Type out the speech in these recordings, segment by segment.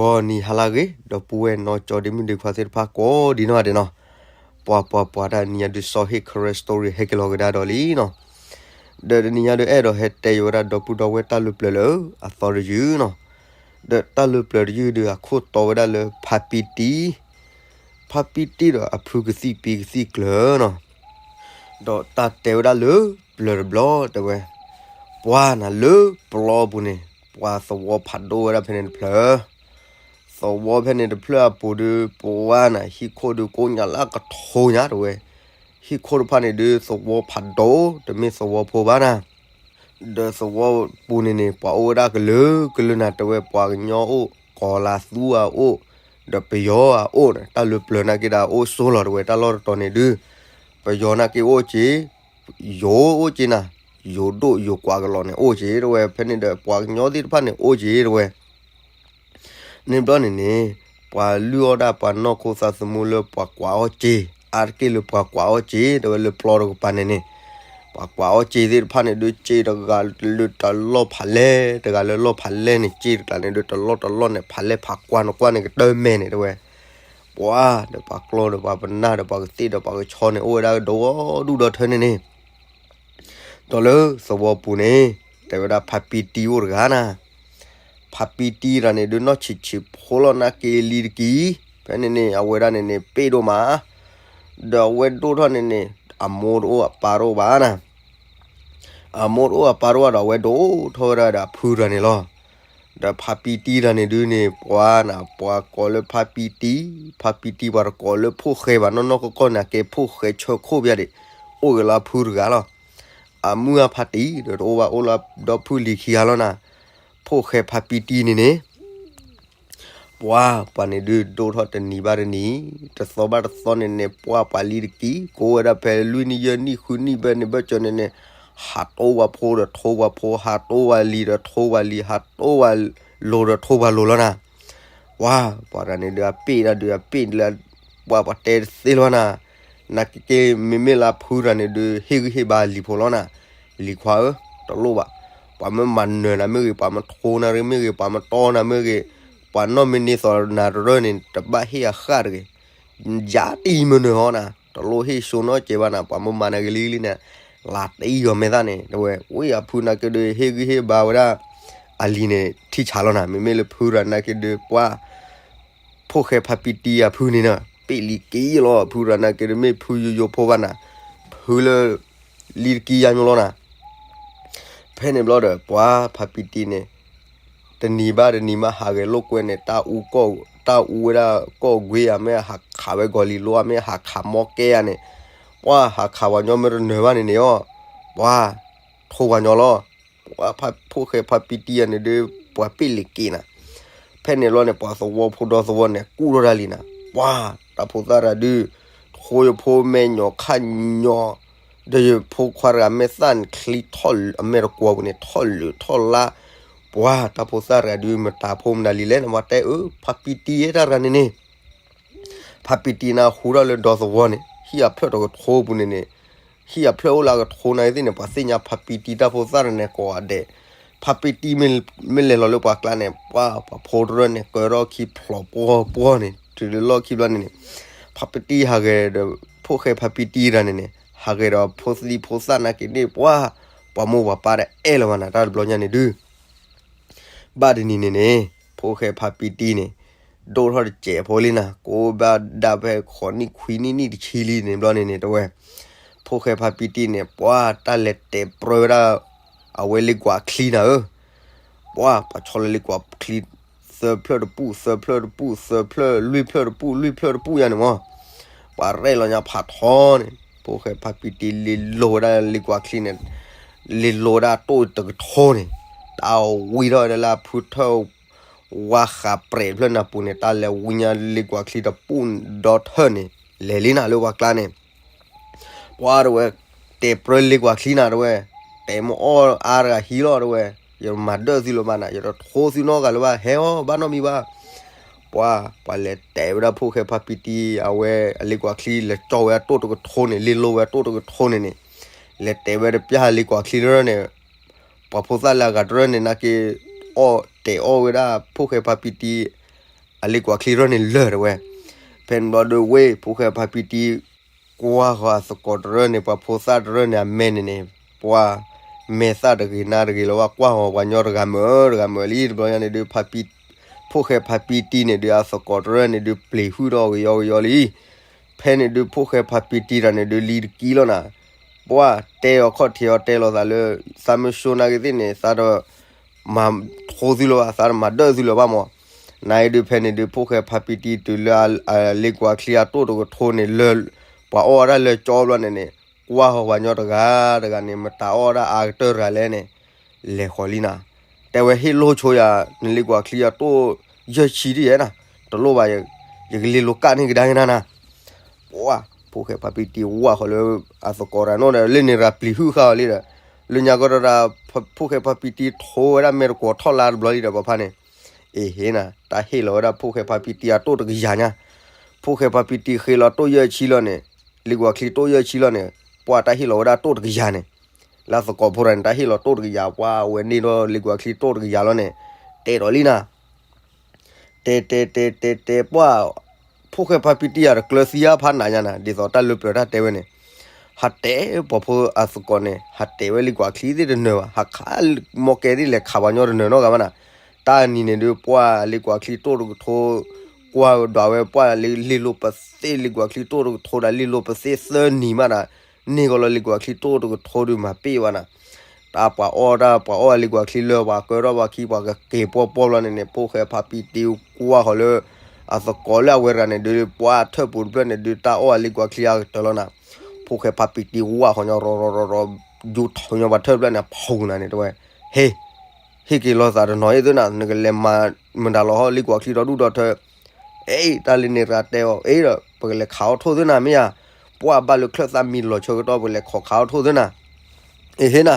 ဂီၤနံၤဟါလၢအဂ့ၤ ဒီပုၢ်ဝဲၢ်နီၢ်ကၠီဒ့မုၣ်ဒ့ခွါသ့ၣ်တဖၣ်ကိးဒံနီၢ်ဂၤဒဲးနီၤ, ပှၤပှၤပှၤတၢ်နံၤညါဒုး စီၤဟ့ၣ် Karen Story ဟဲက့ၤလီၤကဒါဒီးလံနီၤ, ဒီးတနံၤညါဒုးအဲၣ်ဒိးဟဲတဲယိၤဝဲဒၣ်ဒီပုၢ်ဒီဝဲၢ်တၢ်လၢပျၢၤလၢအသီတယုၢ်နီၤ, ဒီးတၢ်လၢပျၢၤတယုၢ်ဒုးအခိၣ်တီဝဲဒၣ်လၢဖါပံတံ ဖါပံတံဒီးအဖုကသံၣ်ပံကသံၣ်ကျၢၤနီၤ, ဒီးတၢ်တဲဝဲဒၣ်လၢပျၢၤတဘျီတဲဝဲ, ပှၤနၤလၢပျီပူၤန့ၣ် ပှၤသဝီဖးဒိၣ်ဝဲဒၣ်ဖဲန့ၣ်တဖျၢၣ်, သဝီဖဲန့ၣ်တဖျၢၣ်အပူၤဒုး ပှၤနၤဟံၣ်ခိၣ်ဒုးကိးညါလၢကထိညါတဲဝဲ, ဟံၣ်ခိၣ်တဖၣ်န့ၣ်ဒုးသဝီဖးဒိၣ် တမ့ၢ်သဝီဖိဘၣ်နၤ ဒီးသဝီပူၤန့ၣ်န့ၣ် ပှၤအိၣ်ဝဲဒၣ်ကလုာ်ကလုာ်နၤတဲဝဲ, ပှၤကညီအိၣ်, ကီၤလၤသူအအိၣ်, ဒီးပယီၤအအိၣ်န့ၣ် တၢ်လၢပျၢၤနာ်က့ဒီးအအိၣ်ဆိလီၤတဲဝဲ, တၢ်လီၢ်တတီၤန့ၣ်ဒုး ပယီၤနာ်က့အိၣ်က့ၤ, ယိၤအိၣ်က့ၤနၤ, ယိၤဒိၣ်ယိၤကွးကလီၤန့ၣ်အိၣ်က့ၤတဲဝဲ, ဖဲန့ၣ်ဒီးပှၤကညီသ့ၣ်တဖၣ်န့ၣ်အိၣ်က့ၤတဲဝဲ န့ၣ်ဘျီန့ၣ်န့ၣ် ပှၤလုၢ်အီၣ်ဒၣ်ပှၤနီၢ်ခိသးသမူလၢပှၤကွၢ်အီၣ်စ့, အါတက့ၢ်လၢပှၤကွၢ်အီၣ်စ့တဲဝဲလၢပျီတကပၤန့ၣ်န့ၣ်, ပှၤကွၢ်အီၣ်စ့သ့ၣ်တဖၣ်န့ၣ်ဒုး စ့တဂၤလၢတလီၢ်ဖးလဲၢ်, တဂၤလၢလီၢ်ဖးလဲၢ်န့ၣ် စ့တကျါန့ၣ်ဒုး တလီၢ်တလီၢ်န့ၣ် ဖးလဲၢ်ဖးကွၢ်နကွၢ်န့ၣ် ကတၢၢ်မဲာ်န့ၣ်တဲဝဲ, ပှၤဒီးပှၤကျီဒီးပှၤပနၢ်ဒီး ပှၤကသ့ၣ်ဒီးပှၤကဆီန့ၣ် အိၣ်ဝဲဒၣ်ဒီဒူၣ်ဒီထၢန့ၣ်န့ၣ် ဒီးလၢသဝီပူၤန့ၣ် တဲဝဲဒၣ်ဖါပံတံအိၣ်တဂၤနၤ, ဖါပံတံတဂၤန့ၣ်ဒုး နီၢ်ဆံးဆံးဖိလီၤနာ်က့လံတက့ၢ်, ဖဲန့ၣ်န့ၣ် အဝဲဒၣ်န့ၣ်န့ၣ် ပ့ၢ်ဒိၣ်မး, ဒီးအဝဲဒိၣ်ထီၣ်န့ၣ်န့ၣ် အမိၢ်တအိၣ်အပၢ်တအိၣ်ဘၣ်နၤ, အမိၢ်တအိၣ်အပၢ်တအိၣ်ဒီး အဝဲဒိၣ်ထီၣ်ဝဲဒၣ်ဒီးအဖုတဂၤန့ၣ်လီၤ. ဒီးဖါပံတံတဂၤန့ၣ်ဒုးန့ၣ် ပှၤနၤ ပှၤကိးလၢဖါပံတံ, ဖါပံတံ ပှၤတကိးလၢဖိၣ်ဃဲဘၣ်နီၢ်နီၢ်ကီၢ်ကီၢ်နာ်က့ ဖိၣ်ဃဲဆၢခိၣ်ဖဲဒၣ်, အိၣ်ဂ့ၤလၢအဖုတဂၤလီၤ. အမုၢ်အဖါတံဒီးတအိၣ်ဘၣ် အိၣ်လၢဒီဖုလံၤခံဂၤလီၤနၤ, ဖိၣ်ဃဲဖါပံတံန့ၣ်န့ၣ် ပှၤ ပှၤန့ၣ်ဒုးဒိၣ်ထီၣ်တနံၤဘၣ်တနံၤ, တသီဘၣ်တသီန့ၣ်န့ၣ် ပှၤပှၤလံၤတက့ၢ် ကိးဝဲဒၣ်ဖဲလွံၢ်နံၣ်ယဲၢ်နံၣ်ဃုနံၣ်ဘၣ်န့ၣ် ဘၣ်ကၠီန့ၣ်န့ၣ် ဟးတိၢ်ဝဲဖိဒီးထိဝဲဖိ, ဟးတိၢ်ဝဲလံၤဒီးထိဝဲလံၤ, ဟးတိၢ်ဝဲလိၤဒီးထိဝဲလိၤလီၤနၤ. ပှၤ ပှၤတဂၤန့ၣ်ဒုးအပ့ၢ်ဒၣ်ဒုးအပ့ၢ်လၢ ပှၤပှၤတဲတသ့လီၤနၤ, နာ်က့က့ မ့မ့ၢ်လၢအဖုတဂၤန့ၣ်ဒုး ဟ့ၣ်ဂံၢ်ဟ့ၣ်ဘါလံၤဖိလီၤနၤ, လံၤခွါဧၢ, တလိၣ်ဘၣ်, ပှၤမ့ၢ်မၤနၢၤနၤမ့ၢ်ဂ့ၤ, ပှၤမ့ၢ်ထိနၤမ့ၢ်ဂ့ၤ, ပှၤမ့ၢ်တီနၤမ့ၢ်ဂ့ၤ, ပှၤနီၢ်မ့ၢ်န့ၢ်သိးနၤတရၢၢ်န့ၣ် တဘၣ်ဟ့ၣ်အဃၣ်တဂ့ၤ, ယၤတအံၤမ့ၢ်နၢၤဟီနၤ, တလိၣ်ဟ့ၣ်ဆိနီတစဲးဘၣ်နၤ, ပှၤမ့ၢ်မၤနၤဂ့ၤလံလံန့ၣ် လၤတအံၤဂီၤမဲာ်သၣ်န့ၣ် တဲဝဲ, ဝံၤအဖုနာ်က့ဒုး ဟ့ၣ်ဂံၢ်ဟ့ၣ်ဘါဝဲဒၣ် အလံၤန့ၣ် ထံဆးလီၤနၤ, မ့မ့ၢ်လၢဖုတဂၤနာ်က့ဒုး ပှၤ ဖိၣ်ဃဲဖါပံတံအဖုန့ၣ်နီၤ ပ့ၢ်လံၤက့ၤလီၤ, အဖုတဂၤနာ်က့ဒုး မ့ၢ်ဖုယိယိဖိဘၣ်နၤ, ဖုလၢ လံၤတကံယါညိလီၤနၤ. ဖဲန့ၣ်ဘျီဒီး ပှၤဖါပံတံန့ၣ် တနံၤဘၣ်တနံၤမးဟးဂဲၤလိာ်ကွဲန့ၣ် တၢ်အူကီၢ် တၢ်အူဝဲဒၣ်ကီၢ်ကွ့ဧါ, မ့ၢ်ဟးခးဝဲဂီၤလံၤလိၤဧါ, မ့ၢ်ဟးခးမီကဲဧါန့ၣ်, ပှၤဟးခးပှၤညီမ့ၢ်တနၢၤဘၣ်န့ၣ်န့ၣ်အီၤ, ပှၤ ထိပှၤညီလီၤ. ပှၤဖး ဖိၣ်ဃဲဖါပံတံယါန့ၣ်ဒုး ပှၤပ့ၢ်လံၤက့ၤနၤ. ဖဲန့ၣ်ဘျီန့ၣ် ပှၤသဝီဖိဒီသဝီန့ၣ် ကူၣ်ထီၣ်တၢ်လံနၤ, ပှၤ တၢ်ဖိသၣ်တဂၤဒုး ထိယဖိမဲာ်ညီခါညီ, ဒီးယဖိခွါတဂၤမဲာ်သၣ်န့ၣ် ချံထီၣ်အမဲာ်တကွီၤပူၤန့ၣ် ထီၣ်လၢာ်ထီၣ်လါ, ပှၤတၢ်ဖိသၣ်တဂၤဒုး မတၤဖိမတၤလံၤလဲၣ်န့ၣ် ပှၤတဲအၢ ဖါပံတံယဲတၢ်တဂၤန့ၣ်န့ၣ် ဖါပံတံနၤဟူထီၣ်လၢဒီသဝီန့ၣ် ဟံၣ်အဖျၢၣ်တကထိပူၤန့ၣ်န့ၣ်, ဟံၣ်အဖျၢၣ်အိၣ်လၢအကထိနာ်က့သ့ၣ်န့ၣ် ပှၤသ့ၣ်ညါဖါပံတံတၢ်ဖိသၣ်တဂၤန့ၣ်ကိးဂၤဒဲး, ဖါပံတံမ့ၢ်လဲၤလီၤလၢပှၤကျါန့ၣ် ပှၤ ပှၤဖိတရၢၢ်န့ၣ် ကၢထီၣ်ခံဖျိးပှီၢ်ပှီၢ်န့ၣ် တုၤလၢလီၢ်ခံဘျီန့ၣ်န့ၣ်, ဖါပံတံဟးဂဲၤဒီး ဖိၣ်ဃဲဖါပံတံတဂၤန့ၣ်န့ၣ် ဟးဂဲၤဒီးဖိသံဖိသၣ်နာ်က့န့ၣ် ပှၤ ပှၤမိၢ်ပှၤပၢ်တအဲၣ်လၢၤဘၣ်နၤ တၢ်တဘျီညါန့ၣ်ဒုး ဘၣ်တနံၤန့ၣ်န့ၣ် ဖိၣ်ဃဲဖါပံတံန့ၣ် ဒိၣ်ထီၣ်တစဲးဖိလံနၤ, ကိးဘၣ်ဒၣ်ဖဲဃိးနံၣ်ခွံနံၣ်နံၣ်တဆံလံန့ၣ်ဘျီန့ၣ်န့ၣ် တဲဝဲ, ဖိၣ်ဃဲဖါပံတံန့ၣ် ပှၤတၢ်လဲၤတဲာ်ပြၢဝဲဒၣ် အဝဲလ့ကွၢ်ချံနၤဧၢ, ပှၤ ပှၤဆီလၢလ့ကွၢ်ချံ သၢဖျၢၣ်တပူၣ် သၢဖျၢၣ်တပူၣ် သၢဖျၢၣ် လွံၢ်ဖျၢၣ်တပူၣ် လွံၢ်ဖျၢၣ်တပူၣ်ယါန့ၣ်မး, ပှၤရဲၣ်လီၤညါဖးထီန့ၣ် ဖိၣ်ဃဲဖါပံတံလ့လိၤဝဲဒၣ်လ့ကွၢ်ချံန့ၣ်, လ့လိၤဝဲဒၣ်တိၣ်တကထိန့ၣ်, တၢ်ဝံထီၣ်ဝဲဒၣ်လၢအဖုထၢၣ် ဝါဃးပြဲးဖျၢၣ်နၢ်ပူၤန့ၣ် တၢ်လဲၤဝံညါလ့ကွၢ်ချံတပူၣ်ဒီထၢၣ်န့ၣ် လဲၤလံနၤလၢပှၤကျါန့ၣ် ပှၤတဲဝဲ, တဲာ်ပြၢလ့ကွၢ်ချံနၤတဲဝဲ, တဲာ်မအီၣ်အါတဂၤဟံးလီၤတဲဝဲ, ယမၤဒၢၣ်သုလၢၤဘၣ်နၤ ယတထိသုနီတဂၤလၢၤဘၣ် ဟဲအီၣ်ဘၣ်နီတမံၤဘၣ်. ပှၤ ပှၤလဲၤတဲာ်ဝဲဒၣ်ဖိၣ်ဃဲဖါပံတံ အဝဲအလ့ကွၢ်ချံ လဲၤကၠီဝဲအတိၣ်တကထိန့ၣ် လ့လိၤဝဲအတိၣ်တကထိန့ၣ်န့ၣ်, လဲၤတဲာ်ဝဲတပျၢ်လ့ကွၢ်ချံတရၢၢ်န့ၣ် ပှၤဖိသၣ်လၢအဂၤတရၢၢ်န့ၣ် နာ်က့ အီၣ်တဲာ်အီၣ်ဝဲဒၣ်ဖိၣ်ဃဲဖါပံတံ အလ့ကွၢ်ချံရၢၢ်န့ၣ်လၢာ်တဲဝဲ. ဖဲန့ၣ်ဘျီဒီးဝ့ၢ် ဖိၣ်ဃဲဖါပံတံ ကွၢ်ဃီၤအသကိးတရၢၢ်န့ၣ် ပှၤဖိသၣ်တရၢၢ်န့ၣ် အမဲန့ၣ်န့ၣ် ပှၤ မဲာ်သၣ်တဂ့ၤနါတဂ့ၤလၢၤဘၣ် ကွၢ်ဃီၤပှၤညီတဂၤမုာ်တဂၤမုာ်လံ တဘျီညါန့ၣ်ဒုး ဖိၣ်ဃဲဖါပံတံန့ၣ်ဒုး အသကိးတရၢၢ်န့ၣ်ဒုး ပျံၤဟုၣ်ထီၣ်ကယီကယီလံ. ဖဲန့ၣ်ဒုး ဖိၣ်ဃဲဖါပံတံတၢ်န့ၣ်ဒုး လံတကံလီၤနၤ, ပှၢ်တဲအီၤခီၣ်ထံးအီၤတဲလီၤသးလၢ သးမ့ၢ်ဆိနၤဂ့ၤသ့ၣ်န့ၣ် သးဒီး မၤထိသုလၢၤဘၣ် သးမၤဒၢၣ်သုလၢၤဘၣ်မး. နၤအံၤဒုးဖဲန့ၣ်ဒုး ဖိၣ်ဃဲဖါပံတံတုၤလၢအလ့ကွၢ်ချံအတိၣ်တကထိန့ၣ်လၢ ပှၤအီၣ်ဝဲဒၣ်လၢကၠီဘျီန့ၣ်န့ၣ် ကွၢ်ဃီၤပှၤညီတဂၤတဂၤန့ၣ် မတၤအီၣ်ဝဲဒၣ်အါကတၢၢ်တဂၤလဲၣ်န့ၣ် လဲၤဃီၤလံနၤ. တဲဝဲဟ့ၣ်လိၣ်ဆိယၤ နလ့ကွၢ်ချံအတိၣ်ယဲၢ်ဆံဒ်ယဲနၤ, တလိၣ်ဘၣ် ယကလ့လိၤကၣ်န့ၢ်ကဒါက့ၤနၤနၤ. ပှၢ် ဖိၣ်ဃဲဖါပံတံဝၢ်ဃီၤလၢ အသကိးတၢ်နီၣ်ဒီး လၢန့ၣ်ရၤပျံၤဟုၣ်ဃာ်အီၤလံဒီး လၢညါကီၢ်ဒီး ဖိၣ်ဃဲဖါပံတံထိဝဲဒၣ်မဲာ်တကွီၤထီၣ်လါတဘျီလံဒီးပှၤဖါန့ၣ် အ့ဟ့နၤ တၢ်ဟ့ၣ်လီၤဝဲဒၣ်ဖိၣ်ဃဲဖါပံတံအတိၣ်တကယၤညါ. ဖိၣ်ဃဲဖါပံတံဃ့လီၤတိၣ်ယဲၢ်ဆံလီၤန့ၣ် လ့ကွၢ်ချံတိၣ်ယဲၢ်ဆံလီၤန့ၣ် ပှၢ်တၢ်ဟ့ၣ်လီၤဝဲဒၣ်တိၣ်တကယၤန့ၣ် လၢအသကိးဖိတၢ်န့ၣ် တၢ်ဟ့ၣ်လီၤတိၣ်တကယၤ ပှၢ်အဝဲန့ၢ်ဒီးလ့ကွၢ်ချံတိၣ်တကယၤလီၤန့ၣ် တဲဒီးလံနၤ တဲတဲတဲတဲတဲ ပှၢ် ဖိၣ်ဃဲဖါပံတံယၤတကျၢၤသံအါဖးနးညါနၤ ဒ်သိးတၢ်လၢပျၢၤတၢ်တဲဝဲန့ၣ် ဟးတဲပှၤဖိအသကိးန့ၣ် ဟးတဲဝဲလ့ကွၢ်ချံသ့ၣ်တနၢၤဘၣ် ဟးခးမီၢ်ကဲသ့ၣ်လဲၤခးပှၤညီတနၢၤနီတဂၤဘၣ်နၤ. တၢ်နံၤန့ၣ်ဒုး ပှၢ်လ့ကွၢ်ချံတိၣ်တကထိ ကွၢ်ဒွးဝဲပှၢ်လံ လ့လိၤပသ့ၣ် လ့ကွၢ်ချံတိၣ်တကထိဒီး လ့လိၤပသ့ၣ်သၢနံၤမးနၤ န့ၢ်ကီးလီၤလ့ကွၢ်ချံတိၣ်တကထိဒုးမၤပ့ၢ်ဘၣ်နၤ တၢ်ပှၤအီၣ်တၢ်ပှၤအီၣ်အလ့ကွၢ်ချံလၢပှၤကၢထီၣ်ပှၤခံ ပှၤကက့ၤပှီၢ်ပှီၢ်ဘျီန့ၣ်န့ၣ် ဖိၣ်ဃဲဖါပံတံကွၢ်ဃီၤလၢ အသကိးလၢအဝဲတဂၤန့ၣ်ဒုး ပှၢ်ထၢၣ်ပူၤတဖျၢၣ်န့ၣ်ဒုး တၢ်အီၣ်အလ့ကွၢ်ချံအကတၢၢ်လီၤနၤ. ဖိၣ်ဃဲဖါပံတံဝၢ်ဃီၤညီရီရီရီရီ ယူၤထီၣ်ညီပှၤထၢၣ်တဖျၢၣ်န့ၣ် ဖီၣ်နၤန့ၣ်တဲဝဲ ဟ့ၣ် ဟ့ၣ်က့ၤလီၤသးတနီၤအံၤသ့နၤ နကလဲၤမၤမုၢ်တၢ်လီၤဟီၣ်လ့ကွၢ်ချံဒီဒူၣ်ဒီထၢ အ့ တၢ်လၢန့ၣ်ရၤတဲအီၤ အ့ဒီး ပကလဲၤခးအီၣ်ထိၣ်သ့နၤမ့ၢ်ဧါ, ပှၢ်ဘၣ်လၢချၢၣ်သၣ်မံလီၤဆၢကတီၢ် ပကလဲၤခီခးအီၣ်ထိၣ်သ့နၤ, အ့ဟ့ၣ်နၤ,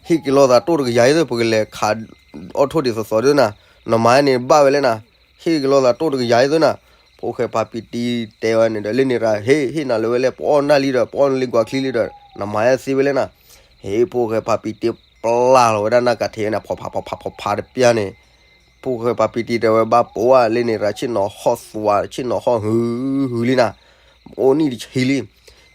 ဟ့ၣ်က့ၤလီၤသးတိၣ်တကယၤအံၤသ့ ပကလဲၤခးအီၣ်ထိၣ်ဒ်သိးသိးသ့နၤ, နမၤန့ၣ်ဘၣ်ဝဲလဲၣ်နၤ, ဟ့ၣ်က့ၤလီၤသးတိၣ်တကယၤအံၤသ့နၤ, ဖိၣ်ဃဲဖါပံတံတဲဝဲန့ၣ်ဒီး လၢန့ၣ်ရၤ ဟ့ၣ် ဟ့ၣ်နၤလၢၤဝဲလဲၣ် ပအီၣ်နၢ်လံဒီး ပအီၣ်နလ့ကွၢ်ချံလံဒီး နမၤသ့ဝဲလဲၣ်နၤ, ဟ့ၣ် ဖိၣ်ဃဲဖါပံတံပျၢ်လီၤဝဲဒၣ်နၢ်ကးထံးဝဲန့ၣ် ဖီၣ်ဖးဖီၣ်ဖးဖီၣ်ဖးတပျၢ်န့ၣ် ဖိၣ်ဃဲဖါပံတံတဲဝဲ ဘၣ်ပိာ်ဝဲလၢန့ၣ်ရၤ ဆ့ၣ်နီၤဟီၣ်သွါ ဆ့ၣ်နီၤဟီၣ်ဟုဟုလံနၤ, အိၣ်နံၣ်တဆံလံ,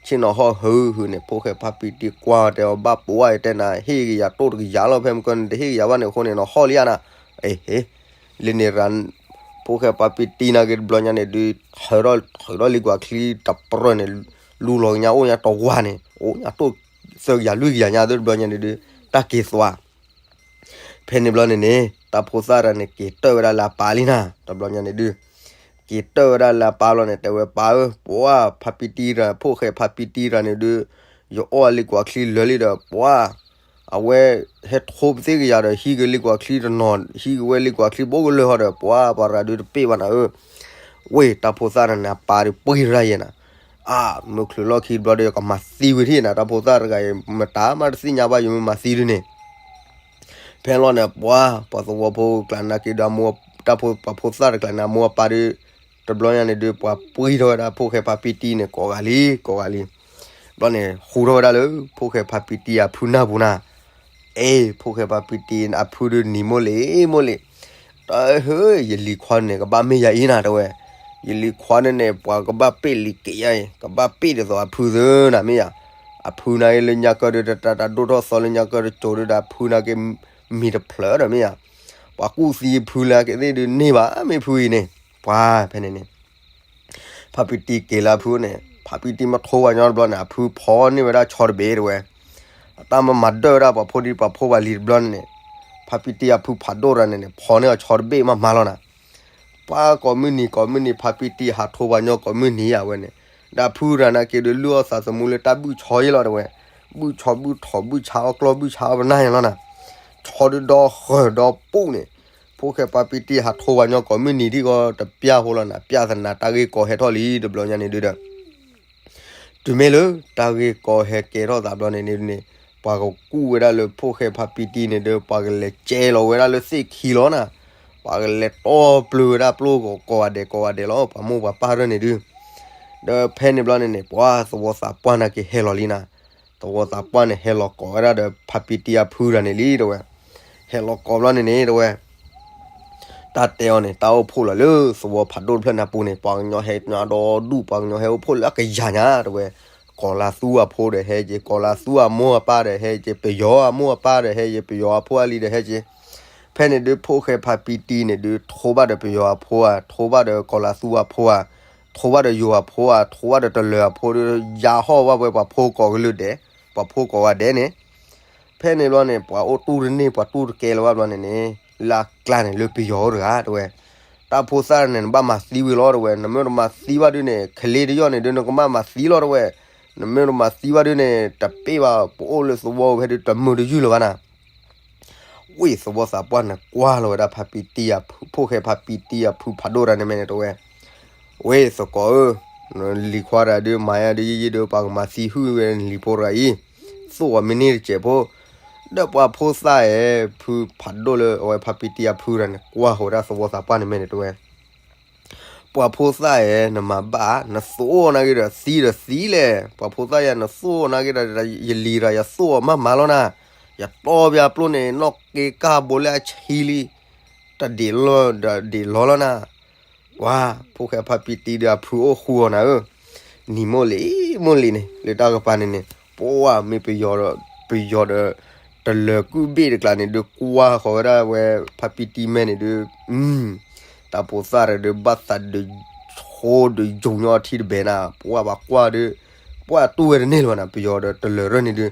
ဆ့ၣ်နီၤဟီၣ်ဟုဟုန့ၣ် ဖိၣ်ဃဲဖါပံတံကွၢ်တဲအီၤ ဘၣ်ပိာ်ဝဲတဲနၤ ဟ့ၣ်က့ၤယၤတိၣ်တကယၤလီၤ ဖဲမုၢ်ကီၢ်န့ၣ် တဟ့ၣ်က့ၤယၤဘၣ်န့ၣ်အဃိန့ၣ် နဟီၣ်လံဧါနၤ, အ့ဟ့ၣ်, လၢန့ၣ်ရၤ ဖိၣ်ဃဲဖါပံတံနာ်က့တဘျီညါန့ၣ်ဒုး ထုးထီၣ်လံကွၢ်ချံတပြၢၢ်န့ၣ် လူလီၤကညါအိၣ်ညါတဝၤန့ၣ် အိၣ်ညါတိၣ်သၢကယၤလွံၢ်ကယၤညါသ့ၣ်တဘျီညါန့ၣ်ဒုး တၢ်က့ၤသွါ ဖဲန့ၣ်ဘျီန့ၣ်န့ၣ် တၢ်ဖိသၣ်တဂၤန့ၣ် က့ၤတၢၢ်ဝဲဒၣ်လၢအပၢ်လံနၤ, တဘျီညါန့ၣ်ဒုး က့ၤတၢၢ်ဝဲဒၣ်လၢအပၢ်လီၤန့ၣ် တဲဝဲပၢ်ဧၢ, ပှၤဖါပံတံတဂၤ ဖိၣ်ဃဲဖါပံတံတဂၤန့ၣ်ဒုး ယအီၣ်အလံကွၢ်ချံလၢာ်လံဒီး ပှၤ အဝဲဟဲထိပသ့ၣ်ကယၤဒီး ဟံးက့ၤလံကွၢ်ချံတနီၤ ဟံးက့ၤဝဲလံကွၢ်ချံဘိကလၢာ်ဟီဒီး ပှၤပှၤရၤဒုးတပ့ၢ်ဘၣ်နၤဧၢ, ဝ့ၢ်တၢ်ဖိသၣ်တဂၤန့ၣ် အပၢ်ဒုးပှ့ၤရၤယဲနၤ အါ မုၢ်ချုးလီၢ်ခံတဘျီဒီး ယကမၤသံဝံၤထံၣ်နၤ တၢ်ဖိသၣ်တဂၤအံၤ မတၤမးတသ့ၣ်ညါဘၣ် ယမ့ၢ်မၤသံဒုးန့ၣ်, ဖဲလီၤန့ၣ် ပှၤ ပှၤသဝီဖိကျါနာ်က့ဒီး တၢ်ဖိ ပှၤဖိသၣ်တကျါန့ၣ် အမိၢ်အပၢ်ဒုး တဘျီညါန့ၣ်ဒုး ပှၤပှ့ၤထီၣ်ဝဲဒၣ်ဖိၣ်ဃဲဖါပံတံန့ၣ် ကိးဂၤလံ ကိးဂၤလံ, ဘျီန့ၣ် ဟူးထီၣ်ဝဲဒၣ်လၢ ဖိၣ်ဃဲဖါပံတံအဖုနၢ်ပူၤနၤ အ့ ဖိၣ်ဃဲဖါပံတံအဖုဒုးနံၤမိၢ်လံၤမိၢ်လံၤ, တၢ်ဟ့ၣ် ယလံၤခွါန့ၣ် ကဘၣ်မ့ၢ်ယၤအံၤနၤ တဲဝဲ, ယလံၤခွါန့ၣ်န့ၣ် ပှၤကဘၣ်ပ့ၢ်လံၤက့ၤယၤအံၤ ကဘၣ်ပ့ၢ်ဒ်သိးအဖုသ့နၤမ့ၢ်ယၤ, အဖုနာ်က့လၢညါကၢၢ်ဒုး တၢ်တၢ်ဒိၣ်ထီၣ်သီလၢညါကၢၢ်တစိၤဒုးဒီး အဖုနာ်က့ မံၤတဖျၢၣ်ဒီးမ့ၢ်ယၤ, ပှၤကူၣ်သံအဖုလၢက့ၤသ့ၣ်ဒုးန့ၢ်ဘၣ် မ့ၢ်ဖုအံၤန့ၣ်, ပှၤဖဲန့ၣ်န့ၣ် ဖါပံတံက့ၤလၢအဖုန့ၣ် ဖါပံတံမ့ၢ်ထိဝဲညီတဘျီန့ၣ် အဖုဖီန့ၢ်ဝဲဒၣ်ဆီတဘ့ၣ်တဲဝဲ, အတၢ်မၤမၤဒၢၣ်ဝဲဒၣ်ပှၤဖိဒံပှၤဖိပှၤလံၤတဘျီန့ၣ်န့ၣ်, ဖါပံတံအဖုဖးဒိၣ်တဂၤန့ၣ်န့ၣ် ဖီန့ၢ်အီၤဆီတဘ့ၣ်မးမးလီၤနၤ, ပှၤကိးမုၢ်နံၤကိးမုၢ်နံၤ ဖါပံတံဟးထိဝဲညီကိးမုၢ်နံၤယၤဝဲန့ၣ်, ဒီးအဖုတဂၤနာ်က့ဒုး လုၢ်အီၣ်သးသမူလၢတၢ်ဘုၣ်ဆီယဲလီၤတဲဝဲ, ဘုၣ်ဆီဘုၣ်ထိးဘုၣ်ဆါအီၣ်ကျီၢ်ဘုၣ်ဆါအီၣ်ပနၢ်ယဲလီၤနၤ, ဆီဒုးဒီဃၢၤဒီပူၣ်န့ၣ် ဖိၣ်ဃဲဖါပံတံဟးထိဝဲညီကိးမုၢ်နံၤထံၣ်ကီးတပျၢ်ဖိလီၤနၤ, ပျၢ်သနာ်တၢ်ဂ့ၢ်ကီဟဲထီၣ်လံတဘျီညါန့ၣ်ဒုးဒီး တုၤမ့ၢ်လၢတၢ်ဂ့ၢ်ကီဟဲကဲထီၣ်သးဘျီန့ၣ်န့ၣ်န့ၣ်, ပှၤကကူၣ်ဝဲဒၣ်လၢဖိၣ်ဃဲဖါပံတံန့ၣ်ဒီး ပှၤကလဲၤကဲလီၤဝဲဒၣ်လၢသ့ၣ်ခံလီၤနၤ, ပှၤကလဲၤတီပျုၤဝဲဒၣ်ပျိၢ်ကိးဂၤဒဲးကိးဂၤဒဲးလီၤ ပှၤမိၢ်ပှၤပၢ်တဖၣ်န့ၣ်ဒုး, ဒီးဖဲန့ၣ်ဘျီန့ၣ်န့ၣ် ပှၤသဝီသးပှၢ်နာ်က့ဟဲလီၤလံနၤ, သဝီသးပှၢ်န့ၣ် ဟဲလီၤကိးဝဲဒၣ်ဒီးဖါပံတံအဖုတဂၤန့ၣ်လံတဲဝဲ, ဟဲလီၤကိးဘျီန့ၣ်န့ၣ်တဲဝဲ တၢ်တဲအီၤန့ၣ် တၢ်အိၣ်ဖှိၣ်လီၤလၢသဝီဖးဒိၣ်တဖျၢၣ်န့ၣ်အပူၤန့ၣ် ပှၤကညီဟဲညါဒီဒူၣ် ပှၤကညီဟဲအိၣ်ဖှိၣ်လၢအကယၤညါတဲဝဲ, ကီၤလၤသူအဖိဒီးဟဲက့ၤ ကီၤလၤသူအမိၢ်အပၢ်ဒီးဟဲက့ၤ ပယီၤအမိၢ်အပၢ်ဒီးဟဲက့ၤ ပယီၤအဖိအလံၤဒီးဟဲက့ၤ, ဖဲန့ၣ်ဒုး ဖိၣ်ဃဲဖါပံတံန့ၣ်ဒုး ထိဘၣ်ဒီးပယီၤအဖိဧါ ထိဘၣ်ဒီးကီၤလၤသူအဖိဧါ, ထိဘၣ်ဒီးယိၤအဖိဧါ ထိဘၣ်ဒီးတလၢၤအဖိဒီး ယါဟီၣ်ဘၣ်ဝဲပှၤဖိကိးကလုာ်ဒဲး, ပှၤဖိကိးဂၤဒဲးန့ၣ် ဖဲန့ၣ်ဘျီန့ၣ် ပှၤအိၣ်တူၢ်တန့ၢ် ပှၤတူၢ်တကဲလၢၤဘၣ်ဘျီန့ၣ်န့ၣ် လၢအကျါန့ၣ် လၢပယီၤအိၣ်တဂၤတဲဝဲ, တၢ်ဖိသၣ်န့ၣ် နဘၣ်မၤသံဝံၤလီၤတဲဝဲ, နမ့ၢ်တမၤသံဘၣ်ဒုးန့ၣ် ကလ့တယီၢ်န့ၣ်ဒုး နကဘၣ်မၤသံလီၤတဲဝဲ, နမ့ၢ်တမၤသံဘၣ်ဒုးန့ၣ် တပ့ၢ်ဘၣ် ပအိၣ်လၢသဝီဖဲဒုး တမုာ်တယုၢ်လၢၤဘၣ်နၤ. ဝံသဝီသးပှၢ်န့ၣ် ကွၢ်လီၤဝဲဒၣ်ဖါပံတံအဖု ဖိၣ်ဃဲဖါပံတံအဖုဖးဒိၣ်တၢ်န့ၣ်မဲာ်န့ၣ်တဲဝဲ, ဝ့ၢ်သကိးဧၢ, နလံၤခွါတဂၤဒုး မၤယါဒုးယံာ်ယံာ်ဒီး ပှၤကမၤသံဟုၣ်ဝဲနလံၤဖိတဂၤအံၤ, သိၣ်အီၤမ့ၢ်န့ၢ်တစဲးဖိ, ဒီးပှၤဖိသၣ်ဧၢ, ဖုဖးဒိၣ်လၢအဝဲဖါပံတံအဖုတဂၤန့ၣ် ကွၢ်ဃီၤဝဲဒၣ်သဝီသးပှၢ်န့ၣ်မဲာ်န့ၣ်တဲဝဲ ပှၤဖိသၣ်ဧၢ, နမၤဘၣ် နသိၣ်အီၤနာ်က့ဒီးသံဒီးသံလဲၣ်, ပှၤဖိသၣ်ယၤ နသိၣ်အီၤနာ်က့ဒီး ယလံၤဒီးယသိၣ်အီၤမးမးလီၤနၤ, ယတီၢ်ဘၣ်အပျိၣ်န့ၣ် နီၣ်က့ကၢ်ဘိလၢအဆံလံ, တဒံးလီၤဒီးဒံးလီၤလီၤနၤ ပှၤဖိၣ်ဃဲဖါပံတံဒီးအဖုအိၣ်ဃူအီၤနၤဧၢ, နံၤမိၢ်လံၤမိၢ်လံၤန့ၣ် လၢတၢ်ကပၤန့ၣ်န့ၣ် ပှၤမ့ၢ်ပယီၤဒီး ပယီၤဒီး တလၢၤကုၣ်ဘ့ၣ်တကျါန့ၣ်ဒုး ကွၢ်ဃီၤဝဲဒၣ်ဝဲ ဖါပံတံမဲာ်န့ၣ်ဒုး တၢ်ဖိသၣ်တဒုး ဘၣ်သးဒုး ဆိဒီးယိၤညီထံတဘဲနၤ ပှၤဘၣ်ကွၢ်ဒုး ပှၤတူၢ်ဝဲတန့ၢ်လၢၤဘၣ်နၤ ပယီၤဒီးတလၢၤရၢၢ်န့ၣ်ဒုး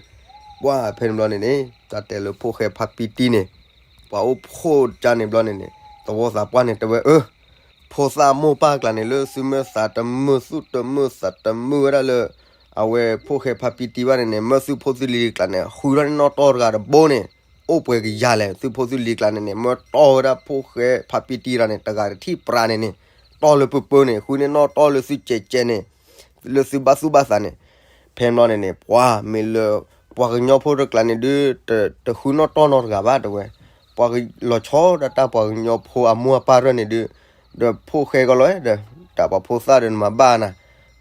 ပှၤဖဲန့ၣ်ဘျီန့ၣ်န့ၣ် တၢ်တဲလၢဖိၣ်ဃဲဖါပံတံန့ၣ် ပှၤအိၣ်ဖှိၣ်ကါန့ၣ်ဘျီန့ၣ်န့ၣ် သဝီသးပှၢ်န့ၣ်တဲဝဲအၢ ဖိသၣ်မိၢ်ပၢ်ကျါန့ၣ် လၢသုမ့ၢ်သးတမုာ် သုတမုာ်သးတမုာ်ဝဲဒၣ်လၢ အဝဲဖိၣ်ဃဲဖါပံတံဘၣ်န့ၣ်န့ၣ် မၢသုဖိသုလံၤကျါန့ၣ် ဃုထီၣ်န့ၢ်နီၣ်တီၢ်တဂၤတဘိန့ၣ် အိၣ်ပှဲၤကယၤလဲၣ် သုဖိသုလံၤကျါန့ၣ်န့ၣ် မၢတီၢ်ဝဲဒၣ်ဖိၣ်ဃဲဖါပံတံတဂၤန့ၣ် တဂၤတထံၣ်ပြးန့ၣ်န့ၣ် တီၢ်လၢပၢပၢန့ၣ် ဃုန့ၢ်နီၣ်တီၢ်လၢသုကဲးကဲးန့ၣ် လၢသုဘၣ်သူၣ်ဘၣ်သးန့ၣ် ဖဲန့ၣ်ဘျီန့ၣ်န့ၣ် ပှၤမ့ၢ်လၢ ပှၤကညီဖိတကျါန့ၣ်ဒုး တဃုနီၣ်တီၢ်နီတဂၤဘၣ်တဲဝဲ, ပှၤလီၤဆီဒၣ်တၢ်ပှၤကညီဖိအမိၢ်အပၢ်ရၢၢ်န့ၣ်ဒုး ဒီးဖိၣ်ဃဲကီးလီၤဒီး တၢ်ပှၤဖိသၣ်ဒီးနမၤဘၣ်နၤ,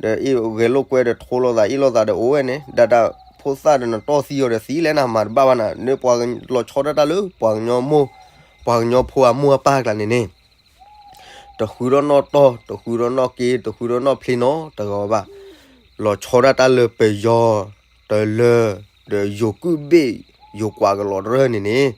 ဒီးအ့ၣ်ဂဲၤလိာ်ကွဲဒီးထိလိာ်သးအ့ၣ်လိာ်သးဒီးအိၣ်ဝဲန့ၣ် ဒၣ်တၢ်ဖိသၣ်ဒီးနတီၢ်သံအီၤဒီးသံလဲၣ်နၤမၤတဘၣ်ဘၣ်နၤ နပှၤလီၤဆီဒၣ်တၢ်လၢပှၤကညီမိၢ် ပှၤကညီဖိအမိၢ်အပၢ်ကျါန့ၣ်န့ၣ် တဃုထီၣ်နီၣ်တီၢ် တဃုထီၣ်နီၣ်က့ တဃုထီၣ်နီၣ်ဖျ့နီတဂၤဘၣ်, လီၤဆီဒၣ်တၢ်လၢပယီၤ တလၢၤ ဒီးယိၤကုၣ်ဘ့ၣ် ယိၤကွးကလီၤတရၢၢ်န့ၣ်န့ၣ်,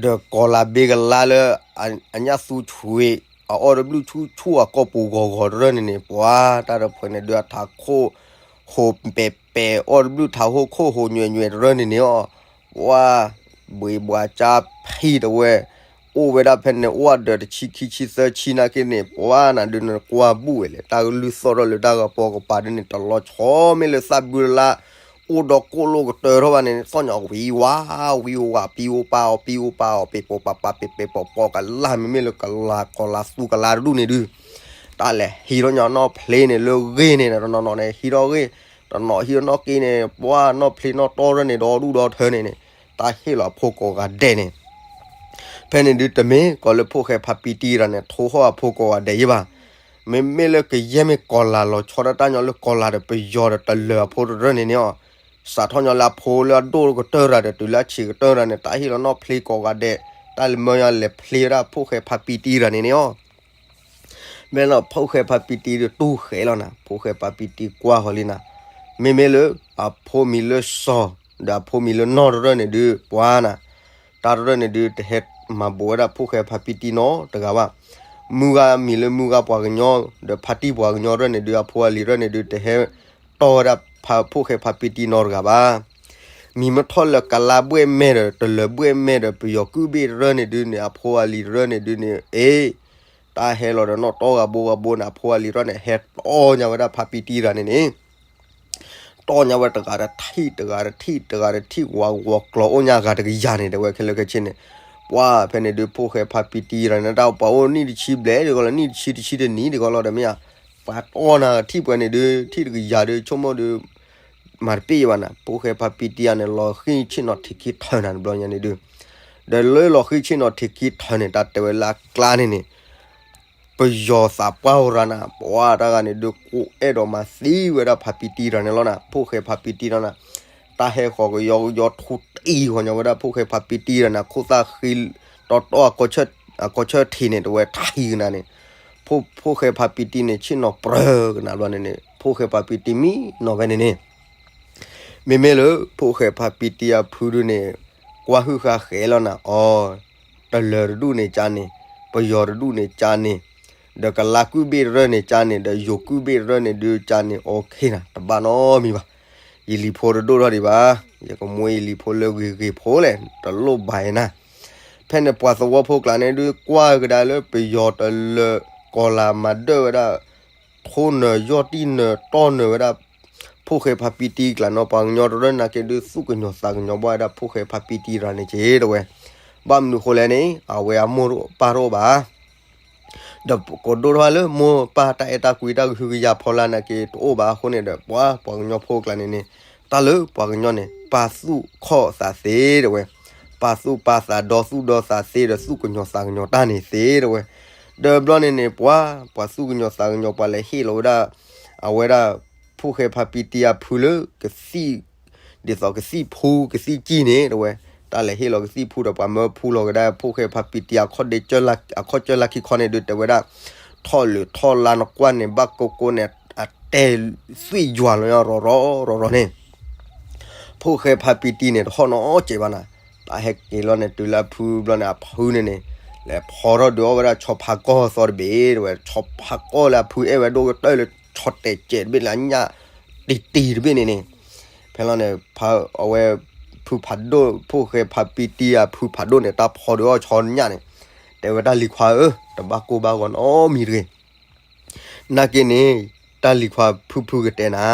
ဒီးကီၤလၤဘ့ကလါလၢ အညၣ်သူဆွံး အအီၣ်တဘျုးဆူၣ်ဆူၣ်အကီၢ်ပူၤဂီၤဂီၤတရၢၢ်န့ၣ်န့ၣ် ပှၤတၢ်တဖုန့ၣ်ဒုးအထးခိၣ် ဟိးပဲာ်ပဲာ် အီၣ်တဘျုးထးဟိၣ်ခိၣ်ဟိးညွဲးညွဲးတရၢၢ်န့ၣ်န့ၣ်အီၤ, ပှၤ ဘှံးဘှးကၠါဖံးတဝဲ အိၣ်ဝဲဒၣ်ဖဲန့ၣ် အိၣ်ဒီးတဆံခံဆံသၢဆံနာ်က့န့ၣ် ပှၤနၤဒုးနကွၢ်ဘူၣ်ဝဲလဲၣ် တၢ်ကလုၢ်သီၣ်ထီၣ်လၢတၢ်ဂီၤပီၤကပၤဒုးန့ၣ် တလီၤဆီမ့ၢ်လၢသၣ်ဘုလါ အိၣ်ဒီးကိၣ်လိာ်ကတၢၢ်ထီၣ်ဘၣ်န့ၣ် သီၣ်ညါဝံၤဝါ ဝံၤဝါ ပံၤအိၣ်ပာ်အီၤ ပံၤအိၣ်ပာ်အီၤ ပ့ၤပိာ်ပာ်ပာ် ပ့ၤပိာ်ပာ်ပီၤ ကလါမ့မ့ၢ်လၢကလၤကီၤလၤသူကလါတဒူၣ်န့ၣ်ဒုး တၢ်လဲၤဟံးထီၣ်ညါနီၣ်ဖျ့န့ၣ်လၢဂ့ၢ်န့ၣ် တနီၤနီၤန့ၣ် ဟံးထီၣ်ဂ့ၢ် တနီၤဟံးထီၣ်နီၣ်က့န့ၣ် ပှၤနီၣ်ဖျ့နီၣ်တီၢ်ရၢၢ်န့ၣ် ဒီဒူၣ်ဒီထၢန့ၣ်န့ၣ် တၢ်ဟ့ၣ်လီၤအဖိကိးဂၤဒဲးန့ၣ် ဖဲန့ၣ်ဒုးတမ့ၢ်ကီးလၢဖိၣ်ဃဲဖါပံတံတဂၤန့ၣ် ထိဟီၣ်အဖိကိးဂၤဒဲးယံၤဘၣ်. မ့မ့ၢ်လၢကယဲၢ်မ့ၢ်ကီၤလၤလီၤဆီဒၣ်တၢ်ညီလၢကီၤလၤဒီးပယီၤဒီးတလၢၤအဖိတရၢၢ်န့ၣ်န့ၣ်အီၤ, စးထီၣ်ညီလၢအဖိလၢအဒိၣ်ကတၢၢ်တဂၤဒီးတုၤလၢအဆံးကတၢၢ်တဂၤန့ၣ် တၢ်ဟ့ၣ်လီၤနီၣ်ဖျ့ကိးဂၤဒဲး, တၢ်လၢမၢယါလဲၤဖျ့ဝဲဒၣ်ဖိၣ်ဃဲဖါပံတံတဂၤန့ၣ်န့ၣ်အီၤ မ့ၢ်လီၤဖိၣ်ဃဲဖါပံတံဒီးတူၢ်ဃဲလီၤနၤ, ဖိၣ်ဃဲဖါပံတံကွၢ်ဃီၤလံနၤ, မ့မ့ၢ်လၢအဖိမံၤလၢစီၤ ဒီးအဖိမံၤလၢနီၢ်တရၢၢ်န့ၣ်ဒုး ပှၤနၤ, တၢ်တရၢၢ်န့ၣ်ဒုး တဟဲမၤဘူးဝဲဒၣ်ဖိၣ်ဃဲဖါပံတံနီတဂၤဘၣ်. မုၢ်ဂၤမံၤလၢမုၢ်ဂၤပှၤကညီ ဒီးဖါတံၢ်ပှၤကညီတရၢၢ်န့ၣ်ဒုး အဖိအလံၤတရၢၢ်န့ၣ်ဒုး တဟဲတီၢ်ဝဲဒၣ်ဖိၣ်ဃဲဖါပံတံနီတဂၤဘၣ်. မံၤမ့ၢ်ထီၣ်လၢကလါဘှဲၣ်မဲာ်ဒီး တလၢၤဘှဲၣ်မဲာ်ဒီး ပယီၤကုၣ်ဘ့ၣ်တရၢၢ်န့ၣ်ဒုးန့ၣ် အဖိအလံၤတရၢၢ်န့ၣ်ဒုးန့ၣ် အ့ တၢ်ဟဲလီၤဒီးနီၣ်တီၢ်ဂၤဘိဂၤဘိန့ၣ် အဖိအလံၤတရၢၢ်န့ၣ် ဟဲတီၢ်ညါဝဲဒၣ်ဖါပံတံတဂၤန့ၣ်န့ၣ် တီၢ်ညါဝဲတဂၤတထံၣ် တဂၤတထံၣ် တဂၤတထံၣ် ဝးဝီၤကျီၤအိၣ်ညါဂၤတကယၤန့ၣ် တဲဝဲခဲလၢာ်ခဲဆ့န့ၣ်, ပှၤဖဲန့ၣ်ဒုးဖိၣ်ဃဲဖါပံတံတဂၤန့ၣ် တၢ်ပှၤအိၣ်နံၣ်တဆံဘျဲၣ်ဒုးကီးလီၤ နံၣ်တဆံတဆံတနံၣ်ဒုးကီးလီၤဒီးမ့ၢ်ဧါ, ပှၤတီၢ်နၤထံၣ်ပှဲၤန့ၣ်ဒုး ထံၣ်တကယၤဒုး ဆိကမိၣ်ဒုး မၤတပ့ၢ်ယံၤဘၣ်နၤ, ဖိၣ်ဃဲဖါပံတံယၤန့ၣ် လီၤဃံၢ်ဆ့ၣ်နီၤထံးခံထၢၣ်နၤတဘျီညါန့ၣ်ဒုး, ဒီးလၢလီၤဃံၢ်ဆ့ၣ်နီၤထံးခံထၢၣ်န့ၣ် တၢ်တဲဝဲလၢအကျါန့ၣ်န့ၣ် ပယီၤသးပှၢ်အိၣ်ရၤနၤ ပှၤတၢ်ဂၤန့ၣ်ဒုး ကိးအဲၣ်ဒိးမၤသံဝဲဒၣ်ဖါပံတံတဂၤန့ၣ်လီၤနၤ, ဖိၣ်ဃဲဖါပံတံလီၤနၤ, တၢ်ဟဲဃီၤကယီကယီထူတံဃီၤညီဝဲဒၣ်ဖိၣ်ဃဲဖါပံတံတဂၤန့ၣ် ခိၣ်သၣ်ဃံ တီတီအကီၢ်ဆၢၣ် အကီၢ်ဆၢထံးန့ၣ် တဝဲထံၣ်ကနၤန့ၣ်, ဖိၣ်ဃဲဖါပံတံန့ၣ် ဆ့ၣ်နီၤပြၢကနၤဘျီန့ၣ်န့ၣ် ဖိၣ်ဃဲဖါပံတံမံနီၤဖဲန့ၣ်န့ၣ် မ့မ့ၢ်လၢ ဖိၣ်ဃဲဖါပံတံအဖုဒုန့ၣ် ကွၢ်ဟုၣ်ဃာ်ဃဲလီၤနၤအီၤ, တလၢၤတဒူၣ်န့ၣ်ကန့ၣ်, ပယီၤတဒူၣ်န့ၣ်ကန့ၣ်, ဒီးကလါကုၢ်ဘ့ၣ်တရၢၢ်န့ၣ်ကန့ၣ်, ဒီးယိၤကုၢ်ဘ့ၣ်တရၢၢ်န့ၣ်ဒုကန့ၣ် အိၣ်ခ့နၤ တဘၣ်နီတမံၤဘၣ်. ယလံၤဖိတဒိၣ်ထီၣ်ဒံးဘၣ်, ယကမူယလံၤဖိလၢဂ့ၤဂ့ၤဖိလဲၣ် တလိၣ်ဘၣ်အံၤနၤ. ဖဲန့ၣ်ပှၤသဝီဖိကျါန့ၣ်ဒု ကွၢ်ကဒါလၢပယီၤတလၢၤကီၤလၤမၤဒၢၣ်ဝဲဒၣ် ထိနၢၤယီၢ်တံၢ်နၢၤတီၢ်နၢၤဝဲဒၣ် ဖိၣ်ဃဲဖါပံတံကျါနီၤ ပှၤကညီတရၢၢ်နာ်က့ဒု သူၣ်ကညီၤသးကညီၤဘၣ်ဝဲဒၣ် ဖိၣ်ဃဲဖါပံတံရၤန့ၣ်က့ၤတဝဲ. ဘၣ်မနုၤဃိလဲၣ်န့ၣ် အဝဲအမိၢ်ပၢ်တအိၣ်ဘၣ် ဒီးကဒိၣ်ထီၣ်လၢမိၢ်ပၢ်တၢ်အဲၣ်တၢ်ကွံတၢ်ကဟုကယာ်ဖီလာ်နာ်က့တအိၣ်ဘၣ်အဃိန့ၣ်ဒီး ပှၤပှၤကညီဖိကျါန့ၣ်န့ၣ် တၢ်လၢပှၤကညီန့ၣ် ပာ်သူၣ်ခီၣ်သးသ့တဝဲ, ပာ်သူၣ်ပာ်သးဒီသူၣ်ဒီသးသ့ဒီး သူၣ်ကညီၤသးကညီၤတၢ်န့ၣ်သ့တဝဲ. ဒီးဘျီန့ၣ်န့ၣ် ပှၤ ပှၤသူၣ်ကညီၤသးကညီၤ ပှၤလဲၤဟ့ၣ်လီၤဝဲဒၣ် အဝဲဒၣ် ဖိၣ်ဃဲဖါပံတံအဖုလၢကသံၣ် ဒ်သိးကသံၣ်ဖူကသံၣ်ကံၢ်န့ၣ်တဝဲ, တၢ်လဲၤဟ့ၣ်လီၤကသံၣ်ဖူဒီး ပှၤမၢဖူလီၤကဒါ ဖိၣ်ဃဲဖါပံတံအခီၣ်ဒ့ အခီၣ်ကၢလၢခံခီန့ၣ်ဒု တဲဝဲဒၣ် ထီၣ်လုာ်ထီၣ်လါနကွၢ်န့ၣ် ဘၣ်ကိးကိးန့ၣ် အတဲသွံၣ်ယွၤလီၤ ရီၤရီၤရီၤရီၤန့ၣ် ဖိၣ်ဃဲဖါပံတံန့ၣ် တဟီၣ်နီၤစဲးဘၣ်နၤ, တၢ်ဟဲက့ၤလီၤန့ၣ် တုၤလၢအဖုဘျီန့ၣ် အဖုန့ၣ်န့ၣ် လဲၤဖီထီၣ်ဒုးအီၣ်ဝဲဒၣ်ဆီဖါကီၢ်သီတဘ့ၣ်တဝဲ, ဆီဖါကီၢ်လၢအဖုအဲၣ်ဝဲဒိၣ်ကတၢၢ်လၢဆီတဲာ်စဲးတဘ့ၣ်လၢအညၣ်တံၢ်တံၢ်တဘ့ၣ်န့ၣ်န့ၣ်, ဖဲလီၤန့ၣ် အဝဲ ဖုဖးဒိၣ် ဖိၣ်ဃဲဖါပံတံအဖုဖးဒိၣ်န့ၣ် တၢ်ဖီဒုးအီၣ်ဆီညၣ်န့ၣ် တဲဝဲတၢ်လံၤခွါဧၢ, တဘၣ်ကိၢ်ဘၣ်ဂီၤနီတမံၤတဂ့ၤ နာ်က့န့ၣ် တၢ်လံၤခွါဖုဖုကတဲနၤ,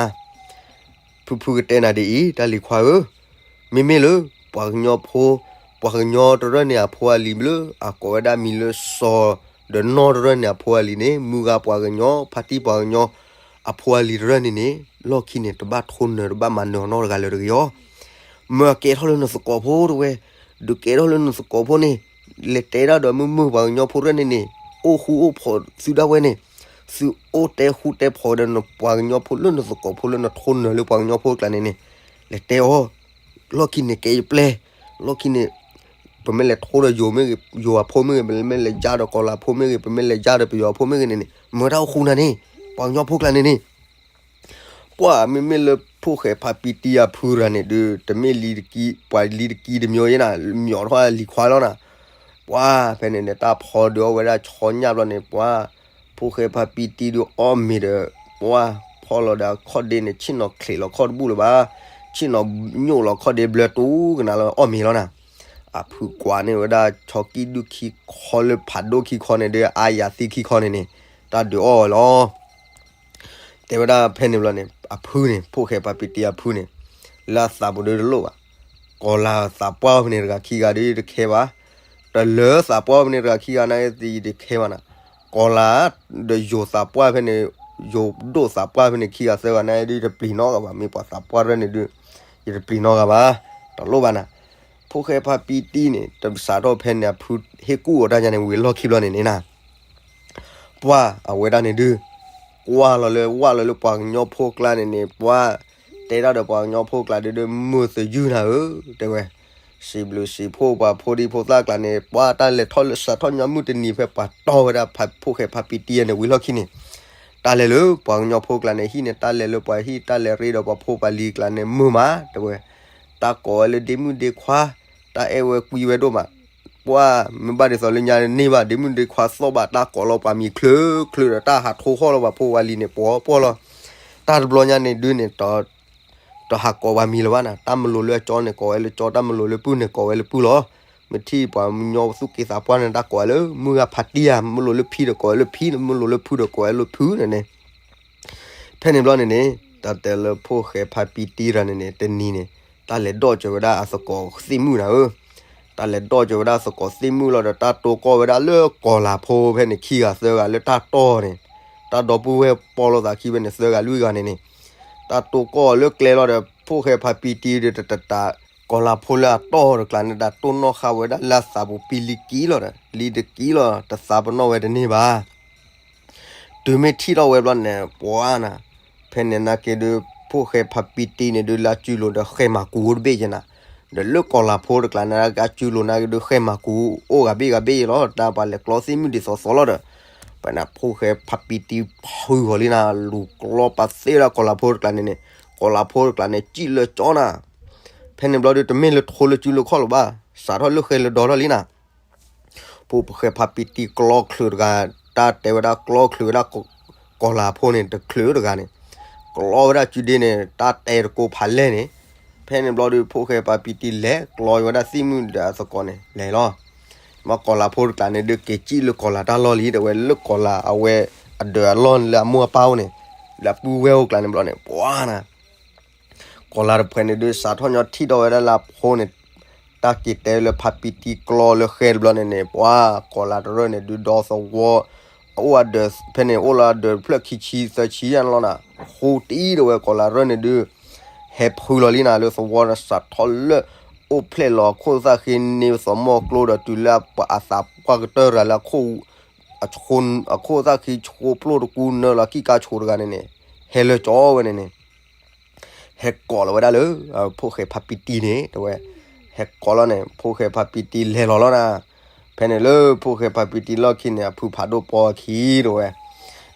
ဖုဖုကတဲနၤဒ်အံၤ တၢ်လံၤခွါဧၢ, မ့မ့ၢ်လၢ ပှၤကညီဖိ ပှၤကညီတရၢၢ်န့ၣ်အဖိအလံၤလၢအကိးဝဲဒၣ်မံၤလၢစီၤဒီးနီၢ်တရၢၢ်န့ၣ်အဖိအလံၤန့ၣ် မုၢ်ဂၤပှၤကညီ ဖါတံၢ်ပှၤကညီ အဖိအလံၤတရၢၢ်န့ၣ်န့ၣ် လီၢ်ခံန့ၣ် တဘၣ်ထိနၢၤတဘၣ်မၤနၢၤအီၤနီတဂၤလၢၤတဂ့ၤအီၤ မၢအကဲထီၣ်လၢနသကိးဖိတဝဲ, ဒုးကဲထီၣ်လၢနသကိးဖိန့ၣ်, လဲၤတဲဒၣ်ဒီးမုၢ်မုၢ်ပှၤကညီဖိတရၢၢ်န့ၣ်န့ၣ်, အိၣ်ဃူအိၣ်ဖိးသုဒၣ်ဝဲန့ၣ်, သုအိၣ်တဲဃူတဲဖိးဒီးနပှၤကညီဖိလၢနသကိးဖိလၢနထိနၢၤလၢပှၤကညီဖိကျါန့ၣ်န့ၣ်, လဲၤတဲအီၤ, လီၢ်ခံန့ၣ်ကဲယပျဲၢ်, လီၢ်ခံန့ၣ် ပမ့ၢ်လဲၤထိဒီးယိၤမ့ၢ်ဂ့ၤ, ယိၤအဖိမ့ၢ်ဂ့ၤ, ပမ့ၢ်လဲၤယါဒီးကီၤလၤဖိမ့ၢ်ဂ့ၤ, ပမ့ၢ်လဲၤယါဒီးပယီၤဖိမ့ၢ်ဂ့ၤန့ၣ်န့ၣ်, မၢတၢ်အိၣ်ဃူနၤန့ၣ်, ပှၤကညီဖိကျါန့ၣ်န့ၣ် ပှၤမ့မ့ၢ်လၢဖိၣ်ဃဲဖါပံတံအဖုရၤန့ၣ်ဒုး တမ့ၢ်လံတကံ, ပှၤလံတကံတမံၤယဲနၤ, မ့ၢ်ထီၣ်လံၤခွါလီၤနၤ, ပှၤဖဲန့ၣ်န့ၣ် တၢ်ဖီဒုးအီၣ်ဝဲဒၣ်ဆီညၣ်ဘျီန့ၣ် ပှၤ ဖိၣ်ဃဲဖါပံတံဒုးအီၣ်မ့ၤဒီး ပှၤဖီလီၤဒီးအခီၣ်ဒ့န့ၣ် ဆ့ၣ်နီၤချံးလီၤခီၣ်တဘူၣ်လၢၤဘၣ်, ဆ့ၣ်နီၤညိၣ်လီၤခီၣ်ဒ့ဘျၢတူကနၤလီၤအီၣ်မ့ၤလီၤနၤ, အဖုကွၢ်န့ၢ်ဝဲဒၣ်ဆီကံၢ်ဒုၣ်ခံခီလၢဖးဒိၣ်ခံခီန့ၣ်ဒုး အါယၤသံခံခီန့ၣ်န့ၣ်, တၢ်ဒုးအီၣ်ဝဲလီၤ တဲဝဲဒၣ်ဖဲန့ၣ်ဘျီန့ၣ် အဖုန့ၣ် ဖိၣ်ဃဲဖါပံတံအဖုန့ၣ် လၢအသးပူၤဒုးတလိၣ်ဘၣ်, ကီၤလၤသးပှၢ်ဖဲန့ၣ်တဂၤခံဂၤဒုးတခဲဘၣ်, တလၢသးပှၢ်ဖဲန့ၣ်တဂၤခံဂၤန့ၣ်သံတခဲဘၣ်နၤ, ကီၤလၤ ဒီးယိၤသးပှၢ်ဖဲန့ၣ်, ယိၤဒိၣ်သးပှၢ်ဖဲန့ၣ်ခံဂၤသၢဂၤန့ၣ်ဒုးတပျံၤနီတဂၤဘၣ်, မ့ၢ်ပှၤသးပှၢ်ရဲၣ်န့ၣ်ဒုး ယတပျံၤနီတဂၤဘၣ်, တလိၣ်ဘၣ်နၤ, ဖိၣ်ဃဲဖါပံတံန့ၣ် တစးထီၣ်ဖဲန့ၣ်အဖုဟ့ၣ်ကူၣ်အီၤတၢ်ညါန့ၣ် ဝံၤလီၢ်ခံဘျီန့ၣ်န့ၣ်နၤ ပှၤအဝဲဒၣ်န့ၣ်ဒုး ကွၢ်လီၤလၢ ဝၢ်လီၤလၢပှၤကညီဖိကျါန့ၣ်န့ၣ် ပှၤတဲဒၣ်ဒီးပှၤကညီဖိကျါဒုးဒုး မုာ်သယုၢ်နၤဧၢ, တဲဝဲ, စံးဘျုးစံးဖှိၣ်ပှၤဖိဒံဖိသၣ်ကျါန့ၣ် ပှၤတၢ်လဲၤထီၣ်လၢစးထီၣ်ညီမုၢ်တနံၤဖဲပှၤတီၢ်ဝဲဒၣ်ဖိၣ်ဃဲဖါပံတံန့ၣ် ဝံၤလီၢ်ခံန့ၣ် တၢ်လဲၤလၢပှၤကညီဖိကျါန့ၣ် ဟံၣ်န့ၣ် တၢ်လဲၤလၢပှၤဟံၣ် တၢ်လဲၤရ့ဒီးပှၤဖိပှၤလံၤကျါန့ၣ် မုာ်မး တဲဝဲ, တၢ်ကိးဝဲလၢဒ့မုၣ်ဒ့ခွါ တၢ်အဲၣ်ဝဲကွံဝဲဒိၣ်မး, ပှၤမ့ၢ်ဘၣ်ဒ်သိးလၢညါန့ၢ်ဘၣ် ဒ့မုၣ်ဒ့ခွါသီၣ်ဘၣ် တၢ်ကိးလီၤပှၤမံၤချုးချုးဒီး တၢ်ဟးထိဃီလီၤပှၤဖိပှၤလံၤန့ၣ် ပှီၤပှီၤလီၤ, တၢ်တဘျီညါန့ၣ်ဒုးန့ၣ် တဟးကိးပှၤမံၤလၢၤဘၣ်နၤ, တၢ်မလိၤလၢအကၠီန့ၣ် ကိးဝဲလၢကၠီ, တၢ်မလိၤလၢပုၢ်န့ၣ် ကိးဝဲလၢပုၢ်လီၤ. မ့ၢ်ထံၣ်ပှၤကညီသူၣ်က့သးပှၢ်န့ၣ် တၢ်ကိးဝဲလၢ မုၢ်ဂၤဖါတံၢ်ဧါ, မ့ၢ်လိၤလၢဖံဒီးကိးဝဲလၢဖံ, မ့ၢ်လိၤလၢဖုဒီးကိးဝဲလၢဖုန့ၣ်န့ၣ်. ဖဲန့ၣ်ဘျီန့ၣ်န့ၣ် တၢ်တဲလၢဖိၣ်ဃဲဖါပံတံတဂၤန့ၣ်န့ၣ် တနံၤန့ၣ် တၢ်လဲၤဒီၣ်စၢၤဝဲဒၣ်အသကိးသ့ၣ်မုၣ်နၤဧၢ, တၢ်လဲၤဒီၣ်စၢၤဝဲဒၣ်အသကိးသ့ၣ်မုၣ်လီၤဒီး တၢ်တိၢ်ကီၢ်ဝဲဒၣ်လၢကီၤလၤဖိဖဲန့ၣ် ခံဂၤသၢဂၤလၢတၢ်တီၢ်န့ၣ်, တၢ်ဒီပုၢ်ဝဲၢ်ပီၢ်လိာ်သးခံဖဲန့ၣ် သၢဂၤလွံၢ်ဂၤန့ၣ်န့ၣ်, တၢ်တိၢ်ကီၢ်လၢကျဲလီၤဒီး ဖိၣ်ဃဲဖါပံတံဒီးတတး ကီၤလၤဖိလၢအတီၢ်တကျါန့ၣ် တၢ်တိၢ်နီၣ်ဃာ်ဝဲဒၣ်လၢအသးပူၤ ပံလံကံလီၤဒီး လံတကံလီၤ တသးပနီၣ်ဝဲတန့ၢ်ဘၣ်. တုၤမ့ၢ်ထံၣ်ထီၣ်ဝဲဘျီန့ၣ် ပှၤနၤ, ဖဲန့ၣ်နာ်က့ဒုး ဖိၣ်ဃဲဖါပံတံန့ၣ်ဒုး လၢအစုလိၤဒီးဃဲမၤကူတဘ့ၣ်ယဲနၤ, ဒီးလၢကီၢ်လၤဖိတကျးန့ၣ် ကစူလိာ်နာ်က့ၤဒုးဃဲမၤကူ အိၣ်ဂၤဘ့ၣ်ဂၤဘ့ၣ်လီၤ တၢ်ပှၤလဲၤကျီသ့ၣ်မုၢ်ဒံးသီသီလီၤဒီး ပနၢ်ဖိၣ်ဃဲဖါပံတံဖုဂီၤလံနၤ လူၤကျီပာ်သ့ဝဲဒၣ်ကီၢ်လၤဖိတကျးန့ၣ်န့ၣ် ကီၢ်လၤဖိတကျးန့ၣ် စံၣ်လၢကၠီနၤ ဖဲန့ၣ်ဘျီဒုး တမ့ၢ်လၢထိလၢစူလၢခီၣ်လၢၤဘၣ် စးထီၣ်လၢဃဲလၢၤဒီးလီၤလံနၤ ဖိၣ်ဃဲဖါပံတံကျီချုးတဂၤ တၢ်တဲဝဲဒၣ်ကျီချုးဝဲဒၣ် ကီၢ်လၤဖိန့ၣ် တချုးတဂၤန့ၣ် ကျီဝဲဒၣ်စုဒ့န့ၣ် တၢ်တဲတကိးဖးလဲၢ်န့ၣ် ဖဲန့ၣ်ဘျီဒုး ဖိၣ်ဃဲဖါပံတံလဲၤကျီဝဲဒၣ်သ့ၣ်မုၢ်ဒီးအသကိးန့ၣ် လဲၤလီၤ မ့ၢ်ကီၢ်လၤဖိတကျးန့ၣ်ဒုး က့ၤစံၣ်လၢကီၢ်လၤတၢ်လီၢ်လံ တဲဝဲလၢကီၢ်လၤအဝဲအဒၢးအလီၢ်လၢအမိၢ်အပၢ်အိၣ်န့ၣ် လၢအပုၢ်ဝဲၢ်အိၣ်ကျါန့ၣ်ဘျီန့ၣ် ပှၤနၤ ကီၢ်လၤတဖုန့ၣ်ဒုး စးထီၣ်ညီထံၣ်ထီၣ်ဝဲဒၣ်လၢအဖိန့ၣ် တၢ်က့ၤတဲလၢဖါပံတံကျီလၢဃဲတဘျီန့ၣ်န့ၣ် ပှၤကီၢ်လၤတရၢၣ်န့ၣ်ဒုး ဒီသဝီ အအိၣ်အဒၢး ဖဲန့ၣ်အိၣ်လၢအဒၢးဖျၢၣ်ခံဆံသၢဆံယါန့ၣ်လီၤနၤ ဃိတအံၤတဲဝဲ ကီၢ်လၤတရၢၣ်န့ၣ်ဒုး ဟဲဖုလီၤလံနၤ လၢသဝီဒီးစးထီၣ်လၢ အိၣ်ဖျဲၣ်လီၤအခိၣ်သၣ်ဃ့န့ၢ်သီၣ်မီၢ်ကျိဒီးတုၤလၢအသးပှၢ်ကတၢၢ်ရၤလၢအခိၣ် အခိၣ်သၣ်ဃ့ဆိပျိၢ်တကူနၢလီၤခံကါဆိတဂၤန့ၣ်န့ၣ် ဟဲလၢကၠီဝဲန့ၣ်န့ၣ် ဟဲကိးလီၤဝဲဒၣ်လၢ ဖိၣ်ဃဲဖါပံတံန့ၣ် တဲဝဲ ဟဲကိးလီၤန့ၣ် ဖိၣ်ဃဲဖါပံတံလဲၤလီၤလီၤနၤ ဖဲန့ၣ်လၢဖိၣ်ဃဲဖါပံတံလီၢ်ခံန့ၣ် အဖုဖးဒိၣ်ပီခံတဲဝဲ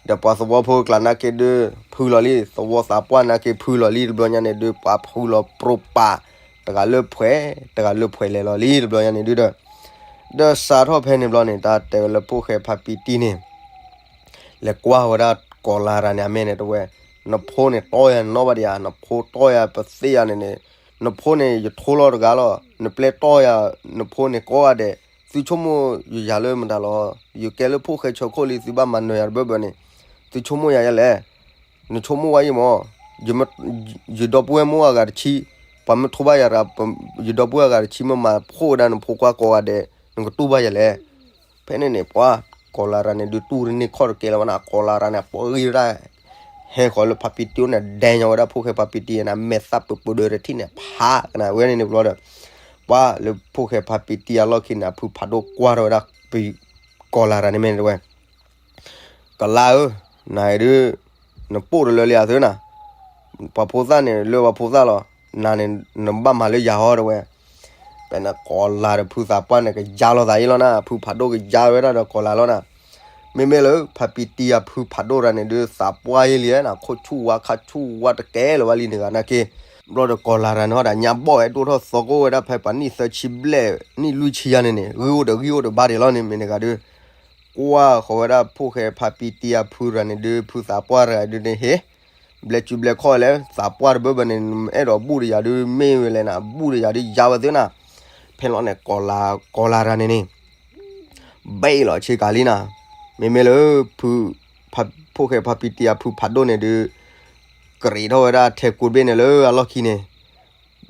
ဒီးပှၤသဝီဖိကျါနာ်က့ဒုး ဖုလီၤလံ သဝီသးပှၢ်နာ်က့ဖုလီၤလံတဘျီညါန့ၣ်ဒုး ပှၤဖုလီၤပြိပာ် တဂၤလၢဖှဲး တဂၤလၢဖှဲးလဲၤလီၤလံတဘျီညါန့ၣ်ဒုးဒီး ဒီးစးထီၣ်ဖဲန့ၣ်ဘျီန့ၣ် တၢ်တဲဝဲလၢဖိၣ်ဃဲဖါပံတံန့ၣ် လဲၤကွၢ်ဝဲဒၣ်ကီၢ်လၤရၤန့ၣ် အမဲာ်န့ၣ်တဲဝဲ နဖိန့ၣ်တီၢ်ယၤနနီၣ်ဘၣ်ဒံးဧါ နဖိတီၢ်ယၤပသ့ယၤန့ၣ်န့ၣ် နဖိန့ၣ်ယထိလီၤတဂၤလီၤ နပျဲတီၢ်ယၤ နဖိန့ၣ်ကိးဂၤဒဲး သုဆိကမိၣ်ယၤလၢမတၤလီၤ ယကဲလၢဖိၣ်ဃဲဆၢခိၣ်လံ သုဘၣ်မၤနၢၤယၤတဘၣ်ဘၣ်န့ၣ် သုဆိကမိၣ်ယၤယဲလဲၣ် နဆိကမိၣ်ဝဲအံၤမး ယဒီပုၢ်ဝဲၢ်မိၢ်အဂၤတဆံ ပှၤမ့ၢ်ထိဘၣ်ယၤတဂၤ ယဒီပုၢ်ဝဲၢ်အဂၤတဆံမ့ၢ်မၤဖှိၣ်ဝဲဒၣ်နဖိခွါကိးဂၤဒဲး နကတူၢ်ဘၣ်ယၤလဲၣ် ဖဲန့ၣ်န့ၣ် ပှၤကီၢ်လၤရၤန့ၣ်ဒုးတူၢ်တန့ၢ်ခီၣ်တကဲလၢၤဘၣ်နၤ ကီၢ်လၤရၤန့ၣ် ပှၤဂံၢ်ဝဲဒၣ် ဟဲဃီၤလၢဖါပံတံန့ၣ် ဒဲညီဝဲဒၣ်ဖိၣ်ဃဲဖါပံတံန့ၣ် မဲာ်သၣ်ပၢၤပၢၤဒၢတထံၣ်န့ၣ် ဖးကနၣ်ဝဲန့ၣ်န့ၣ်ဘျီဒီး ပှၤလၢဖိၣ်ဃဲဖါပံတံအလီၢ်ခံန့ၣ် အဖုဖးဒိၣ်ကွၢ်ထီၣ်ဝဲဒၣ် ကီၢ်လၤရၤန့ၣ်မဲာ်န့ၣ်တဲဝဲ ကလါဧၢ, နဒုး, နပိၢ်တလၢလံဧါသုနၤ, ပှၤဖိသၣ်န့ၣ်လၢပှၤဖိသၣ်လီၤ, နၤန့ၣ် နဘၣ်မၤလၢယၤဟီတဲဝဲ, ဖဲန့ၣ်ကီၢ်လၤဒီးဖုသးပှၢ်န့ၣ် ကယါလိာ်သးအံၤလီၤနၤ, ဖုဖးဒိၣ်ကယါဝဲဒၣ်ဒီးကီၢ်လၤလီၤနၤ, မ့မ့ၢ်လၢဖါပံတံအဖုဖးဒိၣ်တဂၤန့ၣ်ဒုး သးပှၢ်ယဲလံနၤ, ခိၣ်ဆူၣ်ဝါခါဆူၣ်ဝါတကဲလၢၤဘၣ်လံန့ၣ်ဂၤနာ်က့, ဘျီဒီးကီၢ်လၤတဂၤန့ၣ်ဟီဒၣ်ညါဘီၣ်ဝဲဒိၣ်ထီၣ်သီကိၣ်ဝဲဒၣ်ဖဲပှၤနံၣ်သၢဆံဘျဲၣ် နံၣ်လွံၢ်ဆံယါန့ၣ်န့ၣ် ဂံၢ်အိၣ်ဒီးဂံၢ်အိၣ်ဒီးဘၣ်ဒံးလီၤန့ၣ် မ့ၢ်န့ၣ်ဂၤဒုး ကွၢ်ဃီၤဝဲဒၣ်ဖိၣ်ဃဲဖါပံတံအဖုတဂၤန့ၣ်ဒုး ဖုသးပှၢ်တဂၤဒုးန့ၣ်ဟ့ၣ်, ဘျဲးစုဘျဲးခီၣ်လဲၣ် သးပှၢ်တဘၣ်ဘၣ်န့ၣ် အဲၣ်ဒိးဘူၣ်ဒီးယၤဒုး မ့ၢ်ဝဲလဲၣ်နၤ ဘူၣ်ဒီးယၤဒုးယါဝဲသ့နၤ, ဖဲလီၤန့ၣ် ကီၢ်လၤတဂၤန့ၣ်န့ၣ် ဘဲလီၤဆ့ကၤလံနၤ, မ့မ့ၢ်လၢ ဖု ဖ ဖိၣ်ဃဲဖါပံတံအဖုဖးဒိၣ်န့ၣ်ဒုး ကရံးထီၣ်ဝဲဒၣ်အထဲကူတဘ့ၣ်န့ၣ်လၢအလီၢ်ခံန့ၣ်,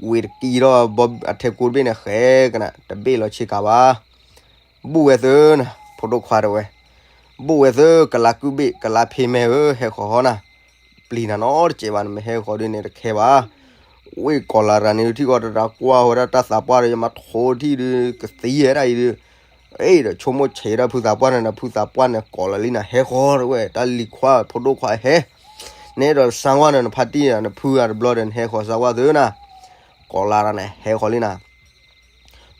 ဝံၤတကံထီၣ်အထဲကူတဘ့ၣ်န့ၣ် ဃဲကနၣ် တဘ့ၣ်လီၤဆ့ကၤဘၣ်, ဘူၣ်ဝဲသ့နၤ ဖိဒိၣ်ခွါတဲဝဲ, ဘူၣ်ဝဲသ့ ကလါကုဘ့ၣ် ကလါဖ့မဲဧၢ ဟဲဃီၤဟီနၤ, ပျံၤနၤနီတစဲးဘၣ် နမ့ၢ်ဟဲဃီၤဒုးန့ၣ်တခဲဘၣ်, ဝံၤကီၢ်လၤတဂၤန့ၣ် ထံၣ်ဃီၤတၢ်ကွၢ်ဝဲဒၣ်တၢ်သးပှၢ်ဒီး ယမၤထိထံၣ်ဒုး ကသံဝဲဒၣ်အံၤဒုး အ့ၣ်ဒီးဆိကမိၣ်ဆဲးဒၣ်ဖုသးပှၢ်န့ၣ်ဒီး ဖုသးပှၢ်န့ၣ်ကိးလီၤလံနၤ ဟဲဃီၤတဲဝဲ တၢ်လံၤခွါဖိဒိၣ်ခွါဟဲ, နဲဒီးစါဝါန့ၣ် နဖါတံၢ်နဖုဂၤတဘျီဒီး နဟဲဃီၤစါဝါသ့နၤ, ကီၢ်လၤတဂၤန့ၣ် ဟဲဃီၤလံနၤ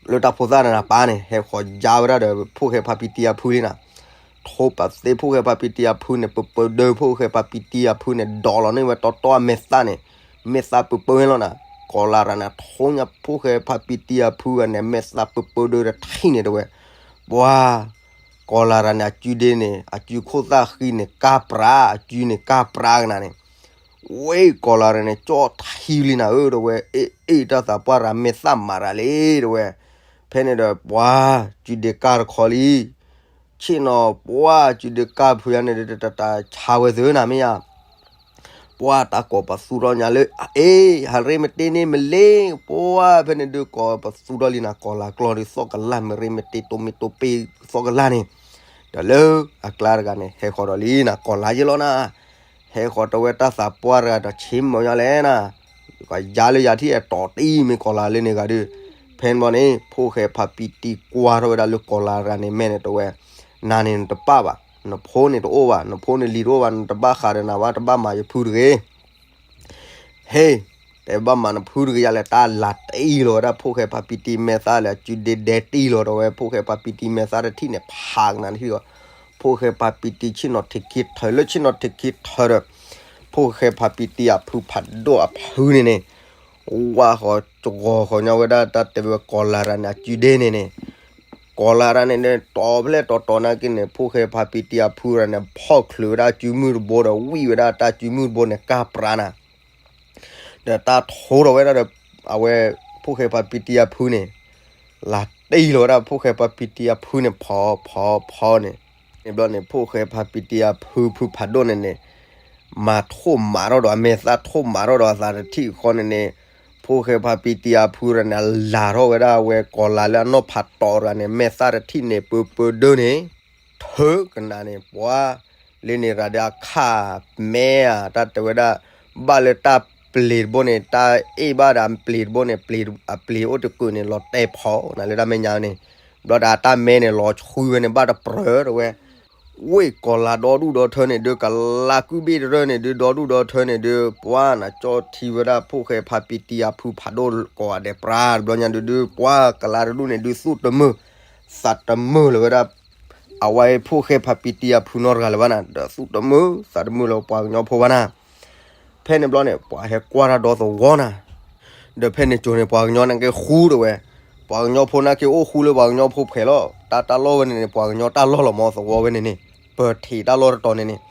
လၢတၢ်ဖိသၣ်န့ၣ်နပၢ်န့ၣ် ဟဲဃီၤယါဝဲဒၣ်ဒီးဖိၣ်ဃဲဖါပံတံအဖုလံနၤ, ထိပာ်သ့ဖိၣ်ဃဲဖါပံတံအဖုန့ၣ် ပၢၤပၢၤဒၢ ဖိၣ်ဃဲဖါပံတံအဖုန့ၣ် ဒိးလီၤန့ၢ်ဝဲတီတီအမဲာ်သၣ်န့ၣ်, မဲာ်သၣ်ပၢၤပၢၤဝဲလီၤနၤ, ကီၢ်လၤတဂၤန့ၣ် ထိညါဖိၣ်ဃဲဖါပံတံအဖုဂၤန့ၣ် မဲာ်သၣ်ပၢၤပၢၤဒၢတထံၣ်န့ၣ်တဲဝဲ, ပှၤ ကီၢ်လၤတဂၤန့ၣ် အစုဒ့န့ၣ် အစုခိၣ်သၣ်ဃံန့ၣ် ကါပြး အစုန့ၣ်ကါပြးကနၤန့ၣ် ဝဲကီၢ်လၤတဂၤန့ၣ် ကၠီၣ်ထံလံနၤဧၢ တဲဝဲ, အ့ၣ်အ့ၣ်တၢ်သးပှၢ်တဂၤမဲာ်သၣ်မၤတဂၤလံ တဲဝဲ, ဖဲန့ၣ်ဒီးပှၤ စုဒ့ကါတခီလံ, ဆ့ၣ်နီၤပှၤ စုဒ့ကါဖုယါန့ၣ်ဒီး တတၢ်ဆါဝဲသ့နၤမ့ၢ်ယါ ပှၤတၢ်ကိးပသူထီၣ်ညါလၢ အ့ၣ် ဟးရ့မတ့န့ၢ်မလ့, ပှၤဖဲန့ၣ်ဒုးကိးပသူထီၣ်လံနၤ ကီၢ်လၤကျီၢ်ဒုးသီၣ်ကလၢ် မ့ၢ်ရ့မတ့တိမ့ၢ်တိပ့ၢ်သီၣ်ကလၢ်န့ၣ်, ဒီးလၢအကျါတဂၤန့ၣ် ဟဲဃီၤဒီးလံနၤ ကီၢ်လၤယဲလီၤနၤ, ဟဲဃီၤတဲဝဲတၢ်သးပှၢ်တဂၤဒီးဆ့မုာ်ညါလဲၣ်နၤ, ကယါလၢယၤထံၣ်အတီၤတံၢ်မ့ၢ်ကီၢ်လၤလၢန့ၣ်ဂၤဒုး, ဖဲန့ၣ်ဘီန့ၣ် ဖိၣ်ဃဲဖါပံတံကွၢ်ထီၣ်ဝဲဒၣ်လၢကီၢ်လၤတဂၤန့ၣ်မဲာ်န့ၣ်တဲဝဲ, နၤန့ၣ်နတပၣ်ဘၣ်, နဖိန့ၣ်တအိၣ်ဘၣ်, နဖိန့ၣ်လံၤတအိၣ်ဘၣ်, နတဘၣ်ဃးဒီးနၤဘၣ်, တဘၣ်မၤယဖုတဂ့ၤ ဟ့ၣ်, တဲဘၣ်မၤနဖုတကယၤလဲၣ် တၢ်လၤတံၢ်လီၤဝဲဒၣ် ဖိၣ်ဃဲဖါပံတံမဲာ်သၣ်လၢအစုဒ့ဒဲတံၢ်လီၤဒီးဝဲ ဖိၣ်ဃဲဖါပံတံမဲာ်သၣ်တထံၣ်န့ၣ် ဖးကနၣ်တထံၣ်ဒီး ဖိၣ်ဃဲဖါပံတံဆ့ၣ်နီၤထံးခံထၢ လၢဆ့ၣ်နီၤထံးခံထၢဒီး ဖိၣ်ဃဲဖါပံတံအဖုဖးဒိၣ်အဖုန့ၣ်န့ၣ် ဝၢ်ဃီၤကဂီၤဃီၤညီဝဲဒၣ် တၢ်တဲဝဲကီၤလၤတၢ်န့ၣ်အစုဒ့န့ၣ်န့ၣ် ကီၤလၤတၢ်န့ၣ်န့ၣ် တီၤဖျဲၣ်တီၤတီၤနာ်က့န့ၣ် ဖိၣ်ဃဲဖါပံတံအဖုတဂၤန့ၣ် ဖီၣ်ချုးဝဲဒၣ်အစုမုၢ်တဘိဒီး ဝံၣ်ဝဲဒၣ်တၢ်စုမုၢ်တဘိန့ၣ် ကၢ်ပြါနၤ ဒီးတၢ်ထိထီၣ်ဝဲဒၣ်ဒီး အဝဲ ဖိၣ်ဃဲဖါပံတံအဖုန့ၣ် လၤတံၢ်လီၤဝဲဒၣ် ဖိၣ်ဃဲဖါပံတံအဖုန့ၣ် ဖီဖီဖီန့ၣ် န့ၣ်ဘျီန့ၣ် ဖိၣ်ဃဲဖါပံတံအဖုဖုဖးဒိၣ်န့ၣ်န့ၣ် မၤထိၣ်မးထီၣ်ဒီးအမဲာ်သၣ် ထိၣ်မးထီၣ်ဒီးအသးတထံၣ်ဃီန့ၣ်န့ၣ် ဖိၣ်ဃဲဖါပံတံအဖုတဂၤန့ၣ် အလၤထီၣ်ဝဲဒၣ်အဝဲကီၤလၤလၢအနီၢ်ဖးတီၤတဂၤန့ၣ် မဲာ်သၣ်တထံၣ်န့ၣ် ပၢပၢဒၢန့ၣ် ထၢကနၣ်န့ၣ် ပှၤ လၢန့ၣ်ရၤဒီးအခၣ်မဲဧါ တၢ်တဲဝဲဒၣ် ဘၣ်လၢတၢ်ပျ့ၤတဘိန့ၣ် တၢ်အ့ၣ်ဘၣ်ဒီးအပျ့ၤတဘိန့ၣ် အပျ့ၤအိၣ်တကုာ်န့ၣ် လီၤတဲာ်ဖီနၤလၢတၢ်မဲာ်ညါန့ၣ် ဘျီဒီးအတၢ်မဲန့ၣ် လီၤဆှံဝဲန့ၣ် ဘၣ်တပြၢၤတဝဲ ဝ့ၢ်ကီၤလၤဒီဒူၣ်ဒီထၢန့ၣ်ဒုး ကလါကုဘ့ၣ်တရၢၢ်န့ၣ်ဒုး ဒီဒူၣ်ဒီထၢန့ၣ်ဒုး ပှၤနကၠီထံဝဲဒၣ် ဖိၣ်ဃဲဖါပံတံအဖုဖးဒိၣ်ကိးဂၤဒဲးပြါ တဘျီညါဒုးဒုး ပှၤကလါတဒူၣ်န့ၣ်ဒုး သူၣ်တမုာ် သးတမုာ်လၢၤဝဲဒၣ် အဝဲဖိၣ်ဃဲဖါပံတံအဖုနီတဂၤလၢၤဘၣ်နၤ ဒီးသူၣ်တမုာ်သးတမုာ်လၢၤပှၤကညီဖိဘၣ်နၤ ဖဲန့ၣ်ဘျီန့ၣ် ပှၤဟဲကွၢ်တၢ်ဒီသဝီနၤ ဒီးဖဲန့ၣ်ကၠိန့ၣ် ပှၤကညီနာ်က့ဃူတဝဲ, ပှၤကညီဖိနာ်က့အိၣ်ဃူလၢပှၤကညီဖိဖှဲးလီၤ. တၢ်တၢ်လီၢ်ဝဲန့ၣ်န့ၣ် ပှၤကညီတၢ်လီၢ်လီၤမး သဝီဝဲန့ၣ်န့ၣ်, ပၢၢ်ထံးတၢ်လီၢ်တတီၤန့ၣ်န့ၣ်,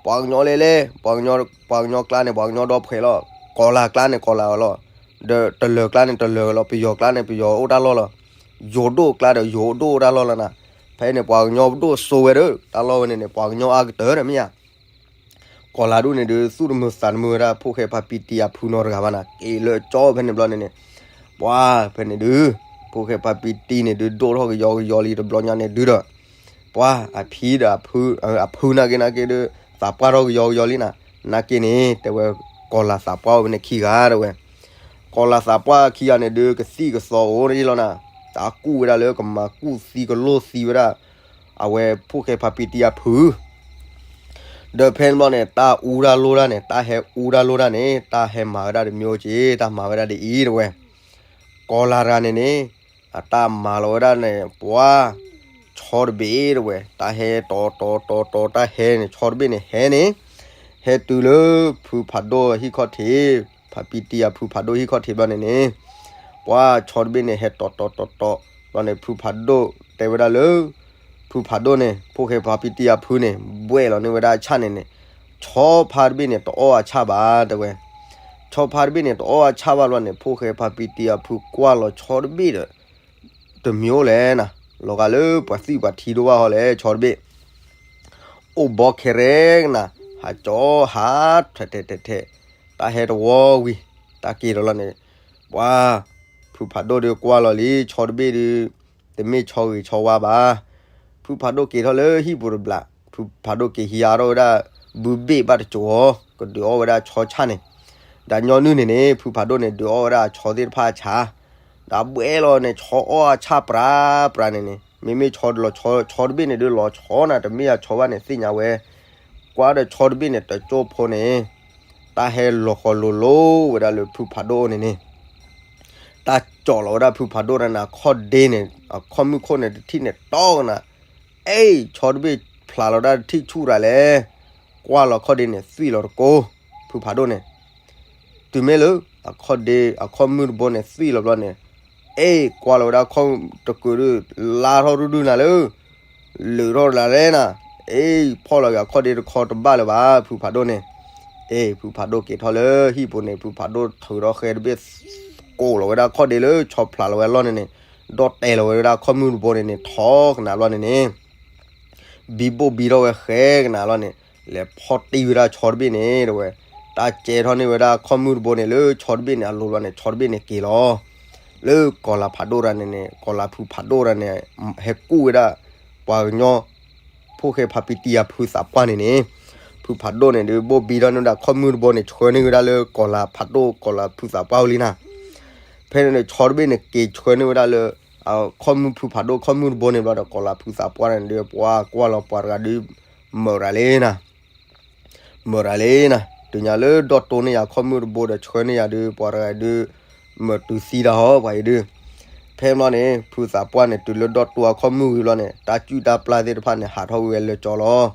ပှၤကညီလဲၣ်လဲၣ်, ပှၤကညီကျါန့ၣ် ပှၤကညီဒီဖှဲးလီၤ. ကီၤလၤကျါန့ၣ် ကီၤလၤအီၤလီၤ. ဒီးတလၢၤကျါန့ၣ် တလၢၤလီၤ. ပယီၤကျါန့ၣ် ပယီၤအိၣ်တၢ်လီၢ်လီၤ. ယိၤဒိၣ်ကျါဒီးယိၤဒိၣ်အိၣ်တၢ်လီၢ်လီၤနၤ. ဖဲန့ၣ် ပှၤကညီဒိၣ်စိဝဲဒီး တၢ်လီၢ်ဝဲန့ၣ်န့ၣ် ပှၤကညီအါကတၢၢ်ဒီးမ့ၢ်ဧါ ကီၤလၤဒူၣ်န့ၣ်ဒုး သူၣ်တမုာ်သးတမုာ်ဝဲဒၣ် ဖိၣ်ဃဲဖါပံတံအဖုနီတဂၤဘၣ်နၤ. က့ၤလၢကၠီဖဲန့ၣ်ဘျီန့ၣ်န့ၣ်, ပှၤဖဲန့ၣ်ဒုး, ဖိၣ်ဃဲဖါပံတံန့ၣ်ဒုး ဒိၣ်ထီၣ်ကယီကယီလံတဘျီညါန့ၣ်ဒုးဒီး, ပှၤအဖံဒီးအဖု, အဖုနာ်က့နာ်က့ဒုး သးပှၢ်ထီၣ်ကယီကယီလံနၤ. နာ်က့န့ၣ် တဲဝဲ ကီၤလၤသးပှၢ်ဝဲန့ၣ်ခံဂၤတဲဝဲ ကီၤလၤသးပှၢ်ခံဂၤန့ၣ်ဒုး ကသံၣ်ကသီအိၣ်န့ၣ်လီၤနၤ. တၢ်ကူၣ်ဝဲဒၣ်လၢကမၤကူၣ်သံကလိၢ်သံဝဲဒၣ် အဝဲဖိၣ်ဃဲဖါပံတံအဖု ဒီးဖဲန့ၣ်ဘျီန့ၣ် တၢ်အူတၢ်လိၣ်တၢ်န့ၣ် တၢ်ဟဲအူတၢ်လိၣ်တၢ်န့ၣ် တၢ်ဟဲမၤဝဲဒၣ်တမံၤအိၣ်က့ၤ တၢ်မၤဝဲဒၣ်ဒ်အံၤတဲဝဲ, ကီၤလၤတဂၤန့ၣ်န့ၣ် အတၢ်မၤလီၤဝဲဒၣ်န့ၣ် ပှၤ ဆီတဘ့ၣ်တဲဝဲ, တၢ်ဟဲတီၤတီၤတီၤတီၤတၢ်ဟဲန့ၣ် ဆီတဘ့ၣ်န့ၣ်ဟဲန့ၣ်, ဟဲတုၤလၢ ဖုဖးဒိၣ်ဟံၣ်ခီၣ်ထံး, ဖါပံတံအဖုဖးဒိၣ်ဟံၣ်ခီၣ်ထံးဘျီန့ၣ်န့ၣ်, ပှၤဆီတဘ့ၣ်န့ၣ် ဟဲတီၤတီၤတီၤတီၤ ဘျီန့ၣ် ဖုဖးဒိၣ်တဲဝဲဒၣ်လၢ ဖုဖးဒိၣ်န့ၣ် ဖိၣ်ဃဲဖါပံတံအဖုန့ၣ် ဘှဲၣ်လီၤန့ၢ်ဝဲဒၣ်အဆၣ်န့ၣ်န့ၣ်, ဆီဖါတဘ့ၣ်န့ၣ် တအီၣ်အဆၣ်ဘၣ်တဲဝဲ, ဆီဖါတဘ့ၣ်န့ၣ် တအီၣ်အဆၣ်ဘၣ်ဘျီန့ၣ် ဖိၣ်ဃဲဖါပံတံအဖုကွၢ်လီၤဆီတဘ့ၣ်ဒီး တမံၤအိၣ်လဲၣ်နၤ, လီၤဂာ်လၢပှၤသံၣ်ပှၤထံဒိၣ်ဘၣ်ဟီလဲၣ် ဆီတဘ့ၣ် အိၣ်ဘီခဲရဲကနၤ, ဟးကၠီဟးထဲထဲထဲထဲ, တၢ်ဟဲတဝီဝံၤ, တၢ်က့ၤဒီးလီၤန့ၣ်, ပှၤ ဖုဖးဒိၣ်ဒုးကွၢ်လီၤလံ ဆီတဘ့ၣ်ဒုး, တမ့ၢ်ဆီဂ့ၤဆီဝါဘၣ်. ဖုဖးဒိၣ်က့ၤထီၣ်လၢဟံၣ်ပူၤတဘျီ, ဖုဖးဒိၣ်က့ၤဟံးအါထီၣ်ဝဲဒၣ် ဘုဘ့ၣ်ဘၣ်တစိၤအီၤ ကဒုးအီၣ်ဝဲဒၣ်ဆီဆၣ်န့ၣ်, ဒီးညီနုၢ်န့ၣ်န့ၣ် ဖုဖးဒိၣ်န့ၣ် ဒုးအီၣ်ဝဲဒၣ်အဆီသ့ၣ်တဖၣ်အဆၣ် ဒီးဘှဲၣ်လီၤန့ၣ် ဆီအီၣ်အဆၣ်ပြးပြးန့ၣ်န့ၣ် မ့မ့ၢ်ဆီလီၤဆီ ဆီတဘ့ၣ်န့ၣ်ဒုးလီၤဆီနၤ တမ့ၢ်အဆီဘၣ်န့ၣ် သ့ၣ်ညါဝဲ, ကွၢ်ဒီးဆီတဘ့ၣ်န့ၣ် တကၠိဖိန့ၣ်, တၢ်ဟဲလီၤဃီၤလိၤလိၤဝဲဒၣ်လၢဖုဖးဒိၣ်န့ၣ်န့ၣ်, တၢ်ကၠီၣ်လီၤဝဲဒၣ်ဖုဖးဒိၣ်န့ၣ် အခီၣ်ဒ့န့ၣ် အခီၣ်မုၢ်ခိၣ်န့ၣ် တထံၣ်န့ၣ်တီကနၤ, အ့ၣ် ဆီတဘ့ၣ်ဖျးလီၤဒၣ်တထံၣ်ဆူၣ်ရၤလဲၣ်, ကွၢ်လီၤခီၣ်ဒ့န့ၣ် သွံၣ်လီၤတကိး, ဖုဖးဒိၣ်န့ၣ် တုၤမ့ၢ်လၢ အခီၣ်ဒ့ အခီၣ်မုၢ်တဘိန့ၣ် သွံၣ်လီၤဘျီန့ၣ်, အ့ၣ် ကွၢ်လီၤဝဲဒၣ်ခီၣ်တကုာ်ဒုး လါထီၣ်ဒုဒုနၤလၢ, လုာ်ထီၣ်လၢလဲၣ်နၤ, အ့ၣ် ဖီၣ်လီၤက့ၤအခီၣ်ဒ့တခီတဘၣ်လၢၤဘၣ် ဖုဖးဒိၣ်န့ၣ်, အ့ၣ် ဖုဖးဒိၣ်က့ၤထီၣ်လၢဟံၣ်ပူၤန့ၣ် ဖုဖးဒိၣ်ထုးထီၣ်ဃဲတဘ့ၣ် ကိးလီၤဝဲဒၣ်ခီၣ်ဒ့လၢဆီဖျးလီၤဝဲအလီၢ်န့ၣ်န့ၣ်, ဒီၣ်တဲာ်လီၤဝဲဒၣ်ခီၣ်မုၢ်တဘိန့ၣ်န့ၣ် ထီကနၤဘျီန့ၣ်န့ၣ် ဘံဘိၣ်ဘံထီၣ်ဝဲဃဲကနၤလီၤန့ၣ်, လဲၤဖီၣ်တံၢ်ဝဲဒၣ်ဆီတဘ့ၣ်န့ၣ်တဲဝဲ, တၢ်ကဲထီၣ်န့ၢ်ဝဲဒၣ်ခီၣ်မုၢ်တဘိန့ၣ် လၢဆီတဘ့ၣ်န့ၣ်အလိၤဘျီန့ၣ် ဆီတဘ့ၣ်န့ၣ်က့ၤလီၤ. လၢကီၤလၤဖးဒိၣ်တဂၤန့ၣ်န့ၣ် ကီၤလၤဖုဖးဒိၣ်တဂၤန့ၣ် ဟဲကူၣ်ဝဲဒၣ် ပှၤကညီ ဖိၣ်ဃဲဖါပံတံအဖုသးပှၢ်န့ၣ်န့ၣ်, ဖုဖးဒိၣ်န့ၣ်ဒုး ဘိၣ်ဘံထီၣ်န့ၢ်ဝဲဒၣ်ခီၣ်မုၢ်တဘိန့ၣ် ဆှၢန့ၢ်ဝဲဒၣ်လၢကီၤလၤဖးဒိၣ် ကီၤလၤဖုသးပှၢ်ဝံၤလံနၤ. ဖဲန့ၣ်န့ၣ် ဆီတဘ့ၣ်န့ၣ် က့ၤဆှၢန့ၢ်ဝဲဒၣ်လၢ ခီၣ်မုၢ်ဖုဖးဒိၣ် ခီၣ်မုၢ်တဘိန့ၣ်ဘျီဒီး ကီၤလၤဖုသးပှၢ်န့ၣ်ဒုး ပှၤကွၢ်လီၤပှၤတဂၤဒုး မုာ်ရၤလံနၤ, မုာ်ရၤလံနၤ, တုၤညါလၢဒီတိၢ်န့ၢ်ယၤခီၣ်မုၢ်တဘိဒီးဆှၢန့ၢ်ယၤဒုး ပှၤတဂၤဒုး မၤတုၤသံတၢ်ဟီ ပှၤအံၤဒုး. ဖဲဘျီန့ၣ် ဖုသးပှၢ်န့ၣ် တုၤလၢဒီတိၢ်အခီၣ်မုၢ်ဝံၤဘျီန့ၣ် တၢ်စုၣ်တၢ်ပျၢ်သ့ၣ်တဖၣ်န့ၣ် ဟးထီၣ်ဝံၤဝဲလၢကၠီလီၤ.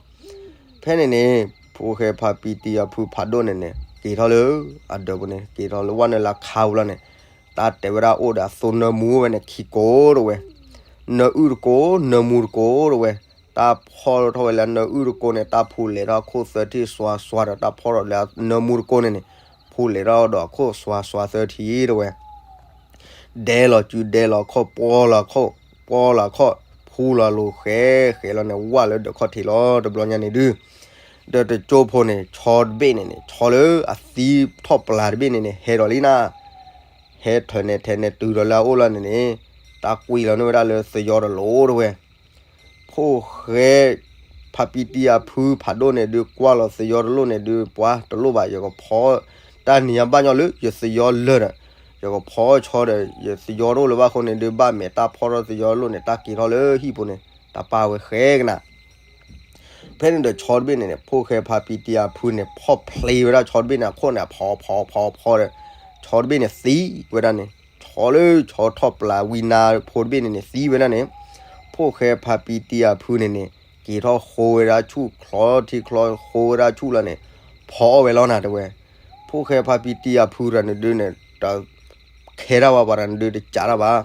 ဖဲန့ၣ်န့ၣ် ဖိၣ်ဃဲဖါပံတံအဖုဖးဒိၣ်န့ၣ်န့ၣ် က့ၤထီၣ်လၢအဒၢးပူၤန့ၣ် က့ၤထီၣ်လၢဝဲနုာ်လၢခါဝံၤလီၤန့ၣ် တၢ်တဲဝဲဒၣ်အိၣ်ဒီးအသိနၢမူဝဲန့ၣ် ခံကိးတဝဲ, နၢအုၣ်တကိး နၢမူတကိးတဝဲ, တၢ်ဖီၣ်ထီၣ်ဝဲလၢနၢအုၣ်တကိးန့ၣ် တၢ်ဖူးလဲၤထီၣ်ခိၣ်သၢထံၣ်စွါစွါဒီး တၢ်ဖီၣ်ထီၣ်လၢနၢမူတကိးန့ၣ်န့ၣ် ဖူးလဲၤထီၣ်ဒီးခိၣ်စွါစွါသၢထံၣ်တဝဲ ဒဲလီၤစုဒဲလီၤခီၣ် ပီလီၤခီၣ် ပီလီၤခီၣ် ဖူလီၤလိၤဃဲဃဲလီၤန့ၣ် ဝၢ်လၢဒၢးခီၣ်ထံးလီၤ တဘျီညါန့ၣ်ဒုး. ဒီးတကၠိဖိန့ၣ် ဆီတဘ့ၣ်န့ၣ်န့ၣ် ဆီလၢအသံထီၣ်ပျၢ်တဘ့ၣ်န့ၣ်န့ၣ် ဟဲဒီးလံနၤ, ဟဲထၢၣ်နဲၣ်ထဲန့ၣ် တုၤလီၤလၢအအိၣ်လီၤန့ၣ်န့ၣ် တၢ်ကွံာ်လီၤန့ၢ်ဝဲဒၣ်လၢသယီတလိၣ်တဝဲ ဖိၣ်ဃဲ ဖါပံတံအဖုဖးဒိၣ်န့ၣ်ဒုး ကွၢ်လီၤသယီတလိၣ်န့ၣ်ဒုး ပှၤတလိၣ်ဘၣ် ယကဖီ တၢ်နံၤညါဘၣ်ညီလၢယသယီလၢာ်ဒီး ယကဖီဆီဒီး ယသယီတအိၣ်လၢၤဘၣ်အဃိန့ၣ်ဒုး ဘၣ်မဲာ်တၢ်ဖီထီၣ်သယီတလိၣ်န့ၣ် တၢ်က့ၤထီၣ်လၢဟံၣ်ပူၤန့ၣ် တၢ်ပာ်ဝဲဃဲကနၤ ဖဲန့ၣ်ဒီးဆီတဘ့ၣ်န့ၣ်န့ၣ် ဖိၣ်ဃဲဖါပံတံအဖုန့ၣ် ဖီၣ်ဖျ့ဝဲဒၣ်ဆီတဘ့ၣ်န့ၣ်အခိၣ်န့ၣ် ဖီဖီဖီဖီဒီး ဆီတဘ့ၣ်န့ၣ်သံဝဲဒၣ်န့ၣ် ဆီလၢဆီထီၣ်ပျၢ်ဝံနါဖိတဘ့ၣ်န့ၣ်န့ၣ် သံဝဲဒၣ်န့ၣ် ဖိၣ်ဃဲဖါပံတံအဖုန့ၣ်န့ၣ် က့ၤထီၣ်ဃိဝဲဒၣ်ဆူၣ်ချီထံချီဃိဝဲဒၣ်ဆူၣ်လီၤန့ၣ် ဖီအီၣ်ဝဲလီၤနၤတဲဝဲ ဖိၣ်ဃဲဖါပံတံအဖုတဂၤန့ၣ်ဒုးန့ၣ် တ ခဲတၢ်ဘၣ်ပှၤတဂၤန့ၣ်ဒုးတကးတၢ်ဘၣ်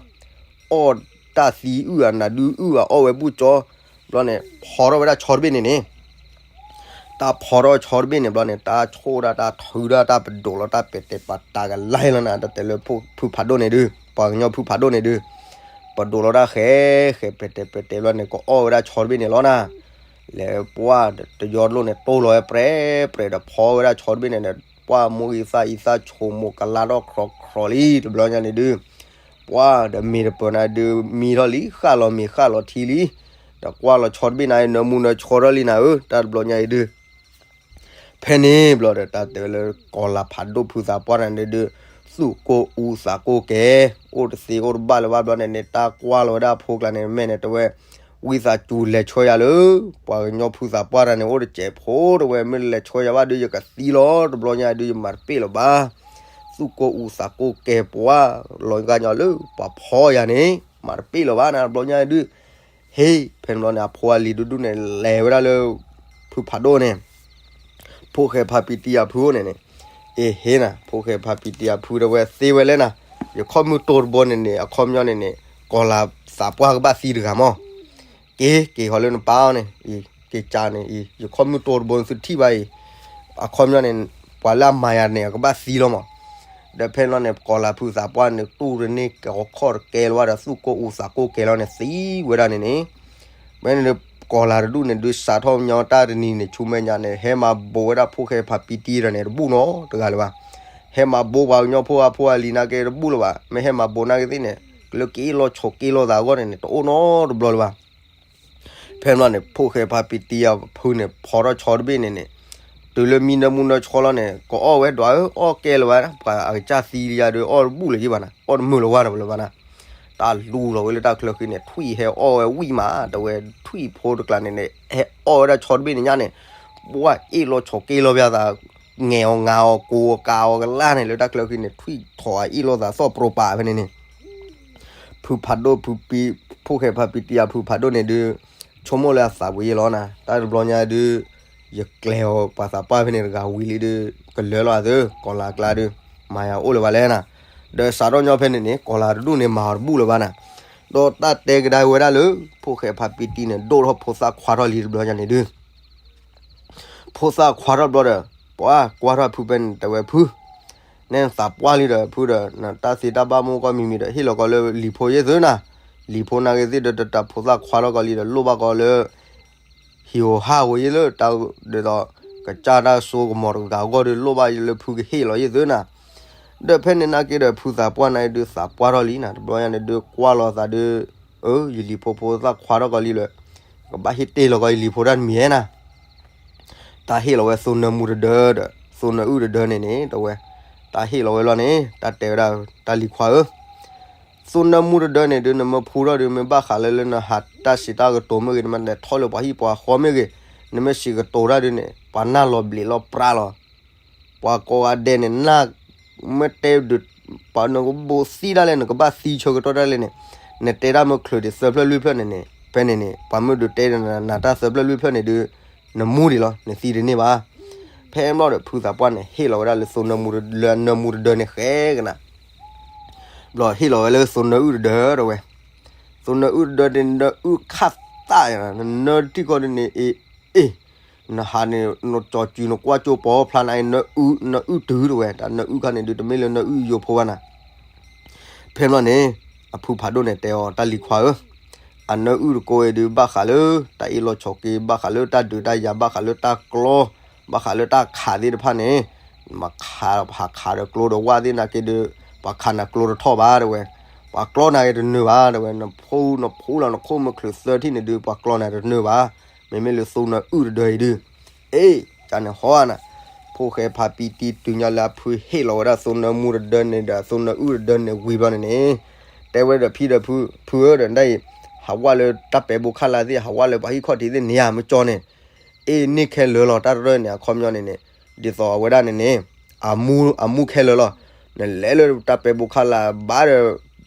အီၣ်တၢ်သံအုၣ်အနၤဒုးအုၣ်အအီၣ်ဝဲဘူၣ်ကၠီ ဘျီန့ၣ် ဖီထီၣ်ဝဲဒၣ်ဆီတဘ့ၣ်န့ၣ်န့ၣ် တၢ်ဖီထီၣ်ဆီတဘ့ၣ်န့ၣ်ဘျီန့ၣ် တၢ်ဆိၣ်ဒၣ်တၢ်ထုဒၣ်တၢ်ပဒိၣ်လီၤတၢ်ပဲာ်တဲာ်ပာ်တၢ်ကလါလီၤနၤ တၢ်တဲလၢဖုဖးဒိၣ်န့ၣ်ဒုး ပှၤကညီဖုဖးဒိၣ်န့ၣ်ဒုး ပဒိၣ်လီၤတၢ်ဃဲဃဲပဲာ်တဲာ်ပဲာ်တဲာ်ဘျီန့ၣ် ကအီၣ်ဝဲဒၣ်ဆီတဘ့ၣ်န့ၣ်လီၤနၤ လဲၤပှၢ်တယီတလိၣ်န့ၣ် တိၢ်လီၤဝဲပြဲပြဲဒီးဖီဝဲဒၣ်ဆီတဘ့ၣ်န့ၣ်ဒီး ပှၢ်မိၢ်ဂံၢ်သၣ်အံသၣ်ဆိမိၢ်ကလါထီၣ်ခြီခြီလံ တဘျီညါန့ၣ်ဒုး ပှၢ်ဒီးမ့ၢ်တပၢၤနၤဒုး မံထီၣ်လံ ဃၣ်လီၤမ့ၤဃၣ်လီၤထံလံ ဒီးကွၢ်လီၤဆီတဘ့ၣ်နၤ နၢမူနၢဆှီထီၣ်လံနၤဧၢ တၢ်တဘျီညါအံၤဒုး ဖဲန့ၣ်ဘျီဒီး တၢ်တဲဝဲလၢကီၤလၤဖးဒိၣ်ဖုသးပှၢ်တဂၤန့ၣ်ဒုး သူၣ်ကိၢ်အူသးကိၢ်ကဲ အိၣ်တသ့အိၣ်တဘၣ်လၢၤဘၣ်ဘျီန့ၣ်န့ၣ် တၢ်ကွၢ်လီၤဝဲဒၣ်အဖိကျါန့ၣ် မဲာ်န့ၣ်တဲဝဲ ဝံသးစူၤလဲၤဆှၢယၤလၢ ပှၤကညီဖုသးပှၢ်တဂၤန့ၣ် အိၣ်တစဲးဖိတဲဝဲ မ့ၢ်လဲၤဆှၢယၤဘၣ်ဒီး ယကသံလီၤ တဘျီညါဒုး ယမၤတပ့ၢ်လၢၤဘၣ် သူၣ်ကိၢ်အူသးကိၢ်ကဲပှၤ လီၤဂာ်ညီလၢပှၤဖီယၤန့ၣ် မၤတပ့ၢ်လၢၤဘၣ်နၤ တဘျီညါဒုး ဟ့ၣ် ဖဲန့ၣ်ဘျီန့ၣ် အဖိအလံၤဒူဒူန့ၣ် လဲၤဝဲဒၣ်လၢ ဖုဖးဒိၣ်န့ၣ် ဖိၣ်ဃဲဖါပံတံအဖုအိၣ်န့ၣ်န့ၣ် အ့ဟ့ၣ်နၤ ဖိၣ်ဃဲဖါပံတံအဖုတဲဝဲသ့ဝဲလဲၣ်နၤ ယခီၣ်မုၢ်တိၢ်တဘိန့ၣ်န့ၣ် အခီပညီန့ၣ်န့ၣ် ကီၤလၤသးပှၢ်ကဘၣ်သံတဂၤမး က့ၤ က့ၤဃီၤလၢနပၢ်အီၤန့ၣ် အံၤ က့ၤကၢန့ၣ် အံၤ ယခီၣ်မုၢ်တိၢ်တဘိန့ၣ်သုထံၣ်ဘၣ်အံၤ အခီပညီန့ၣ် ပှၤလၢအမၤယၤန့ၣ် အကဘၣ်သံလီၤမး ဒီးဖဲန့ၣ်ဘျီန့ၣ် ကီၤလၤဖုသးပှၢ်န့ၣ် တူၢ်တန့ၢ်ကီၢ်ခီၣ်တကဲလၢၤဘၣ်ဒီး သူၣ်ကိၢ်အူသးကိၢ်ကဲလီၤန့ၣ် သံဝဲဒၣ်န့ၣ်န့ၣ် ဖဲန့ၣ် ကီၤလၤတဒူၣ်န့ၣ် ဒုးစးထီၣ်ညီတၢ်တနံၤန့ၣ် ဆူမဲာ်ညါန့ၣ် ဟဲမၤဘိးဝဲဒၣ်ဖိၣ်ဃဲဖါပံတံဒီးန့ၣ် တဘူၣ်နီတဂၤလၢၤဘၣ်. ဟဲမၤဘိးပှၤကညီဖိအဖိအလံၤနာ်က့တဘူၣ်လၢၤဘၣ်. မ့ၢ်ဟဲမၤဘိးနာ်က့သ့ၣ်န့ၣ် လၢက့ၤလီၤဆီက့ၤလီၤသးအဂီၢ်န့ၣ်န့ၣ် တအိၣ်နီတဘျီလၢၤဘၣ်. ဖဲန့ၣ်ဘျီန့ၣ် ဖိၣ်ဃဲဖါပံတံအဖုန့ၣ် ဖီထီၣ်ဆီတဘ့ၣ်န့ၣ်န့ၣ် တုၤလၢမံနၢမူနၢဆှီလီၤန့ၣ် ကအီၣ်ဝဲဒွးဧၢ အီၣ်ကဲလၢၤဘၣ်. ပှၤအကစၢ်သံလံယၤဒီး အီၣ်တဘူၣ်လၢၤဘၣ်န့ၣ် အီၣ်တမုာ်လၢၤဝဲတဘျီလၢၤဘၣ်န့ၣ် တၢ်လူလီၤဝဲလၢတၢ်ချၢဃံန့ၣ် ထွံၣ်ဟဲအီၣ်ဝဲဝံၣ်မး တဲဝဲ ထွံၣ်ဖိတကျါန့ၣ်န့ၣ် ဟဲအီၣ်ဝဲဒၣ်ဆီတဘ့ၣ်န့ၣ်ညါန့ၣ် ပှၢ်အ့ၣ်လိာ်ဆီက့ၤလိာ်ပသး ငဲၤအီၤငါအီၤ ကိးအီၤကးအီၤကလါန့ၣ် လၢတၢ်ချၢဃံန့ၣ် ထွံၣ်ထီၣ်အအ့ၣ်လိာ်သးသီၣ်ပြိးပာ်ဖဲန့ၣ်န့ၣ် ဖုဖးဒိၣ်ဖုပံ ဖိၣ်ဃဲဖါပံတံအဖုဖးဒိၣ်န့ၣ်ဒုး ဆိကမိၣ်လၢအသးဝံၤယဲလီၤနၤ တၢ်တဘျီညါဒုး ယကျဲၤအီၤပှၤသးပှၢ်ဖဲန့ၣ်တဂၤဝံၤလံဒုး ကလၢာ်လီၤအသး ကီၤလၤကျါဒုး မၤယၤအိၣ်လၢၤဘၣ်လဲၣ်နၤ ဒီးစးထီၣ်ညီဖဲန့ၣ်န့ၣ် ကီၤလၤတဒူၣ်န့ၣ် မၤအီၤတဘူၣ်လၢၤဘၣ်နၤ ဒီးတၢ်တဲကဒါဝဲဒၣ်လၢ ဖိၣ်ဃဲဖါပံတံန့ၣ် ဒိၣ်ထီၣ်ဖိသၣ်ခွါထီၣ်လံတဘျီညါန့ၣ်ဒုး ဖိသၣ်ခွါထီၣ်ဘျီဒီး ပှၤကွၢ်ထီၣ်ဖုဖဲန့ၣ် တဲဝဲဖု နဲနသးပှၢ်လံဒီး ဖုဒီး နတၢ်သ့တၢ်ဘၣ်မူကီၢ်မံၤမံၤဒီး ဟ့ၣ်လီၤကီးလၢလံၤဖိယဲၢ်သုနၤ လံၤဖိနာ်က့သ့ၣ်ဒီး တတးဖိသၣ်ခွါထီၣ်ကီးလံဒီး လိၣ်ဘၣ်ကီးလၢ ဟံၣ်ဧိၤဟၣ်ဧိၤယဲၢ်လၢတၢ်ဒ်သိး ကစၢ်တၢ်စိကမီၤတဂၤအဂီၢ်ဒီး လိၣ်ဘၣ်ယဲၢ်လၢဖုကဟ့ၣ်လီၤယဲၢ်သုနၤ ဒီးဖဲန့ၣ်နာ်က့ဒီး ဖုသးပှၢ်နာ်က့ဒုး သးပှၢ်ထီၣ်လံနၤ တဘျီညါန့ၣ်ဒုး ကွၢ်လီၤသးဒုး အၢ ယလံၤဖိဖိသၣ်ခွါထီၣ်ကီးလံလၢ ကဘၣ်ဟ့ၣ်တ့ၢ်လီၤကီးယလံၤဖိတၢ်တမံၤဧဲနၤ တၢ်ဟ့ၣ်လီၤဝဲသိနၢမူတဒၢဒီး သိနၢအုၣ်တဒၢန့ၣ်န့ၣ် တဲဝဲ တၢ်ဟ့ၣ်လီၤဝဲလီၤန့ၣ် တၢ်တဲဝဲဒၣ် တၢ်လံၤခွါဧၢ သိနၢမူတဒၢန့ၣ်ဒုး နမ့ၢ်ဖူထီၣ်ဒုး မ့ၢ်ဘၣ်ဃးလၢလၢနဟးတၢ်စံးတၢ်ကတိၤမ့ၢ်ဂ့ၤ နမ့ၢ်လဲၤထီၣ်လၢပှၤဟံၣ်ပှၤဃီမ့ၢ်ဂ့ၤ နမ့ၢ်စံးကတိၤတၢ်ဒုးန့ၣ် ပှၤနၢ်လီၤဘျံးလီၤပြါလီၤ ပှၤကိးဂၤဒဲးန့ၣ် နၢ် မ့ၢ်တဲဒုး ပှၤနကဘိးသံဒၣ်လဲာ် နကဘၣ်သံဆၢကတီၢ်ဒၣ်လဲာ်န့ၣ်, နတဲတၢ်မ့ၢ်ချုးဒံးသၢဖျၢၣ်လွံၢ်ဖျၢၣ်န့ၣ်န့ၣ် ဖဲန့ၣ်န့ၣ် ပှၤမ့ၢ်ဒုးတဲနၤတၢ်သၢဖျၢၣ်လွံၢ်ဖျၢၣ်န့ၣ်ဒုး နမူဒံးလီၤ နသံတန့ၢ်ဘၣ်. ဖဲဘျီဒီး ဖုသးပှၢ်န့ၣ် ဟ့ၣ်လီၤဝဲဒၣ်လၢသိနၢမူတဒၢ နၢမူတဒၢန့ၣ်ဃဲကနၤ ဘျီဟ့ၣ်လီၤဝဲလၢသိနၢအုၣ်တဒၢတဝဲ, သိနၢအုၣ်တဒၢန့ၣ် နၢအုၣ်ခၣ်သၣ်ယါ နနၢတံၢ်ကီၢ်ဒ်န့ၣ် အ့ အ့ နဟးန့ၣ် နကၠီၤစုၤနကွၢ်ကၠိပီဖျါနၤအံၤ နၢအုၣ် နၢအုၣ်တုၤတဝဲ တၢ်နၢအုၣ်ခါန့ၣ်ဒုး တမ့ၢ်လၢနၢအုၣ်ယိဖိဘၣ်နၤ. ဖဲဘျီန့ၣ် အဖုဖးဒိၣ်န့ၣ်တဲအီၤ တၢ်လံၤခွါဧၢ, အနၢအုၣ်တကိးအံၤဒုး ဘၣ်ဃးလၢ တၢ်အ့ၣ်လိာ်ဆိးက့ ဘၣ်ဃးလၢတၢ်ဒုးတၢ်ယၤ ဘၣ်ဃးလၢတၢ်ကျီ ဘၣ်ဃးလၢတၢ်ခးသ့ၣ်တဖၣ်န့ၣ် မၤခး ဟးခးဒီးကျိဒီးဝၣ်သ့ၣ်နာ်က့ဒုး ပှၤခးနၤကျိတထီၣ်ဘၣ်တဝဲ, ပှၤကျီနၤက့တနၢၤဘၣ်တဝဲ, နဖိနဖိလီၤ နခိၣ်မုၢ်ချုးသၢထံၣ်န့ၣ်ဒုး ပှၤကျီနၤတနၢၤဘၣ်, မ့မ့ၢ်လၢသိနၢအုၣ်တဒၢအံၤဒုး အ့ ကန့ၣ်ဟီနၤ, ဖိၣ်ဃဲဖးပံတံတုၤညါလၢအဖုဟ့ၣ်လီၤဝဲဒၣ်သိနၢမူတဒၢန့ၣ်ဒီး သိနၢအုၣ်တဒၢန့ၣ်ဝံၤဘျီန့ၣ်န့ၣ်, တဲဝဲဒီးဖံဒီးဖု ဖုဧၢဒီးဒ်အံၤ, ဟးဝၣ်လၢတၢ်ပဲဘိခၣ်လၢ်သ့ၣ် ဟးဝၣ်လၢပှၤဟံၣ်ခီၣ်ထံးသ့ၣ်န့ၣ်ဧါ မ့ၢ်ကၠီန့ၣ်, အ့ န့ၢ်ခဲလၢာ်လီၤ တၢ်တရၢၢ်န့ၣ် အခီပညီန့ၣ်န့ၣ်, ဒ်သိးအဝဲဒၣ်န့ၣ်န့ၣ်, အမူ အမူခဲလၢာ်လီၤ, နလဲၤလၢတၢ်ပဲဘိခၣ်လၢ်ဘၣ်ဒီး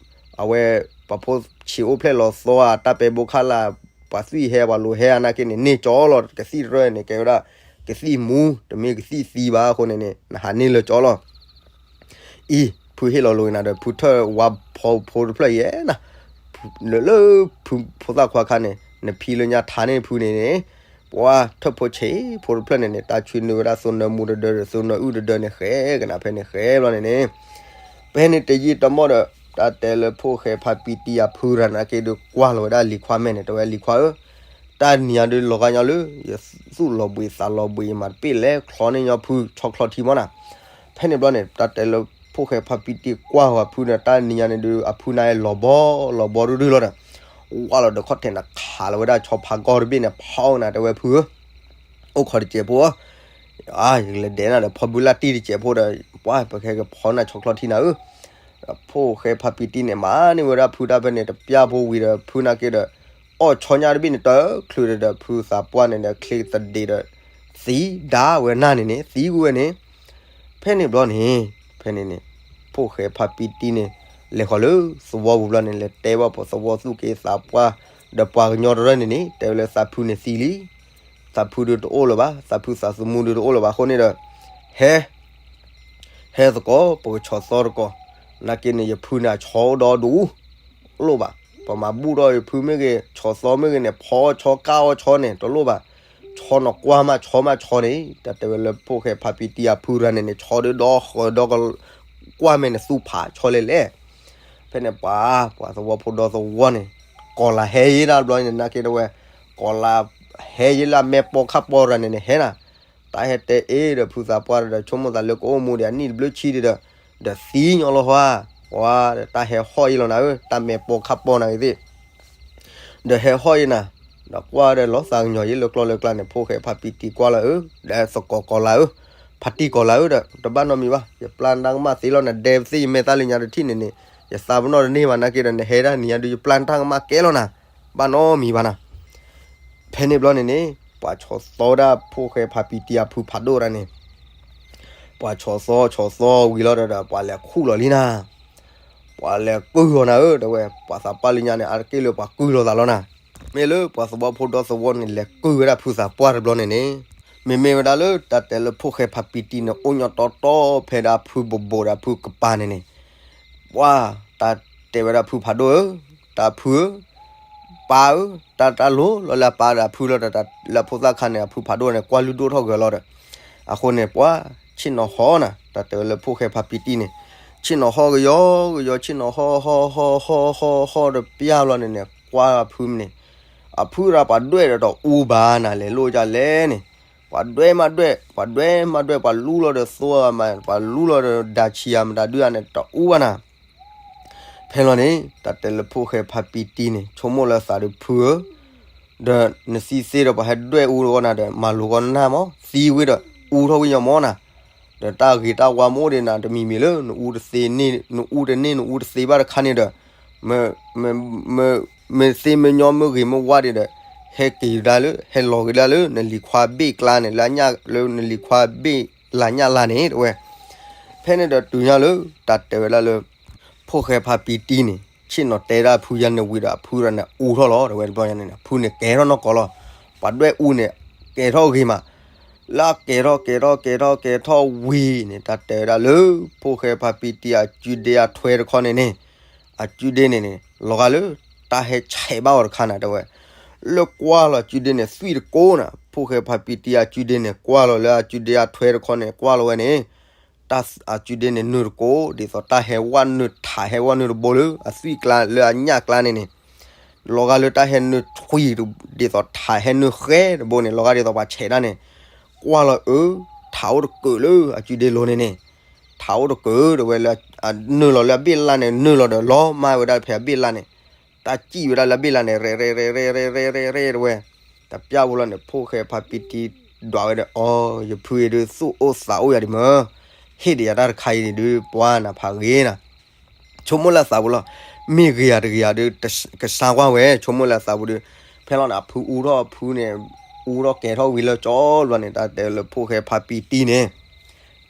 အဝဲ ပှၤဖိဆံးအိၣ်ဖျဲၣ်လီၤသီဧါ တၢ်ပဲဘိခၣ်လၢ် ပှၤသွံၣ်ဟဲပှၤလိၤဟဲအနာ်က့န့ၣ် န့ၢ်ကၠီလီၤ ကသံၣ်တရၢၢ်န့ၣ် ကဲဝဲဒၣ် ကသံၣ်မူ တမ့ၢ်ကသံၣ်သံဘၣ်အဃိန့ၣ်န့ၣ် နဟးန့ၢ်လၢကၠီလီၤ အံၤ ဖုဟ့ၣ်လီၤလိာ်က့ၤနၤဒီး ဖုထၢၣ်ဝါဖီဖိတဖျၢၣ်ယဲနၤ, လၢလၢ ဖုဖိသၣ်ခွါခါန့ၣ် နဖံလၢညါထါန့ၢ်ဖုန့ၣ်န့ၣ်, ပှၤထၢၣ်ဖိဆံးဖိတဖျၢၣ်န့ၣ်န့ၣ် တၢ်ဆွံနုာ်ဝဲဒၣ်သိနၢမူတဒၢဒီး သိနၢအုၣ်တဒၢန့ၣ်ဃဲကနၤဖဲန့ၣ်ဃဲဘျီန့ၣ်န့ၣ်, ဖဲန့ၣ်တယံာ်တမီၢ်ဒီး တၢ်တဲလၢဖိၣ်ဃဲဖးပံတံအဖုရၤနာ်က့ဒုးကွၢ်လီၤဝဲဒၣ်လံၤခွါမဲာ်န့ၣ် တဲဝဲလံၤခွါဧၢ, တၢ်နံၤညါဒုးလီၤဂာ်ညီလၢ ယသူၣ်လီၤဘှံးသးလီၤဘှံး ယမၤတပ့ၢ်လဲၤချီန့ၢ်ညီဖုဆီချီထံမီၢ်နၤ, ဖဲန့ၣ်ဘျီန့ၣ် တၢ်တဲလၢဖိၣ်ဃဲဖးပံတံကွၢ်ဝဲဖုန့ၣ် တၢ်နံၤညါန့ၣ်ဒုး အဖုန့ၣ်လီၤဘီလီၤဘီဒုဒုလီၤဒီး, ဝၢ်လီၤဒီးခီၣ်ထံးနၤခးလီၤဝဲဒၣ်ဆီဖါကီၢ်တဘ့ၣ်န့ၣ် ဖီနၤတဲဝဲဖုဧၢ, အိၣ်ခိးတစဲးဖိဧၢ, ယကလဲၤဒဲးနၤဒီးဖီဘုလၢ်တံၢ်တစဲးဖိဒီး ပှၤပကဟဲကဖီနၤဆီချီထံနၤဧၢ, ဖိၣ်ဃဲဖးပံတံန့ၣ် မၤန့ၢ်ဝဲဒၣ်ဖုတၢ်ဖဲန့ၣ် တပျၢ်ဖိဝံၤဒီး ဖုနာ်က့ဒီး အီၣ်ဆီညါတဘ့ၣ်န့ၣ် တချုးဒီး ဖုသးပှၢ်န့ၣ်ဒီး ချ့သဒံးဒီး သံဒါဝဲနၤန့ၣ်န့ၣ် သံကွံာ်ဝဲန့ၣ်, ဖဲန့ၣ်ဘျီန့ၣ် ဖဲန့ၣ်န့ၣ် ဖိၣ်ဃဲဖးပံတံန့ၣ် လဲၤဃီၤလၢသဝီပူၤဘျီန့ၣ် လဲၤတဲဘၣ်ပှၤသဝီသူၣ်က့သးပှၢ် ဒီးပှၤကညီတရၢၢ်န့ၣ်န့ၣ် တဲဝဲလၢသးဖုန့ၣ်သံလံ, သးဖုဒုးတအိၣ်လၢၤဘၣ်, သးဖုသးသမူဒုးတအိၣ်လၢၤဘၣ်အဃိန့ၣ်ဒီး ဟဲ ဟဲသကိး ပကဆီၣ်သီတကိး, နာ်က့န့ၣ် ယဖုန့ၣ်အဆီအိၣ်ဒီဒူၣ်, လိၣ်ဘၣ်, ပမၤဘူၣ်ထီၣ်ယဖုမ့ၢ်ဂ့ၤ ဆီၣ်သီမ့ၢ်ဂ့ၤန့ၣ် ဖီအီၣ်ဆီကၢ်အီၣ်ဆီန့ၣ် တလိၣ်ဘၣ်, ဆီနကွၢ်မးဆီမးဆီန့ၣ် တၢ်တဲဝဲလၢဖိၣ်ဃဲဖးပံတံအဖုရၤန့ၣ်န့ၣ် ဆီဒုးဒီဃီဒီက ကွၢ်မဲာ်န့ၣ်သူဖးဆီလဲၣ်လဲၣ်, ဖဲန့ၣ်ပှၤ ပှၤသဝီဖိဒီသဝီန့ၣ် ကီၤလၤဟဲယဲဒၣ်တဘျီန့ၣ် နာ်က့တဝဲ ကီၤလၤဟဲယဲလၢအမဲာ်ပိာ်ခၣ်ပိာ်ရၤန့ၣ်န့ၣ် ဟဲနၤ, တၢ်ဟဲတဲအ့ၣ်ဒီးဖုသးပှၢ်ဒီး ဆိကမိၣ်သးလၢကအိၣ်မူဒံးအနံၣ်တဘျုးဆံဒံးဒီး ဒီးသံညီလီၤဟါ, ပှၤတၢ်ဟဲဟီၣ်ယဲလီၤနၤဧၢ တၢ်မဲာ်ပိာ်ခၣ်ပိာ်နၤဂ့ၤသ့ၣ် ဒီးဟဲဟီၣ်ယဲနၤ, ဒီးကွၢ်ဒီးလီၤသးကညီၤယဲလၢကျီလၢကျါန့ၣ် ဖိၣ်ဃဲဖးပံတံကွၢ်လီၤဧၢ, ဒီးသကိးကီၤလၤဧၢ, ဖါတံၢ်ကီၤလၤဧၢဒီး တဘၣ်နီတမံၤဘၣ်, ယပျၢ်တၢ်ကမၣ်သ့လီၤနၤ ဒဲးသ့ၣ်ယမဲာ်သၣ်လၢညါတထံၣ်န့ၣ်န့ၣ် ယသးပနီၣ်တန့ၢ်ဘၣ်နာ်က့ဒီး နဟဲဒၣ်နံၤညါဒုး ယပျၢ်တၢ်ကမၣ်ကဲလီၤနၤ, ဘၣ်နီတမံၤဘၣ်နၤ ဖဲန့ၣ်ဘျီန့ၣ်န့ၣ် ပှၤဆီၣ်သီဝဲဒၣ်ဖိၣ်ဃဲဖးပံတံအဖုဖးဒိၣ်ဒၣ်န့ၣ်, ပှၤဆီၣ်သီဆီၣ်သီဝံၤလီၤဒီး ပှၤလဲၤခူၣ်လီၤလံနၤ, ပှၤလဲၤကုၢ်လီၤနၤဧၢ တဲဝဲ ပှၤသးပှၢ်လၢညါန့ၣ် အါတက့ၢ်လၢပှၤကုၢ်လီၤသးလီၤနၤ, မ့ၢ်လၢပှၤသဝီဖိဒီသဝီန့ၣ် လဲၤကုၢ်ဝဲဒၣ်ဖုသးပှၢ်တဘျီန့ၣ်န့ၣ်, မ့မ့ၢ်ဝဲဒၣ်လၢတၢ်တဲလၢဖိၣ်ဃဲဖးပံတံန့ၣ် အိၣ်ညီတီတီဖဲဒၣ်ဖုဘိးဘိးဒီးဖုကပၤန့ၣ်န့ၣ် ပှၤတၢ်တဲဝဲဒၣ်ဖုဖးဒိၣ်ဧၢ, တၢ်ဖုဧၢ, ပၢ်ဧၢ, တၢ်တၢ်လိၤလီၤလၢအပၢ်ဒီးအဖုလီၤဒီး လၢဖိသၣ်ခါန့ၣ် အဖုဖးဒိၣ်န့ၣ် ကွၢ်လုၢ်ဒိၣ်ထီၣ်ဂၢၤလီၤဒီး, အဃိန့ၣ် ပှၤဆ့ၣ်နီၤဟီနၤ တၢ်တဲဝဲလၢဖိၣ်ဃဲဖးပံတံန့ၣ်, ဆ့ၣ်နီၤဟီကယီကယီ ဆ့ၣ်နီၤဟီဟီဟီဟီဟီဟီဒီးပျၢ်ဘျီန့ၣ်န့ၣ် ကွၢ်အဖုမ့ၢ်န့ၣ်, အဖုရၤပှၤဒွဲၣ်ဒီးတအူဘၣ်နၤ လဲၤလိာ်ကလဲၣ်န့ၣ်, ပှၤဒွဲၣ်မးဒွဲၣ် ပှၤဒွဲၣ်မးဒွဲၣ် ပှၤလူလီၤဒီးသိဧါမး ပှၤလူလီၤဒီးဒၣ်ဆံးဧါမး တၢ်ဒုးဧါန့ၣ် တအူဘၣ်နၤ ဖဲလီၤန့ၣ် တၢ်တဲလၢဖိၣ်ဃဲဖးပံတံန့ၣ် ဆိကမိၣ်လၢသးဒီးဖုဧၢ, ဒီးနသံသ့ဒီးပှၤဟဲဒွဲၣ်အူတဂီၢ်နၤဒီး မၤလိာ်ဂီၢ်နၢ်မး သံဝံၤဒီး အူထီၣ်ဝံၤညီမးနၤ, ဒီးတၢ်ဂ့ၤတၢ်ဝါမ့ၢ်အိၣ်ဒံးနၤ တမံၤမံၤလၢ နအူတသ့န့ၣ် နအူတန့ၢ်နအူတသ့ဘၣ်တခါန့ၣ်ဒီး မ့ၢ်သ့မ့ၢ်ညီမ့ၢ်ဂ့ၤမ့ၢ်ဝါဒံးဒီး ဟဲက့ၤကဒါလၢ ဟဲလီၤကဒါလၢ နလံၤခွါဘ့ၣ်ကျါန့ၣ် လၢအညၣ်လၢနလံၤခွါဘ့ၣ် လၢညၣ်လါန့ၣ် တဲဝဲ. ဖဲန့ၣ်ဒီးတုၤညါလၢ တၢ်တဲဝဲဒၣ်လၢ ဖိၣ်ဃဲဖါပံတံန့ၣ် ဆ့ၣ်နီၤတဲဒၣ်ဖုယါန့ၣ်ဝံၤဒီး အဖုရၤန့ၣ်အူထီၣ်လီၤ တဲဝဲတဘျီညါန့ၣ် ဖုန့ၣ်ကဲထီၣ်နီၢ်ကီၢ်လီၤ. ပှၤဒွဲၣ်အူန့ၣ် ကဲထီၣ်ဂ့ၤမး လၢအကဲထီၣ်ကဲထီၣ်ကဲထီၣ်ကဲထီၣ်ဝံၤန့ၣ် တၢ်တဲဝဲဒၣ်လၢ ဖိၣ်ဃဲဖါပံတံအကုဒ့အထွဲတခီန့ၣ်န့ၣ် အကုဒ့န့ၣ်န့ၣ် လီၤဂာ်လၢ တၢ်ဟဲဆဲးဘၣ်အီၤတခါနၤ တဲဝဲ. လၢကွၢ်လီၤအကုဒ့န့ၣ် သွံၣ်တကိးနၤ ဖိၣ်ဃဲဖါပံတံအကုဒ့န့ၣ် ကွၢ်လီၤလၢအကုဒ့အထွဲတခီန့ၣ် ကွၢ်လီၤဝဲန့ၣ် တၢ်အကုဒ့န့ၣ်နုာ်တကိး ဒ်သိးတၢ်ဟဲဝဲနုာ်ထးဟဲဝဲနုာ်တဘိလၢ အသွံၣ်ကျါလၢအညၣ်ကျါန့ၣ်န့ၣ် လီၤဂာ်လၢတၢ်ဟဲနုာ်ထွံၣ် ဒ်သိးထးဟဲနုာ်ဃဲတဘိန့ၣ် လီၤဂာ်ဒ်သိးပှၤဆဲးဒၣ်န့ၣ် ကွၢ်လီၤအၢ ထးအိၣ်တကုးလၢအကုဒ့လိၤန့ၣ်န့ၣ် ထးအိၣ်တကုး တဲဝဲလၢ နုာ်လီၤလၢအဘ့ၣ်လါန့ၣ် နုာ်လီၤဒီးလီၤမၢ်ဝဲဒၣ်ဖဲအဘ့ၣ်လါန့ၣ် တၢ်စံၣ်ဝဲဒၣ်လၢအဘ့ၣ်လါန့ၣ် ရဲၣ်ရဲၣ်ရဲၣ်ရဲၣ်ရဲၣ်ရဲၣ်ရဲၣ်ရဲၣ်တဲဝဲ တပျၢ်ဝဲလီၤန့ၣ် ဖိၣ်ဃဲဖါပံတံဒွးဝဲဒီး အီ ယဖုအံၤဒုးသူၣ်အိၣ်သးအိၣ်ယၤဒံးမၢ် ဟ့ၣ်ဒံးယၤတၢ်တခါအံၤန့ၣ်ဒုး ပှၤနၤဖးဂ့ၤနၤ ဆိကမိၣ်လၢအသးပူၤလီၤ. မ့ၢ်ဂ့ၤယၤတဂ့ၤယၤဒုး ကစၢ်ကွၢ်ဝဲ ဆိကမိၣ်လၢအသးပူၤဒုး ဖဲလီၤန့ၣ် အဖုအူထီၣ်အဖုန့ၣ် အူထီၣ်ကဲထီၣ်ဝံၤလၢကၠီဘျီန့ၣ် တၢ်တဲလၢဖိၣ်ဃဲဖါပံတံန့ၣ်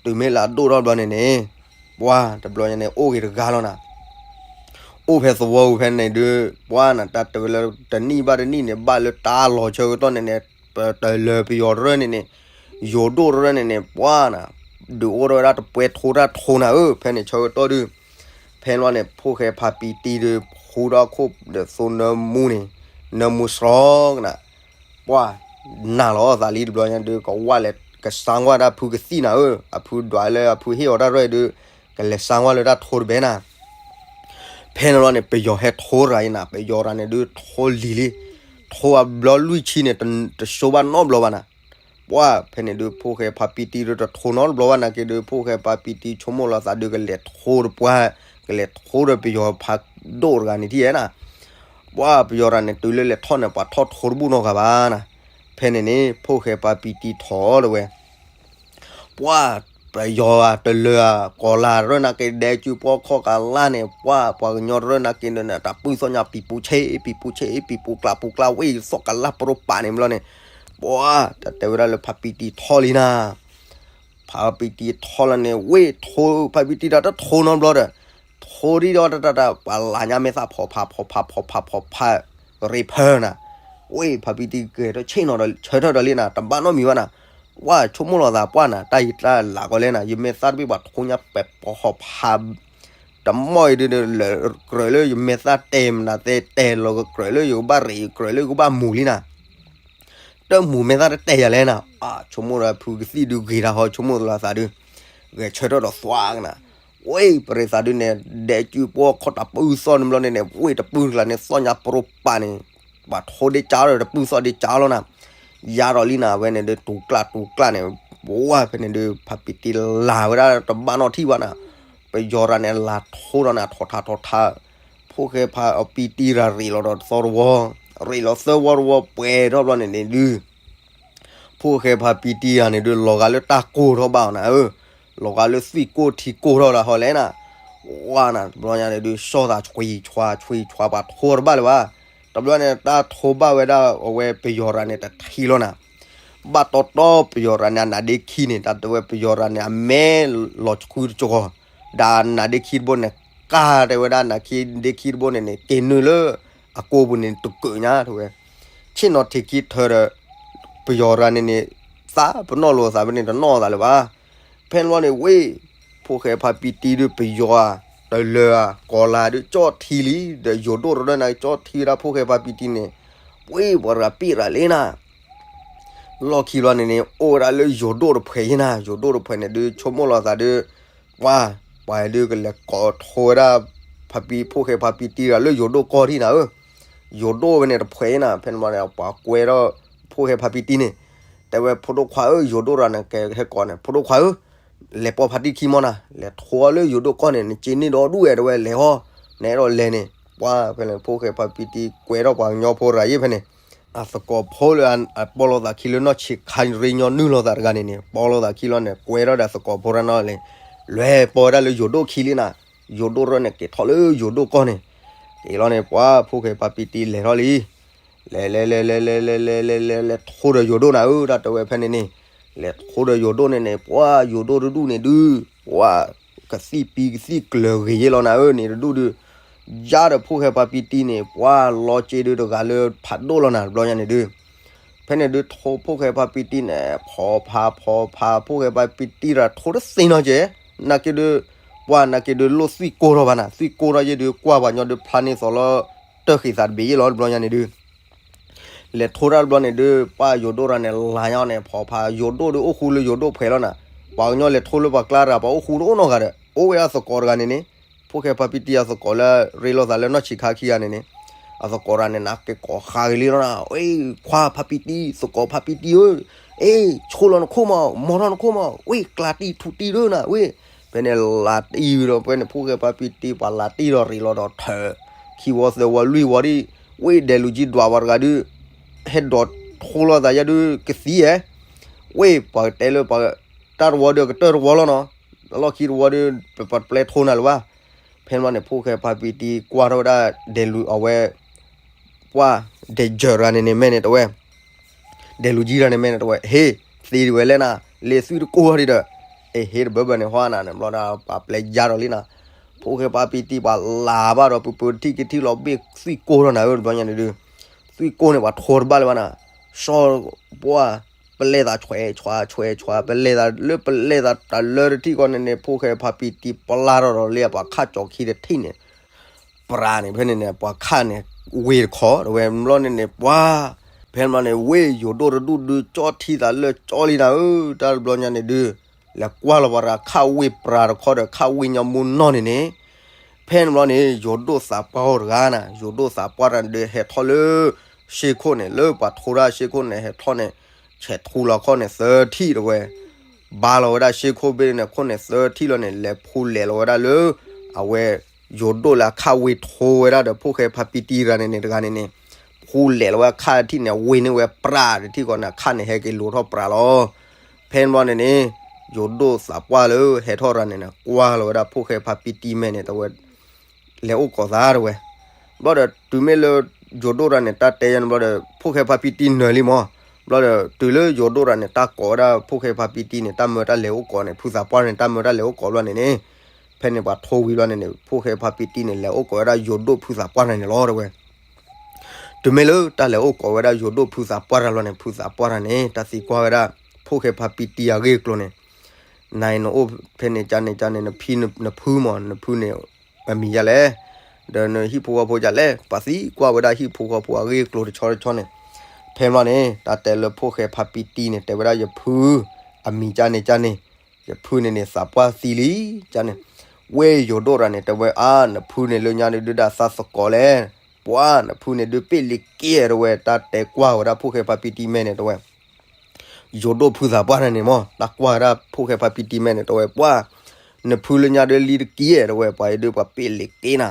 တုၤမ့ၢ်လၢအဒိၣ်ထီၣ်ဘျီန့ၣ်န့ၣ် ပှၤတဘျီညါန့ၣ် အိၣ်ဂ့ၤတဂၤလီၤနၤ အိၣ်ဖဲသဝီပူၤဖဲန့ၣ်ဒုး ပှၤနၤတၢ်တဲဝဲလၢတနံၣ်ဘၣ်တနံၣ်န့ၣ် ဘၣ်လၢတၢ်လီၤဆၢကတီၢ်န့ၣ်န့ၣ် ပတလၢပယီၤရၢၢ်န့ၣ်န့ၣ် ယိၤဒိၣ်ရၢၢ်န့ၣ်န့ၣ် ပှၤနၤ ဒုးအိၣ်ထီၣ်ဝဲဒၣ်တပှဲထိတၢ်ထိနၤဧၢ ဖဲန့ၣ်ဆၢကတီၢ်ဒုး ဖဲလီၤန့ၣ် ဖိၣ်ဃဲဖါပံတံဒုး ဃူဒီးခိၣ်ဒီးသိနၢမူန့ၣ် နၢမူစှီၤကနၤ ပှၤ နၤလီၤသးလံတဘျီညါဒုး ကဝၢ်လဲၤကစၢ်ကွၢ်ဒၣ်ဖုကသံၣ်နၤဧၢ အဖုဒွးလၢအဖုဟ့ၣ်အီၤတၢ်ရဲၣ်ဒုး ကလဲၤစၢ်ကွၢ်လၢတၢ်ထိတဘဲနၤ ဖဲန့ၣ်လီၤန့ၣ် ပယီၤဟဲထိရၤအံၤနၤ ပယီၤရၤန့ၣ်ဒုးထိလံၤလံ ထိအဘျီလွံၢ်ဆံန့ၣ် တစိဘၣ်နီတဘျီဘၣ်နၤ ပှၤဖဲန့ၣ်ဒုး ဖိၣ်ဃဲဖါပံတံဒုးတထိနီတဘျီဘၣ်နၤက့ဒုး ဖိၣ်ဃဲဖါပံတံဆိကမိၣ်လီၤသးဒုးကလဲၤထိတပှၢ် ကလဲၤထိဒီးပယီၤဖးဒိၣ်တဂၤန့ၣ်ထံၣ်ဝဲနၤ ပှၤပယီၤရၤန့ၣ် တုၤလၢလဲၤထီၣ်န့ၣ် ပှၤထီၣ်ထိတဘူၣ်နီတဂၤဘၣ်နၤ ဖဲန့ၣ်န့ၣ် ဖိၣ်ဃဲဖါပံတံထိဒီးဝဲ ပှၤ ပယီၤဧါ တလၢဧါ ကီၤလၤရၢၢ်နၤက့ ဒဲကုပှီၢ်ခီၣ်ကလါန့ၣ် ပှၤ ပှၤကညီရၢၢ်နၤက့န့ၣ် တၢ်ပုၢ်သီၣ်ညါ ပံၤပူဆ့ ပံၤပူဆ့ ပံၤပူကျးပူကျး ဝ့ၢ်သီၣ်ကလါပရိပာ်န့ၣ်ဘျီန့ၣ် ပှၤ တၢ်တဲဝဲဒၣ်လၢဖါပံတံထီလံနၤ ဖါပံတံထီလၢန့ၣ် ဝ့ၢ်ထိ ဖါပံတံတၢ်တထိနီတဘျီဒီး ထိဒံဒီးတၢ်တၢ်တၢ် ပှၤလၤညါမဲာ်သၣ်ဖီဖးဖီဖးဖီဖးဖီဖး ရ့ဖၢနၤ ဝ့ၢ်ဖါပံတံကဲထီၣ်ဆ့ၣ်နီၤဒီး ဆၢထၢၣ်ဒီးလံနၤ တဘၣ်နီတမံၤဘၣ်နၤ ဝဲဆိကမိၣ်လီၤသးပှၢ်နၤ တၢ်ယတၢ်လၤကီးလဲၣ်နၤ ယမဲာ်သၣ်တဘ့ၣ်ပှၤထိညါပဲာ်ဖီဖး တမီၢ်အံၤဒုးလၢကြၢးလၢယမဲာ်သၣ်တဲမနုၤသ့တဲလီၤ ကြၢးလၢယကဘၣ်ရ့ ကြၢးလၢယကဘၣ်မူၤလံနၤ တမူၤမဲာ်သၣ်တတဲယၤလဲၣ်နၤ အါ ဆိကမိၣ်ဒီးဖုကသံၣ်ဒုးဂ့ၤတၢ်ဟီ ဆိကမိၣ်လီၤသးဒုး ဂဲၤဆၢထၢၣ်ဒီးသွါကနၤ ဝ့ၢ်ပရ့သးဒုးန့ၣ် ဒဲကုပှီၢ်ခီၣ်တၢ်ပုၢ်သီၣ်န့ၣ်ဘျီန့ၣ်န့ၣ် ဝ့ၢ်တပုၢ်တကျါန့ၣ် သီၣ်ညါပရိပာ်န့ၣ် ပှၤထိဒ့ကၢ်ဒီးတပုၢ်သီၣ်ဒ့ကၢ်လီၤနၤ ယါဒီးလံနၤ အဝဲန့ၣ်ဒုး တူၤကျၢ်တူၤကျၢ်န့ၣ် ဝဲဖဲန့ၣ်ဒုး ဖါပံတံလၤဝဲဒၣ်တဘၣ်နီၣ်ထံၣ်ဘၣ်နၤ ပယီၤရၤန့ၣ် လၤထိဒီးန့ၣ် အထီၣ်ထါထီၣ်ထါ ဖိၣ်ဃဲဖါပံတံရၤရ့းလီၤဒီးသီတဝီ ရ့းလီၤသၢဝီတဝီပှဲၤထီၣ်ဘျီန့ၣ်န့ၣ်ဒုး ဖိၣ်ဃဲဖါပံတံရၤန့ၣ်ဒုး လီၤဂာ်လၢတၢ်ကိၢ်ထီၣ်ဘၣ်အီၤနၤဧၢ လီၤဂာ်လၢသွံၣ်ကိၢ်ထံကိၢ်ထီၣ်လၢဟီလဲၣ်နၤ ဝါနၤ တဘျီညါန့ၣ်ဒုး စီၣ်သးဆွံဆွါဆွံဆွါ ပှၤထိတဘၣ်လၢၤဘၣ် တဘျီန့ၣ် တၢ်ထိဘၣ်ဝဲဒၣ်အဝဲပယီၤရၤန့ၣ် တထံၣ်လီၤနၤ ဘၣ်တီတီပယီၤရၤန့ၣ် အနါဒ့ခံန့ၣ် တၢ်တဲဝဲပယီၤရၤန့ၣ် အမဲလီၤဆှုတကီၢ် ဒီးအနါဒ့ခံတဘိန့ၣ် ကၢ်တဲဝဲဒၣ် နါဒ့ခံတဘိန့ၣ်န့ၣ် က့ၤနုာ်လၢအကိာ်ပူၤန့ၣ် တကုးညါတဲဝဲ ဆ့ၣ်နီၤထံးခံထၢဒီး ပယီၤရၤန့ၣ်န့ၣ် သးပနီၣ်လိာ်သးဖဲန့ၣ် တနီၣ်သးလၢၤဘၣ် ဖဲန့ၣ်ဘျီန့ၣ် ဝ့ၢ် ဖိၣ်ဃဲဖါပံတံဒုး ပယီၤဧါ တလၢဧါ ကီၤလၤဒုး ကၠီၣ်ထံလံ ဒီးယိၤဒိၣ်ရၢၢ်နၤ ကၠီၣ်ထံဝဲဒၣ်ဖိၣ်ဃဲဖါပံတံန့ၣ် ဝ့ၢ်ပှၤရၤပံၣ်ရၤလံနၤ လီၢ်ခံဘျီန့ၣ်န့ၣ် အိၣ်ဝဲဒၣ်လၢယိၤဒိၣ်တဖှဲးယဲနၤ ယိၤဒိၣ်တဖှဲးန့ၣ်ဒုး ဆိကမိၣ်လီၤသးဒုး ပှၤ ပှၤဒုးကလဲၤကိးထိဝဲဒၣ် ဖါပံ ဖိၣ်ဃဲဖါပံတံဂၤလၢယိၤဒိၣ်ကီၢ်ထံနၤဧၢ ယိၤဒိၣ်ဝဲန့ၣ်တဖှဲးယဲနၤ ဖဲန့ၣ်ဘျီန့ၣ် ပှၤကွဲထီၣ် ဖိၣ်ဃဲဖါပံတံန့ၣ် တဲဝဲဖိဒိၣ်ခွါဧၢ ယိၤဒိၣ်ရၤန့ၣ် ကဟဲကိးန့ၣ် ဖိဒိၣ်ခွါဧၢ လဲၤပိာ်ဖါတံခံမီၢ်နၤ လဲၤထိအီၤလၢယိၤဒိၣ်ကီၢ်န့ၣ် နစ့န့ၢ်ဒီဒူၣ်ဝဲ တဲဝဲလဲၤဟီ နအဲၣ်ဒိးလဲၤန့ၣ် ပှၤဖဲန့ၣ် ဖိၣ်ဃဲဖါပံတံကွဲထီၣ်ပှၤကညီဖိရၤယဲၢ်ဖဲန့ၣ် အသကိးဖိလၢအပိာ်လိာ်သးခံလၢနီၢ်ဆံးခါရ့ညီနုၢ်လိာ်သးတဂၤန့ၣ်န့ၣ် ပိာ်လိာ်သးခံလီၤန့ၣ် ကွဲထီၣ်ဒီးသကိးဖိရၤနီၢ်န့ၣ် လဲၤပိာ်ဝဲဒၣ်လၢယိၤဒိၣ်ခံလံနၤ ယိၤဒိၣ်ရၢၢ်န့ၣ် က့ၤထီၣ်လၢယိၤဒိၣ်ကီၢ်န့ၣ် က့ၤလီၤန့ၣ် ပှၤဖိၣ်ဃဲဖါပံတံလဲၤထီၣ်လံ လဲၤလဲၤလဲၤလဲၤလဲၤလဲၤလဲၤလဲၤလဲၤလဲၤထိဒီးယိၤဒိၣ်နၤဧၢ တၢ်တဲဝဲဖဲန့ၣ်န့ၣ် လဲၤထိဒီးယိၤဒိၣ်န့ၣ်န့ၣ် ပှၤယိၤဒိၣ်တဒူၣ်န့ၣ်ဒုး ပှၤကသံၣ်ပံကသံၣ်ကျၢၤဂ့ၤယ့လီၤနၤဧၢန့ၣ်တဒူၣ်ဒုး ယါဒီးဖိၣ်ဃဲဖါပံတံန့ၣ် ပှၤလီၤစ့ဒုးတဂၤလၢဖးဒိၣ်လီၤနၤတဘျီညါန့ၣ်ဒုး ဖဲန့ၣ်ဒုးထိဖိၣ်ဃဲဖါပံတံန့ၣ် ဖီဖးဖီဖး ဖိၣ်ဃဲဖါပံတံတၢ်ထိတသ့နီၤကဲ နာ်က့ဒုး ပှၤနာ်က့ဒုးလိၣ်သွံၣ်ကိၢ်ထီၣ်ဘၣ်နၤ သွံၣ်ကိၢ်ထီၣ်ယ့ၢ်ဒုးကွၢ်ပှၤညီဒုးဖျါန့ၢ်သီလီၤ တၢၢ်ဃံးသးတဘ့ၣ်ယ့ၢ်လီၤတဘျီညါန့ၣ်ဒုး လဲၤထိတၢ်တဘျီန့ၣ်ဒုး ပှၤယိၤဒိၣ်တၢ်န့ၣ် လါညါန့ၣ် ဖီဖးယိၤဒိၣ်ဒုးအိၣ်ဃူလၢယိၤဒိၣ်ဖှဲးလီၤနၤ ပှၤကညီလဲၤထိလၢပှၤကျါတဂၤ ပှၤအိၣ်ဃူတအိၣ်နီတဂၤဒီး အိၣ်ဝဲအသကိးတဂၤန့ၣ်န့ၣ် ဖိၣ်ဃဲဖါပံတံအသကိးလၢရ့လိာ်သးလၢနီၢ်ဆံးခါခံဂၤန့ၣ်န့ၣ် အသကိးတဂၤန့ၣ် နက့ၤကိးဃါဂ့ၤလံလီၤနၤ ဝ့ၢ်ခွါဖါပံတံ သကိးဖါပံတံဧၢ အ့ၣ် ဆိလီၤနခိၣ်မး မီထီၣ်နခိၣ်မး ဝ့ၢ်ကျးတံၢ်ထူးတံၢ်ဒုးနၤ ဝ့ၢ် ဖဲန့ၣ်လးတံၢ်ဝံၤဒီး ဖဲန့ၣ်ဖိၣ်ဃဲဖါပံတံ ပှၤလးတံၢ်ဒီးရ့လီၤဒီးထၢ ခံဝီသၢဝီလွံၢ်ဝီဒံး ဝ့ၢ်ဒဲးလူၤကံဒွးပှၤတဂၤဒုး ဟဲဒိးထိလိာ်သးယါဒုးကသံဧါ ဝ့ၢ်ပှၤကတဲလၢပှၤ တၢ်တဝီဒုးကတၢၢ်တဝီလီၤနီၤ အလီၢ်ခံတဝီဒုး ပပျဲထိနၤလၢၤဘၣ် ဖဲန့ၣ်ဘျီန့ၣ် ဖိၣ်ဃဲဖါပံတံကွၢ်ထီၣ်ဝဲဒၣ်ဒဲးလူၤအဝဲ ပှၤဒဲးယၢၤတဂၤန့ၣ်န့ၣ် မ့ၢ်န့ၣ်တဝဲ ဒဲးလူၤကံတဂၤန့ၣ် မ့ၢ်န့ၣ်တဝဲ ဟ့ၣ် သ့ဒံးဝဲလဲၣ်နၤ လ့သွံၣ်တကိၢ်ထီၣ်ဒံးဒီး အ့ၣ် ဟ့ၣ်တဘၢဘၢန့ၣ် ဟီနၤန့ၣ်ဘျီဒီး ပှၤပျဲယါဒီးလံနၤ ဖိၣ်ဃဲဖါပံတံပှၤလၤဘၣ်ဒီး ပပၢၤတထံၣ်ကထံၣ်လီၤဘ့ၣ်သွံၣ်ကိၢ်ထီၣ်နၤဧၢ တဘျီညါန့ၣ်ဒုး သွံၣ်ကိၢ်န့ၣ် ပှၤထိတဘၣ်လၢၤဘၣ်နၤ စီၤ ပှၤ ပလဲၤသးဆွဲးဆွါဆွဲးဆွါ ပလဲၤသးလၢပလဲၤသးတၢ်လၢတထံၣ်ဃီန့ၣ်န့ၣ် ဖိၣ်ဃဲဖါပံတံပျၢ်ထီၣ်ဒီးလံ ပှၤခၣ်ကၠီခံတထံၣ်န့ၣ် ပြးန့ၣ် ဖဲန့ၣ်န့ၣ် ပှၤခၣ်န့ၣ် ဝ့ၢ်တခီ တဝဲဘျီန့ၣ်န့ၣ် ပှၤ ဖဲန့ၣ်ဘျီန့ၣ် ဝ့ၢ်ယိၤဒိၣ်တဒူၣ်ဒုး ကၠီထံသးလၢကၠီလံနၤဧၢ တၢ်တဘျီညါန့ၣ်ဒုး လဲၤကွၢ်လီၤပှၤတဂၤခၣ်ဝ့ၢ်ပြးတခီဒီး ခၣ်ဝ့ၢ်ညီမူနီၢ်န့ၣ်န့ၣ် ဖဲန့ၣ်ဘျီန့ၣ် ယိၤဒိၣ်သးပှၢ်အိၣ်တဂၤနၤ ယိၤဒိၣ်သးပှၢ်တဂၤန့ၣ်ဒုး ဟဲထီၣ်လၢ ရှ့ခိၣ်န့ၣ် လၢပှၤထိတၢ်ရှ့ခိၣ်န့ၣ် ဟဲထီၣ်န့ၣ် ဆဲးထူလီၤခီၣ်န့ၣ်သၢထံၣ်တဝဲ ဘါလီၤဝဲဒၣ်ရှ့ခိၣ်ဘ့ၣ်န့ၣ် ခိၣ်န့ၣ်သၢထံၣ်လီၤန့ၣ် လဲၤဖူလဲၤလီၤဝဲဒၣ်လၢ အဝဲ ယိၤဒိၣ်လၢအခၣ်ဝ့ၢ်ထိဝဲဒၣ်ဒီး ဖိၣ်ဃဲဖါပံတံတဂၤန့ၣ်န့ၣ် ဖူလဲၤလီၤဝဲအခၣ်ထံၣ်န့ၣ် ဝ့ၢ်န့ၢ်ဝဲပြးတထံၣ်ဃီန့ၣ် အခၣ်န့ၣ်ဟဲက့ၤလိၤထီၣ်ပြးလီၤ. ဖဲန့ၣ်ဘျီန့ၣ်န့ၣ် ယိၤဒိၣ်သးပှၢ်လၢဟဲထီၣ်တဂၤန့ၣ်န့ၣ် ကွၢ်လီၤဝဲဒၣ်ဖိၣ်ဃဲဖါပံတံမဲာ်န့ၣ် တဝဲ လဲၤအိၣ်ကိးသးတဝဲ ဘျီဒီးတုၤမ့ၢ်လၢ ယိၤဒိၣ်တဂၤန့ၣ် တၢ်တဲယါန့ၣ်ဘျီဒီး ဖိၣ်ဃဲဖါပံတံနၢၤလံမး, ဘျီဒီးတုၤလၢယိၤဒိၣ်တဂၤန့ၣ် တၢ်ကိးဝဲဒၣ်ဖိၣ်ဃဲဖါပံတံန့ၣ် တၢ်မၢတၢ်လဲၤအိၣ်ကိးန့ၣ် ဖုသးပှၢ်န့ၣ် တၢ်မၢတၢ်လဲၤအိၣ်ကိးဘျီန့ၣ်န့ၣ်, ဖဲန့ၣ်ပှၤထိဝံၤဘျီန့ၣ်န့ၣ် ဖိၣ်ဃဲဖါပံတံန့ၣ် လဲၤအိၣ်ကိးဝဲဒၣ်ယိၤဒိၣ်ဖုသးပှၢ်တဂၤန့ၣ်လီၤတဝဲ တုၤမ့ၢ်လၢတၢ်လဲၤအိၣ်ကိးဝဲဒၣ်ယိၤဒိၣ်ဖုသးပှၢ်တဂၤလီၤန့ၣ် ဖုသးပှၢ်တဂၤန့ၣ် တၢ်သံကွၢ်ဝဲဒၣ် ဖိၣ်ဃဲဖါပံတံအဂ့ၢ်အကျိၤန့ၣ်, နၤအံၤနအိၣ်ဖဲန့ၣ်ကန့ၣ်ကန့ၣ် နဖံ နဖုမး နဖုန့ၣ် အမံၤဒ်လဲၣ်, ဒီးနဟံၣ်ဖိဃီဖိဒ်လဲၣ်, ပှၤသံကွၢ်ဝဲဒၣ်ဟံၣ်ဖိဃီဖိအဂ့ၢ်အကျိၤတဆီတဆီန့ၣ်, ဖဲန့ၣ်ဘျီန့ၣ် တၢ်တဲလၢဖိၣ်ဃဲဖါပံတံန့ၣ် တဲဝဲဒၣ်ယဖု အမံၤကန့ၣ်ကန့ၣ်, ယဖုန့ၣ်န့ၣ် သးပှၢ်သံလံကန့ၣ်, ဝဲယိၤဒိၣ်တဂၤန့ၣ် တဲဝဲအါ နဖုန့ၣ်လၢညါဒုးဒုးဒၣ်သးသကိးလဲၣ်, ပှၤနဖုန့ၣ်ဒုးပ့ၢ်လံၤက့တဝဲ တၢ်တဲကွၢ်ဝဲဒၣ်ဖိၣ်ဃဲဖါပံတံမဲာ်န့ၣ်တဝဲ ယိၤဒိၣ်ဖုသးပှၢ်တဂၤန့ၣ်မး တၢ်ကွၢ်ဝဲဒၣ်ဖိၣ်ဃဲဖါပံတံမဲာ်န့ၣ် တဝဲပှၤ နဖုလၢညါဒုးလံၤတက့ၢ်တဝဲ ပှၤအံၤဒုးပှၤပ့ၢ်လံၤက့နၤ,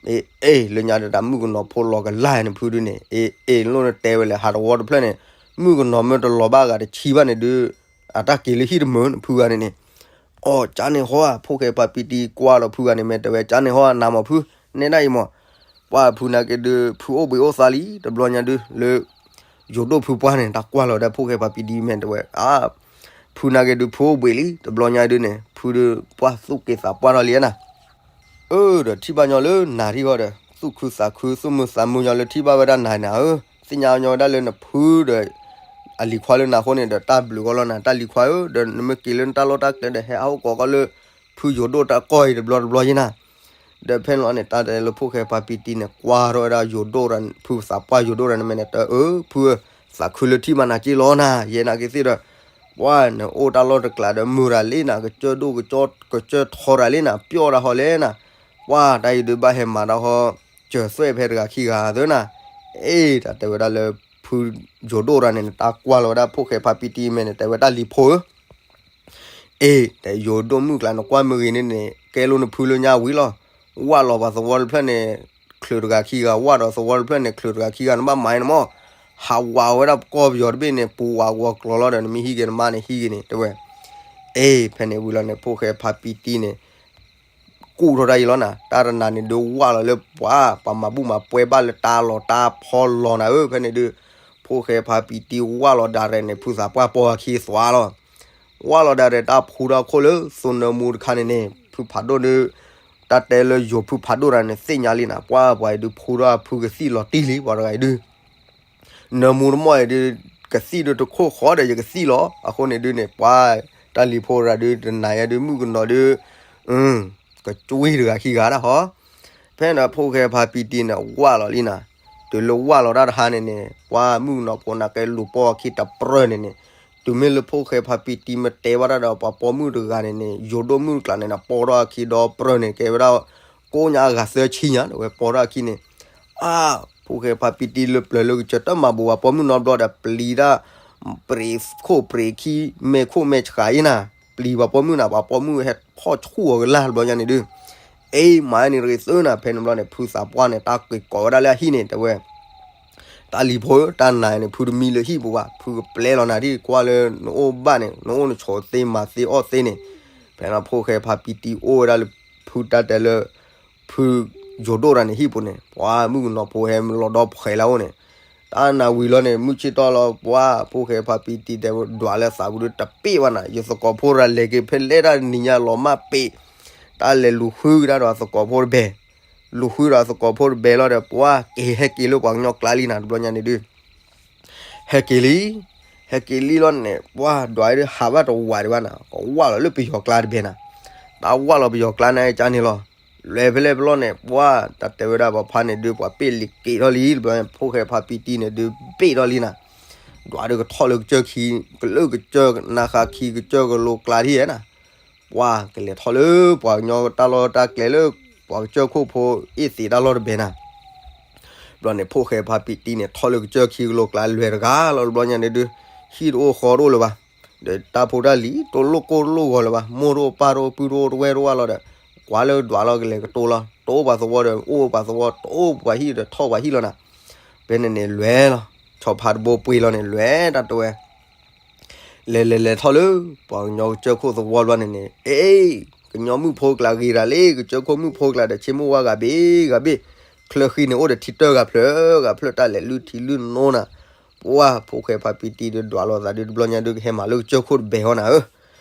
အ့ၣ် လၢညါဒုးတၢ်မုၣ်ကနီၤဖိလီၤကလာ်နဖုဒုးန့ၣ် အ့ၣ် အ့ၣ် လိၣ်နတဲဝဲလဲၣ် ဟးတဝီတဖျၢၣ်န့ၣ် မုၣ်ကနီၤမ့ၢ်တလီၤဘၣ်အဂၤတဆံဘၣ်န့ၣ်ဒုး အတၢ်က့ၤလၢဟံၣ်တမုာ်နဖုဂၤန့ၣ်န့ၣ်, အိ ကန့ၣ်ဟီဧါ ဖိၣ်ဃဲဖါပံတံကွၢ်လီၤဖုဂၤန့ၣ် မ့ၢ်တဲဝဲ ကန့ၣ်ဟီဧါ နၤမးဖု နဲဒၣ်အံၤမး ပှၤဖုနာ်က့ဒုး ဖုအိၣ်ဘှံးအိၣ်သါလံ တဘျီညါဒုး လၢ ယိၤဒိၣ်ဖုပှၢ်န့ၣ် တၢ်ကွၢ်လီၤဝဲဒၣ်ဖိၣ်ဃဲဖါပံတံမဲာ်န့ၣ် တဝဲ အါ ဖုနာ်က့ဒုး ဖုအိၣ်ဘှံးလံ တဘျီညါဒုးန့ၣ် ဖုဒုး ပှၢ်သူၣ်က့သးပှၢ်ထီၣ်လံနၤ, အၢ ဒီးထံၣ်ဘၣ်ညီလၢနၤထံၣ်ဃီဒီး သူၣ်ခုသးခု သူၣ်မုာ်သးမုာ်ညီလၢထံၣ်ဘၣ်ဝဲဒၣ်နၤနၤဧၢ, သ့ၣ်ညါညီဝဲဒၣ်လၢနဖုဒီး အလံၤခွါလၢနၤအဃိန့ၣ်ဒီး တၢ်ဘျုးကီလီၤနၤ တၢ်လံၤခွါဧၢ, ဒီးနမ့ၢ်က့ၤလၢနတၢ်လီၢ်တၢ်ကျဲဒီး ဟဲအါအိၣ်ကိးကီလၢ ဖုယိၤဒိၣ်တၢ်ကီၢ်အံၤတဘျီတဘျီယ့နၤ ဒီးဖဲန့ၣ်လီၤန့ၣ် တၢ်တဲလၢဖိၣ်ဃဲဖါပံတံန့ၣ် ကွၢ်ထီၣ်ဝဲဒၣ်ယိၤဒိၣ် ဖုသးပှၢ်ယိၤဒိၣ်တဂၤန့ၣ် မ့ၢ်န့ၣ် တၢ်အၢ ဖုဧၢ, သးခုလၢထံၣ်မၤနၤက့လီၤနၤ, ယဲနာ်က့သ့ၣ်ဒီး ပှၤနအိၣ်တၢ်လီၢ်တကျးဒီး မုာ်တၢ်လံနၤ, ကစၢၢ်ဒိၣ်ကစၢၢ်ထီတၢ်လံနၤ, ပျီၢ်တၢ်ဟီလဲၣ်နၤ, ပှၤတၢ်အံၤဒုးဘၣ်ဟဲမၤတၢ်ဟီ, စၢၤသွဲၣ်ဖဲတဂၤခံဂၤသၢနၤ, အ့ တၢ်တဲဝဲဒၣ်လၢ ဖုယိၤဒိၣ်တဂၤန့ၣ် တၢ်ကွၢ်လီၤဝဲဒၣ်ဖိၣ်ဃဲဖါပံတံမဲာ်န့ၣ် တဲဝဲတၢ်လံၤဖိဧၢ အ့ တဲယိၤဒိၣ်မုၣ်ကျါနကွၢ်မ့ၢ်ဂ့ၤန့ၣ်န့ၣ် ကဲလိာ်နဖုလၢညါဝံၤလီၤ, ဝၣ်လီၤပှၤသဝီတဖျၢၣ်န့ၣ် ချုးတဂၤခံဂၤ, ဝၣ်ဒီးသဝီတဖျၢၣ်န့ၣ် ချုးတဂၤခံဂၤ နဘၣ်မၤန့ၣ်မး, ဟးဝးဝဲဒၣ်ပကီၢ်ပယီၤတဘ့ၣ်န့ၣ် ပူၤဝးဂီၤကျီၤလီၤဒီး နမ့ၢ်ဟံးက့ၤနမါန့ၣ်ဟံးက့ၤန့ၣ် တဲဝဲ, အ့ ဖဲန့ၣ်ဝံၤလီၤန့ၣ် ဖိၣ်ဃဲဖါပံတံန့ၣ် ကူၣ်ထီၣ်တၢ်အံၤလီၤနၤ, တၢ်တနၤန့ၣ်ဒုးဝၣ်လီၤလၢပှၤ ပှၤမၤဘူၣ်မၤပှဲၤဘၣ်လၢတၢ်လီၤတၢ်ဖီလီၤနၤဧၢ, ဖဲန့ၣ်ဒုး ဖိၣ်ဃဲဖါပံတံဝၢ်လီၤဒၣ်ရဲၣ်န့ၣ် ဖုသးပှၢ်ပိာ်အခံသွါလီၤ. ဝၢ်လီၤဒၣ်ရဲၣ်တၢ်ဖှူထီၣ်ခိၣ်လၢသိနၢမူတခါန့ၣ်န့ၣ် ဖုဖးဒိၣ်ဒုး တၢ်တဲလၢယိၤဖုဖးဒိၣ်တဂၤန့ၣ် သ့ၣ်ညါလံနၤ ပှၢ်ပှၤအံၤဒုးဖှူထီၣ်ဖုကသံၣ်လီၤတံၢ်လံ ပှၤတဂၤအံၤဒုး နၢမူတမီၢ်အံၤဒုး ကသံၣ်ဒုးတခိၣ်ဃီဒီးယကသံၣ်လီၤ. အဃိန့ၣ်ဒုးန့ၣ် ပှၢ်တၢ်လံၤဖိတဂၤဒုး တနၤယဲဒုး မုၣ်ကနီၤဒုး ကကွံတဂၤခံဂၤဒၣ်ဟီ ဖဲန့ၣ်ဖိၣ်ဃဲဖါပံတံန့ၣ် ဝၢ်လီၤလံနၤ, တုၤလၢဝၢ်လီၤတၢ်တဟါန့ၣ်န့ၣ် ပှၢ်မုၣ်ကနီၤဖိန့ၣ်ကဲလူၤပိာ်အခံတပြၢၢ်န့ၣ်န့ၣ်, တုၤမ့ၢ်လၢဖိၣ်ဃဲဖါပံတံမ့ၢ်တဲဘၣ်တၢ်ဒီးပှၤပိာ်မုၣ်တဂၤန့ၣ်န့ၣ် ယိၤဒိၣ်မုၣ်တကျးန့ၣ်န့ၣ် ပိာ်ထီၣ်အခံဒီပြၢၢ်န့ၣ် ကဲဝဲဒၣ် ကိးညါအဂၤသၢဆံညါ ဒီးဝဲပိာ်ထီၣ်အခံန့ၣ် အါ, ဖိၣ်ဃဲဖါပံတံလၢပျၢၤလၢကစၢၢ်တၢ်မၤဘူၣ်ပှၤပိာ်မုၣ်နီတဘျီဒီး ပျံၤတၢ် ပရံးခိၣ်ပရံးခံ မဲာ်ခိၣ်မဲာ်ဆှးအံၤနၤ, ပျံၤပှၤပိာ်မုၣ်နၤ, ပှၤပိာ်မုၣ်ဟဲဖီၣ်ဆူၣ်အီၤကလၢ်တဘျီညါန့ၣ်ဒုး, အ့ မၤန့ၣ်တဂ့ၤသၢနၤ, ဖဲန့ၣ်ဘျီန့ၣ် ဖုသးပှၢ်န့ၣ် တၢ်က့ၤကိးဝဲဒၣ်လၢအဟံၣ်န့ၣ် တဲဝဲ တၢ်လံၤဖိဧၢ, တၢ်နၤန့ၣ် ဖုတမံလၢဟံၣ်ပူၤဘၣ်, ဖုကပျဲလီၤနၤဒ်ကွၢ်လၢနအိၣ်ဘၣ်န့ၣ် နအိၣ်နဆိးသ့မၤသ့အီၣ်သ့န့ၣ်, ဖဲန့ၣ်ဖိၣ်ဃဲဖါပံတံအိၣ်ဝဲဒၣ်လၢ ဖုတၢ်တဲလၢ ဖုယိၤဒိၣ်တဂၤန့ၣ်ဟံၣ်ပူၤန့ၣ် ပှၤမုၣ်ကနီၤဖိဟဲလီၤဒီဖှဲးလၢအအိၣ်န့ၣ်, တၢ်နၤဝံၤလီၤန့ၣ် မုၢ်ဆ့ၣ်ထီၣ်လီၤ ပှၢ်ဖိၣ်ဃဲဖါပံတံတဲဝဲဒွးလၢသးပူၤဒုးတပ့ၢ်ဘၣ်နၤ, ယသကိးဖိတဂၤလဲၤက့ၤဖဲလဲၣ်တၢ်နံၤညါလီၤမၢ်ပ့း, တၢ်လဲၤလူၤဃုကဒါဒီးအသကိးဖိတဘဲ, လူၤဃုဒီးအသကိးဖိတဘဲလီၤဒီး ပှၢ်က့ၤဟဲက့ၤလၢပှၤကညီကျါလံနၤ တဘျီညါန့ၣ်ဒုး ဟဲက့ၤလံ, ဟဲက့ၤလံလီၤန့ၣ် ပှၢ်ဒွးဒုးဟးဘၣ်တဝးဒံးဘၣ်နၤ, ကဝၢ်လီၤလၢပယီၤကျါတဘဲနၤ, တၢ်ဝၢ်လီၤပယီၤကျါန့ၣ်ကန့ၣ်လီၤ, လဲၤဖဲလဲၣ်ဖဲလီၤန့ၣ် ပှၢ်တၢ်တဲဝဲဒၣ်ပှၤဖါန့ၣ်ဒုး ပှၤပ့ၢ်လံက့ၤထီၣ်လံ တဘျီ ဖိၣ်ဃဲဖါပံတံန့ၣ်ဒုး ပ့ၢ်ထီၣ်လံနၤ, ဒွးဒုးကထီၣ်လၢကစၢၢ်ခံ, လၢကစၢၢ်နါဃါခံကစၢၢ်ကလိကျါထံၣ်နၤ, ပှၢ်ကလဲၤထီၣ်လၢပှၤကညီတၢ်လီၢ်တၢ်ကျဲလၢ ပှၤကစၢၢ်ခိၣ်ဖိအ့ၣ်သ့းတၢ်လီၢ်တဘဲနၤ ဘျီန့ၣ် ဖိၣ်ဃဲဖါပံတံန့ၣ် ထီၣ်လၢကစၢၢ်ခံကလိကျါလွဲၢ်တဂၤလီၤ တဘျီညါန့ၣ်ဒုး, ဟံၣ်တအိၣ်ဃီတအိၣ်လၢၤဘၣ်, ဒီးတၢ်ဖိတၢ်လံၤ တလိၣ်ကိၢ်တလိၣ်ဂီၤလၢၤဘၣ်, မိၢ်တအိၣ်ပၢ်တအိၣ်ပုၢ်တအိၣ်တဝဲၢ်တအိၣ်ဘၣ်လီၤဒီး, ကွၢ်လၢဒွးလီၤကလဲၤကတိၤလီၤ, တအိၣ်ပှၤသဝီဒီး အိၣ်ပှၤသဝီ တအိၣ်ပှၤဟံၣ်ဒီးထီၣ်ပှၤဟံၣ်လီၤနၤ, ဖဲန့ၣ်န့ၣ်လွဲၢ်လီၤ, ဆီဖါတဘိပှ့ၤလီၤန့ၣ် လွဲၢ်တၢ်တဝဲ လဲၤလဲၤလဲၤထီၣ်လၢ ပှၤကညီကစၢၢ်ခိၣ်သဝီဘျီန့ၣ်န့ၣ်, အ့, ကညီမုၣ်ဖိကျါဂ့ၤတၢ်လံ, ကစၢၢ်ခိၣ်မုၣ်ဖိကျါဒီး ဆ့မိၣ်ဝါဂၤဘ့ၣ်ဂၤဘ့ၣ်, ချၢဃံန့ၣ်အိၣ်ဒီးထံတၢၢ်ဂၤဖျၢၣ်ဂၤဖျၢၣ် တၢ်လဲၤလုၢ်ထံလုၢ်နိနၤ, ပှၢ်ဖိၣ်ဃဲဖါပံတံဒုးဒွးလိာ်သးဒုး တဘျီညါဒုးကဟဲမၤလၢကစၢၢ်ခိၣ်တဘဲဟီနၤဧၢ,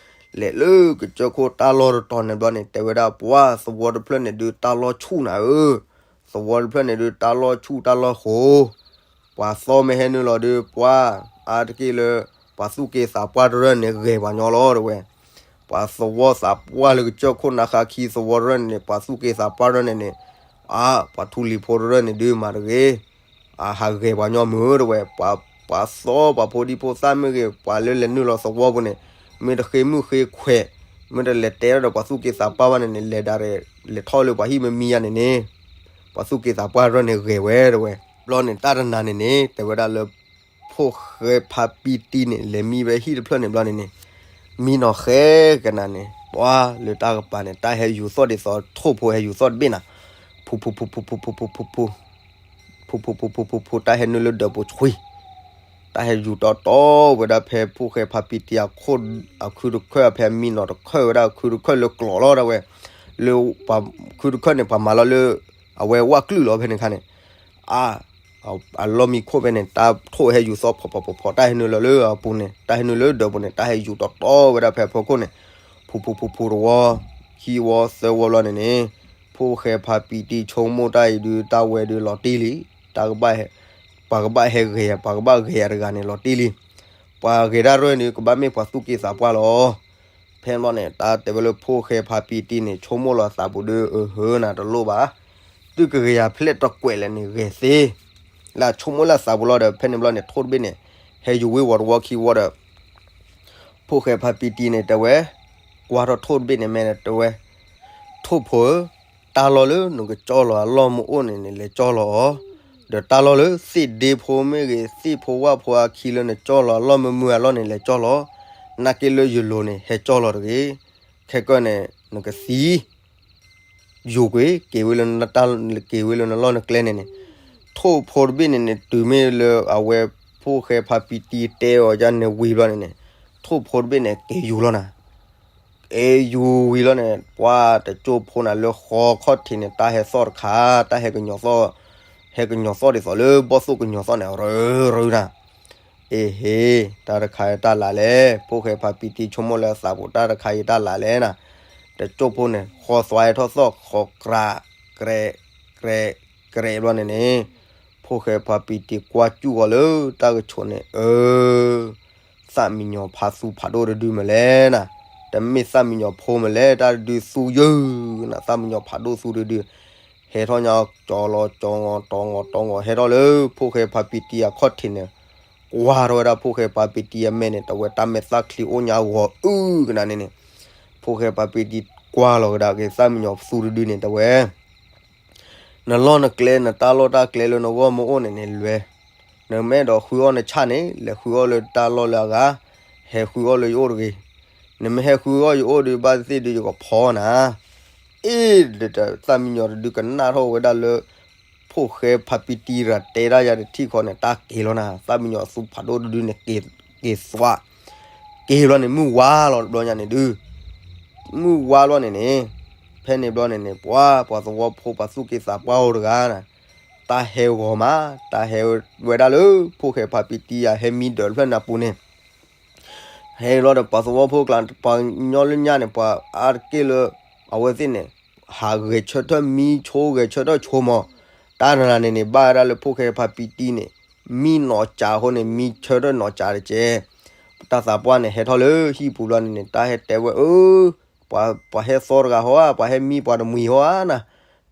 လဲၤလၢကစၢၢ်ခိၣ်တၢ်လီၢ်တတီၤန့ၣ်ဘျီန့ၣ် တဲဝဲဒၣ်ပှၢ်သဝီတဖျၢၣ်န့ၣ်ဒုး တၢ်လီၢ်ဆူၣ်နၤဧၢ, သဝီတဖျၢၣ်န့ၣ်ဒုး တၢ်လီၢ်ဆူၣ်တၢ်လီၢ်ဃိ ပှၤသီမ့ၢ်ဟဲနုာ်လီၤဒုး ပှၢ်အါတက့ၢ်လၢ ပှၤသူၣ်က့သးပှၢ်တရၢၣ်န့ၣ် ဂဲၤပှၤညီလီၤတဝဲ, ပှၤသဝီသးပှၢ်လၢကစၢၢ်ခိၣ်နါဃါခံသဝီတရၢၣ်န့ၣ်န့ၣ် ပှၤသူၣ်က့သးပှၢ်တရၢၣ်န့ၣ်န့ၣ်, အါ, ပှၤထူလံၤဖိတရၢၣ်န့ၣ်ဒုးမၤတဂ့ၤ, အဟးဂဲၤပှၤညီမုာ်တဝဲ, ပှၤသီပှၤဖိဒံဖိသၣ်မ့ၢ်ဂ့ၤ ပှၤလၢလဲၤနုာ်လီၤသဝီပူၤန့ၣ်, မ့ၢ်တဃ့မုၢ်ဃ့ခွဲး, မ့ၢ်တလဲၤတဲထီၣ်ဒီးပှၤသူၣ်က့သးပှၢ်ဘၣ်န့ၣ်န့ၣ် လဲၤဒၣ်ရဲၣ် လဲၤထီၣ်လၢပှၤဟံၣ်မ့ၢ်မံယါန့ၣ်န့ၣ်, ပှၤသူၣ်က့သးပှၢ်တရၢၣ်န့ၣ်ဂဲၤဝဲတဝဲ, ဘျီန့ၣ်တၢ်တနၤန့ၣ်န့ၣ် တဲဝဲဒၣ်လၢ ဖိၣ်ဃဲဖါပံတံန့ၣ် လဲၤမံဝဲဟံၣ်တဖျၢၣ်န့ၣ်ဘျီန့ၣ်န့ၣ်, မံနီၤဃဲကနၤန့ၣ် ပှၢ်လၢတၢ်ကပၤန့ၣ် တၢ်ဟဲယူၤသီၣ်ဒ်သိးထိၣ်ဖိဟဲယူၤသီၣ်တဘ့ၣ်နၤ, ဖူဖူဖူဖူဖူဖူဖူဖူဖူ ဖူဖူဖူဖူဖူဖူ တၢ်ဟဲနုာ်လၢဒၢးပူၤဆှံ, တၢ်ဟဲယူၤတီတီဝဲဒၣ်ဖဲဖိၣ်ဃဲဖါပံတံအခိၣ် အခုတခၢၣ် ဖဲမံနီၤတခၢၣ်ဝဲဒၣ်အခုတခၢၣ်လၢကျိးလီၤဒၣ်ဝဲ, လၢပှၤခုတခၢၣ်န့ၣ် ပှၤမၤလီၤလၢ အဝဲဝၣ်ကလုာ်လီၤဖဲန့ၣ်ခါန့ၣ်, အါ အလီၢ်မံခိၣ်ဖဲန့ၣ် တၢ်ထိၣ်ဟဲယူၤသီၣ်ဖီဖီဖီဖီ တၢ်ဟဲနုာ်လီၤလၢအပူၤန့ၣ် တၢ်ဟဲနုာ်လၢဒၢးပူၤန့ၣ် တၢ်ဟဲယူၤတီတီဝဲဒၣ်ဖဲအဖီခိၣ်န့ၣ်, ဖူဖူဖူဖူတဝီ, ခံဝီသၢဝီဘျီန့ၣ်န့ၣ်, ဖိၣ်ဃဲဖါပံတံဆိကမိၣ်တၢ်အံၤဒုး တၢ်ဝဲဒုးလီၤတံၢ်လံ, တၢ်ကဘၣ်ဟဲ, ပှၤကဘၣ်ဟဲဂဲၤယၤ ပှၤကဘၣ်ဂဲၤယၤတဂၤန့ၣ်လီၤတံၢ်လံ, ပှၤဂဲၤတၢ်ရၢၢ်န့ၣ် ကဘၣ်မ့ၢ်ပှၤသူၣ်က့သးပှၢ်လီၤ. ဖဲန့ၣ်ဘျီန့ၣ် တၢ်တဲဝဲလၢဖိၣ်ဃဲဖါပံတံန့ၣ် ဆိကမိၣ်လီၤသးပူၤဒုး အဟၢနၤတလိၣ်ဘၣ်, သုကဂဲၤယၤဖဲလဲၣ်တကွဲးလဲၣ်န့ၣ်ဂဲၤသ့, လၢဆိကမိၣ်လၢသးပူၤလီၤဒီး ဖဲန့ၣ်ဘျီန့ၣ် ထိၣ်တဘ့ၣ်န့ၣ် ဟဲယူၤဝ့ၤဝီၤတဝီခံဝီဒီး ဖိၣ်ဃဲဖါပံတံန့ၣ်တဲဝဲ, ကွၢ်ထီၣ်ထိၣ်တဘ့ၣ်န့ၣ်မဲာ်တဲဝဲ, ထိၣ်ဖိဧၢ, တၢ်လီၢ်လၢနကကၠီလီၤအလီၢ်မ့ၢ်အိၣ်န့ၣ်န့ၣ် လဲၤကၠီလီၤအီၤ, ဒီးတၢ်လီၢ်လၢသ့ၣ်ဒ့ဖိမ့ၢ်ဂ့ၤ သ့ၣ်ဖိဝၣ်ဖိအခံလၢနကၠီလီၤအလီၢ်မ့ၢ်မုာ်အလီၢ်န့ၣ် လဲၤကၠီလီၤ, နာ်က့လၢယလိၤန့ၣ် ဟဲကၠီလီၤတဂ့ၤ, ခဲကၢၢ်န့ၣ် နကသံ ယူၤကွံာ် က့ၤဝဲလၢနတၢ် က့ၤဝဲလၢနလီၢ်နကျဲန့ၣ်န့ၣ်, ထိၣ်ဖိတဘ့ၣ်န့ၣ်န့ၣ် တုၤမ့ၢ်လၢအဝဲဖိၣ်ဃဲဖါပံတံတဲအီၤဒ်န့ၣ်ဝံၤဘျီန့ၣ်န့ၣ်, ထိၣ်ဖိတဘ့ၣ်န့ၣ် က့ၤယူၤလီၤနၤ, က့ၤယူၤဝံၤလီၤန့ၣ် ပှၤတကၠိဖိနၤလၢဃီခီၣ်ထံးန့ၣ် တၢ်ဟဲသီၣ်တခါ, တၢ်ဟဲကညီၤသီၣ်, ဟဲကညီၤသီၣ်ဒ်သိးလၢဘီၣ်သိၣ်ကညီၤသီၣ်န့ၣ် ရၢရၢနၤ အ့ဟ့, တၢ်တခါအံၤတၢ်လၢ်လဲၣ်, ဖိၣ်ဃဲဖါပံတံဆိကမိၣ်လၢအသးပူၤ တၢ်တခါအံၤတၢ်လၢ်လဲၣ်နၤ, တကၠိၢ်ဖိန့ၣ် ဃီသွဲထီၣ်သီၣ်ဃီကြး, ကြဲး, ကြဲး, ကြဲးဘျီန့ၣ်န့ၣ်, ဖိၣ်ဃဲဖါပံတံကွၢ်စူၣ်ဃီၤလၢတၢ်ကဆိးန့ၣ် အၢ သၣ်မံညီၤဖးသူဖးဒိၣ်တဒုမ့ၢ်လဲၣ်နၤ, တမ့ၢ်သၣ်မံညီၤဖိမ့ၢ်လဲၣ် တၢ်တဒုသူယုၢ်နၤ, သၣ်မံညီၤဖးဒိၣ်သူတဒု, ဟဲထီၣ်ညါကၠီလီၤကၠီငီၤတီငီၤတီငီၤ ဟဲထီၣ်လၢဖိၣ်ဃဲဖါပံတံအခီၣ်ထံးန့ၣ်, ကွၢ်ထီၣ်ဝဲဒၣ်ဖိၣ်ဃဲဖါပံတံအမဲာ်န့ၣ် တဝဲတၢ်မဲာ်သၣ်ချံအိၣ်ညါဂီၤအုၣ်ကနၤန့ၣ်န့ၣ်, ဖိၣ်ဃဲဖါပံတံကွၢ်လီၤကဒါက့ၤသၣ်မံညီၤသူတဒုန့ၣ် တဝဲ နလီၢ်နကျဲ နတၢ်လီၢ်တၢ်ကျဲလၢနဂီၢ်မ့ၢ်အိၣ်န့ၣ်န့ၣ်လွဲ, နမ့ၢ်အဲၣ်ဒိးဃုအီၣ်နဆၣ်န့ၣ် လဲၤဃုအီၣ်လၢတၢ်လီၢ်လၢအဂၤ, ဟဲဃုအီၣ်လၢယအိၣ်တဂ့ၤ, နမ့ၢ်ဟဲဃုအီၣ်ယအိၣ်ဒုး ဘၣ်သ့ၣ်ဒုး ယကဖီနၤ, အ့ၣ် သၣ်မံညီၤတဒုကနၣ်ထီၣ်ဝဲဒၣ်လၢ ဖိၣ်ဃဲဖါပံတံရၤတဲဒၣ်ယၤတထံၣ်ဃီန့ၣ် တၢ်က့ၤလီၤနၤ, သၣ်မံညီၤသူဖးဒိၣ်တဒုန့ၣ် က့ၤသွး, က့ၤဘျီန့ၣ် မုၢ်ဝါလီၤတဘျီညါန့ၣ်ဒုး မုၢ်ဝါဘျီန့ၣ်န့ၣ်, ဖဲန့ၣ်ဘျီန့ၣ်န့ၣ် ပှၤ ပှၤသဝီဖိ ပှၤသူၣ်က့သးပှၢ်အိၣ်တဂၤန့ၣ်, တၢ်ဟဲဂီၤမး တၢ်ဟဲဝဲဒၣ်လၢ ဖိၣ်ဃဲဖါပံတံယၤဟဲမံဒၢးတဖျၢၣ်န့ၣ်အပူၤန့ၣ်, ဟဲလီၤဒီးပှၤသဝီဖိကျါ ပှၤကညီလၢညါန့ၣ် ပှၤအါတက့ၢ်လၢ အဝဲသ့ၣ်န့ၣ် ဟးဂဲၤဆၢထၢၣ်မံဆိ ဂဲၤဆၢထၢၣ်ဆိမး, တၢ်နၤန့ၣ်န့ၣ် ဘၣ်ဝဲဒၣ်လၢဖိၣ်ဃဲဖါပံတံန့ၣ် မံနီၢ်ကၠးအဃိန့ၣ် မံဆၢထၢၣ်နီၢ်ကၠးတက့ၢ်, တၢ်သးပှၢ်န့ၣ် ဟဲထီၣ်လၢဟံၣ်ပူၤဘျီန့ၣ်န့ၣ် တၢ်ဟဲတဲဝဲအၢ ပှၤဟဲသီတဂၤဟီဧါ, ပှၤဟဲမံပှၤတမှံၤဟီဧါနၤ,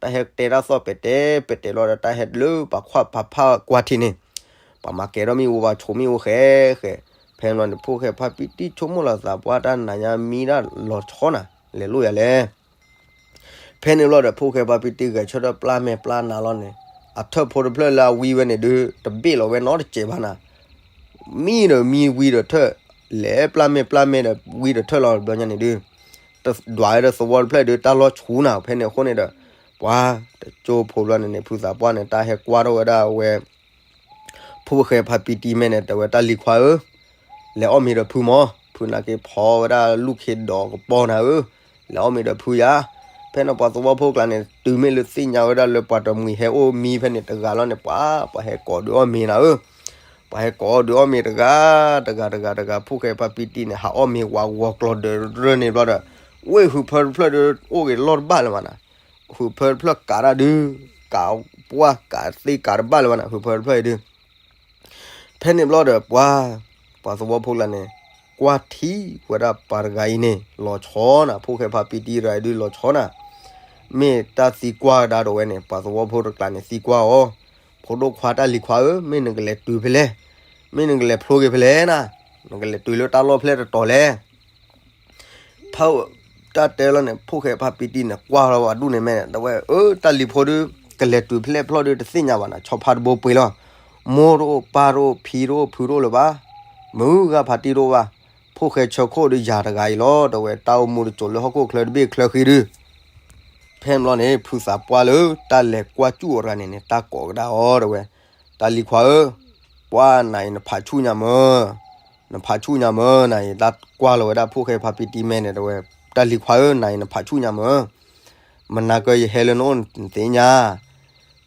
တၢ်ဟဲတဲတၢ်သီၣ်ပဲာ်တဲာ်ပဲာ်တဲာ်လီၤဒီး တၢ်ဟဲလၢပှၤခွါပှၤဖးကွၢ်ထံးန့ၣ်, ပှၤမၤကဲၤထီၣ်မ့ၣ်အူ ပှၤဆိးမ့ၣ်အူဃဲဃဲ, ဖဲန့ၣ်ဘျီန့ၣ် ဖိၣ်ဃဲဖါပံတံဆိကမိၣ်လီၤသးပှၢ် တၢ်နၤညါမံဒၣ်လီၤဆီနၤ, လဲၤလိၣ်ယၤလဲၣ် ဖဲန့ၣ်ဘျီဒီး ဖိၣ်ဃဲဖါပံတံဂဲၤဆၢထၢၣ်ပျၢ်မဲာ်ပျၢ်နါလီၤန့ၣ်, အထၢၣ်ဖိတဖျၢၣ်လၢအဝံဝဲန့ၣ်ဒုး တဘ့ၣ်လီၤဝဲနီတစဲးဘၣ်နၤ, မံဒီးမံဝံဒီးထၢၣ်, လဲၤပျၢ်မဲာ်ပျၢ်မဲာ်ဒီးဝံဒီးထၢၣ်လီၤတဘျီညါန့ၣ်ဒုး, တဒွးဝဲဒီးသဝီတဖျၢၣ်ဒုး တၢ်လီၤဆူနၤ, ဖဲန့ၣ်အဃိန့ၣ်ဒီး ပှၤတကၠိဖိဘျီန့ၣ်န့ၣ် ဖုသးပှၢ်န့ၣ် တၢ်ဟဲကွၢ်ထီၣ်ဝဲဒၣ်ဝဲ ဖိၣ်ဃဲဖါပံတံမဲာ်န့ၣ် တဲဝဲ တၢ်လံၤခွါဧၢ, လဲၤအီၣ်မ့ၤဒီးဖုမး, ဖုနာ်က့ၤဖီဝဲဒၣ်လူၢ်ခ့ဒီးကပီၤနၤဧၢ, လဲၤအီၣ်မ့ၤဒီးဖုယၤ, ဖဲန့ၣ်ပှၤသဝီဖိကျါန့ၣ် တုၤမ့ၢ်လၢသ့ၣ်ညါဝဲဒၣ်လၢပှၤတမှံၤဟဲအိၣ်မံဖဲန့ၣ်တဂၤလီၤန့ၣ် ပှၤ ပှၤဟဲကိးဒုးအီၣ်မ့ၤနၤဧၢ, ပှၤဟဲကိးဒုးအီၣ်မ့ၤတဂၤ, တဂၤတဂၤတဂၤ ဖိၣ်ဃဲဖါပံတံန့ၣ် ဟးအီၣ်မ့ၤဝးဂီၤကျီၤဒၢးရၢန့ၣ်ဘျီဒီး, ဝ့ၢ်ဟုးဖၢတဖျၢၣ်ဒုး အိၣ်ဂ့ၤလီၢ်တဘၣ်လၢၤဘၣ်နၤ, ဟုးဖၢတဖျၢၣ်ကးတၢ်ဒုး, ကးပှၢ်ကးသ့ကးတဘၣ်လၢၤဘၣ်နၤ ဟုးဖၢတဖျၢၣ်အံၤဒုး ဖဲန့ၣ်ဘျီဒီးပှၤ, ပှၤသဝီဖိကျါန့ၣ် ကွၢ်ထံဝဲဒၣ်ပှၤတဂၤအံၤန့ၣ် လီၤဆီနၤ, ဖိၣ်ဃဲဖါပံတံရၤအံၤဒုးလီၤဆီနၤ, မ့ၢ်တၢ်သံကွၢ်ကဒါဒီးဝဲန့ၣ် ပှၤသဝီဖိတကျါန့ၣ် သံကွၢ်အီၤ, ဖိဒိၣ်ခွါတၢ်လံၤခွါဧၢ, မ့ၢ်နကလဲၤတုၤဖဲလဲၣ်, မ့ၢ်နကလဲၤဖျိက့ၤဖဲလဲၣ်နၤ, နကလဲၤတုၤလၢတၢ်လီၢ်ဖဲလဲၣ်တတီၤလဲၣ် ဖး တၢ်တဲလီၤန့ၣ် ဖိၣ်ဃဲဖါပံတံန့ၣ် ကွၢ်လီၤဝဲဒူၣ်န့ၣ်မဲာ်န့ၣ် တဲဝဲ အၢ တၢ်လံၤဖိဒုး ကလဲၤတုၤဖဲလဲၣ်ဖျီၣ်ဒုး တသ့ၣ်ညါဘၣ်နၤ ဆီဖါတဘိပှ့ၤလီၤ, မိၢ်တအိၣ် ပၢ်တအိၣ် ဖံတအိၣ် ဖုတအိၣ်လၢၤဘၣ်, မုၢ်ဂၤဖါတံၢ်တအိၣ်ဘၣ်, ဖိၣ်ဃဲဆၢခိၣ်ဒုးယၤတဂၤအံၤလီၤ တဲဝဲ တၢ်အိၣ်မူတစိၤလၢဟီၣ်ခိၣ်ချၢတဘ့ၣ်ချၢဃံဒုး ဖဲန့ၣ်ဘျီန့ၣ် ဖုသးပှၢ်လၢတၢ်လဲၤကွၢ်စူၣ်အီၤတဂၤန့ၣ်န့ၣ် တၢ်ကိးကဒါအီၤ တဲဝဲ, တၢ်လံၤခွါဧၢ, ပှၤနၤအံၤနဖးဆူၣ်ညါမၢ်, နဖးဆူၣ်ညါမၢ် နၤအံၤ တၢ်ကွၢ်လီၤဝဲဒၣ်ဖိၣ်ဃဲဖါပံတံမဲာ်န့ၣ် တဲဝဲ, တၢ်လံၤခွါဧၢ နၤအံၤနဖးဆူၣ်ညါမၢ်, မနၤကၢယဟဲလၢနအိၣ်နသ့ၣ်ညါ,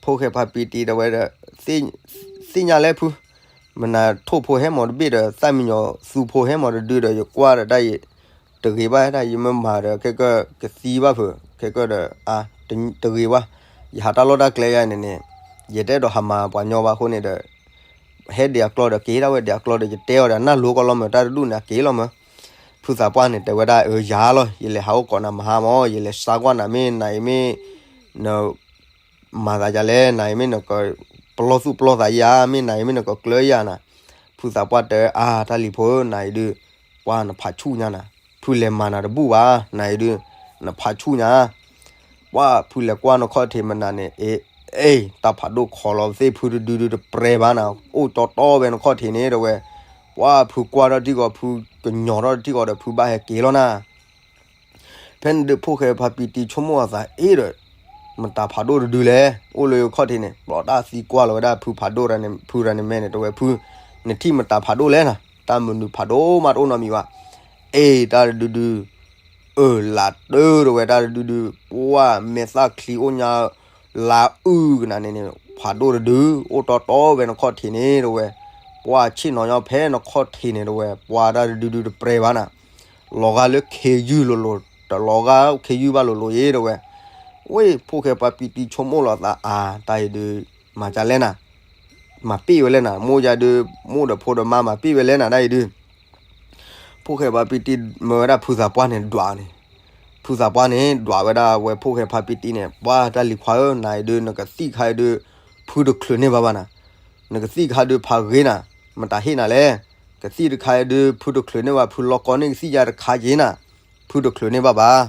ဖိၣ်ဃဲဖါပံတံတဲဝဲဒီး, သ့ၣ်ညါလဲၣ်ဖု, မနၤထိၣ်ဖိဟဲမီၤတဘ့ၣ်ဒီး သၣ်မံညီၤသူဖိဟဲမီၤတဒုဒီး ယကွၢ်ဒီးတၢ်အံၤ တဂ့ၤဘၣ်ဒၣ် ယမ့ၢ်မၤဒီး ခဲကၢၢ်ကသံဘၣ်ဖုး ခဲကၢၢ်ဒီး အါ တဂ့ၤဘၣ်, ယဟးတၢ်လီၢ်တၢ်ကျဲယၤန့ၣ်န့ၣ်, ယတအဲၣ်ဒိးဟးမၤပှၤညီဘၣ်အဃိန့ၣ်ဒီး, ဟဲဒံးအကျီဒီး က့ၤဒၣ်ဝဲဒံးအကျီဒီး ယတဲအီၤဒီး နၢ်လိၤကီးလီၤမၢ် တၢ်တဒူၣ်န့ၣ် အက့ၤလီၤမၢ်, ဖုသးပှၢ်န့ၣ် တဲဝဲဒၣ် အၢ ယၤလီၤ ယလဲၤဟးအိၣ်ကိးနၤမဟါမၢ် ယလဲၤစါကွၢ်နၤမ့ၢ်နၤအံၤမ့ၢ် န မၤသးယၤလဲၣ် နၤအံၤမ့ၢ်နက ပလီၢ်သူၣ်ပလီၢ်သးယၤ မ့ၢ်နၤအံၤမ့ၢ်နကကျၢၤယၤနၤ, ဖုသးပှၢ်တဲ အါ တၢ်လံၤဖိဧၢ နၤအံၤဒုး, ပှၤနဖးဆူၣ်ညါနၤ, ဖုလဲၤမၤနၤတဘူၣ်ဘၣ် နၤအံၤဒုး, နဖးဆူၣ်ညါ ပှၤဖုလဲၤကွၢ်နခီၣ်ထံးမနၤန့ၣ် အ့ အ့ တၢ်ဖးဒိၣ်ခိးလီၤသ့ၣ်ဖုတဒုဒုတပြဲၤဘၣ်နၤ, အိၣ်တီတီဝဲနခီၣ်ထံးန့ၣ် တဲဝဲ, ပှၤဖုကွၢ်ထီၣ်ထံကီး ဖုကညီၤထီၣ်ထံကီးဒီး ဖုဘၣ်ဟဲက့ၤလီၤနၤ ဖဲန့ၣ်ဒုး ဖိၣ်ဃဲဖါပံတံဆိကမိၣ်အသးအ့ၣ်ဒီး, မတၤဖးဒိၣ်တဒုလဲၣ် အိၣ်လၢခီၣ်ထံးန့ၣ် ဘျီတၢ်သံကွၢ်လီၤဝဲဒၣ်ဖုဖးဒိၣ်တဂၤန့ၣ် ဖုတဂၤန့ၣ်မဲာ်န့ၣ် တဲဝဲ ဖု, နထံၣ်မတၤဖးဒိၣ်လဲၣ်နၤ တၢ်မနုၤဖးဒိၣ်မးတအိၣ်နီတမံၤဘၣ်, အ့ၣ် တၢ်တဒုဒု အၢ လးတၢ်တဲဝဲ တၢ်တဒုဒု ပှၤမဲာ်သၣ်ချံအိၣ်ညါ လါအုၣ်ကနၤန့ၣ်န့ၣ် ဖးဒိၣ်တဒု အိၣ်တီတီဝဲနခီၣ်ထံးန့ၣ် တဲဝဲ, ပှၢ်ဆ့ၣ်နီၤညီဖဲနခီၣ်ထံးန့ၣ်တဝဲ ပှၢ်တၢ်တဒုဒုတပြဲဘၣ်နၤ, လီၤဂာ်လၢခ့ယုၢ်လိၤလိၤ, တလီၤဂာ်ခ့ယုၢ်ဘၣ်လိၤလိၤယဲတဝဲ, ဝဲ ဖိၣ်ဃဲဖါပံတံဆိကမိၣ်လီၤသးအါ, တၢ်အံၤဒုး မၤကလဲၣ်နၤ, မၤပ့ၢ်ဝဲလဲၣ်နၤ, မိၢ်ယၤဒုး မိၢ်ဒီးဖိဒီးမါမၤပ့ၢ်ဝဲလဲၣ်နၤ တၢ်အံၤဒုး ဖိၣ်ဃဲဖါပံတံမၢဝဲဒၣ်ဖုသးပှၢ်န့ၣ်ဒွးန့ၣ်, ဖုသးပှၢ်န့ၣ် ဒွးဝဲဒၣ်ဝဲဖိၣ်ဃဲဖါပံတံန့ၣ်, ပှၢ်တၢ်လံၤခွါဧၢ, နၤအံၤဒုး နကသံၣ်ခါအံၤဒုး ဖုတချုးန့ၢ်ဘၣ်ဘၣ်နၤ, နကသံၣ်ခါဒုးဖးဂ့ၤနၤ, မတၤဟ့ၣ်နၤလဲၣ်, ကသံၣ်တခါအံၤဒုး ဖုတချုးန့ၢ်ဘၣ်, ဖုလီၢ်ကီန့ၢ်ကသံၣ်ယါတခါယ့ၤနၤ, ဖုတချုးန့ၢ်ဘၣ်ဘၣ်.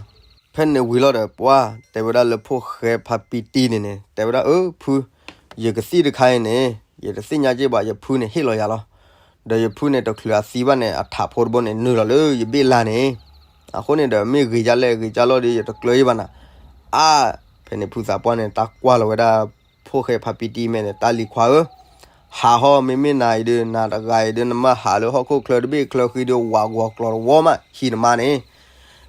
ဖဲန့ၣ်ဝံၤလီၤဒီး ပှၢ်တဲဝဲဒၣ်လၢဖိၣ်ဃဲဖါပံတံန့ၣ်န့ၣ် တဲဝဲဒၣ် အၢ ဖု, ယကသံၣ်တခါအံၤန့ၣ် ယတသ့ၣ်ညါက့ဘၣ်, ယဖုန့ၣ်ဟ့ၣ်လီၤယၤလီၤ. ဒီးယဖုန့ၣ်တချုးအသံဘၣ်န့ၣ် အထးဖိတဘိန့ၣ် နုာ်လီၤလၢယဘ့ၣ်လါန့ၣ်, အဃိန့ၣ်ဒီး မ့ၢ်ဂ့ၤကလဲၣ်ဂ့ၤကလီၢ်ဒီး ယတကျၢၤယဘၣ်နၤ. အါ, ဖဲန့ၣ်ဖုသးပှၢ်န့ၣ် တၢ်ကွၢ်လီၤဝဲဒၣ် ဖိၣ်ဃဲဖါပံတံမဲာ်န့ၣ်, တၢ်လံၤခွါဧၢ, ဟးဟီ မ့မ့ၢ်နၤအံၤဒုး နၤတဂၤအံၤဒုး နမ့ၢ်ဟးလၢဟီၣ်ခိၣ်ချၢတဘ့ၣ်ချၢဃံဒုး ဝးဂီၤကျီၤတဝီမး ဟံးနမါန့ၣ်.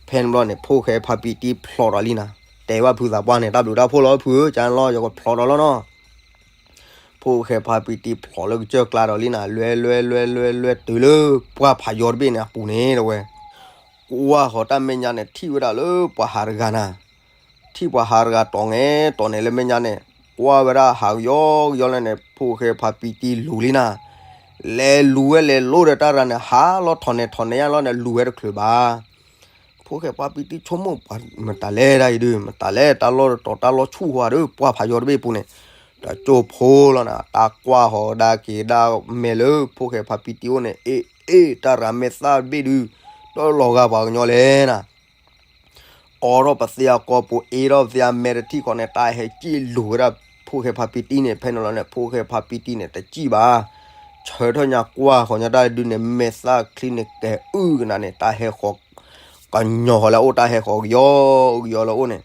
ဖဲန့ၣ်ဘျီန့ၣ် ဖိၣ်ဃဲဖါပံတံဖျိးဒီးလံနၤ, တဲဘၣ်ဖုသးပှၢ်န့ၣ် တၢ်ဘျုးတၢ်ဖှိၣ်လီၤဖုဧၢ, ကလီၤ ယကဖျိးဒီးလီၤနီၤ. ဖိၣ်ဃဲဖါပံတံဖျိးလၢကစၢၢ်ကျါဒီးလံနၤ, လွဲလွဲလွဲလွဲလွဲတုၤလၢပှၢ်ဖးယီတဘ့ၣ်န့ၣ်အပူၤန့ၣ်တဝဲ ကွၢ်ဃီၤတၢ်မဲာ်ညါန့ၣ် ထံၣ်ဝဲဒၣ်လၢပှၤဟးတဂၤနၤ, ထံၣ်ပှၤဟးတဂၤတီၢ်ငဲတီၢ်န့ၣ်လၢမဲာ်ညါန့ၣ်, ကွၢ်ဝဲဒၣ်ဟးကယီကယီလၢန့ၣ် ဖိၣ်ဃဲဖါပံတံလူၤလံနၤ, လဲၤလူၤဝဲလဲၤလိဒီးတၢ်ရၤန့ၣ် ဟးလီၤထီၣ်နဲၣ်ထီၣ်နဲၣ်ယါလီၤန့ၣ် လူၤဝဲတချုးဘၣ်. ဖိၣ်ဃဲဖါပံတံဆိကမိၣ် မတၤလဲၣ်ဒၣ်အံၤဒုး, မတၤလဲၣ် တၢ်လီၢ်တတီၤတၢ်လီၢ်ဆူၣ်ဝါဒီး ပှၢ်ဖးယီတဘ့ၣ်ပူၤန့ၣ်, တကၠိဖိလီၤနၤ, တၢ်ကွၢ်ဃီၤဒၣ်က့ၤဒၣ်မဲာ်လၢဖိၣ်ဃဲဖါပံတံအိၣ်န့ၣ်, အ့ အ့ တၢ်ရၤမဲာ်သၣ်တဘ့ၣ်ဒုး တလီၤဂာ်ပှၤကညီလဲၣ်နၤ. အိးထီၣ်ပသ့အကိာ်ပူၤ အ့ထီၣ်ပသ့အမဲာ်တထံၣ်ဃီန့ၣ် တၢ်ဟဲစံၣ်လူၤဝဲဒၣ်ဖိၣ်ဃဲဖါပံတံန့ၣ်, ဖဲန့ၣ်လီၤန့ၣ် ဖိၣ်ဃဲဖါပံတံန့ၣ် တစံၣ်ဘၣ်. ဆၢထၢၣ်ညါကွၢ်ဃီၤညါတၢ်ဒုးန့ၣ် မဲာ်သၣ်ချံန့ၣ်ကဲၤအုၣ်ကနၤန့ၣ်, တၢ်ဟဲဃီၤ ကညီၤဃီၤလၢအအိၣ် တၢ်ဟဲဃီၤကယီကယီလၢအအိၣ်န့ၣ်,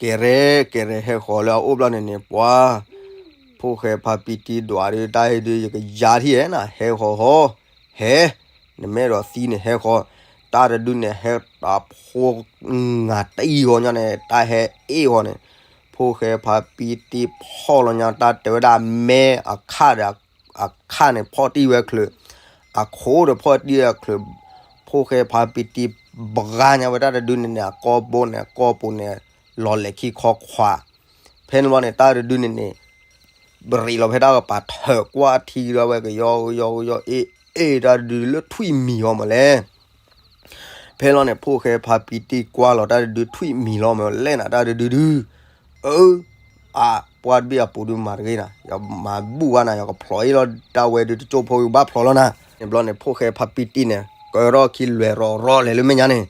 ကဲၤရဲကဲၤရဲဟဲဃီၤလၢအအိၣ်ဘျီန့ၣ်န့ၣ် ပှၤ ဖိၣ်ဃဲဖါပံတံဒွးဒုး တၢ်ဟဲဒုး ယကယၤထံၣ်ဧဲနၤ, ဟဲဃီၤဃီၤ, ဟဲ, နမ့ၢ်အဲၣ်ဒိးသံန့ၣ် ဟဲဃီၤ, တၢ်တဒုန့ၣ် ဟဲတၢ်ဖိ ငါတံၢ်ဃီၤညါန့ၣ် တၢ်ဟဲအ့ၣ်ဃီၤန့ၣ်, ဖိၣ်ဃဲဖါပံတံဖီၣ်လီၤညါ တၢ်တဲဝဲဒၣ်မဲအခၣ်ဒီး အခၣ်န့ၣ် ဖီၣ်တံၢ်ဝဲချုး, အခိၣ်ဒီးဖီၣ်တံၢ်ဝဲချုး, ဖိၣ်ဃဲဖါပံတံဘှါညါဝဲတၢ်တဒုန့ၣ်န့ၣ် အကိာ်ဘိန့ၣ် အကိာ်ပူၤန့ၣ် လီၤလဲၤခံခီခွး. ဖဲန့ၣ်ဘျီန့ၣ် တၢ်တဒုန့ၣ်န့ၣ် ဘရံးလီၤဖဲတၢ်ကပၤ ထၢၣ်ကွၢ်ထံဒီးဝဲ ကယီကယီကယီ အ့ၣ်အ့ၣ် တၢ်တဒုလၢထွံၣ်မံၤအီၤမးလဲၣ်. ဖဲလီၤန့ၣ် ဖိၣ်ဃဲဖါပံတံကွၢ်လီၤ တၢ်တဒုထွံၣ်မံၤလီၤမးလဲၣ်နၤ တၢ်တဒုဒု, အၢ, အါ, ပှၢ်တဘ့ၣ်အပူၤဒုမၤတဂ့ၤနၤ, ယမၤဘူၣ်ဘၣ်နၤ ယကဖျိးအ့ၣ်လီၤ တၢ်ဝဲဒုတကၠိဖိ ယဘၣ်ဖျိးလီၤနၤ. န့ၣ်ဘျီန့ၣ် ဖိၣ်ဃဲဖါပံတံန့ၣ် ကၢထီၣ်ခံလွဲၢ်ရီၢ်ရီၢ်လဲၤလၢမဲာ်ညါန့ၣ်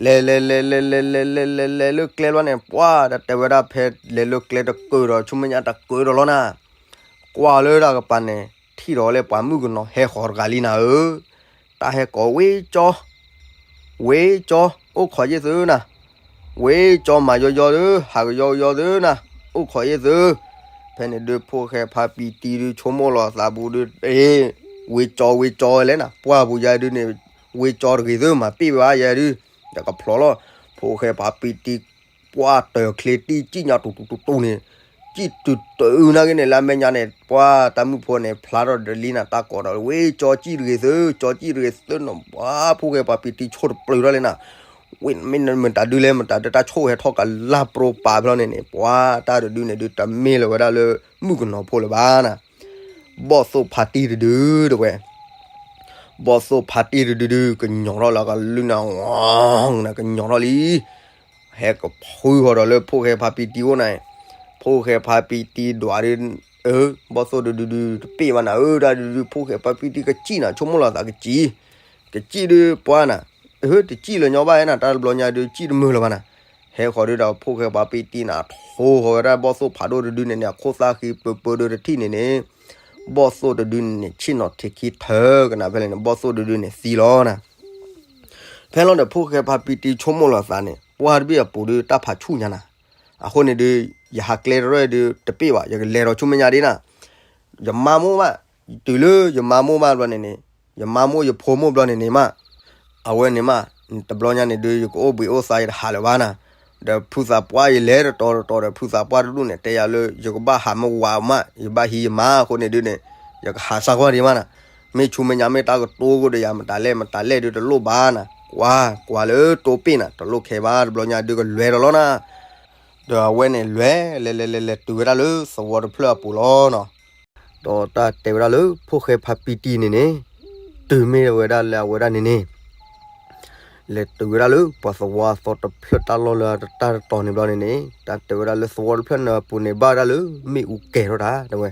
လဲၤလဲၤလဲၤလဲၤလဲၤလဲၤလဲၤလဲၤလဲၤလၢကျဲဘျီန့ၣ် ပှၢ်တၢ်တဲဝဲဒၣ်ဖဲလဲၤလၢကျဲတကၢၢ်ဒီး ဆူမဲာ်ညါတကၢၢ်ဒီးလီၤနၤ. ကွၢ်လၢတၢ်ကပၤန့ၣ် ထံၣ်ဒီးလၢပှၤမုၣ်ကနီၤဟဲဃီၤတဂၤလံနၤဧၢ, တၢ်ဟဲကိးဝ့ကၠီ, ဝ့ကၠီ, အိၣ်ခိးယ့ၢ်သုနၤ, ဝ့ကၠီမၤယီယီသု, ဟးကယီကယီသုနၤ, အိၣ်ခိးယ့ၢ်သု. ဖဲန့ၣ်ဒုး ဖိၣ်ဃဲဖါပံတံဒုး ဆိကမိၣ်လီၤသးပူၤဒုး အ့, ဝ့ကၠီဝ့ကၠီလဲၣ်နၤ, ပှၢ်ပူၤယဲဒုးန့ၣ် ဝ့ကၠီတဂ့ၤသု မၤပ့ၢ်ဝဲယဲဒုး, ယကဖျိးလီၤ. ဖိၣ်ဃဲဖါပံတံ ပှၢ်တၢၢ်ချ့တံၢ်စံၣ်ညါတူတူတူတူန့ၣ်, စံၣ်တုၤတုၤနာ်က့န့ၣ် လၢအမဲာ်ညါန့ၣ် ပှၢ်တၢ်မုၣ်ဖိန့ၣ် ဖျါထီၣ်ဒီးလံနၤ တၢ်ကိးဒီး ဝ့ကၠီစံၣ်တဂ့ၤသု, ကၠီစံၣ်တဂ့ၤသုနီၤ, ပှၢ်ဖိၣ်ဃဲဖါပံတံဆိၣ်တပျုာ်ထီၣ်လံနၤ. ဝ့ၢ်မ့ၢ်မတၤဒုလဲၣ် မတၤဒုတၢ်ဆိၣ်ဟဲထီၣ်ကလၢ်ပြိပာ်ဖျီန့ၣ်န့ၣ် ပှၢ်တၢ်တဒုန့ၣ်ဒုး တမ့ၢ်လၢၤဝဲဒၣ်လၢမုၣ်ကနီၤဖိလၢၤဘၣ်နၤ. ဘီၣ်သိၣ်ဖါတံၢ်တဒုဒုးတဝဲ ဘီၣ်သိၣ်ဖါတံၢ်တဒုဒုး ကညီၤထီၣ်လၢကလုၢ်နၤ, နကညီၤထီၣ်လံ, ဟဲကဖုဃီၤဒီးလၢဖိၣ်ဃဲဖါပံတံအိၣ်န့ၣ်, ဖိၣ်ဃဲဖါပံတံဒွးဒုး, အၢ, ဘီၣ်သိၣ်တဒုဒုး တပ့ၢ်ဘၣ်နၤဧၢ, တၢ်ဒုဒုး ဖိၣ်ဃဲဖါပံတံကစံၣ်နၤ, ဆိကမိၣ်လီၤသးကစံၣ်, ကစံၣ်ဒုးပှၢ်နၤ, အၢ, တစံၣ်လၢၤညီဘၣ်နၤ, တၢ်တဘျီညါဒုး စံၣ်တမုာ်လၢၤဘၣ်နၤ. ဟဲဃီၤဒုးဒီးဖိၣ်ဃဲဖါပံတံနၤ ထိဃီၤဝဲဒၣ်ဘီၣ်သိၣ်ဖးဒိၣ်တဒုန့ၣ်န့ၣ် အခိၣ်သၣ်ဃံပၢပၢဒုးတထံၣ်န့ၣ်န့ၣ်, ဘီၣ်သိၣ်တဒုန့ၣ်န့ၣ် ဆ့ၣ်နီၤထံးခံထၢကနၤဖဲလဲၣ်န့ၣ် ဘီၣ်သိၣ်တဒုန့ၣ်သံလီၤနၤ. ဖဲလီၤဒီးဖိၣ်ဃဲဖါပံတံဆိကမိၣ်လီၤသးန့ၣ် ပှၢ်တဘ့ၣ်အပူၤဒုးတၢ်ဖးဆူၣ်ညါနၤ. အဃိန့ၣ်ဒုး ယဟးကျဲတရၢၣ်ဒုးတပ့ၢ်ဘၣ်, ယကလဲၤဒီးဆူမဲာ်ညါဒ်နၤ, ယမါမိၢ်ဘၣ်, တုၤလၢယမါမိၢ်ဘၣ်ဘျီန့ၣ်န့ၣ်, ယမါမိၢ်ယဖိမိၢ်ဘျီန့ၣ်န့ၣ်မး, အဝဲန့ၣ်မး, တဘျီညါန့ၣ်ဒုး ယကအိၣ်ဘှံးအိၣ်သါ ယတဟးလၢၤဘၣ်နၤ. ဒီးဖုသးပှၢ်ယလဲၤတတီၤတတီၤဒီး ဖုသးပှၢ်တဒူၣ်န့ၣ် တဲယၤလၢ ယကဘၣ်ဟးမ့ၢ်ဝၤမး, ယဘၣ်ဟံးယမါအဃိန့ၣ်ဒုးန့ၣ်, ယကဟးစၢ်ကွၢ်ဒံးမးနၤ, မ့ၢ်ဆူမဲာ်ညါမ့ၢ်တၢ်ကတိၤကဒီးယၤ မတၤလဲၣ် မတၤလဲၣ်ဒုးတလိၣ်ဘၣ်နၤ, ကွၢ်ကွၢ်လၢတိပ့ၢ်နၤ တလိၣ်ခဲဘၣ် တဘျီညါဒုးကလဲၤဒီးလီၤနၤ, ဒီးအဝဲန့ၣ်လဲၤ လဲၤလဲၤလဲၤလဲၤတုၤဝဲဒၣ်လၢသဝီတဖျၢၣ်အပူၤလီၤနၤ, ဒီးတၢ်တဲဝဲဒၣ်လၢဖိၣ်ဃဲဖါပံတံန့ၣ်န့ၣ်, တုၤမ့ၢ်ဝဲဒၣ်လၢအဝဲဒၣ်န့ၣ်န့ၣ် လဲၤတုၤဝဲဒၣ်လၢပှၤသဝီအသီတဖျၢၣ်တၢ်လီၢ်လၢတၢ်တတီၤန့ၣ်ဘျီန့ၣ်န့ၣ် တၢ်တဲဝဲဒၣ်လၢသဝီတဖျၢၣ်န့ၣ်အပူၤန့ၣ် ဘၣ်ဝဲဒၣ်လၢမ့ၣ်အူကဲၤထီၣ်တၢ် တဲဝဲ,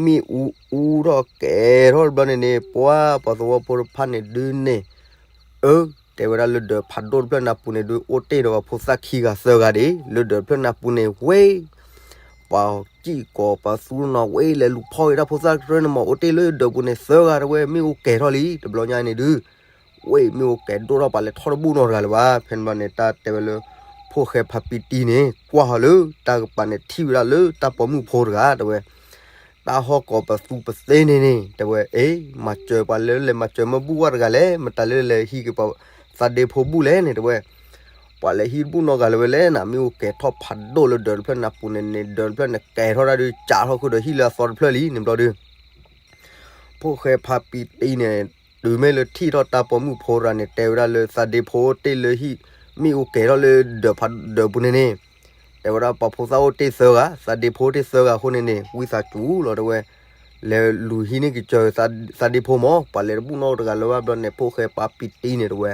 မ့ၣ်အူအူထီၣ်ကဲၤထီၣ်တဘျီန့ၣ်န့ၣ် ပှၤပှၤသဝီဖိတဖၣ်န့ၣ်ဒုးန့ၣ်, အၢ, တဲဝဲဒၣ်လၢဒၢးဖးဒိၣ်တဖျၢၣ်န့ၣ်အပူၤန့ၣ်ဒုး အိၣ်တ့ၢ်ဒီးပှၤဖိသၣ်ခံဂၤသၢဂၤဒၣ်, လၢဒၢးတဖျၢၣ်န့ၣ်အပူၤန့ၣ်ဝဲ ပှၤစံၣ်ကိးပှၤသူနီၤဝဲ လဲၤလူၤဖီၣ်က့ၤတၢ်ဖိသၣ်တဖျၢၣ်န့ၣ်မး အိၣ်တ့ၢ်လၢဒၢးပူၤန့ၣ်သၢဂၤ တဲဝဲ, မ့ၣ်အူကဲၤထီၣ်လံ တဘျီညါန့ၣ်ဒုး, ဝဲမ့ၣ်အူကဲၤဒိၣ်ထီၣ် ပှၤလဲၤထီၣ်တဘူၣ်နီတဂၤလၢၤဘၣ်. ဖဲန့ၣ်ဘျီန့ၣ် တၢ်တဲဝဲလၢ ဖိၣ်ဃဲဖါပံတံန့ၣ် ကွၢ်ဟီလၢတၢ်ကပၤန့ၣ် ထံၣ်ဝဲဒၣ်လၢတၢ်ပိာ်မုၣ်ဖိတဂၤ တဲဝဲ, တၢ်ဟီၣ်ကိးပသူပသ့န့ၣ်န့ၣ် တဲဝဲ, အ့ မၤစၢၤပှၤလၢလဲၤမၤစၢၤမ့ၢ်ဘူၣ်ဝဲတဂၤလဲၣ်, မတၤလၢလဲၤဟံးက့ၤပှၤသးဒ့ဖိဘူၣ်လဲၣ်န့ၣ် တဲဝဲ, ပှၤလဲၤဟံးတဘူၣ်နီတဂၤလၢၤဝဲလဲၣ်နၤ, မ့ၣ်အူကဲၤထီၣ်ဖးဒိၣ်လၢဒၢးတဖျၢၣ်န့ၣ်အပူၤန့ၣ်န့ၣ် ဒၢးတဖျၢၣ်န့ၣ်ကဲၤထီၣ်ဒၣ်ဒုး ကးထီၣ်ဃုာ်ဒီးဟံၣ်လၢအသီတဖျၢၣ်လံန့ၣ်ဘျီဒုး ဖိၣ်ဃဲဖါပံတံန့ၣ် တုၤမ့ၢ်လၢထံၣ်ထီၣ်တၢ်ပိာ်မုၣ်ဖိတဂၤန့ၣ် တဲဝဲဒၣ်လၢသးဒ့ဖိတ့ၢ်လၢဟံၣ်, မ့ၣ်အူကဲၤထီၣ်လၢဒၢးဖးဒိၣ်ပူၤန့ၣ်န့ၣ်, တဲဝဲဒၣ်ပှၤဖိသၣ်အိၣ်တ့ၢ်သၢဂၤ, သးဒ့ဖိတ့ၢ်သၢဂၤအဃိန့ၣ်န့ၣ် ဝံသးစူၤလီၤ တဲဝဲ, လဲၤလူၤဟံးန့ၢ်ကစၢၤသးဒ့ဖိမး, ပှၤလဲၤတဘူၣ်နီတဂၤလၢၤဘၣ်ဘျီန့ၣ် ဖိၣ်ဃဲဖါပံတံန့ၣ် တဲဝဲ,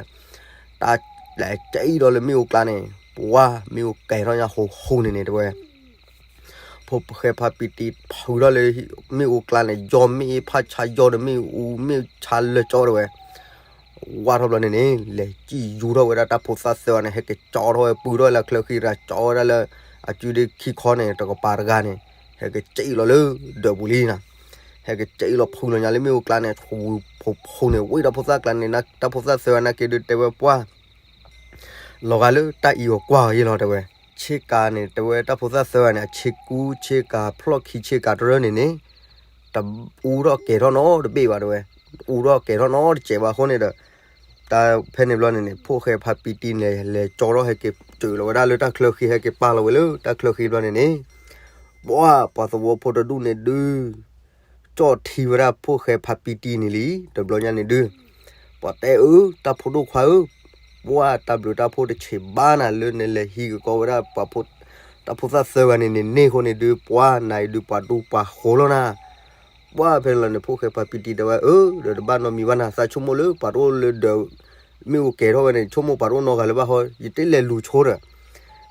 တၢ်လဲၤကဲအံၤဒီးလၢမ့ၣ်အူကျါန့ၣ်, ပှၤမ့ၣ်အူကဲၤထီၣ်ညါဟူးဟူးန့ၣ်န့ၣ် တဲဝဲ ဖိၣ်ဃဲဖါပံတံဖုးထီၣ်လၢမ့ၣ်အူကျါန့ၣ် ယီၢ်မ့ၣ်အ့ဖးဆါယီၢ်ဒီးမ့ၣ်အူမ့ၣ်ဆါလၢာ်ကၠီ တဲဝဲ, ဝၢ်ထီၣ်ဘျီန့ၣ်န့ၣ် လဲၤစံၣ်ယူၤထီၣ်ဝဲဒၣ်တၢ်ဖိသၣ်သၢဂၤန့ၣ် ဟဲက့ၤကၠီထီၣ်ဝဲ ပုၢ်ထီၣ်ဝဲလၢချၢဃံတဂၤ ကၠီဝဲဒၣ်လၢအစုဒ့ခံခီန့ၣ် တကပၤတဂၤန့ၣ် ဟဲက့ၤကၠီလီၤလၢဒၢးပူၤလံနၤ, ဟဲက့ၤကၠီလီၤဖုးလီၤညါလၢမ့ၣ်အူကျါန့ၣ် ဆူဖုးဖုးန့ၣ် ဝံၣ်တၢ်ဖိသၣ်ကျါန့ၣ် တၢ်ဖိသၣ်သၢဂၤနာ်က့ဒုး တဲဝဲပှၢ် လီၤဂာ်လၢတၢ်အံၤအီၤကွၢ်အီၤယဲလီၤ တဲဝဲ, ဆ့ကၤန့ၣ် တဲဝဲတၢ်ဖိသၣ်သၢဂၤန့ၣ် အဆ့ကူဆ့ကၤဖျီၣ်ခံဆ့ကၤတရၢန့ၣ်န့ၣ် တအူထီၣ်ကဲၤထီၣ်နီတဘ့ၣ်ဘၣ် တဲဝဲ, အူထီၣ်ကဲၤထီၣ်နီတစဲးဘၣ်အဃိန့ၣ်ဒီး တၢ်ဖဲန့ၣ်ဘျီန့ၣ်န့ၣ် ဖိၣ်ဃဲဖါပံတံန့ၣ် လဲၤကၠီထီၣ်ဟဲက့ၤစၢၤလီၤဝဲဒၣ်လၢတၢ်ချၢဃံ ဟဲက့ၤပာ်လီၤဝဲလၢတၢ်ချၢဃံဘျီန့ၣ်န့ၣ် ပှၢ်ပှၤသဝီဖိတဒူၣ်န့ၣ်ဒုး ကၠီၣ်ထံဝဲဒၣ်ဖိၣ်ဃဲဖါပံတံန့ၣ်လံ တဘျီညါန့ၣ်ဒုး ပှၤတဲအၢ တၢ်ဖိဒိၣ်ခွါဧၢ, ပှၢ်တၢ်ဘျုးတၢ်ဖှိၣ်တဆံးဘၣ်နၤလၢနလဲၤဟံးကကီဝဲဒၣ် တၢ်ဖိသၣ်သၢဂၤန့ၣ်န့ၣ်န့ၢ်အဃိန့ၣ်ဒုး ပှၢ်နၤအံၤဒုးပှၤဒူပှၤဃိလီၤနၤ ပှၢ်ဖဲန့ၣ်လီၤန့ၣ် ဖိၣ်ဃဲဖါပံတံတဲဝဲ အၢ ဒီးတဘၣ်နီတမံၤဘၣ်နၤ သးဆိကမိၣ်လၢပှၤတအိၣ်လၢဒၢး မ့ၣ်အူကဲၤထီၣ်ဝဲန့ၣ် ဆိကမိၣ်ပှၤတအိၣ်နီတဂၤလၢၤဘၣ်ဃီ ယတ့ၢ်လဲၤလူၤဆိဒီး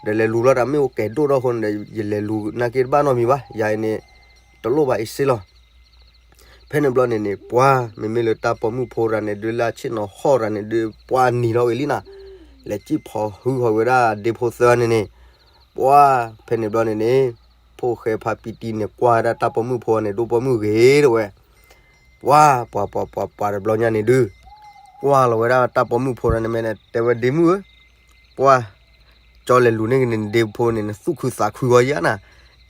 ဒီးလဲၤလူၤဘျီဒီးမ့ၣ်အူကဲၤဒိၣ်ထီၣ်အဃိန့ၣ်ဒီး ယလဲၤလူၤနာ်က့တဘၣ်နီတမံၤဘၣ် ယၤအံၤန့ၣ် တလိၣ်ဘၣ်အံၤစ့လီၤ ဖဲန့ၣ်ဘျီန့ၣ်န့ၣ် ပှၢ်မ့မ့ၢ်လၢတၢ်ပိာ်မုၣ်ဖိတဂၤန့ၣ်ဒုး လၢအဆ့ၣ်နီၤဟီၣ်တဂၤန့ၣ်ဒုး ပှၢ်နံၤထီၣ်ဝဲလံနၤ, လဲၤစံၣ်ဖီၣ်ဟုဟီၣ်ဝဲဒၣ်ဒ့ဖိသၢဂၤန့ၣ်န့ၣ်, ပှၢ်ဖဲန့ၣ်ဘျီန့ၣ်န့ၣ်, ဖိၣ်ဃဲဖါပံတံန့ၣ် ကွၢ်ဝဲဒၣ်တၢ်ပိာ်မုၣ်ဖိန့ၣ် ဒိၣ်ပိာ်မုၣ်ဂ့ၤတဲဝဲ, ပှၢ်ပှၤပှၤပှၤပှၤတဘျီညါန့ၣ်ဒုး, ကွၢ်လီၤဝဲဒၣ်တၢ်ပိာ်မုၣ်ဖိတဂၤန့ၣ်မ့ၢ်န့ၣ် တဲဝဲဒ့မုၣ်ဧၢ, ပှၢ် ကၠီလဲၤလူၤန့ၢ်က့ၤန့ၣ် နဒ့ဖိန့ၣ် နသူၣ်ခုသးခုဂီၤယါနၤ,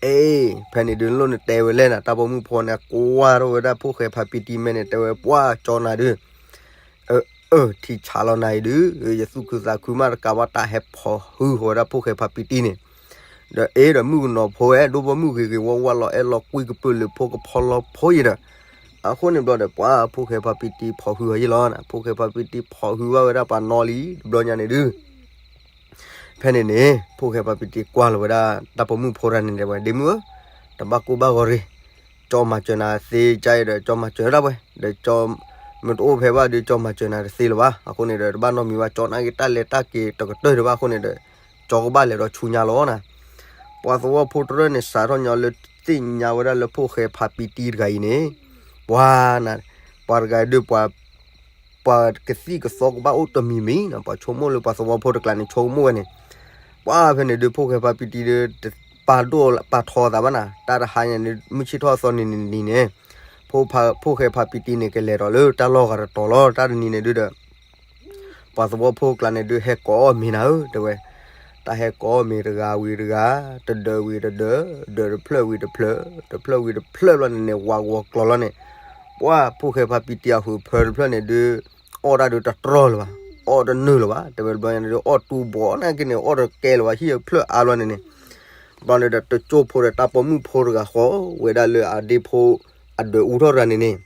အ့ ဖဲန့ၣ်ဒုး နလိၣ်နတဲဝဲလဲၣ်နၤ တၢ်ပိာ်မုၣ်ဖိန့ၣ် ကွၢ်ထီၣ်ဝဲဒၣ်ဖိၣ်ဃဲဖါပံတံမ့ၢ်န့ၣ် တဲဝဲ ပှၢ်ကၠီနၤဒုး, အၢ အၢ ထံဆးလီၤနၤအံၤဒုး, ယသူၣ်ခုသးခုမးတကးဘၣ် တၢ်ဟဲဖီၣ်ဟုဃီၤဝဲဒၣ်ဖိၣ်ဃဲဖါပံတံန့ၣ်, ဒီးအ့ဒီးမုၣ်ကနီၤဖိဝဲ ဒိၣ်ပိာ်မုၣ်ဂ့ၤဂ့ၤဝါဝါလီၤအဲၣ်လီၤကွံကပၢၢ်လၢဖိကဖီလီၤဖိယံၤဒီး, အဃိန့ၣ်ဘျီဒီး ပှၢ်ဖိၣ်ဃဲဖါပံတံဖီၣ်ဟုဃီၤယံၤလီၤ, ဖိၣ်ဃဲဖါပံတံဖီၣ်ဟုဘၣ်ဝဲဒၣ်ပှၤနီၢ်လံ တဘျီညါန့ၣ်ဒုး ဖဲန့ၣ်န့ၣ် ဖိၣ်ဃဲဖါပံတံကွၢ်လီၤဝဲဒၣ် တၢ်ပိာ်မုၣ်ဖိတဂၤန့ၣ် တဲဝဲ ဒ့မုၣ်ဧၢ, တဘၣ်ကိၢ်ဘၣ်ဂီၤရ့ၣ်, ကၠီမၤစၢၤနၤသ့ကါအံၤဒီး ကၠီမၤစၢၤတၢ်ဝဲ, ဒီးကၠီမ့ၢ်တအိၣ်ဖဲဘၣ်ဒုး ကၠီမၤစၢၤနၤတသ့လၢၤဘၣ်, အဃိန့ၣ်ဒီး တဘၣ်နီတမံၤဘၣ် ကၠီနာ်က့တၢ်လဲၤတၢ်က့ၤတကတၢၢ်တဘၣ်အဃိန့ၣ်ဒီး ကၠီကဘၣ်လဲၤဒီးဆူညါလီၤနၤ, ပှၤသဝီဖိတရၢၢ်န့ၣ် စးထီၣ်ညီလၢသ့ၣ်ညါဝဲဒၣ်လၢဖိၣ်ဃဲဖါပံတံတဂၤအံၤန့ၣ်, ပှၤနၤ, ပှၤတဂၤဒုးပှၤ ပှၤကသံၣ်ကသီကဘၣ်အိၣ်တမံၤမံၤနီၤ, ပှၤဆိကမိၣ်လၢပှၤသဝီဖိတကျါန့ၣ် ဆိကမိၣ်ဝဲန့ၣ်, ပှၢ်ဖဲန့ၣ်ဒုး ဖိၣ်ဃဲဖါပံတံဒုး တပာ်ဒိၣ်ပာ်ထီသးဘၣ်နၤ, တၢ်တဟါညါန့ၣ် မုၢ်ဆ့ၣ်ထီၣ်အသီန့ၣ်နံၤန့ၣ်, ဖိၣ်ဃဲဖါပံတံန့ၣ် ကလဲၤဒီးလၢတၢ်လီၢ်ဂၤတတီၤလီၤ, တၢ်တနံၤန့ၣ်ဒုးဒီး ပှၤသဝီဖိကျါန့ၣ်ဒုး ဟဲကိးအီၣ်မ့ၤနၤဧၢ တဲဝဲ, တၢ်ဟဲကိးအီၣ်မ့ၤတဂၤဝံၤတဂၤ, တဒၢးဝံၤတဒၢး, ဒၢးတဖျၢၣ်ဝံၤတဖျၢၣ်, တဖျၢၣ်ဝံၤတဖျၢၣ်ဘျီန့ၣ်န့ၣ် ဝးဂီၤကျီၤလီၤန့ၣ်, ပှၢ်ဖိၣ်ဃဲဖါပံတံအဟူးဖၢတဖျၢၣ်န့ၣ်ဒုး အီၣ်တၢ်ဒုးတတြီၢ်လၢၤဘၣ်, အီၣ်တနုာ်လၢၤဘၣ်, တဲဝဲတဘျီညါန့ၣ်ဒုး အီၣ်တူဘီနာ်က့န့ၣ် အီၣ်တကဲလၢၤဘၣ်, ဟံၣ်ဖျၢၣ်အါဘျီန့ၣ်န့ၣ်, ဘျီန့ၣ်ဒီးတကၠိဖိဒီးတၢ်ပိာ်မုၣ်ဖိတဂၤဃီ ဝဲဒၣ်လၢအဒ့ဖိ အဒွဲၣ်အူထီၣ်တဂၤန့ၣ်န့ၣ်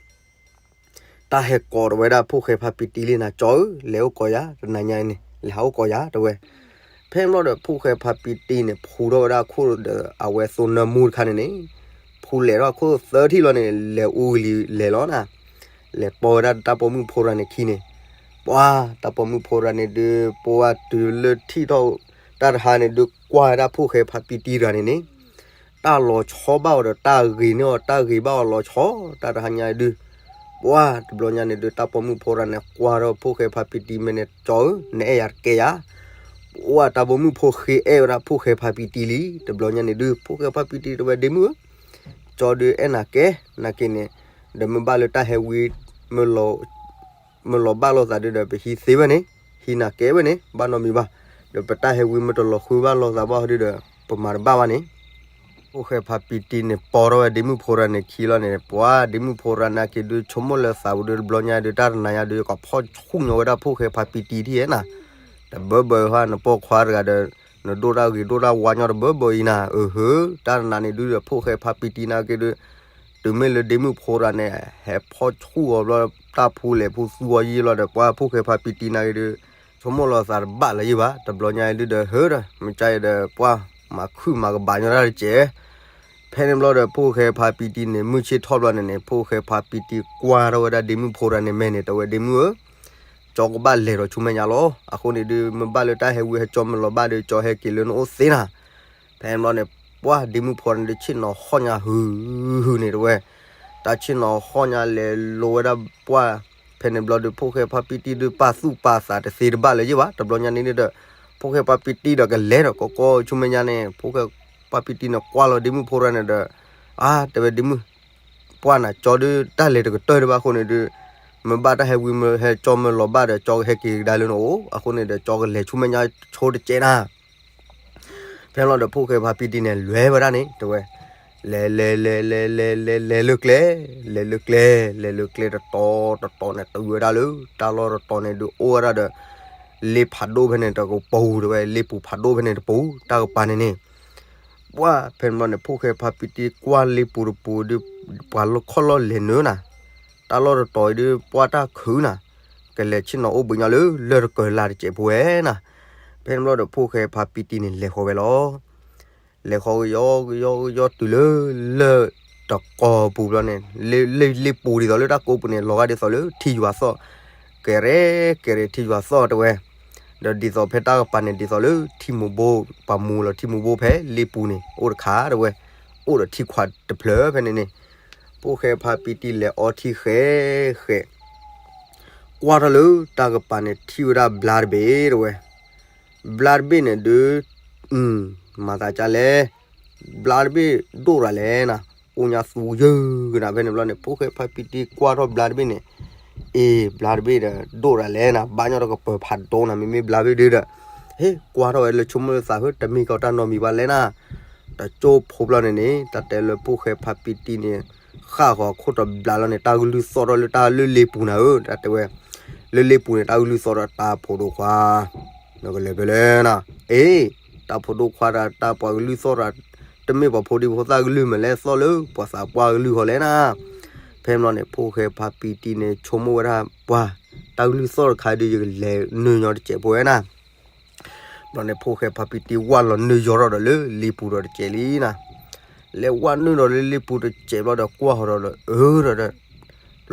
တၢ်ဟဲကိးထီၣ်ဝဲဒၣ်ဖိၣ်ဃဲဖါပံတံလံနၤ, ကၠီဧၢ, လဲၤအိၣ်ကိးယၤ, တနၤညါအံၤန့ၣ် လဲၤဟးအိၣ်ကိးယၤ တဲဝဲ. ဖဲန့ၣ်ဘျီဒီးဖိၣ်ဃဲဖါပံတံန့ၣ် ဖူထီၣ်ဝဲဒၣ်အခိၣ်ဒီးအဝဲသိနၢမူတခါန့ၣ်န့ၣ်, ဖူလဲၤထီၣ်အခိၣ်သၢထံၣ်လီၤန့ၣ် လဲၤအူဂံၢ်လံလဲၤလီၤနၤ, လဲၤပိာ်ဝဲဒၣ်တၢ်ပိာ်မုၣ်ဖိတဂၤန့ၣ်ခံန့ၣ်, ပှၤတၢ်ပိာ်မုၣ်ဖိတဂၤန့ၣ်ဒုး ပှၤတုၤလၢထံၣ်ထီၣ်တၢ်တဟါန့ၣ်ဒုး ကွၢ်ဝဲဒၣ်ဖိၣ်ဃဲဖါပံတံတဂၤန့ၣ်န့ၣ် တၢ်လီၤဆီဘၣ်အီၤဒီးတၢ်ဂ့ၤန့ၢ်အီၤ တၢ်ဂ့ၤဘၣ်အီၤလီၤဆီ, တၢ်တဟါညါဒုး ပှၤတဘျီညါန့ၣ်ဒုး တၢ်ပိာ်မုၣ်ဖိတဂၤန့ၣ် ကွၢ်ထီၣ်ဖိၣ်ဃဲဖါပံတံမဲာ်န့ၣ်, ကၠီဧၢ, နအဲၣ်ယၤတကဲယၤ. ပှၤတၢ်ပိာ်မုၣ်ဖိဃ့အဲၣ်ဝဲဒၣ်ဖိၣ်ဃဲဖါပံတံလံ. တဘျီညါန့ၣ်ဒုး ဖိၣ်ဃဲဖါပံတံတဲဝဲ, ဒ့မုၣ်ဧၢ, ကၠီဒုးအဲၣ်နၤကဲ, နာ်က့န့ၣ် ဒီးမ့ၢ်ဘၣ်လၢတၢ်ဟဲဝံ မ့ၢ်လီၤဘၣ်လိာ်သးဒုးဒီး ပဟံးသ့ဝဲန့ၣ်, ဟံးနၤကဲဝဲန့ၣ် ဘၣ်နီတမံၤဘၣ်, ဒီးပတၢ်ဟဲဝံမ့ၢ်တလီၤဃုဘၣ်လိာ်သးဘၣ်ဟီဒုးဒီး ပမၤတဘၣ်ဘၣ်န့ၣ် ဖိၣ်ဃဲဖါပံတံန့ၣ် ပိာ်ထီၣ်ဝဲဒ့မုၣ်ဖိတဂၤန့ၣ်ခံလီၤန့ၣ်, ပှၤဒ့မုၣ်ဖိတဂၤနာ်က့ဒုး ဆိကမိၣ်လၢသးပူၤဒုး တဘျီညါဒုး တၢ်တနၤညါဒုး ကဖီၣ်ဆူၣ်ညီဝဲဒၣ်ဖိၣ်ဃဲဖါပံတံထံၣ်ဧဲနၤ, တဘၢဘၢဟါ နပိာ်ခွါတဂၤဒီး နဒိၣ်တၢ်ဂ့ၤဒိၣ်တၢ်ဝါညီတဘၢဘၢအံၤနၤ, အဟၢ, တၢ်တနၤန့ၣ်ဒုးဒီး ဖိၣ်ဃဲဖါပံတံနာ်က့ဒုး တုၤမ့ၢ်လၢဒ့မုၣ်ဖိတဂၤန့ၣ် ဟဲဖီၣ်ဆူၣ်အီၤဘျီ တၢ်ဖူလဲၤဖူသူအီၤယံာ်လီၤဒီး ပှၤဖိၣ်ဃဲဖါပံတံနာ်က့ဒုး ဆိကမိၣ်လီၤသးတဘၣ်လၢၤယံာ်ဘၣ်, တဘျီညါအံၤဒုးဒီး ဟၢဒီး မ့ၢ်ကါအံၤဒီး ပှၤမၤခုၣ်မၤကဘၣ်ညီတၢ်တကဲး. ဖဲန့ၣ်ဘျီဒီး ဖိၣ်ဃဲဖါပံတံန့ၣ် မုၢ်ဆ့ၣ်ထီၣ်ဘျီန့ၣ်န့ၣ် ဖိၣ်ဃဲဖါပံတံကွၢ်ထီၣ်ဝဲဒၣ်ဒ့မုၣ်ဖိတဂၤန့ၣ်မဲာ်န့ၣ် တဲဝဲဒ့မုၣ်ဧၢ, ကၠီကဘၣ်လဲၤဒီးဆူမဲာ်ညါလီၤ. အဃိန့ၣ်ဒုး မ့ၢ်ဘၣ်လၢတၢ်ဟဲဝံဟဲကၠီမ့ၢ်လီၤဘၣ်ဒီး ကၠီဟဲက့ၤလၢနအိၣ်သ့နၤ. ဖဲန့ၣ်ဘျီန့ၣ် ပှၤဒ့မုၣ်ဖိန့ၣ်ဒုး ဆ့ၣ်နီၤဟီၣ်ညါဟုဟုန့ၣ်တဲဝဲ, တၢ်ဆ့ၣ်နီၤဟီၣ်ညါလဲၤလိၤဝဲဒၣ်ပှၤ, ဖဲန့ၣ်ဘျီဒီး ဖိၣ်ဃဲဖါပံတံဒုးပာ်သူၣ်ပာ်သးတသ့တဘၣ်လၢၤယံာ်ဘၣ်, တဘျီညါန့ၣ်ဒုးဒီး ဖိၣ်ဃဲဖါပံတံဒီးကလဲၤဒီးကီကီဆူမဲာ်ညါန့ၣ် ဖိၣ်ဃဲဖါပံတံန့ၣ် ကွၢ်လီၤဒ့မုၣ်ဖိတဂၤန့ၣ်ဒီး အါ တဲဝဲဒ့မုၣ် ပှၢ်နၤ ကၠီဒုး တၢ်လဲၤတကတၢၢ်ဒံးဘၣ်အဃိန့ၣ်ဒုး မ့ၢ်ဘၣ်တၢ်ဟဲဝံမ့ၢ်ဟဲကၠီမ့ၢ်လီၤဘၣ်ဒီး ကၠီကဟဲက့ၤကဒါလၢနအိၣ်, အဃိန့ၣ်ဒီး ကၠီကလဲၤဆူမဲာ်ညါဆိတကဲးနၤ. ဖဲန့ၣ်ဘျီဒီး ဖိၣ်ဃဲဖါပံတံန့ၣ် လဲၤဝဲဒၣ်န့ၣ် တဲဝဲ, လဲၤလဲၤလဲၤလဲၤလဲၤလဲၤလဲၤလၢကျဲ, လဲၤလၢကျဲ, လဲၤလၢကျဲတတီၤတတီၤန့ၣ် တုၤဝဲဒၣ်လၢ တၢ်လီၢ်တတီၤန့ၣ်ဒုး အိၣ်ဝဲဒၣ်ဒီး လ့ဖးဒိၣ်ဖဲန့ၣ်တကပူၤ တဲဝဲ, လ့ပူၤဖးဒိၣ်ဖဲန့ၣ်တပူၤ တၢ်ကပၤန့ၣ်န့ၣ် ပှၢ် ဖဲန့ၣ်ဘျီန့ၣ် ဖိၣ်ဃဲဖါပံတံကွၢ်လ့ပူၤတပူၤဒုး ပှၤလီၢ်ခီၣ်လီၢ်လဲၤနုာ်နၤ, တၢ်လီၢ်တတီၤအံၤဒုး ပှၢ်တၢ်ခုနၤ, ကလဲၤဆ့ၣ်နီၤအိၣ်ဘှံးညါလၢလၢၢ်တကၢၤလၢ်တစဲးဖိဝဲနၤ. ဖဲန့ၣ်ဘျီဒီး ဖိၣ်ဃဲဖါပံတံန့ၣ် လဲၤဃီၤဝဲလီၤ. လဲၤဃီၤကယီကယီကယီတုၤလၢ လၢၢ်တကိးပူၤဘျီန့ၣ် လ့လ့ပူၤဒ်သိးလၢတၢ်ကိးပူၤန့ၣ် လီၤဂာ်ဒ်သိးလၢထံယွၤသီၣ်, ကဲရဲကဲရဲထံယွၤသီၣ်တဲဝဲ, ဒီးဒ်သိးဖဲတၢ်ကပၤန့ၣ် ဒ်သိးလၢထံမူၤဘိ ပှၤမူၤလီၤထံမူၤဘိဖဲလ့ပူၤန့ၣ် အိၣ်တခါတဲဝဲ, အိၣ်ဒီးထံခွးတဖျၢၣ်ဖဲန့ၣ်န့ၣ်, ဖိၣ်ဃဲဖါပံတံလဲၤအီထံဃဲဃဲ ကွၢ်ထီၣ်လၢတၢ်ကပၤန့ၣ် ထံၣ်ဝဲဒၣ်ဘျါတဘ့ၣ်တဲဝဲ, ဘျါတဘ့ၣ်န့ၣ်ဒုး မၤသးဒ်လဲၣ်, ဘျါတဘ့ၣ်ဒိၣ်ရၤလဲၣ်နၤ, အိၣ်ညါသူယၢကနၤ ဖဲန့ၣ်ဘျီန့ၣ် ဖိၣ်ဃဲဖါပံတံကွၢ်ထီၣ်ဘျါတဘ့ၣ်န့ၣ်, အ့ ဘျါတဘ့ၣ်ဒီးဒိၣ်ရၤလဲၣ်နၤ, ဘၣ်ညီဒီးကပၢၤဖးဒိၣ်နၤ မ့မ့ၢ်ဘျါတဘ့ၣ်ဒုးဒီး, ဟ့ၣ်ကွၢ်ထီၣ်ဝဲလၢဆိကမိၣ်လၢသးဖုတမ့ၢ်ကီးတၢ်နီတမံၤဘၣ်လဲၣ်နၤ, တကၠိဖိဘျီန့ၣ်န့ၣ် တၢ်တဲလၢဖိၣ်ဃဲဖါပံတံန့ၣ် ဃၣ်ဃီၤခိၣ်တဘျါလီၤန့ၣ် တၢ်ကလုၢ်သီၣ်ထီၣ်လၢတၢ်လၢလ့ပူၤနၤဧၢ, တၢ်တဲဝဲ, လၢလ့ပူၤန့ၣ် တၢ်ကလုၢ်သီၣ်ထီၣ်တၢ်ဖိဒိၣ်ခွါ, နကလဲၤဖဲလဲၣ်နၤ, အ့ တၢ်ဖိဒိၣ်ခွါတၢ် တၢ်ပှၤကလုၢ်သီၣ်တၢ်, တမ့ၢ်ပှၤဖိဒံဖိသၣ်ကလုၢ်မးလဲၣ် သီၣ်လၢပှၤသးပှၢ်ကလုၢ်ဃီလဲၣ်နၤ. ဖဲန့ၣ်ဘျီန့ၣ် ဖိၣ်ဃဲဖါပံတံန့ၣ် ဆိကမိၣ်ဝဲဒၣ်ပှၤ, တၢ်ကလုၢ်သီၣ်တခါဒုး ယကလဲၤနုာ်ညီတစဲးဖိဝဲနၤ. ဘျီန့ၣ် ဖိၣ်ဃဲဖါပံတံဝၢ်လီၤနုာ်ယီၤထီၣ်ဒီးလၢလ့ပူၤဒီးတစဲးလံနၤ, လဲၤဝၢ်နုာ်ဒီးလၢလ့ပူၤတစဲးဘျီဒီး ကွၢ်ဃီၤဒီးလၢအၢဒီး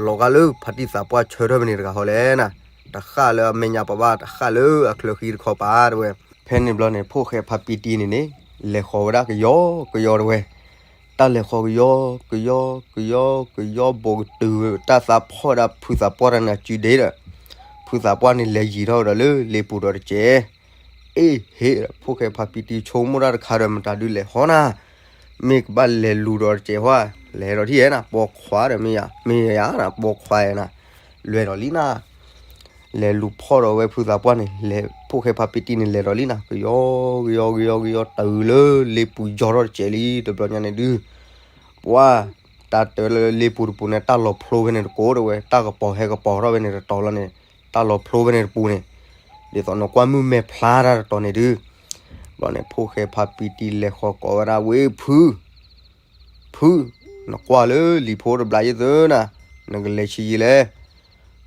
လီၤဂာ်လၢဖါတံၢ်သးပှၢ်ဆၢထၢၣ်ဖဲန့ၣ်တဂၤဃီလဲၣ်နၤ, တဃၣ်လၢအမဲာ်ညါပှၤဘၣ် တဃၣ်လၢအချၢဃံတခီပၤတဲဝဲ. ဖဲန့ၣ်ဘျီန့ၣ် ဖိၣ်ဃဲဖါပံတံန့ၣ်န့ၣ် လဲၤဃီၤဝဲဒၣ်ကယီကယီတဲဝဲ, တၢ်လဲၤဃီၤကယီကယီကယီကယီ ဘူးကတုၤ တၢ်သးဖီၣ်ဝဲဒၣ်ဖုသးပှၢ်တၢ်န့ၣ်အစုဒ့ဒီး ဖုသးပှၢ်န့ၣ်လဲၤယံၤထီၣ်ဝဲဒီးလၢလ့ပူၤဒီးတစဲး. အ့ ဟ့ၣ် ဖိၣ်ဃဲဖါပံတံဆိကမိၣ်တၢ်တခါဒီး မတၤဒုးလဲၤဃီနၤ, မ့ၢ်ကဘၣ်လဲၤလူၤဒီးတစဲးဟီ, လဲၤဒီးထံၣ်ဧဲနၤ ပိာ်ခွါဒီးမ့ၢ်ယၤ မ့ၢ်ယၤနၤ ပိာ်ခွါဧဲနၤ, လဲၤဒီးလံနၤ လဲၤလူၤဖီၣ်ဒီးဝဲဖုသးပှၢ်န့ၣ် လဲၤ ဖိၣ်ဃဲဖါပံတံန့ၣ် လဲၤဒီးလံနၤ ကယီကယီကယီကယီ တုၤလၢလ့ပူၤယီၤထီၣ်တစဲးလံ တဘျီညါန့ၣ်ဒုး ပှၤ တၢ်တဲလၢလ့ပူၤတပူၤန့ၣ် တၢ်လီၤဖျိဖဲန့ၣ်တကိးတဲဝဲ, တၢ်ကပီၤဟဲကပီၤထီၣ်ဖဲန့ၣ်တတီၤလီၤန့ၣ် တၢ်လီၤဖျိဖဲန့ၣ်တပူၤန့ၣ် ဒ်သိးနကွၢ်မုၢ်မဲာ်ဖျါတၢ်တတီၤန့ၣ်ဒုး ဘျီန့ၣ် ဖိၣ်ဃဲဖါပံတံလဲၤဃီၤကိးဝဲဒၣ်ဝဲ ဖု ဖု နကွၢ်လၢလံာ်ဖိတဘျီယဲၢ်သုနၤ, နကလဲၤဆံးယံာ်လဲၣ်.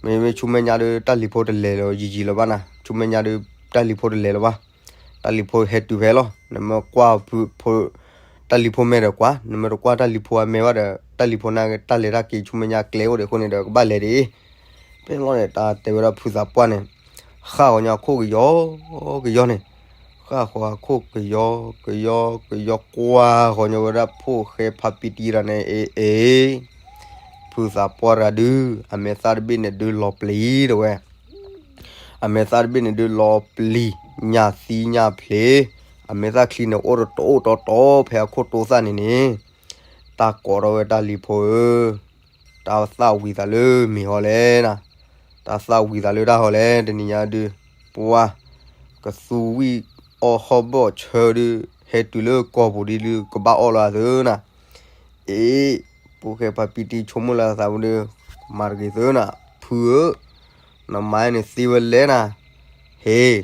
မ့မ့ၢ်ဆူမဲာ်ညါဒီး တၢ်လံာ်ဖိတလဲၤလီၤယံာ်ယံာ်လၢၤဘၣ်နၤ, ဆူမဲာ်ညါဒီး တၢ်လံာ်ဖိတလဲၤလၢၤဘၣ်. တၢ်လံာ်ဖိဟဲတုၤဖဲလီၤ. နမ့ၢ်ကွၢ် တၢ်လံာ်ဖိမဲာ်ဒီးကွၢ်, နမ့ၢ်တကွၢ်တၢ်လံာ်ဖိအမဲာ်ဘၣ်ဒီး တၢ်လံာ်ဖိန့ၣ် တၢ်လဲၤတၢ်က့ၤဆူမဲာ်ညါကျဲအိၣ်ဒံးအဃိန့ၣ်ဒီး ကဘၣ်လဲၤဒံး. ဖဲန့ၣ်လီၤန့ၣ် တၢ်တဲဝဲဒၣ်ဖုသးပှၢ်န့ၣ် ဃၣ်ဃီၤညီခိၣ်ကယီကယီန့ၣ်, ဃၣ်ဃီၤခိၣ်ကယီကယီကယီ ကွၢ်ဃီၤညီဝဲဒၣ်ဖိၣ်ဃဲဖါပံတံဒီးန့ၣ် အ့ အ့ ဖုသးပှၢ်တဂၤဒုး အမဲာ်သၣ်တဘ့ၣ်န့ၣ်ဒုးလီၤပျံၤတဲဝဲ, အမဲာ်သၣ်တဘ့ၣ်န့ၣ်ဒုးလီၤပျံၤ, ညၣ်သံညၣ်ဖျ့, အမဲာ်သၣ်ချံန့ၣ်အိၣ်တအိၣ်တီတီဖဲအခိၣ်တိသၣ်န့ၣ်န့ၣ်, တၢ်ကိးထီၣ်ဝဲတၢ်လံၤဖိဧၢ, တၢ်သၣ်ဝံၤသးလၢမ့ၢ်ဟီလဲၣ်နၤ, တၢ်သၣ်ဝံၤသးလၢတၢ်ဟီလဲၣ် တနံၤညါဒုး, ပှၤ ကသူဝံၣ်အီၣ်ဟီၣ်ဘီၣ်ဆၢဒုး ဟဲတုၤလၢကီၢ်ပူၤဒ်ဒုး ကဘၣ်အီၣ်လီၤအသးနၤ, အ့ ဖိၣ်ဃဲဖါပံတံဆိကမိၣ်လၢအသးပူၤဒီး မၤတဂ့ၤသၢနၤ, ဖုဧၢ, နမၤန့ၣ်သ့ဝဲလဲၣ်နၤ, ဟ့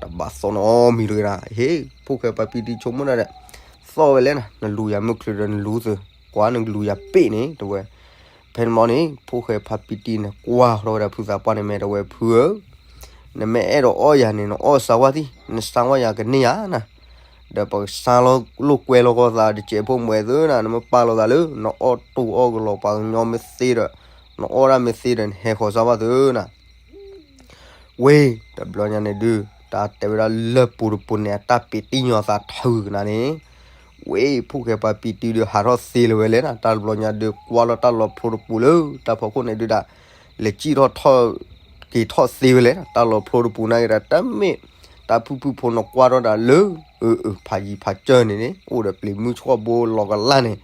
တဘၣ်သီၣ်နီတမံၤတဂ့ၤနၤ, ဟ့ ဖိၣ်ဃဲဖါပံတံဆိကမိၣ်ဒၣ်ဒီး, သီၣ်ဝဲလဲၣ်နၤ, နလူၤယၤမုၢ်ချုးဒီးနလူၤသု, ကွၢ်နကလူၤယၤပ့ၣ်န့ၣ် တဲဝဲ. ဖဲန့ၣ်မ့ၢ်န့ၣ် ဖိၣ်ဃဲဖါပံတံန့ၣ် ကွၢ်ထီၣ်ဝဲဒၣ်ဖုသးပှၢ်န့ၣ်မဲာ်တဲဝဲ ဖုဧၢ, နမ့ၢ်အဲၣ်ဒိးအီၣ်ယၤန့ၣ် နအီၣ်စၢ်ဝါသံ, နစၢ်ဝါယၤကန့ၢ်ယၤနၤ, ဒီးပကစၢ်လိာ်ကွဲလိာ်ကီၢ်သးတစဲးဖိမွဲသုနၤ, နမ့ၢ်ပာ်လိာ်သးလၢ နအီၣ်တူၢ်အီၣ်ကလီၤပှၤကညီမ့ၢ်သ့ဒီး, နအီၣ်ဒၣ်မ့ၢ်သ့ဒီး နဟဲဃီၤစၢ်ဝါသုနၤ ဝ့ၢ် တဘျီညါန့ၣ်ဒုး တၢ်တဲဝဲဒၣ်လၢပူၤတပူၤန့ၣ် အတၢ်ပ့းတံၢ်ညီသးထုးကနၤန့ၣ်, ဝ့ၢ် ဖိၣ်ဃဲဖါပံတံဒုး ဟးထီၣ်သ့လၢၤဝဲလဲၣ်နၤ, တၢ်တဘျီညါဒုး ကွၢ်လီၤတၢ်လီၤဖျိတပူၤလၢ တၢ်ဖီခိၣ်န့ၣ်ဒုးဒၣ်, လဲၤစံၣ်ထီၣ်ထီၣ်က့ၤထီၣ်သ့ဝဲလဲၣ်, တၢ်လီၤဖျိတပူၤန့ၣ်က့ၤဒီး တမ့ၢ်တၢ်ဖုၣ်ဖုၣ်ဖိနီၤကွၢ်ထီၣ်ဒၣ်လၢ အၢ အၢ ဖးယံၤဖးစၢၢ်န့ၣ်န့ၣ် အိၣ်ဒီးပျံၤမုၢ်ဆှီၣ်ဘိလီၤကလၢ်န့ၣ်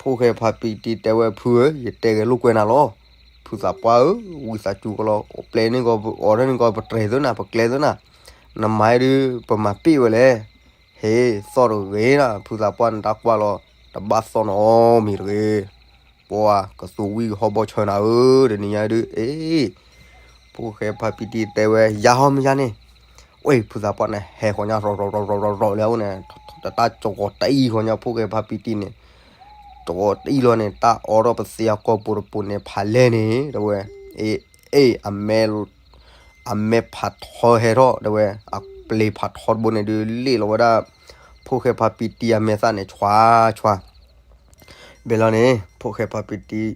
ဖိၣ်ဃဲဖါပံတံတဲဝဲ ဖုဧၢ, ယတဲဂဲၤလိာ်ကွဲနၤလီၤ. ဖုသးပှၢ်ဧၢ, ဝံသးစူၤကလီၤ, ပျဲန့ၢ်ကီး အီၤဒၣ်န့ၢ်ကီး ပတြဲၤသၢနၤ, ပကျဲသၢနၤ, နမၤဒုး ပမၤပ့ၣ်ဝဲလဲၣ်. ဟ့ၣ် သီၣ်တဂ့ၤနၤ, ဖုသးပှၢ်န့ၣ်တၢ်ကွၢ်လီၤ, တဘၣ်သီၣ်နီတမံၤတဂ့ၤ. ပှၤကသူဝံၣ်ဟီၣ်ဘီၣ်ဆၢနၤဧၢ, တနံၤညါဒုး အ့ ဖိၣ်ဃဲဖါပံတံတဲဝဲ ယၤဟီၣ်မ့ၢ်ယၤန့ၣ်, ဝ့ၢ် ဖုသးပှၢ်န့ၣ် ဟဲဃီၤညါရီၤရီၤရီၤရီၤရီၤလၢအအိၣ်န့ၣ်, တၢ်ကီတအံၣ်ဃီၤညါ ဖိၣ်ဃဲဖါပံတံန့ၣ်, တကီတအံၣ်လီၤန့ၣ် တၢ်အိးထီၣ်ပသ့အကီၢ်ပူၤတပူၤန့ၣ် ဖးလဲၢ်န့ၣ် တဲဝဲ, အ့ အ့ အမဲ အမဲဖးထီဟဲထီၣ် တဲဝဲ, အပျ့ၤဖးထီတဘိန့ၣ်ဒုး လ့ၣ်လီၤဝဲဒၣ် ဖိၣ်ဃဲဖါပံတံအမဲာ်သၣ်န့ၣ် ဆွါဆွါ ဘဲလီၤန့ၣ် ဖိၣ်ဃဲဖါပံတံ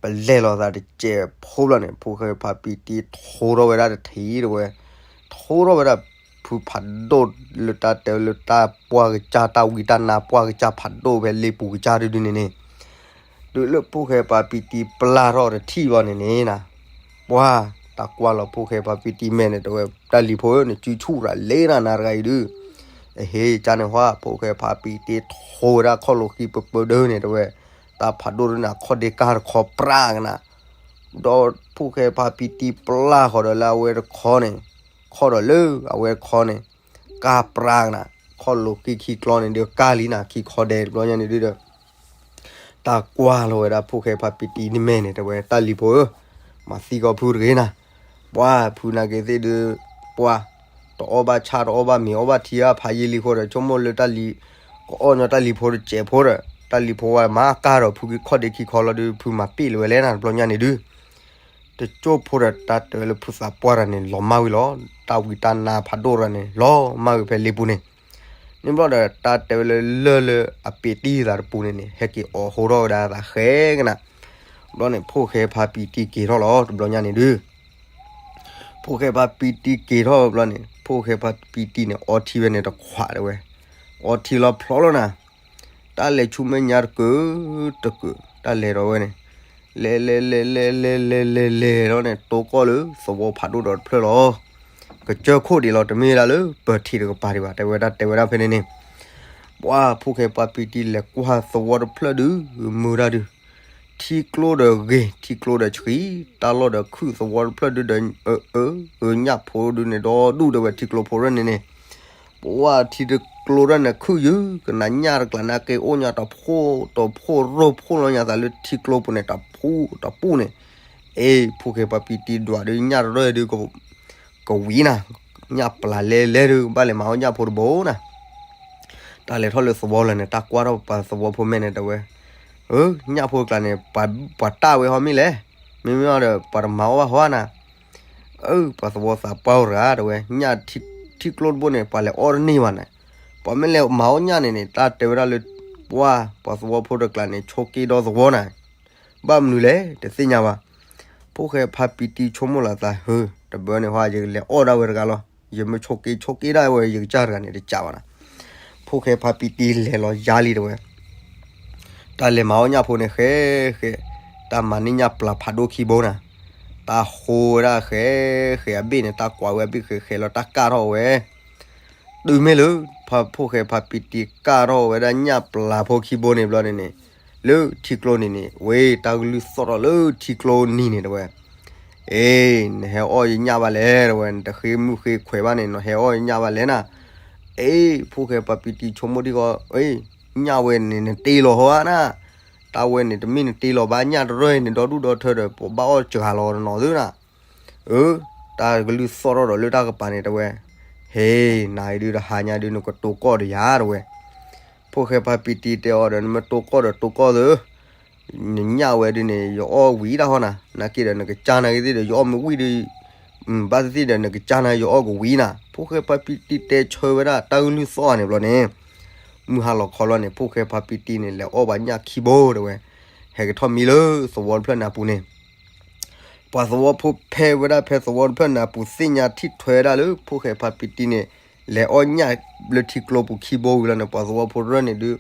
ပလဲၢ်လီၤသးတစဲးဖိဘျီန့ၣ် ဖိၣ်ဃဲဖါပံတံထိထီၣ်ဝဲဒၣ်တထံၣ် တဲဝဲ, ထိထီၣ်ဝဲဒၣ် ဖုဖးဒိၣ်လၢတၢ်တဲလၢတၢ်ပှၢ်ကစၢ် တၢ်ဝံတၢ်နါပှၢ်ကစၢ်ဖးဒိၣ်ဖဲလ့ပူၤကစၢ်ဒုဒုန့ၣ်န့ၣ်, တုၤလၢဖိၣ်ဃဲဖါပံတံပျၢ်ထီၣ်တထံၣ်ဘျီန့ၣ်န့ၣ်နၤ, ပှၤ တၢ်ကွၢ်လီၤဖိၣ်ဃဲဖါပံတံမဲာ်န့ၣ် တဲဝဲ တၢ်လံၤဖိဧၢ နစုဆူၣ်ရၤလ့နၤနၤတဂၤအံၤဒု အဟ့ၣ် ကန့ၣ်ဟီ ဖိၣ်ဃဲဖါပံတံထိဝဲဒၣ်ခီၣ်လိာ်ဃံပၢပၢဒၢန့ၣ် တဲဝဲ, တၢ်ဖးဒိၣ်ဒုန့ၣ် အခီၣ်ဒ့ကၢ်တခီပြးကနၤ, ဒီးဖိၣ်ဃဲဖါပံတံပျၢ်ဃီၤဒီးလၢအဝဲတခီန့ၣ်, ခီၣ်ဒီးလၢအဝဲတခီန့ၣ်, ကၢ်ပြးကနၤ, ခီၣ်လိာ်ဃံခံကျီန့ၣ်ဒီးကၢ်လံနၤ ခံခီဒဲးတဘျီညါန့ၣ်ဒုဒီး တၢ်ကွၢ်လီၤဝဲဒၣ်ဖိၣ်ဃဲဖါပံတံန့ၣ်မဲာ်န့ၣ် တဲဝဲ တၢ်လံၤဖိဧၢ, မၤသံကွၢ်ဖုတဂ့ၤနၤ, ပှၤဖုနာ်က့ၤသ့ၣ်ဒုး, ပှၤ တအီၣ်ဘၣ်ဆၣ်တအီၣ်ဘၣ်မ့ၤ အီၣ်ဘၣ်ထံဘၣ်ဖးယံာ်လံဃိဒီး ဆိကမိၣ်လၢတၢ်လံၤ, ကအီၣ်ညီတၢ်လံၤဖိတစဲးဖိဒီး တၢ်လံၤဖိဝဲမၤကၢ်ဒီးဖုခီၣ်ဒ့ခံခီလီၤဒုး ဖုမၤပ့ၣ်လၢၤဝဲလဲၣ်နၤ တဘျီညါန့ၣ်ဒု တကၠိၢ်ဖိဒီးတၢ်တဲဝဲလၢဖုသးပှၢ်တဂၤန့ၣ် လီၤမၢ်ဝံၤလီၤ, တၢ်ဝံတၢ်နါဖးဒိၣ်တဂၤန့ၣ် လီၤမၢ်ဝံၤဖဲလ့ပူၤန့ၣ်, န့ၣ်ဘျီဒီးတၢ်တဲဝဲလၢလၢၢ်လၢအပ့းတံၢ်သးတပူၤန့ၣ်န့ၣ် ဟဲက့ၤအိးဟိထီၣ်ဝဲဒၣ်သးဃဲကနၤ, ဘျီန့ၣ် ဖိၣ်ဃဲဖါပံတံက့ၤထီၣ်လီၤ တဘျီညါန့ၣ်ဒု ဖိၣ်ဃဲဖါပံတံက့ၤထီၣ်ဘျီန့ၣ် ဖိၣ်ဃဲဖါပံတံန့ၣ် အီထံဝဲန့ၣ်တခွးတဲဝဲ, အီထံလီၤဖျီလီၤနၤ, တၢ်လဲၤဆူမဲာ်ညါတကုာ်တကုာ် တၢ်လဲၤဒီးဝဲန့ၣ်, လဲၤလဲၤလဲၤလဲၤလဲၤလဲၤလဲၤလဲၤလီၤန့ၣ် တိကီၢ်လၢသဝီဖးဒိၣ်ဒီးတဖျၢၣ်လီၤ, ကစၢၢ်ခိၣ်ဒံးလီၤ တမ့ၢ်ဒၣ်လၢပၢၤထံးတကပၤဒံးဘၣ် တဲဝဲဒၣ်တဲဝဲဒၣ်ဖဲန့ၣ်န့ၣ်, ပှၤဖိၣ်ဃဲဖါပံတံလဲၤကွၢ်သဝီတဖျၢၣ်ဒုး မုာ်တၢ်ဒုး ထံကျိဒီးဂ့ၤ ထံကျိဒီးဆှံ, တၢ်လီၢ်ဒီးခုၣ်သဝီတဖျၢၣ်ဒုဒီး အၢ အၢ ညၣ်ဖိဒုန့ၣ်ဒီဒူၣ်တဲဝဲထံကျိဖိရဲၣ်န့ၣ်န့ၣ်, ပဝဲထံတကျိရဲၣ်န့ၣ်ခုၣ်ယုၢ် ကနၤညၣ်တကျါန့ၣ်က့ၤအိၣ်ညါတဖိတဖိရိၣ်ဖိလီၤညါသးလၢထံကျိပူၤန့ၣ် တပူၤတပူၤန့ၣ်, အ့ ဖိၣ်ဃဲဖါပံတံဒွးဒုးညၣ်တရၢၢ်ဒုး ကဝံၤနၤ, ညၣ်ပျၢ်လဲလဲဒုး ကဘၣ်လဲၤမၤအီၣ်ညၣ်ဖိတဘိနၤ တၢ်လဲၤထီၣ်လၢသဝီလၢာ်န့ၣ် တၢ်ကွၢ်ထီၣ်ပပှၤသဝီဖိမဲာ်န့ၣ် တဲဝဲ, အ အၢ ညၣ်ဖိတကျါန့ၣ် ပှၤတၢ်ဝဲဟီမ့ၢ်လဲၣ်, မ့မ့ၢ်အီၤဒီး ပှၤတမၤအီၣ်ဘၣ်ဟီဧါနၤ. အၢ ပှၤသဝီသးပှၢ်တဂၤတဲဝဲ ညၣ်ထံကျိတဘိန့ၣ် ပှၤလဲၤအီၣ်တန့ၢ်ဘၣ်နၤ. ပှၤမ့ၢ်လဲၤမၤအီၣ်ညၣ်န့ၣ်န့ၣ် တၢ်တဲဝဲဒၣ်လၢ ပှၤ ပှၤသဝီဖိတကျါန့ၣ် ဆိးက့ဒီသဝီနၤ. ဘၣ်မနုၤလဲၣ် တသ့ၣ်ညါဘၣ်. ဖိၣ်ဃဲဖါပံတံဆိကမိၣ်လီၤသး ဟၢ တဘၢန့ၣ်ဟီ ယကလဲၤအီၣ်ဒၣ်ဝဲတဂၤလီၤ. ယမ့ၢ်ဆိးက့ဆိးက့ဒၣ်ဝဲ ယကစၢ်တဂၤန့ၣ် တကးဘၣ်နၤ. ဖိၣ်ဃဲဖါပံတံလဲၤလီၤယါလံတဲဝဲ တၢ်လဲၤမၤအီၣ်ညၣ်ဖိန့ၣ် ဃဲဃဲ, တၢ်မၤန့ၢ်ညၣ်ပျၢၤဖးဒိၣ်ခံဘိနၤ. တၢ်ဃိဝဲဒၣ်ဃဲဃဲအဘ့ၣ်န့ၣ် တၢ်ကွၢ်ဝဲအဘ့ၣ်ဃဲဃဲလီၤ တၢ်ကၢ်ထီၣ်ဝဲ တုၤမ့ၢ်လၢ ဖိၣ်ဃဲဖါပံတံကၢ်ထီၣ်ဝဲဒၣ်ညၣ်ပျၢၤဖိခံဘိန့ၣ်ဘျီန့ၣ်န့ၣ်, လၢထံကျိန့ၣ်န့ၣ် ဝဲတၢ်ကလုၢ်သီၣ်ထီၣ်လၢထံကျိနံၤန့ၣ်တဲဝဲ, အ့ နဟဲအီၣ်ယညၣ်ဘၣ်လဲၣ်တဲဝဲ, နတဃ့မုၢ်ဃ့ခွဲးဘၣ်န့ၣ် နဟဲအီၣ်ယညၣ်ဘၣ်လဲၣ်နၤ. အ့ ဖိၣ်ဃဲဖါပံတံဆိကမိၣ်ဒံးဃီ, အ့ ညၣ်ဝဲန့ၣ်နတ့လီၤဟီဧါနၤ. တၢ်ဝဲန့ၣ်တမ့ၢ်နတ့လီၤဘၣ် ညၣ်တရၢၢ်အံၤန့ၣ် ဒီဒူၣ်ဒီထၢဒီး ပဘၣ်အီၣ်စှၤလီၤတနီၤသုနၤ. အၢ တၢ်ကလုၢ်သီၣ်ထီၣ်ဒီးလၢတၢ်ကပၤန့ၣ်တဲဝဲ, ဟ့ နၤအံၤဒုးတဟါညါဒုး နကတိၤကီၢ်ဒီးယၤတဲဝဲ. ဖိၣ်ဃဲဖါပံတံတဲအီၤဒီး နမ့ၢ်တိၤကီၢ်ဒီးတိၤကီၢ်သု, နညၣ်ဝဲဒုးန့ၣ် ယအီၣ်ဝံၤတၢ်ဟီနၤ, နာ်က့ဒီး နကစၢ်နာ်က့သ့ၣ်ဒီး ယအီၣ်မ့ၢ်ဝံၤဒီး ဘၣ်သ့ၣ်သ့ၣ်ဒီး နကစၢ်နာ်က့ ယအီၣ်ကဝံၤနၤ. ဖိၣ်ဃဲဖါပံတံတဲဆၢဝဲဒၣ်တၢ်ကလုၢ်သီၣ်န့ၣ်ဘျီန့ၣ်, မုၢ်ဟါလီၤခီလီၤန့ၣ် ဖိၣ်ဃဲဖါပံတံန့ၣ် လဲၤအီၣ်ဘၣ်ညၣ်ခံဘိတဲဝဲ, ဟဲကထီၣ်မံလၢသဝီတဖျၢၣ်န့ၣ်အပူၤန့ၣ် ပှၤသဝီဖိဖဲဝဲဒၣ်ဖဲသဝီတဖျၢၣ်န့ၣ်အပူၤ သ့ၣ်ညါထံၣ်ထွဲဝဲဒၣ်လၢ ဖိၣ်ဃဲဖါပံတံန့ၣ် လဲၤအီၣ်ညၣ်လၢထံကျိပူၤခံဘိဝံၤလီၤန့ၣ် ပှၤသဝီဖိတဖျၢၣ်န့ၣ်ဒုး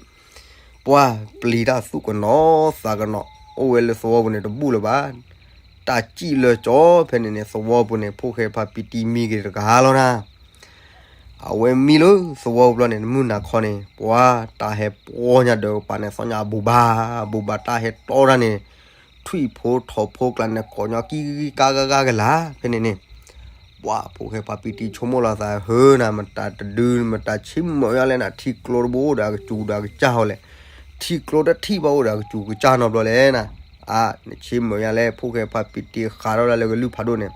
ပှၤပျံၤတၢ်သူၣ်ကနိးသးကနိး အိၣ်ဝဲလၢသဝီပူၤန့ၣ်တဘူၣ်လၢၤဘၣ်. တၢ်စံၣ်လၢကၠီဖဲန့ၣ်န့ၣ် သဝီပူၤန့ၣ် ဖိၣ်ဃဲဖါပံတံမံက့ၤတဂၤလီၤနၤ. အဝဲမံလၢသဝီပူၤဘျီန့ၣ် မုၢ်နၤခီန့ၣ် ပှၤတၢ်ဟဲပီညါဒီးကပၤန့ၣ် သီၣ်ညါအဘူးဘၣ်, အဘူးဘၣ်တၢ်ဟဲတီတၢ်န့ၣ်, ထွံၣ်ဖိထိးဖိကျါန့ၣ် ကိးညီကံကံကါကါကါကလာ် ဖဲန့ၣ်န့ၣ်, ပှၤဖိၣ်ဃဲဖါပံတံဆိကမိၣ်လီၤသး ဟၢနၤ မတၤတဒု မတၤဆ့မုာ်ညါလဲၣ်နၤ, ထံကျိတဘိအိၣ်ဒီးအကစူၤဒီးအကစၢ်ဟီလဲၣ်, ထံကျိတထံၣ်ဘၣ်အိၣ်ဒီးအကစူၤကစၢ်နီတဘျီလဲၣ်နၤ. အါ နဆ့မုာ်ညါလဲၣ် ဖိၣ်ဃဲဖါပံတံဃးထီၣ်ဒၣ်လၢကလုၢ်ဖးဒိၣ်န့ၣ်,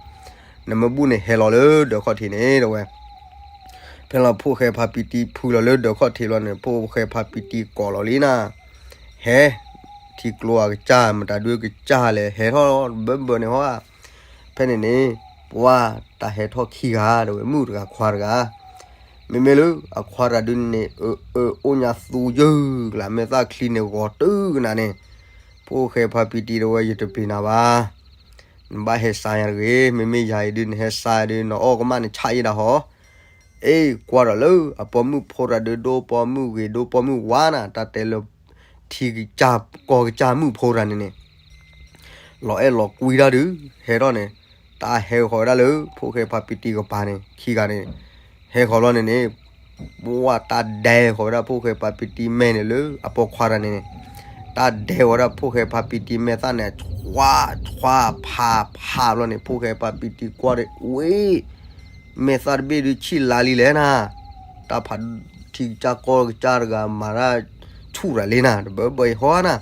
နမ့ၢ်ဘူၣ်န့ၣ်ဟဲလီၤလၢဒၢးခီၣ်ထံးန့ၣ်တဲဝဲ. ဖဲလီၤဖိၣ်ဃဲဖါပံတံဖုလီၤလၢဒၢးခီၣ်ထံးလီၤန့ၣ် ဖိၣ်ဃဲဖါပံတံကိးလီၤလံနၤ, ဟဲ, ထံကျိအကစၢ် မတၤဒုကစၢ်လဲၣ် ဟဲထီၣ်ဘၢဘၢန့ၣ်ဟီဧါ. ဖဲန့ၣ်န့ၣ် ပှၤတၢ်ဟဲထီၣ်ခံဂၤတဲဝဲ မုၣ်တဂၤခွါတဂၤ, မ့မ့ၢ်လၢအခွါတဂၤဒုန့ၣ် အၢ အၢ အိၣ်ညါသူယုၢ်ကလး မဲာ်သၣ်ချံန့ၣ်ဂီၤတုၤကနၤန့ၣ်, ဖိၣ်ဃဲဖါပံတံတဲဝဲ ယတပျံၤနၤဘၣ်, နဘၣ်ဟဲစါယၤတဂ့ၤ, မ့မ့ၢ်ယၤအံၤဒု နဟဲစါဒု နအီၣ်ကမၣ်နဆၣ်အ့ဒၣ်ဟီ. အ့ ကွၢ်ဒီးလၢအပိာ်မုၣ်ဖိတဂၤဒု ဒိပိာ်မုၣ်ဂ့ၤ ဒိပိာ်မုၣ်ဝါနၤ တၢ်တဲလၢ ထံကစၢ်ကီၢ်ကစၢ်မုၣ်ဖိတဂၤန့ၣ်န့ၣ် လီၤအဲၣ်လီၤကွံတၢ်ဒု ဟဲထီၣ်န့ၣ်, တၢ်ဟဲဃီၤဝဲဒၣ်လၢ ဖိၣ်ဃဲဖါပံတံကပၤန့ၣ် ခံဂၤန့ၣ်, ဟဲဃီၤလီၤန့ၣ်န့ၣ်, ဝါတၢ်ဒဲဃီၤဝဲဒၣ်ဖိၣ်ဃဲဖါပံတံမဲာ်န့ၣ်လၢအပိာ်ခွါတဂၤန့ၣ်န့ၣ်, တၢ်ဒဲဃီၤဝဲဒၣ်ဖိၣ်ဃဲဖါပံတံမဲာ်သၣ်န့ၣ် ဆွါဆွါဖးဖးဘျီန့ၣ် ဖိၣ်ဃဲဖါပံတံကွၢ်ဒီး ဝ့ၢ် မဲာ်သၣ်တဘ့ၣ်ဒုဆံၣ်လါလံလဲၣ်နၤ, တၢ်ဖးထံကစၢ်ကီၢ်ကစၢ်တဂၤမၤတၢ်ဆူၣ်ရၤလံနၤ တဘၢဘၢအံၤဟီနၤ.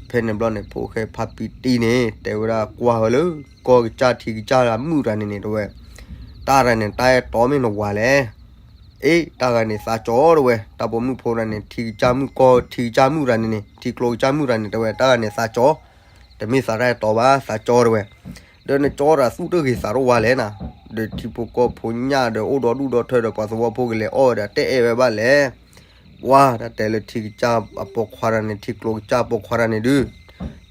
ဖဲန့ၣ်ဘျီန့ၣ် ဖိၣ်ဃဲဖါပံတံန့ၣ် တဲဝဲဒၣ်ကွၢ်ဝဲလၢ ကီၢ်ကစၢ်ထံကစၢ်မုၣ်တဂၤန့ၣ်န့ၣ်တဲဝဲ, တၢ်တဂၤန့ၣ် တၢ်အဲၣ်တီမ့ၢ်နဝၤလဲၣ်. အ့ တၢ်ဂၤန့ၣ်သးကၠီတဲဝဲ, တၢ်ပိာ်မုၣ်ဖိတဂၤန့ၣ် ထံကစၢ်မုၣ်ကီၢ် ထံကစၢ်မုၣ်တဂၤန့ၣ်န့ၣ် ထံကျိကစၢ်မုၣ်တဂၤန့ၣ်တဲဝဲ တၢ်ဂၤန့ၣ်သးကၠီ, တမ့ၢ်သးတၢ်အဲၣ်တီဘၣ် သးကၠီတဲဝဲ. ဒီးနကၠီတၢ်သူၣ်တဂ့ၤသးတဝါလဲၣ်နၤ, ဒီးထံဖိကီၢ်ဖိညၣ်ဒီးအိၣ်ဒီဒူၣ်ဒီထၢဒီးပှၤသဝီဖိကလဲၤအီၣ်ဝဲဒီးတအဲၣ်ဝဲဘၣ်လဲၣ်. ပှၤတၢ်တဲလၢထံကစၢ်အပိာ်ခွါတဂၤန့ၣ် ထံကျိကစၢ်ပိာ်ခွါတဂၤန့ၣ်ဒု,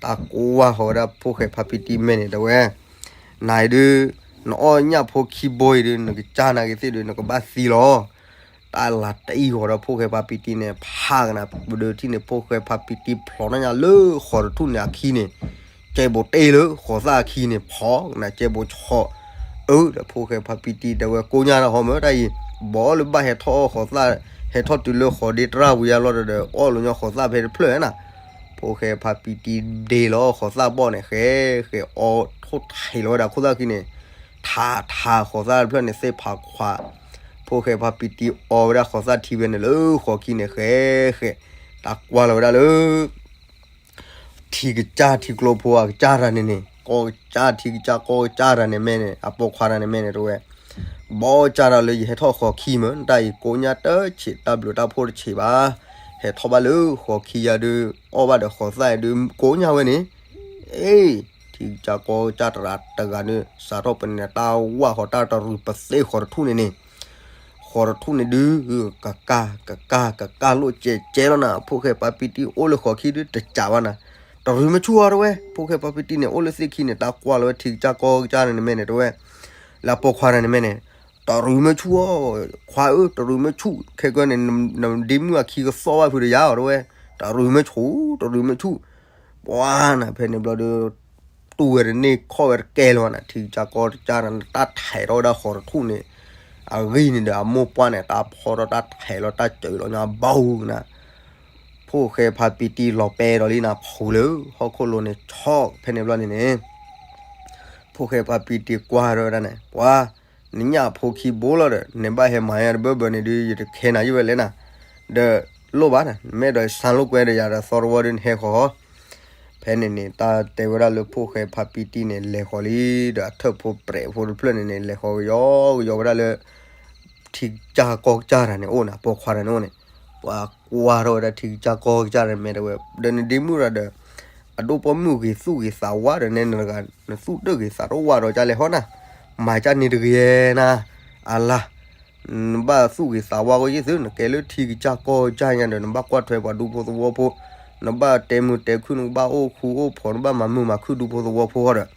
တၢ်ကိးဝါဃီၤဝဲဒၣ်ဖိၣ်ဃဲဖါပံတံမဲာ်န့ၣ်တဲဝဲ, နၤအံၤဒု, နအီၣ်ညၣ်ဖိခံဘိအံၤဒု နကစၢ်နာ်က့ၤသ့ၣ်ဒု နကဘၣ်သံလီၤ. တၢ်လၤတအံၤဃီၤဒီးဖိၣ်ဃဲဖါပံတံန့ၣ် ဖးကနၤပဒၢထံၣ်န့ၣ် ဖိၣ်ဃဲဖါပံတံဖျိးန့ၢ်ညါလၢဃီၤတထူၣ်န့ၣ်အခံန့ၣ်, ကဲဘိးတ့ၢ်လၢဃီၤသၣ်အခံန့ၣ် ဖီကနၤကဲဘိးဆီၣ်. အၢ ဒီးဖိၣ်ဃဲဖါပံတံတဲဝဲ ကိးညါတၢ်ဟီမၢတၢ်အံၤ, ဘီလၢဘၣ်ဟဲထီၣ်အီၣ်ဃီၤသၣ်, ဟဲထီၣ်တုၤလၢဃီၤဒ့တရၣ်ဝံၤအလီၢ်ဒီး အီၣ်လၢညါဃီၤသၣ်ဖဲတဖျၢၣ်နၤ. ဖိၣ်ဃဲဖါပံတံဒ့လီၤဃီၤသၣ်ဘီၣ်န့ၣ် ဃဲဃဲအီထိၣ်ထံးလီၤဝဲဒၣ်ခိၣ်သၣ်ခံန့ၣ်, ထးထးဃီၤသၣ်တဖျၢၣ်န့ၣ်သ့ၣ်ဖးခွါ, ဖိၣ်ဃဲဖါပံတံအီဝဲဒၣ်ဃီၤသၣ်ထံဝဲန့ၣ်လၢဃီၤခံန့ၣ် ဃဲဃဲ, တၢ်ကွၢ်လီၤဝဲဒၣ်လၢ ထံကစၢ်ထံကျိဖိအကစၢ်တဂၤန့ၣ်န့ၣ် ကီၢ်ကစၢ်ထံကစၢ်ကီၢ်ကစၢ်တဂၤန့ၣ်မဲာ်န့ၣ် အပိာ်ခွါတဂၤန့ၣ်မဲာ်န့ၣ်တဲဝဲ, ဘီကစၢ်တၢ်လၢယဟဲထီၣ်ဃီၤခံမၢ တၢ်အံၤကိးညါတဆံး တၢ်ဘျုးတၢ်ဖှိၣ်တဆံးဘၣ်. ဟဲထီၣ်ဘၣ်လၢဃီခံယါဒုး အီၣ်ဘၣ်ဒီးဃီသၣ်ဒုး ကိးညါဝဲန့ၣ်, အ့, ထံကစၢ်ကီကစၢ်တဂၤတဂၤန့ၣ် စးထီၣ်ပန့ၣ်တၢ်ဝၢ်ဃီတၢ်တရူးပသ့ဃီတထူၣ်န့ၣ်န့ၣ်, ဃီတထူၣ်န့ၣ်ဒုး ကကၢ် ကကၢ် ကကၢ်လိၣ်ကဲးကဲးလီၤနၤ, ဖိၣ်ဃဲဖါပံတံအိၣ်လၢဃီခံဒုးတစးဘၣ်နၤ, တရူးမ့ၢ်ဆူၣ်အီၤတဝဲ, ဖိၣ်ဃဲဖါပံတံန့ၣ် အိၣ်လၢသ့ၣ်ခံန့ၣ် တၢ်ကွၢ်လီၤဝဲထံကစၢ်ကီကစၢ်န့ၣ်မ့ၢ်န့ၣ်တဝဲ, လၢပိာ်ခွါတဂၤန့ၣ်မ့ၢ်န့ၣ်, တရူးမ့ၢ်ဆူၣ်အီၤ, ခွါဧၢ တရူးမ့ၢ်ဆူၣ်, ခဲကနံၣ်န့ၣ် နဒ့မုၣ်အခံကသီၣ်ဘၣ်ဖုးဒီးယၤအီၤတဝဲ, တရူးမ့ၢ်ဆူၣ် တရူးမ့ၢ်ဆူၣ်, ပှၤနၤ ဖဲန့ၣ်ဘျီဒီး တူၢ်ဝဲတန့ၢ်ခီၣ်ဝဲတကဲလၢၤဘၣ်နၤ, ထံကစၢ်ကီကစၢ်နၤ တၢ်ထဲးထီၣ်ဝဲဒၣ်ဃီတထူၣ်န့ၣ်, အဂံၢ်န့ၣ်ဒီးအမိၢ်ပှၢ်န့ၣ် တၢ်ဖီထီၣ်တၢ်ထဲးလီၤတၢ်စၢၤလီၤညါဘၣ်နၤ, ဖိၣ်ဃဲဖါပံတံလီၤပဲဒီးလံနၤ ဖူးလၢဟီၣ်ခိၣ်လိၤန့ၣ် ဆီၣ်ဖဲန့ၣ်ဘျီန့ၣ်န့ၣ် ဖိၣ်ဃဲဖါပံတံကွၢ်ထီၣ်ဝဲဒၣ်န့ၣ် ပှၤ, နညၣ်ဖိခံဘိလီၤဒီး နဘၣ်ဟဲမၤယါတဘၢဘၢန့ၣ်ဒုး ယတခဲနၤယုၢ်ဝဲလဲၣ်နၤ, ဒီးလိၣ်ဘၣ်နၤ နမ့ၢ်အဲၣ်ဒိးဆါလိာ်ကွဲဒီးယၤဒီးသီတဝီဒုးနဟဲဃီၤ, ဖဲန့ၣ်န့ၣ် တၢ်တဲဝဲဒၣ်လၢဖိၣ်ဃဲဖါပံတံန့ၣ် လဲၤဃီၤလံ, ဒီးအထၢၣ်ဖိပြဲးဖိတဖျၢၣ်န့ၣ်န့ၣ် လဲၤဃီၤကယီကယီဝဲဒၣ်လၢ ထံကစၢ်ကီကစၢ်တဂၤန့ၣ်အိၣ်နၤ, ပိာ်ခွါတဂၤန့ၣ်အိၣ်န့ၣ်, ပှၤကွၢ်ထီၣ်ဝဲဒၣ်ထံကစၢ်ကီကစၢ်တဂၤန့ၣ်မ့ၢ်တဝဲ, ဒီးနဒ့မုၣ်တဂၤဒီး အဒိၣ်ပိာ်မုၣ်ဂ့ၤသူၣ်ဂ့ၤသးဝါဒီးနဲနတဂၤ နသူၣ်တၢ်ဂ့ၤသးတဝါဒီးကလဲၤဟီနၤ, မၤကၢ်န့ၣ်တဂ့ၤနၤ, အလါ နဘၣ်သူၣ်ဂ့ၤသးဝါကယ့ၢ်သု နကဲလၢထံကစၢ်ကီကစၢ်ညါဒီး နဘၣ်ကွၢ်ထွဲပှၤဒူဖိသဝီဖိ, နဘၣ်တဲမုာ်တဲခုၣ် နကဘၣ်အိၣ်ဃူအိၣ်ဖိး နဘၣ်မၤမုာ်မၤခုၣ်ဒူဖိသဝီဖိဃီဒီး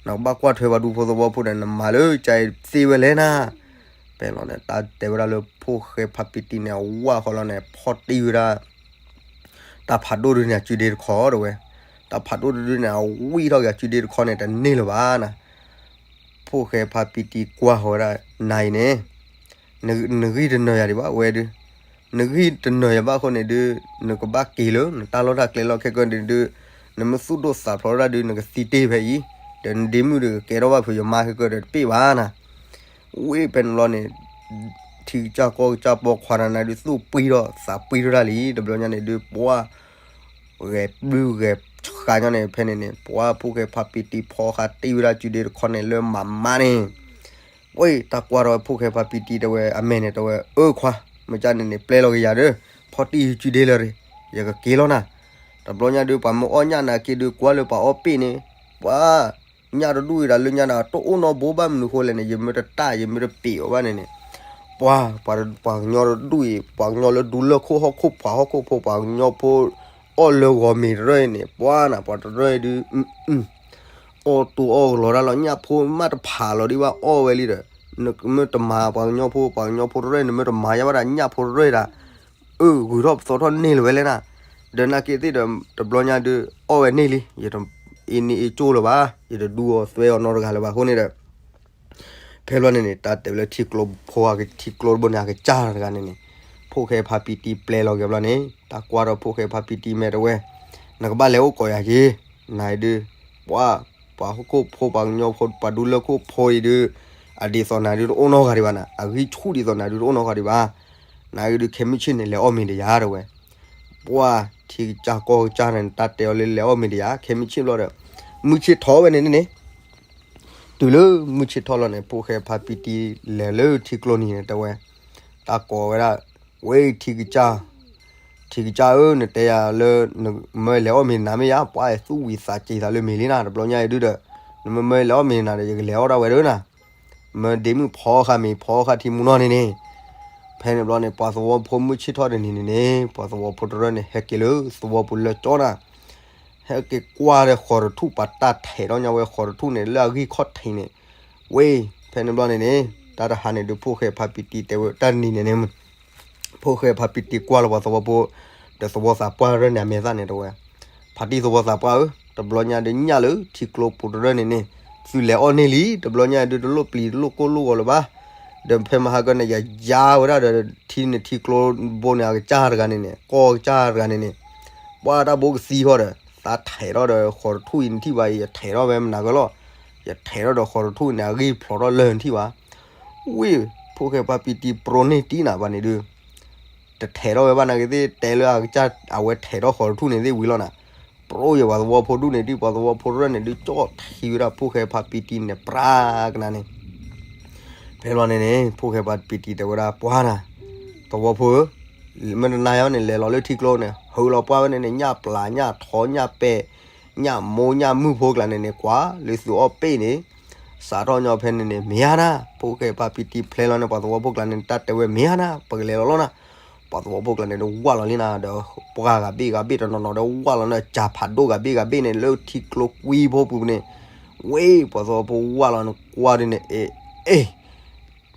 နကဘၣ်ကွၢ်ထွဲပှၤဒူဖိသဝီဖိဒီး နမၤလၢကၢ်သ့ဝဲလဲၣ်နၤ, ဖဲလီၤန့ၣ် တၢ်တဲဝဲဒၣ်လၢဖိၣ်ဃဲဖါပံတံန့ၣ် အဝၢ်ဃီလီၤန့ၣ် ဖီၣ်တံၢ်ဝဲဒၣ် တၢ်ဖးဒိၣ်ဒုန့ၣ် အစုဒ့တခီတဝဲ, တၢ်ဖးဒိၣ်တဒုန့ၣ် အဝံၣ်ထီၣ်က့ၤအစုဒ့တခီန့ၣ် တန့ၢ်လၢၤဘၣ်နၤ, ဖိၣ်ဃဲဖါပံတံကွၢ်ဃီဝဲဒၣ် နၤအံၤန့ၣ် နဂံၢ်တနၢၤယၤဒံးဘၣ်ဝဲဒုး, နဂံၢ်တနၢၤယၤဘၣ်အဃိန့ၣ်ဒုး နကဘၣ်က့ၤလၢ နတၢ်လီၢ်တၢ်ကျဲလီၢ်ခဲကနံၣ်ဒုး, နမ့ၢ်သူၣ်ဒိၣ်သးဖျိးဒၣ်ဒုး နကသံတ့ၢ်ဖဲအံၤ, ဒီးနဒ့မုၣ်ဒုးကကဲထီၣ်ဘၣ်ဖုးယမါခဲကနံၣ်ဒီးတပ့ၢ်ဘၣ်နၤ, ဝံၣ်ဖဲန့ၣ်လီၤန့ၣ် ထံကစၢ်ကီၢ်ကစၢ်ပိာ်ခွါနၤဒုး သူၣ်ပှံၢ်ထီၣ်သးပှံၢ်ထီၣ်ဒၣ်လံ, တဘျီညါန့ၣ်ဒုး ပှၤ ဂဲၤပျုၢ်ဂဲၤဃါညီန့ၣ် ဖဲန့ၣ်န့ၣ် ပှၤဖိၣ်ဃဲဖါပံတံဖီဃာ်တံၢ်ဝဲဒၣ်စုဒ့တခီန့ၣ်လၢမၤမါန့ၣ်, ဝဲတၢ်ကွၢ်ထီၣ်ဖိၣ်ဃဲဖါပံတံတဲဝဲ အမဲာ်န့ၣ်တဲဝဲ အၢခွါ မ့ၢ်ကၢ်န့ၣ်န့ၣ် ပျဲလီၤက့ၤယၤဒီး ဖီၣ်တံၢ်စုဒ့လၢၤရ့ၣ် ယကက့ၤလီၤနၤ, တဘျီညါဒုး ပှၤမ့ၢ်အီၣ်ညၣ်နၤက့ၤဒုး ကွၢ်လၢပှၤအီၣ်ပ့ၣ်န့ၣ်, ပှၤ ညၣ်တဒူၣ်အံၤဒၣ်လၢညါဒၣ် တအိၣ်နီဘိဘၣ်မနုၤဃိလဲၣ်န့ၣ် ယမ့ၢ်တတၢ် ယမ့ၢ်တပ့ၤအီၤဘၣ်န့ၣ်န့ၣ်, ပှၤ ပှၤ ပှၤကညီတဒူၣ်အံၤ ပှၤကညီလၢဒူလၢၢ်ခိၣ်ဟီၣ်ခိၣ် ပှၤဟီၣ်ခိၣ်ဖိ ပှၤကညီဖိ အီၣ်လၢဂီၤမ့ၤတရၢၢ်အံၤန့ၣ် ပှၤနၤ ပှၤတရၢၢ်အံၤဒုး အီၣ်တူၢ်အီၣ်ကလီၤတၢ်လီၤ ညၣ်ဖိမ့ၢ်တဖးလီၤဒံးဘၣ်အီၣ်ဝဲလံဒီး နမ့ၢ်တမၤပှၤကညီဖိ ပှၤကညီဖိတရၢၢ် နမ့ၢ်တမၤယါဘၣ်ဒၣ် ညၣ်ဖိတရၢၢ်ဒၣ် အၢ ဂုၤထီၣ်ပသီထီၣ်န့ၢ်လၢၤဝဲလဲၣ်နၤ, ဒီးနာ်က့သ့ၣ်ဒီး တဘျီညါဒုး အီၣ်ဝဲန့ၢ်လံ ယတအ့န့ၢ်အ့ကၠိလၢၤဘၣ် ယတဒူအီၤသွဲအီၤနီတဂၤလၢၤဘၣ်အဃိန့ၣ်ဒီး ဖဲဘျီန့ၣ်န့ၣ် တၢ်တဲဝဲလၢထံကျိဖိ ထံကျိတဘိန့ၣ် အကစၢ်တဂၤန့ၣ်န့ၣ် ဖိၣ်ဃဲဖါပံတံပျဲလီၤက့ၤဘျီန့ၣ် တၢ်ကွၢ်ထီၣ်ဖိၣ်ဃဲဖါပံတံမဲာ်တဲဝဲ နကဘၣ်လဲၤအိၣ်ကိးယၤက့ၤ နၤဒုး ပှၤ ပှၤဟီၣ်ခိၣ်ဖိ ပှၤကညီဖိ ပှၤဒူလၢၢ်ခိၣ်ဖိအံၤဒုး အဒ်သိးနၤဒုးတအိၣ်နီတဂၤဒံးဘၣ်နၤ အဂံၢ်ဆူၣ်ဒ်သိးနၤဒုးတအိၣ်နီတဂၤဒံးဘၣ်, နၤဒုးခဲမုၢ်ဆ့ၣ်န့ၣ် လဲၤအီၣ်မ့ၤဒီးယၤတဲဝဲ, ပှၤထံကစၢ်ကီၢ်ကစၢ်န့ၣ် တၢ်တဲအီၤလၢလဲၤအီၣ်မ့ၤဒီးယၤ ခဲမုၢ်ဆ့ၣ်ဘျီဒီး မုၢ်ဆ့ၣ်ထီၣ်ဝဲန့ၣ်န့ၣ် တုၤလၢမုၢ်ဆ့ၣ်ထီၣ်လီၤန့ၣ် ဖိၣ်ဃဲဖါပံတံလဲၤလၢထံကျိနံၤန့ၣ်တဲဝဲ, တၢ်ကိးဝဲဒၣ်, ဝဲထံကစၢ်, ထံကစၢ်ဧၢ နတဲယၤလၢ နမၢလဲၤအီၣ်မ့ၤနၤမ့ၢ်ယါ ပှၤအဲၣ်သူၣ်ဝံၤသးစ့ၤသးလၢမ့ၤလံနၤ တဘျီညါအံၤဒုဒီး, နမ့ၢ်မၢလဲၤအီၣ်မ့ၤနၤဒီး ယကလဲၤအီၣ်ဒၣ်ဝဲဒီးနၤ, မၢဒ့မုၣ်ဖီဃာ်မ့ၤဖီဃာ်ထံမူနီၢ်န့ၣ်န့ၣ် ဖဲန့ၣ်ဘျီန့ၣ် ပှၤသဝီဖိမုၢ်ဆ့ၣ်ထီၣ်တနံၤန့ၣ်န့ၣ် ပှၤသဝီဖိတရၢၢ်န့ၣ် ဟဲက့ၤလၢသဝီပူၤလၢကၠီနၤ, ဟဲက့ၤကွၢ်ဒီးဃီတထူၣ် ပှၤတၢ်ထဲးထီၣ်ညါဝဲဃီတထူၣ်န့ၣ် လၢအဂံၢ်ခီၣ်ထံးန့ၣ်, ဝဲ, ဖဲန့ၣ်ဘျီန့ၣ်န့ၣ် တၢ်တဟါန့ၣ်ဒုး ဖိၣ်ဃဲဖါပံတံတဲဝဲတၢ်နံၤန့ၣ်န့ၣ် ဖိၣ်ဃဲဖါပံတံကွၢ်လီၤပှၤသဝီဖိ, ဒီးသဝီသးပှၢ်တရၢၢ်န့ၣ် အမဲာ်သၣ်န့ၣ်တဲဝဲ, ဖါတံၢ်သဝီသးပှၢ်ဧၢ, တဘျီညါဒုးညၣ်လၢထံကျိပူၤတရၢၢ်န့ၣ်န့ၣ်, သုလဲၤအီၣ်န့ၢ်လံ, တဘျီညါဒုးတလိၣ်ပျံၤတလိၣ်ကိၢ်လိၣ်ဂီၤလၢၤဘၣ်, ဒီးဖဲမဟါကန့ၣ် ယယါဝဲဒၣ်ဒီး ထံန့ၣ်ထံကျိဘိန့ၣ်အကစၢ်တဂၤန့ၣ်န့ၣ်, ကီၢ်ကစၢ်တဂၤန့ၣ်န့ၣ်, ပှၤတၢ်ဘိကသံဃီဒီး သးထဲးထီၣ်ဒီးဃီတထူၣ်အံၤနထံၣ်ဘၣ်အံၤ ယထဲးထီၣ်ဝဲမနၤကလီၤ, ယထဲးထီၣ်ဒီးဃီတထူၣ်အံၤန့ၣ် အဂံၢ်ဖျိးထီၣ်လၢနထံၣ်ဘၣ် ဝံၣ်, ဖိၣ်ဃဲဖါပံတံပြိန့ၢ်တံၢ်နၤဘၣ်န့ၣ်ဒုး, တထဲးထီၣ်ဝဲဘၣ်နာ်က့သ့ၣ် တဲလၢအကစၢ်အဝဲထဲးထီၣ်ဃီတထူၣ်န့ၣ်သ့ၣ်ဝံၤလီၤနၤ, ပြိယဲၤပှၤသဝီဖိဒူၣ်န့ၣ်ဒုး ပှၤသဝီဖိတရၢၢ်န့ၣ်ဒုး ကၠီၣ်ထံဝဲဒၣ်ဖိၣ်ဃဲဖါပံတံန့ၣ် ပြၢကနၤန့ၣ် ဖဲဘျီန့ၣ်န့ၣ် ဖိၣ်ဃဲဖါပံတံတဲဝဲဒၣ် ပှၤနၤ, သဝီဖိဧၢ, မ့ၢ်တနၤယၤန့ၣ် လဲၤလီၤလၢထံကျိန့ၣ် ဟုးလီၤပှၢ်ဝဲန့ၣ်န့ၣ် ညၣ်ပျၢ်ညၣ်ထီညၣ်ပဲာ် ညၣ်မိၢ်ညၣ်မုၣ်ဖိကျါန့ၣ်န့ၣ် ကွၢ်လၢသုအီၣ်ပ့ၣ်န့ၣ် စးထီၣ်ညီဖဲန့ၣ်န့ၣ် မ့ၢ်ဧါနၤ, ဖိၣ်ဃဲဖါပံတံဖျဲလီၤန့ၣ် ပှၤသဝီဖိကျါန့ၣ် တၢ်တဲဝဲမ့ၢ်ဧါနၤ, ပကလဲၤလီၤလီၤနၤ. ပှၤသဝီဖိကျါန့ၣ်ဒီးဝၢ်လီၤလံနၤ, ဒီးပှၢ်ဂၤဘ့ၣ်ဂၤဘ့ၣ်တနီၤနီၤဒီးဝၢ်လီၤန့ၣ် ကၢ်ဖးဒိၣ်ဂၤဘ့ၣ်ဂၤဘ့ၣ်န့ၣ် လၢထံကျိကွံဖိပူၤန့ၣ်, ဝ့ၢ်ပှၤသဝီဖိဝၢ်လီၤန့ၣ် ကွၢ်ဒုန့ၣ် အ့ အ့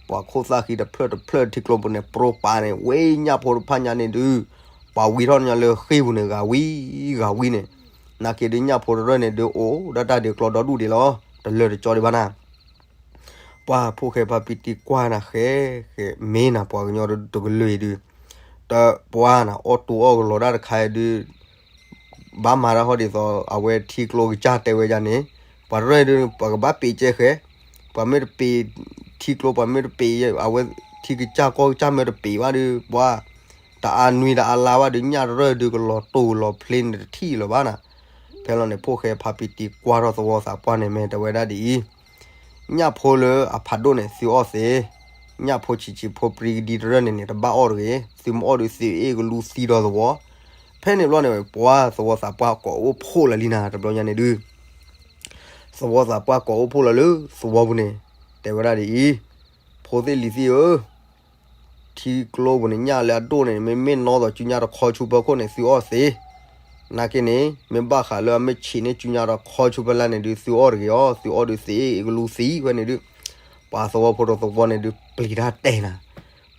ပှၤခိၣ်သၣ်ဃံတဖျၢၣ်တဖျၢၣ်ထံကျိပူၤန့ၣ် ပြိပာ်န့ၣ် ဝ့ၢ်ညၣ်ဖိတဖၣ်ညါန့ၣ်ဒုး ပှၤဝံထီၣ်ညီလၢဃ့ၢ်ပူၤန့ၣ် ဂၤဝံဂၤဝံန့ၣ်, နာ်က့ဒုးညၣ်ဖိတရၢၢ်န့ၣ်ဒုးအိၣ်ဒီးတၢ်ဒုးကျီဒီဒူၣ်ဒံးလီၤ, တလၢာ်တကၠီဒံးဘၣ်နၤ. ပှၤဖိၣ်ဃဲဖါပံတံကွၢ်နၤ ဃဲ ဃဲမ့ၢ်နၤ ပှၤကညီတကလုာ်အံၤဒုး, တပှၢ်နၤ အီၣ်တူအီၣ်ကလီၤဒၣ်တခါအံၤဒုး ဘၣ်မၤတၢ်ဟီဒ်သိး အဝဲထံကျိကစၢ်တဲဝဲဒ်န့ၣ်, ပှၤတရၢၢ်ဒုး ပှၤကဘၣ်ပ့ၤကဲဃဲ, ပှၤမ့ၢ်တပ့ၤထံကျိ ပှၤမ့ၢ်တပ့ၤ အဝဲထံကစၢ်ကီၢ်ကစၢ်မ့ၢ်တပ့ၤဘၣ်ဒုး ပှၤ တအါနွံတအါလါဘၣ်ဒုး ညၣ်တရၢၢ်ဒုး ကလီၤတိၢ်လီၤဖျ့န့ၣ်တထံၣ်လၢၤဘၣ်နၤ. ဖဲလီၤန့ၣ် ဖိၣ်ဃဲဖါပံတံကွၢ်ထီၣ်သဝီသးပှၢ်န့ၣ် မ့ၢ်တဲဝဲဒၣ်ဒ်အံၤ, ညၣ်ဖိလၢအဖးဒိၣ်န့ၣ် သုအီၣ်သ့, ညၣ်ဖိဆံးဆံးဖိပြံကဒံတရၢၢ်န့ၣ်န့ၣ် တဘၣ်အီၣ်တဂ့ၤ, သုမ့ၢ်အီၣ်ဒုး သုအ့ၣ်ကလူသံဒီးသဝီ. ဖဲန့ၣ်ဘျီန့ၣ် ပှၤသဝီသးပှၢ်ကိးအိၣ်ဖှိၣ်လၢာ်လံနၤ တဘျီညါန့ၣ်ဒုး သဝီသးပှၢ်ကိးအိၣ်ဖှိၣ်လၢာ်လၢသဝီပူၤန့ၣ် တဲဝဲဒၣ်ဒ်အံၤ, ဖိသ့ၣ်လံၤသ့ၣ်ဧၢ, ထံကျိပူၤန့ၣ် ညၣ်လၢအဒိၣ်န့ၣ် မ့မ့ၢ်နီၣ်သိးစုညါတခီဆူဖီခိၣ်န့ၣ် သုအီၣ်သ့, နာ်က့န့ၣ် မ့ၢ်ဘၣ်ဃးလၢအမ့ၢ်ဆံးန့ၢ်စုညါတခီဆူဖီလာ်န့ၣ်ဒုး သုအီၣ်တဂ့ၤအီၤ, သုအီၣ်ဒုး သုအ့ၣ်ကလူသံဝဲန့ၣ်ဒုး ပှၤသဝီဖိတသဝီန့ၣ်ဒုး ပျံၤတၢ်တဲနၤ,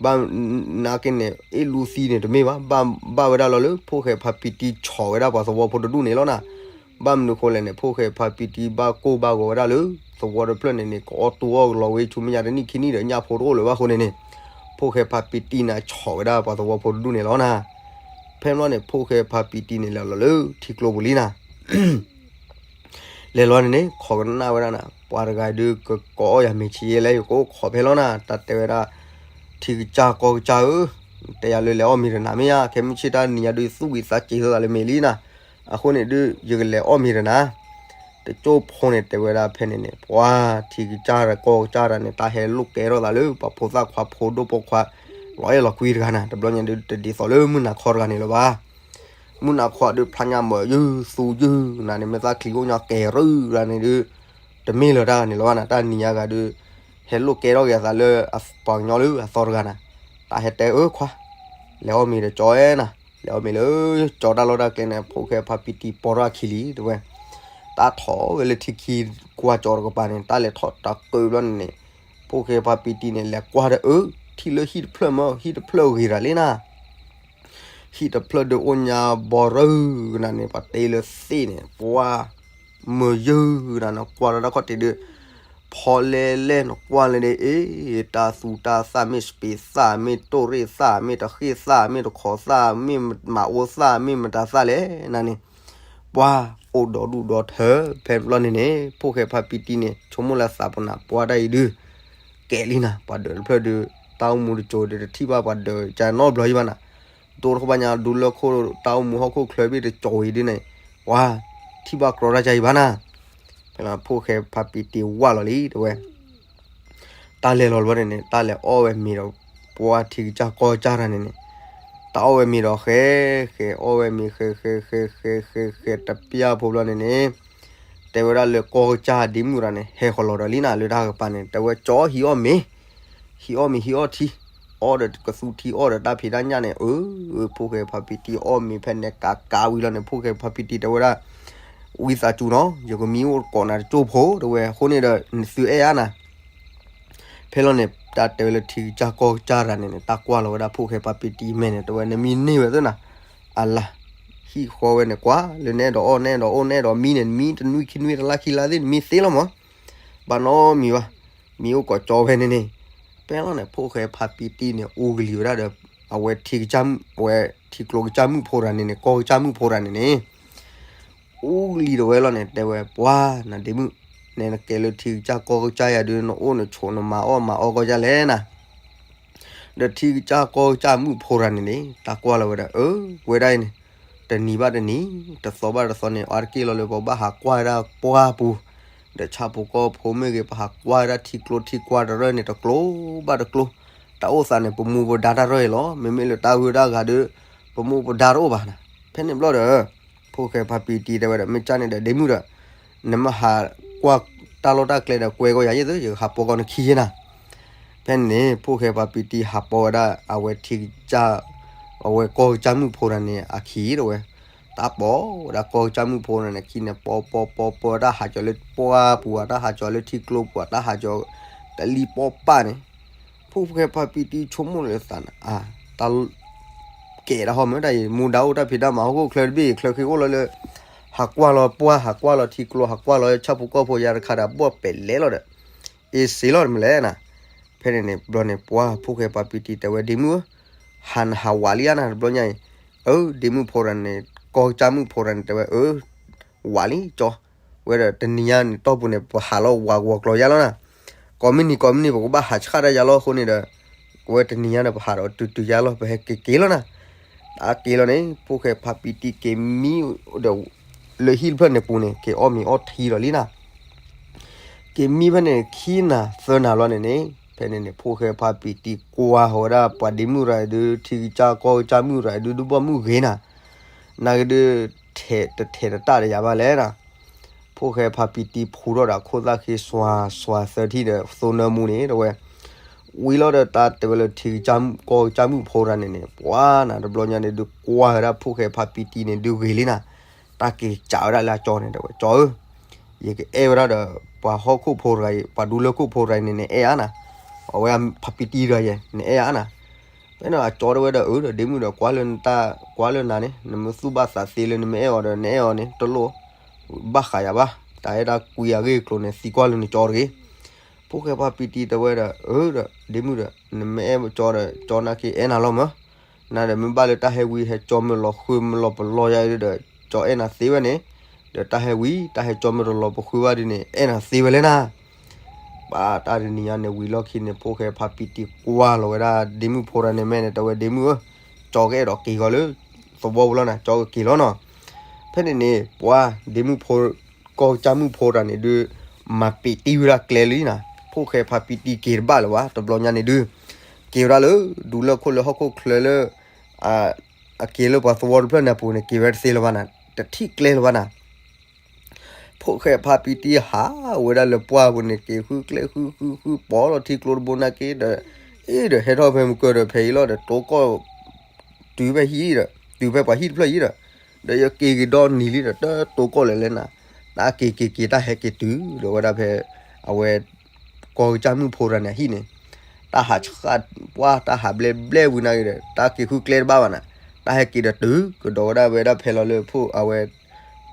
ဘၣ်နာ်က့န့ၣ် အ့ၣ်လူသံန့ၣ်တမ့ၢ်ဘၣ်, ဘၣ်ဝဲဒၣ်လီၤလၢ ဖိၣ်ဃဲဖါပံတံဆီၣ်ဝဲဒၣ်ပှၤသဝီဖိတဒူၣ်န့ၣ်လီၤနၤ. ဘၣ်မနုၤဃိလဲၣ်န့ၣ် ဖိၣ်ဃဲဖါပံတံဘၣ်ကိၢ်ဘၣ်ဂီၤဝဲဒၣ်လၢ သဝီတဖျၢၣ်န့ၣ်န့ၣ် ကအီၣ်တူအီၣ်ကလီၤဝဲဆူမဲာ်ညါတနံၣ်ခံနံၣ်ဒီး ညၣ်ဖိတအိၣ်လၢၤဘၣ်အဃိန့ၣ်န့ၣ်, ဖိၣ်ဃဲဖါပံတံနၤဆီၣ်ဝဲဒၣ်ပှၤသဝီဖိတဒူၣ်န့ၣ်လီၤနၤ. ဖဲန့ၣ်ဘျီန့ၣ် ဖိၣ်ဃဲဖါပံတံန့ၣ်လဲၤလီၤလၢထံကျိပူၤလံနၤ လဲၤလီၤန့ၣ်န့ၣ် ခိးကနၣ်ဝဲဒၣ်နၤ ပှၤတဂၤဒုး ကကိးအီၣ်ယၤမ့ၤဆံးယဲလဲၣ် ယကအိၣ်ခိးဖဲလီၤနၤ တၢ်တဲဝဲဒၣ်, ထံကစၢ်ကီၢ်ကစၢ်ဧၢ, တဲယၤလၢလဲၤအီၣ်မ့ၤဒီးနၤမ့ၢ်ဧါ, ခဲမုၢ်ဆ့ၣ်တၢ်နံၤညါဒုး သူၣ်ဝံၤသးစဲၤသးလၢမ့ၤလံနၤ, အဃိန့ၣ်ဒုး ယကလဲၤအီၣ်မ့ၤဒီးနၤ တကၠိဖိန့ၣ်တဲဝဲဒၣ်ဖဲန့ၣ်န့ၣ် ပှၤထံကစၢ်တၢ်ကီၢ်ကစၢ်တၢ်န့ၣ် တၢ်ဟဲလိာ်ကဲထီၣ်သးလၢ ပှၤဖိသၣ်ခွါဖိဒိၣ်ဖိခွါ လီၤအဲၣ်လီၤကွံတဂၤနၤ တဘျီညါဒုး တဒ်သိးလၢမုၢ်နၤခီတဂၤန့ၣ်လၢၤဘၣ်. မုၢ်နၤခီဒုး ဖျါညါမၤယုၢ်သူယုၢ်နၤန့ၣ် မ့ၢ်သၣ်ချံအိၣ်ညါကဲၤရၢၢ်တဂၤန့ၣ်ဒုး တမ့ၢ်လၢၤတၢ်န့ၣ်လၢၤဘၣ်နၤ တၢ်နံၤညါဂၤဒုး ဟဲလိာ်ကဲထီၣ်က့ၤအသးလၢ ပှၤကညီလၢအသီတဂၤနၤ, တၢ်ဟဲတဲအၢခွါ လဲၤအီၣ်မ့ၤဒီးကၠီအဲနၤ, လဲၤအီၣ်မ့ၤလၢကၠီတၢ်လီၢ်တၢ်ကျဲန့ၣ် ဖိၣ်ဃဲဖါပံတံပီထီၣ်အခံလံ တဲဝဲ, တၢ်ထီၣ်ဝဲလၢထံခံကွၢ်ကၠီတကပၤန့ၣ် တၢ်လဲၤထီၣ်တၢ်ကၢဘျီန့ၣ်န့ၣ်, ဖိၣ်ဃဲဖါပံတံန့ၣ် လဲၤကွၢ်ဒီးအၢ ထံၣ်လၢဟံၣ်တဖျၢၣ်မၢ ဟံၣ်တဖျၢၣ်ဂ့ၤတၢ်လံနၤ ဟံၣ်တဖျၢၣ်ဒုးအိၣ်ညါဘီရၢၢ်ကနၤန့ၣ် ပှၤတ့လၢသ့ၣ်န့ၣ် ပှၤမုာ်ယုၢ်ကနၤန့ၣ် ကွၢ်လီၤတၢ်ခီၣ်ထံးဒုး ဖီလဲၣ်လဲၣ်နကွၢ်လၢဒ်အ့ၣ် တၢ်သူတၢ်သၣ် မ့ၢ်စပံးသၣ် မ့ၢ်တိၢ်ရ့ၣ်သၣ် မ့ၢ်တဃ့ၢ်သၣ် မ့ၢ်တခီသၣ် မ့ၢ်မၤအိသၣ် မ့ၢ်မတၤသၣ်လဲၣ်နၤန့ၣ် ပှၤအိၣ်ဒီဒူၣ်ဒီထၢ ဖဲဘျီန့ၣ်န့ၣ် ဖိၣ်ဃဲဖါပံတံန့ၣ် ဆိကမိၣ်လၢသးပနၢ်ပှၢ်တၢ်အံၤဒုး ကဲလံနၤ ပှၤဒၢးတဖျၢၣ်ဒုး တၢ်အိၣ်မူတစိၤဒုး တထံၣ်ဘၣ်ပှၤဒၢးကနီတဘျီအံၤဘၣ်နၤ, ဒိတခီဘၣ်ညါဒုးလၢခိၣ်တၢ်အိၣ်မူဟီၣ်ခိၣ်ချၢဘ့ၣ်တစိၤအံၤဒုးန့ၣ် ပှၤထံၣ်ဘၣ်ကြီတၢ်ကါအံၤဘၣ်နၤ, ဖဲလီၤဖိၣ်ဃဲဖါပံတံဝၢ်လီၤလံ တဲဝဲ တၢ်လဲၤလီၤလၢၤဘၣ်န့ၣ်န့ၣ် တၢ်လဲၤအီၣ်ဝဲမ့ၤဒီး ပှၤထံကစၢ်ကီၢ်ကစၢ်တၢ်န့ၣ်န့ၣ် တၢ်အီၣ်ဝဲမ့ၤဒီးဃဲ ဃဲအီၣ်ဝဲမ့ၤ ဃဲ ဃဲ ဃဲ ဃဲ ဃဲ ဃဲ ဃဲတပျၢ်ဖိဘျီန့ၣ်န့ၣ် တဲဝဲဒၣ်လၢကီၢ်ကစၢ်ဒ့မုၣ်တဂၤန့ၣ် ဟဲဃီၤလီၤဒီးလံနၤ လၢတၢ်ကပၤန့ၣ် တဲဝဲကၠီဟံးအီၣ်မ့ၤ ဟံးအီၣ်မ့ၤဟံးအီၣ်ထံ အီၣ်ဒီးကသူထံအီၣ်ဒီးတၢ်ဖံးတၢ်ညၣ်န့ၣ် အၢ ဖိၣ်ဃဲဖါပံတံအီၣ်မ့ၤဖဲန့ၣ်ကးကးဝံၤလီၤန့ၣ် ဖိၣ်ဃဲဖါပံတံတဲဝဲဒၣ် ဝံသးစူၤနီၤ ယကမံအိၣ်ကိးနၤတကၠိဖိ တဲဝဲ အဃိန့ၣ်ဒီး နသုအဲၣ်အါနၤ ဖဲလီၤန့ၣ် တၢ်တဲဝဲလၢထံကစၢ်ကီၢ်ကစၢ်တဂၤန့ၣ်န့ၣ် တၢ်ကွၢ်လီၤဝဲဒၣ်ဖိၣ်ဃဲဖါပံတံမဲာ်န့ၣ် တဲဝဲ နမံန့ၢ်ဝဲသ့ၣ်နၤ အလၤ ဟံၣ်ဃီဝဲန့ၣ်ကွၢ် လၢနအဲၣ်ဒိးအီၣ် နအဲၣ်ဒိးအိၣ် နအဲၣ်ဒိးမံန့ၣ် နမံတနွံခံနွံတလါခံလါသ့ၣ် နမံသ့လီၤမး ဘၣ်နီတမံၤဘၣ် မံအိၣ်ကိးကၠီဖဲန့ၣ်န့ၣ် ဖဲလီၤန့ၣ် ဖိၣ်ဃဲဖါပံတံန့ၣ် အူကလံၤဝဲဒၣ်ဒီး အဝဲထံကစၢ်မုၣ် အဝဲထံကျိကစၢ်မုၣ်ဖိတဂၤန့ၣ်န့ၣ် ကီၢ်ကစၢ်မုၣ်ဖိတဂၤန့ၣ်န့ၣ် အူကလံၤဒီးဝဲလီၤန့ၣ် တဲဝဲ ပှၤ နဒ့မုၣ် နဲနကဲလၢထံကစၢ်ကီၢ်ကစၢ်ယၤဒုး နအိၣ်နဆိးနမၤအီၣ်မၤအီကီၢ်ကစၢ်လဲၣ်နၤ ဒီးထံကစၢ်ကီၢ်ကစၢ်မုၣ်ဖိတဂၤန့ၣ်န့ၣ် တၢ်ကွၢ်လီၤဝဲဒၣ် အၢ ဝဲဒၣ်အံၤန့ၣ် တနံၤဘၣ်တနံၤ တသီဘၣ်တသီန့ၣ် အါတက့ၢ်လီၤလၢပဘၣ်ဟးကွၢ်ဝဲဒၣ်ပှၢ်ပူၤ ဒီးဆၣ်ဖိကီၢ်ဖိမ့ၢ်ဂ့ၤ ပဟးကွၢ်ဝဲဒၣ်ထံကျိထံကွၢ်တရၢၢ်န့ၣ် တကျိဘၣ်တကျိ တၢ်အိၣ်သးန့ၣ် ပမူပဒါတၢ်ရဲၣ်လီၤ. မ့မ့ၢ်လၢတၢ်ဂုၤတၢ်ဂၤဒီး ပမူပဒါတအိၣ်ဘၣ်နၤ. ဖဲန့ၣ်ဘျီဒီး ဖိၣ်ဃဲဖါပံတံတဲဝဲဒီး မ့ၢ်ကၢ်န့ၣ်ဒီး ဒ့မုၣ်ဒီး နမ့ၢ်ဟးကွၢ်တၢ်လီၢ်တၢ်ကျဲဒီး ကွဲကီယၤယဲၢ်သု ယကဟးပိာ်ကီနခံယဲၢ်နၤ. ဖဲန့ၣ်န့ၣ် ဖိၣ်ဃဲဖါပံတံဟးပိာ်ဝဲဒၣ် အဝဲထံကစၢ် အဝဲကီၢ်ကစၢ်မုၣ်ဖိတဂၤန့ၣ် အခံတဲဝဲ တၢ်ပိာ်ဝဲဒၣ်ကီၢ်ကစၢ်မုၣ်ဖိတဂၤန့ၣ် အခံန့ၣ် ပိာ်ပိာ်ပိာ်ပိာ် တၢ်ဟးကၠီၤလၢပှၢ်ပူၤဧါ, တၢ်ဟးကၠီၤလၢထံကျိပူၤဧါ, တၢ်ဟးကၠီၤတလံပီၢ်ပၢ်န့ၣ် ဖိၣ်ဃဲဖါပံတံဆိကမိၣ်လၢသးန့ၣ် တၢ် ကဲဒၣ်ဟီမ့ၢ်တၢ်အံၤ မူဒါအိၣ်တၢ်ဖံးတၢ်မၤဟီၣ်ခိၣ်ချၢတဘ့ၣ် ချၢဃ့အိၣ်လီၤလၢ ဟးကွၢ်လီၤပှၢ် ဟးကွၢ်လီၤထံကျိ ဟးကွၢ်လီၤဆၣ်ဖိကီၢ်ဖိ ယၤတခါဒီး ဘီၣ်ပဲာ်လဲၤလီၤဒီး အ့စ့လီၤတမံၤလဲၣ်နၤ. ဖဲန့ၣ်န့ၣ် ဘျီန့ၣ် ပှၢ်ဖိၣ်ဃဲဖါပံတံတဲဝဲ ဒ့မုၣ်ဧၢ, ဟးနဟးဝးလံဧါနၤ တဘျီညါအံၤ. အၢ ဒ့မုၣ်ဖိတဂၤန့ၣ် ကီၢ်ကစၢ်မုၣ်ဖိတဂၤန့ၣ် တဲဝဲ အၢ ဝးလံကၠီ ဝဲဒီးတနံၤညါန့ၣ် တီၢ်ပူၤန့ၣ် ပဟးလီၤဝးဂီၤကျီၤယါလီၤနၤ. ကိးမုၢ်နံၤကိးမုၢ်နံၤ ပကဘၣ်ဟးဆှၣ်တၢ်ယါလီၤအဃိန့ၣ်ဒီး ဝဲတနံၤညါန့ၣ် ပဟးဒီးတုၤတုၤယါလီၤ ပဟဲက့ၤက့ၤလီၤနၤ. တၢ်က့ၤလီၤန့ၣ် ဖိၣ်ဃဲဖါပံတံက့ၤမံဒီး လၢဟံၣ်တဖျၢၣ်န့ၣ်ပူၤန့ၣ် က့ၤအီၣ်မ့ၤအီထံဒီးလံနၤ. က့ၤမံဖဲန့ၣ် ခံနၤသၢနၤလီၤန့ၣ်န့ၣ် ဖဲန့ၣ်န့ၣ် ဖိၣ်ဃဲဖါပံတံကွၢ်ဃီၤဝဲဒၣ် ပှၤဒ့မုၣ်ရၤဒုး ထံကစၢ်ကီၢ်ကစၢ်မုၣ်ရၤဒုး ဒုးဘီၣ်မုၢ်ဂ့ၤနၤ. နာ်က့ဒုး ထဲးတထဲးတတၢ်ဒီးယၤဘၣ်လဲၣ်နၤ. ဖိၣ်ဃဲဖါပံတံဖူထီၣ်ဒီးခိၣ်သၣ်ဃ့စွၤစွၤသၢထံၣ်ဒီး သိနၢမူန့ၣ် တဲဝဲ ဝံၤလီၤဒီးတၢ်တဲဝဲလၢထံကစၢ်ကီၢ်ကစၢ်မုၣ်ဖိတဂၤန့ၣ်န့ၣ် ပှၤနၤတဘျီညါန့ၣ်ဒုးကွၢ်ဝဲဒၣ်ဖိၣ်ဃဲဖါပံတံန့ၣ်ဒုးဂ့ၤလံနၤ. တၢ်က့ၤစံးဝဲဒၣ်လၢအကၠီန့ၣ် တဲဝဲ ကၠီဧၢ ယကအဲၣ်ဝဲဒၣ်ဒီး ပှၤဟီၣ်ခိၣ်ဖိတဂၤအံၤ ပှၤဒူလၢခိၣ်ဖိတဂၤအံၤန့ၣ် နအဲၣ်ဧါနၤ. အဝဲဖါပံတံတဂၤယဲ နအဲၣ်ဧါနၤ. ဖဲန့ၣ်အကၠီတဲဝဲဒီး အၢ ဒီးဒ့မုၣ်ဒီး ကွၢ်လၢနတၢ် ကွၢ်လၢနၤန့ၣ် နမ့ၢ်သူၣ်ဘၣ်သးသ့လၢနမ့ၢ်အဲၣ်အီၤဒီး နအဲၣ်အီၤန့ၣ် တလိၣ်ဘၣ်ဃးယၤဘၣ်. တၢ်အဲၣ်တၢ်ကွံအဂ့ၢ်အကျိၤန့ၣ် သံကွၢ်လၢနကၠီတဂ့ၤ. ဖိၣ်ဃဲဖါပံတံတဲဝဲဒီး အၢ ဒီးဒ့မုၣ်ဒီး နမ့ၢ်အဲၣ်ကၠီဒီး ကၠီနာ်က့အဲၣ်နၤလီၤမး. နၤဒီးမ့ၢ်ဘၣ်လၢတၢ်ဟဲဝံဟဲကၠီမ့ၢ်လီၤဃုမ့ၢ်လီၤပလီယါဒီး ကၠီအဲၣ်နၤသ့ဝဲန့ၣ်, ဒီးတၢ်ဟဲဝံ တၢ်ဟဲကၠီမ့ၢ်တလီၤပဃုဘၣ်ဒ်န့ၣ် အဲၣ်နၤသ့ဝဲလဲၣ်နၤ. ဘၣ်တၢ်တနံၤညါန့ၣ် ဝံၤလီၢ်ခံန့ၣ် ဖိၣ်ဃဲဖါပံတံကွၢ်လီၤဝဲဒၣ်ဒ့မုၣ်ဖိတဂၤန့ၣ် မ့ၢ်န့ၣ် တဲဝဲဒ့မုၣ်ဧၢ, ကၠီကအဲၣ်ဒိးက့ၤဃီလၢသဝီပူၤလီၤနၤ, ကၠီကက့ၤလီၤနီၤ. ဖဲန့ၣ်န့ၣ် ပှၤဒ့မုၣ်ဖိ ကီၢ်ကစၢ်မုၣ်ဖိတဂၤန့ၣ်ဒုး မၤပံးတံၢ်ဝဲဒၣ်ကျဲလံနၤ, ဖိၣ်ဃဲဖါပံတံက့ၤတဘၣ်လၢၤဘၣ် တဘျီညါန့ၣ်ဒုး က့ၤဝဲဒၣ်လၢ ဒူလၢၢ်ခိၣ်လၢဟီၣ်ခိၣ်ချၢလၢ အက့ၤလၢပှၤသဝီတဖျၢၣ်န့ၣ်အပူၤန့ၣ် က့ၤဝဲတသ့လၢၤဘၣ်နၤ, တထံၣ်ကျဲလၢၤဘၣ်နၤ. ဖိၣ်ဃဲဖါပံတံဟးဝဲဒၣ်လၢပှၢ်ပူၤန့ၣ် က့ၤဃုကျဲဃုဃုဃု ပိာ်လီၤထံကျိတဘိနာ်က့ဒီး အ့ဒီးဟဲထီၣ်ဖဲမုၢ်ကၢၢ်ဒီး ဖဲအံၤလီၤဒီး တိကီၢ် တုၤဖဲဟံၣ်ဒီး တုၤဖဲပှၤဟံၣ်တဖျၢၣ်အံၤဒီး ဒီးယက့ၤက့ၤဒီနံၤလံဒီး တတိကီၢ်လဲၣ်လဲၣ်နၤ, တၢ်က့ၤက့ၤက့ၤ တၢ်ဟဲက့ၤတုၤဒီးဝဲဒၣ်ဖဲ အဝဲ ကီၢ်ကစၢ်မုၣ်ဖိတဂၤန့ၣ်အဟံၣ်န့ၣ်, တၢ်ဟးဆှၣ် ပှၢ်တၢ်ဟးဘျဲၣ်ဘျဲၣ်ဝံၤနာ်က့ဒီး တၢ်က့ၤဃုကျဲတဘၣ်ဘၣ်နၤ, တၢ်ဟဲက့ၤဒီးတုၤကဒီးဝဲဒၣ်ဝဲဒၣ်ဖဲလီၤလၢဖိ အဝဲ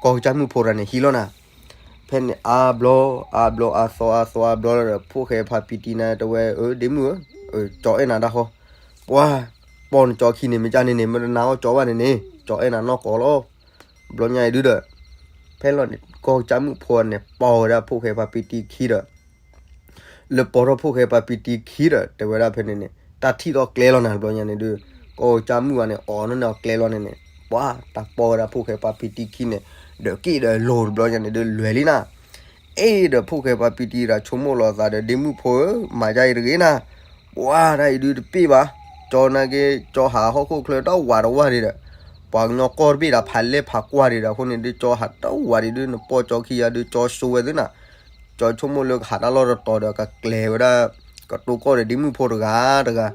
ကီၢ်ကစၢ်မုၣ်ဖိတဂၤန့ၣ်ဟံၣ်လီၤနၤ. ဖဲန့ၣ်အါဘျီ အါဘျီ အါသီ အါသီ အါဘျီလီၤဒီး ဖိၣ်ဃဲဖါပံတံန့ၣ်တဲဝဲ အၢ ဒ့မုၣ်ဧၢ, ကၠီအဲၣ်နၤတၢ်ဃီ, ပှၤ ပိာ်နကၠီခံန့ၣ် မ့ၢ်ကၢ်န့ၣ်န့ၣ် မ့ၢ်တနာ်အီၣ်ကၠီဘၣ်န့ၣ်န့ၣ် ကၠီအဲၣ်နၤနီၢ်ကီၢ်လီၤ. ဘျီညါအံၤဒုဒီး ဖဲလီၤန့ၣ် ကီၢ်ကစၢ်မုၣ်ဖိန့ၣ် ပိာ်ဝဲဒၣ်ဖိၣ်ဃဲဖါပံတံခံဒီး လၢပိာ်ထီၣ်ဖိၣ်ဃဲဖါပံတံခံဒီး တဲဝဲဒၣ်ဖဲန့ၣ်န့ၣ် တၢ်ထံၣ်ထီၣ်ကျဲလီၤနၤ တဘျီညါန့ၣ်ဒုး ကီၢ်ကစၢ်မုၣ်ဂၤန့ၣ် အိးန့ၢ်အီၤကျဲလီၤန့ၣ်န့ၣ် ပှၤ တၢ်ပိာ်ဝဲဒၣ်ဖိၣ်ဃဲဖါပံတံခံန့ၣ် ဒီးက့ၣ်ဒီးလိၤ တဘျီညါန့ၣ်ဒုး လဲၤလံနၤ. အ့ဒီးဖိၣ်ဃဲဖါပံတံဒီး ဆိကမိၣ်လီၤသးဒီး ဒ့မုၣ်ဖိဧၢ, မၤဒ်အံၤတဂ့ၤနၤ, ပှၤတၢ်အံၤဒုးတပ့ၢ်ဘၣ်, ကၠီနာ်က့ ကၠီဟးဟီၣ်ခိၣ်ချၢတဝးတဝးဒံးဒီး ပှၤကညီကီၢ်တဘ့ၣ်ဒီး ဖးလဲၢ်ဖးကွၢ်ဒံးဒီး အဃိန့ၣ်ဒုး ကၠီဟးတဝးဒံးဒုး နပိာ်ကၠီခံယၤဒုး ကၠီစိဝဲသုနၤ. ကၠီဆိကမိၣ်လၢကဟးတၢ်လီၢ်တတီၤဒီး ကကျဲၤဝဲဒၣ် ကတိကီၢ်ဒီးဒ့မုၣ်ဖိတဂၤတဂၤ,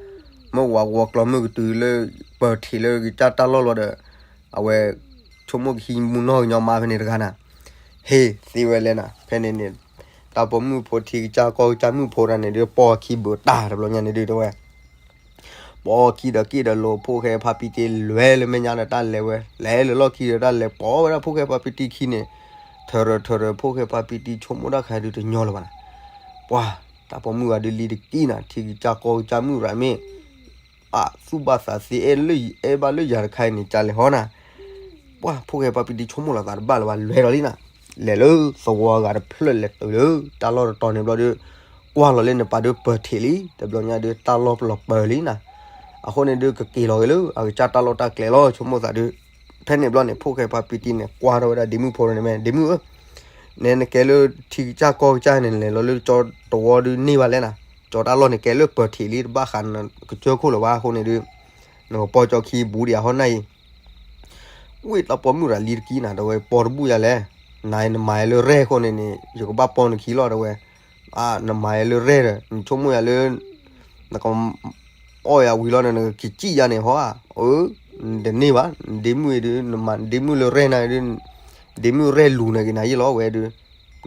မ့ၢ်ဝးဂီၤကျီၤမုၢ်ကတုၤလၢ ပၢၤထံးလၢကစၢ်တၢ်လီၢ်လီၤဒီး အဝဲ ဆိကမိၣ်ကဟံးမူနီၢ်ကညီမါဖဲန့ၣ်တဂၤနၤ. ဟ့ၣ်သ့ဝဲလဲၣ်နၤ, ဖဲန့ၣ်န့ၣ် တၢ်ပိာ်မုၣ်ဖိထံကစၢ်ကီၢ်ကစၢ်မုၣ်ဖိတဂၤန့ၣ်ဒုး ပိာ်ခံဘုးတၢ် တဘျီညါန့ၣ်ဒုးတဲဝဲ ပိာ်ခံဒီးက့ၣ်ဒီးလိၤ ဖိၣ်ဃဲဖါပံတံလဲၤလၢမဲာ်ညါဒီး တၢ်လဲၤဝဲ လဲၤလၢလီၢ်ခံဒီး တၢ်လဲၤပိာ်ဝဲဒၣ်ဖိၣ်ဃဲဖါပံတံခံန့ၣ် ထၢၣ်ရၢၢ်ထၢၣ်ရၢၢ် ဖိၣ်ဃဲဖါပံတံဆိကမိၣ်တၢ်ခါဒုးတညီလၢၤဘၣ်နၤ. ပှၤ တၢ်ပိာ်မုၣ်ဂၤဒုးလံတက့ၢ်နၤ ထံကစၢ်ကီၢ်ကစၢ်မုၣ်ရၤမ့ၢ် အသူၣ်ဘၣ်သးသ့ အဲၣ်လၢ အဲၣ်ဘၣ်လၢယၤတခါအံၤန့ၣ် ကၢ်လဲၤဟီနၤ. ပှၤ ဖိၣ်ဃဲဖါပံတံဆိကမိၣ်လီၤသးတဘၣ်လၢၤဘၣ် လဲၤဒီးလံနၤ. လဲၤလၢသဝီအဂၤတဖျၢၣ်လဲၤတုၤလၢ တၢ်လီၢ်တတီၤန့ၣ်ဘျီဒုး ကွၢ်လီၤလၢန့ၣ်ပာ်ဒုးပၢၤထံးလံ တဘျီညါဒုး တၢ်လီၢ်ပလီၤပၢၤလံနၤ. အဃိန့ၣ်ဒုး ကက့ၤလီၤဂ့ၤလၢ အကစၢ်တၢ်လီၢ်တၢ်ကျဲလီၤ ဆိကမိၣ်သးဒုး ဖဲန့ၣ်ဘျီန့ၣ် ဖိၣ်ဃဲဖါပံတံန့ၣ် ကွၢ်ထီၣ်ဝဲဒၣ်ဒ့မုၣ်ဖိန့ၣ် မ့ၢ်ဒ့မုၣ်ဧၢ, နဲနကဲလၢထံကစၢ်ကီၢ်ကစၢ်န့ၣ် လဲၤလီၤလၢကၠီတဝီဒုးန့ၢ်ဘၣ်လဲၣ်နၤ. ကၠီတၢ်လီၢ်န့ၣ် ကဲလၢပၢၤထံးလံ တဘၣ်ဃးနကစၢၢ်ခိၣ်လၢၤဘၣ်အဃိန့ၣ်ဒုး နကပီၢ်ကၠီခံဘူးဒံးအဟီၣ်နၢ်အံၤ ဝ့ၢ်တၢ်ပိာ်မုၣ်ရၤလံတကံနၤ တဲဝဲ ပီတဘူၣ်ယၤလဲၣ်, နၤနမၤယၤလၢရဲၣ်အဃိန့ၣ်န့ၣ် ယကဘၣ်ပီၢ်နခံလီၤ တဲဝဲ, နမၤယၤလၢရဲၣ်ဒီး နဆိကမိၣ်ယၤလၢ နက အီၣ်ယၤဝံၤလီၤဒီး နကကံၣ်ယၤန့ၣ်ဟီဧါ, အၢ တန့ၢ်ဘၣ်, နဒ့မုၣ်အံၤဒုး နမၤဒ့မုၣ်လၢရဲၣ်နၤဒုး ဒ့မုၣ်ရဲၣ်လူၤနၤက့ၤနၤယ့ၢ်လီၤဝဲဒုး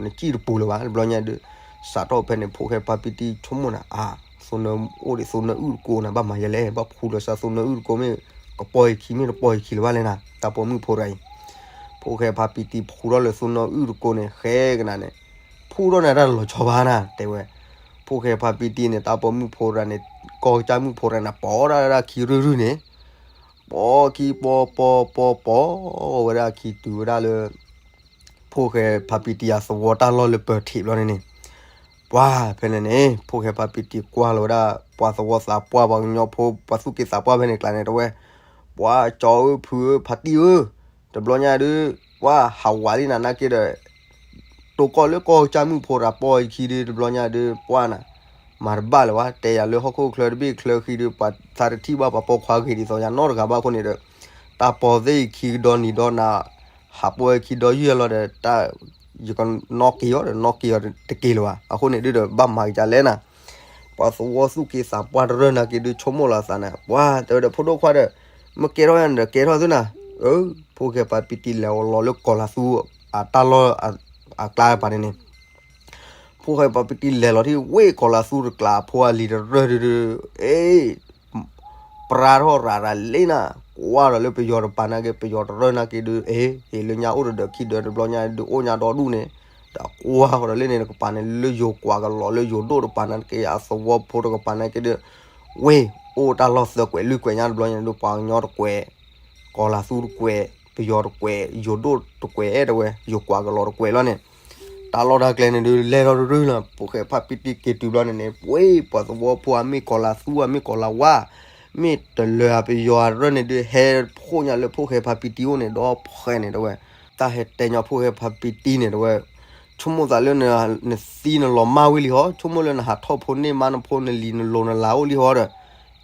နကံၣ်တပူၤလၢၤဘၣ် တဘျီညါဒုး စးထီၣ်ဖဲန့ၣ် ဖိၣ်ဃဲဖါပံတံဆိကမိၣ်နၤ အါ သိနၢ အိၣ်ဒံးသိနၢအုၣ်တကိးနၤ ဘၣ်မၤယဲလဲၣ် ဘၣ်ဖှူလီၤစၢ်သိနၢအုၣ်တကိးမ့ၢ် ကပီၢ်ယခံမ့ၢ်တပီၢ်ယခံလၢၤဘၣ်လဲၣ်နၤ တၢ်ပိာ်မုၣ်ဖိတဂၤအံၤ ဖိၣ်ဃဲဖါပံတံဖှူထီၣ်လၢသိနၢအုၣ်တကိးန့ၣ် ဃဲကနၤန့ၣ် ဖှူထီၣ်နၤတၢ်လီၤဆီဘၣ်နၤ တဲဝဲ, ဖိၣ်ဃဲဖါပံတံန့ၣ် တၢ်ပိာ်မုၣ်ဖိတဂၤန့ၣ် ကီၢ်ကစၢ်မုၣ်ဖိတဂၤန့ၣ် ပီၢ်ဒၣ်ဒၣ်ခံရုၢ်ရုၢ်န့ၣ် ပီၢ်ခံပီၢ်ပီၢ်ပီၢ်ပီၢ်ဝဲဒၣ်ခံတုၤဝဲဒၣ်လၢ ဖိၣ်ဃဲဖါပံတံအသဝီတၢ်လီၢ်လၢပၢၤထံးဘျီန့ၣ်န့ၣ် ပှၤဖဲန့ၣ်န့ၣ် ဖိၣ်ဃဲဖါပံတံကွၢ်လီၤဝဲဒၣ် ပှၤသဝီသးပှၢ်ပှၤကညီဖိ ပှၤသူၣ်က့သးပှၢ်ဖဲန့ၣ်ကျါန့ၣ် တဲဝဲ, ပှၤကၠီဧၢဖုဧၢဖါတံၢ်ဧၢ, တဘျီညါဒုး ပှၤဟးဝးလံနၤနာ်က့ဒီး တိၢ်ကီၢ်လၢကီၢ်ကစၢ်မုၣ်ဖိတဂၤပီၢ်အခံဒုး တဘျီညါဒုး ပှၤနၤ မၤတဘၣ်လၢၤဘၣ် တဲယၤလၢဟီၣ်ခိၣ်ချၢတဘ့ၣ်ချၢဃံဒုး ပှၤသးတထံၣ်ဘၣ် ပှၤပိာ်ခွါဂ့ၤဒ်သိးယၤနီတဂၤဘၣ်အဃိန့ၣ်ဒီး တၢ်ပိာ်သ့ၣ်အခံကဒီနံၤဒီနၤ ဟးပိာ်အခံဒီယုၢ်လီၤဒီး ယကနီၣ်က့ၤအီၤဒီး နီၣ်က့ၤအီၤတက့ၤလၢၤဘၣ် အဃိန့ၣ်ဒုးဒီး ဘၣ်မၤကစၢ်လဲၣ်နၤ ပှၤသဝီသူၣ်က့သးပှၢ်တရၢၢ်နာ်က့ဒုး ဆိကမိၣ်လီၤသးနၤ ပှၤတဲဝဲဒီး ဖိဒိၣ်ခွါဒီး မ့ၢ်ကဲထီၣ်ယၤန့ၣ်ဒီး ကဲထီၣ်သုနၤ, အၢ ဖိၣ်ဃဲဖါပံတံလဲၤလီၤလၢကီၤလၤသူ အတၢ်လီၢ် အကျါပၤန့ၣ်န့ၣ် ဖိၣ်ဃဲဖါပံတံလဲၤလီၤထံၣ်ဝ့ၢ်ကီၤလၤသူတကျါ အဖိအလံၤတရၢၢ်ဒုးဒုး အ့ ပြါထီၣ်ရၤရၤလံနၤ ကွၢ်ဒီးလၢပယီၤတပၤနာ်က့ ပယီၤတရၢၢ်နာ်က့ဒုး အ့ ဟ့ၣ်လၢညါအိၣ်တဒၢးခံဒၢးတဘျီညါဒုး အိၣ်ညါဒီဒူၣ်န့ၣ် ဒီးကွၢ်ဃီဒီးလၢန့ၣ် တကပၤန့ၣ် လၢယိၤကွၢ်ကလီၤလၢယိၤဒိၣ်တပၤနာ်က့ အသဝီဖိတကပၤနာ်က့ဒုး ဝ့ၢ်အိၣ်တၢ်လီၢ်သၢကွဲးလွံၢ်ကွဲးညါတဘျီညါဒုး ပှၤကညီတကွဲး ကီၤလၤသူတကွဲး ပယီၤတကွဲး ယိၤဒိၣ်တကွဲးအဲၣ်တဲဝဲ ယိၤကွၢ်ကလီၤတကွဲးလီၤန့ၣ် တၢ်လီၢ်တၢ်ကျဲန့ၣ်ဒုး လဲၤထီၣ်တရၢၢ်လီၤ ဖိၣ်ဃဲဖါပံတံက့ၤတုၤဘျီန့ၣ်န့ၣ် ပှ့ၤပှၤသဝီဖိအမ့ၢ်ကီၤလၤသူ အမ့ၢ်ကီၤလၤဝါ မ့ၢ်တလၢၤအပယီၤအရၢၣ်န့ၣ်ဒုး ဟဲဖှိၣ်ညါလၢဖိၣ်ဃဲဖါပံတံအိၣ်န့ၣ် ဒီးဖှဲးန့ၣ်တဲဝဲ တၢ်ဟဲတဲညီဖိၣ်ဃဲဖါပံတံန့ၣ်တဲဝဲ ဆိကမိၣ်သးလၢ နသံနလီၤမၢ်ဝံၤလံဟီ ဆိကမိၣ်လၢနဟးထီၣ်ဖိန့ၢ်မါနဖိနလံၤနလိၤနလၤအိၣ်လံဟီဒီး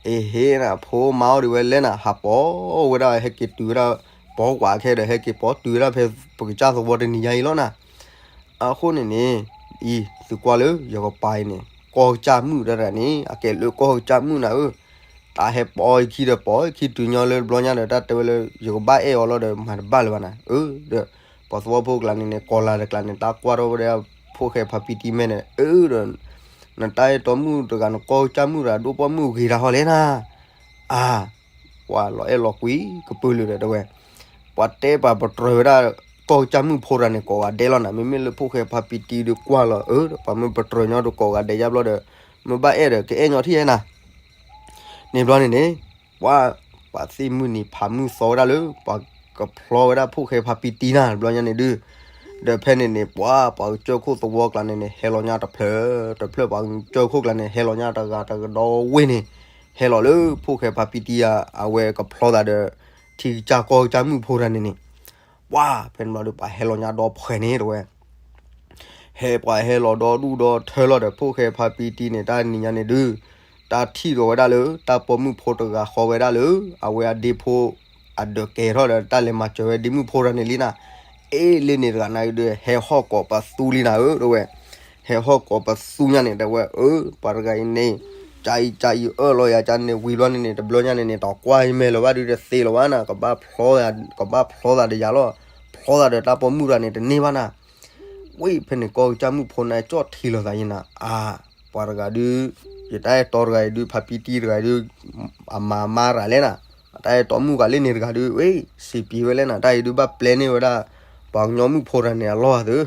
အ့ဟ့နၤ ဖိမါအိၣ်ဒံးဝဲလဲၣ်နၤ ဟးပိာ်ဝဲဒၣ်ဟဲက့ၤတုၤဝဲဒၣ် ပိာ်ကွၢ်ခဲဒီး ဟဲက့ၤပိာ်တုၤဝဲဒၣ်ဖဲပကစၢ်သဝီတနံၤညါအံၤလီၤနၤ အဃိန့ၣ်န့ၣ် အံၤ သုကွၢ်လၢ ယကပၤအံၤန့ၣ် ကီၢ်ကစၢ်မုၣ်တဂၤန့ၣ် အကဲလၢကီၢ်ကစၢ်မုၣ်နၤဧၢ, တၢ်ဟဲပိာ်အခံဒီးပိာ်အခံတုၤညီလၢတဘျီညါဒီး တၢ်တဲဝဲလၢ ယကဘၣ်အဲၣ်အီၤလီၤဒီး မၤတဘၣ်လၢၤဘၣ်နၤ, အၢ ဒီး ပှၤသဝီဖိကျါန့ၣ်န့ၣ် ကီၤလၤတကျါန့ၣ် တၢ်ကွၢ်ထီၣ်ဝဲဒၣ် ဖိၣ်ဃဲဖါပံတံမဲာ်န့ၣ် အၢ ဒီး နတၢ်အဲၣ်တီမုၣ်တဂၤ နကီၢ်ကစၢ်မုၣ်တဂၤ ဒိၣ်ပှၢ်မုၣ်ဂ့ၤတၢ်ဟီလဲၣ်နၤ, အါ ပှၤလီၤအဲၣ်လီၤကွံကပုာ်လုာ်ဒီးတဲဝဲ, ပှၤတဲပှၤပတြၢၤဝဲဒၣ် ကီၢ်ကစၢ်မုၣ်ဖိတဂၤန့ၣ် ကိးဂၤဒဲးလီၤနၤ, မ့မ့ၢ်လၢဖိၣ်ဃဲဖါပံတံဒီးကွၢ်လီၤ အၢ ဒီးပှၤမ့ၢ်ပတြၢၤညီဒီးကိးဂၤဒဲးယါဘျီဒီး မ့ၢ်ဘၣ်အဲၣ်ဒီး ကအဲၣ်ညီထံၣ်ဟဲနၤ, န့ၣ်ဘျီန့ၣ်န့ၣ် ပှၤ ပှၤသ့ၣ်မုၢ်နံၤဖးမုၢ်သီဝဲဒၣ်လၢ ပှၤကဖျီဝဲဒၣ်ဖိၣ်ဃဲဖါပံတံနၤ တဘျီညါန့ၣ်ဒုး, ဒီးဖဲန့ၣ်န့ၣ် ပှၤ ပှၤကစၢၢ်ခိၣ်သဝီကျါန့ၣ်န့ၣ် ဟဲလီၤညါတဖျၢၣ်တဖျၢၣ် ပှၤကစၢၢ်ခိၣ်ကျါန့ၣ် ဟဲလီၤညါတဂၤတကဒီဝ့ၢ်န့ၣ်, ဟဲလီၤလၢဖိၣ်ဃဲဖါပံတံဧါ အဝဲကဖျီသးဒီး ထံကစၢ်ကီၢ်ကစၢ်မုၣ်ဖိတဂၤန့ၣ်န့ၣ်, ပှၤ ဖဲန့ၣ်ဘျီဒီး ပှၤဟဲလီၤညါဒီဖှဲးန့ၣ်တဲဝဲ ဟဲပှၤဟဲလီၤဒီဒူၣ်ဒီထၢလီၤဒီး ဖိၣ်ဃဲဖါပံတံန့ၣ် တၢ်နံၤညါန့ၣ်ဒုး, တၢ်ထံၣ်ဒီးဝဲဒၣ်လၢ တၢ်ပိာ်မုၣ်ဖိတဂၤဃီဝဲဒၣ်လၢ အဝဲအဒ့ဖိ အဒၢးကဲထီၣ်ဒီး တၢ်လဲၤမၤစၢၤဝဲဒ့မုၣ်ဖိတဂၤန့ၣ်လံနၤ, အ့ လၢန့ၣ်တဂၤနၤဒုး ဟဲဟီၣ်ကိးပသူလံနၤဧၢ တဲဝဲ, ဟဲဟီၣ်ကိးပသူညါန့ၣ် တဲဝဲ အၢ ပှၤတဂၤအံၤန့ၣ် ကအံၤကအံၤအၢၣ်လီၤယၤကန့ၣ် ဝံၤဘျီန့ၣ်န့ၣ် တဘျီညါန့ၣ်န့ၣ် တကွၢ်ယမဲာ်လၢၤဘၣ်ဒုး တသ့လၢၤဘၣ်နၤ, ကဘၣ်ဖျီသး ကဘၣ်ဖျီသးဒီးယၤလီၤ, ဖျီသးဒီးတၢ်ပိာ်မုၣ်တဂၤန့ၣ် တန့ၢ်ဘၣ်နၤ ဝံၤဖဲန့ၣ် ကီၢ်ကစၢ်မုၣ်ဖိန့ၣ် ကၠီၣ်ထံလီၤသးယနၤ, အါ ပှၤတဂၤဒုး, ယတၢ်အဲၣ်တီတဂၤအံၤဒုး ဖါပံတံတဂၤအံၤဒုး, အမၤမါရၤလဲၣ်နၤ, အတၢ်အဲၣ်တီမုၣ်ဂၤလၢန့ၣ်တဂၤဒုး, ဝဲ စံးပံၤဝဲလဲၣ်နၤ, တၢ်အံၤဒုးဘၣ်ပျဲန့ၢ်ဝဲဒၣ် ပှၤကညီမုၣ်ဖိတဂၤန့ၣ်အလီၢ်သၢ,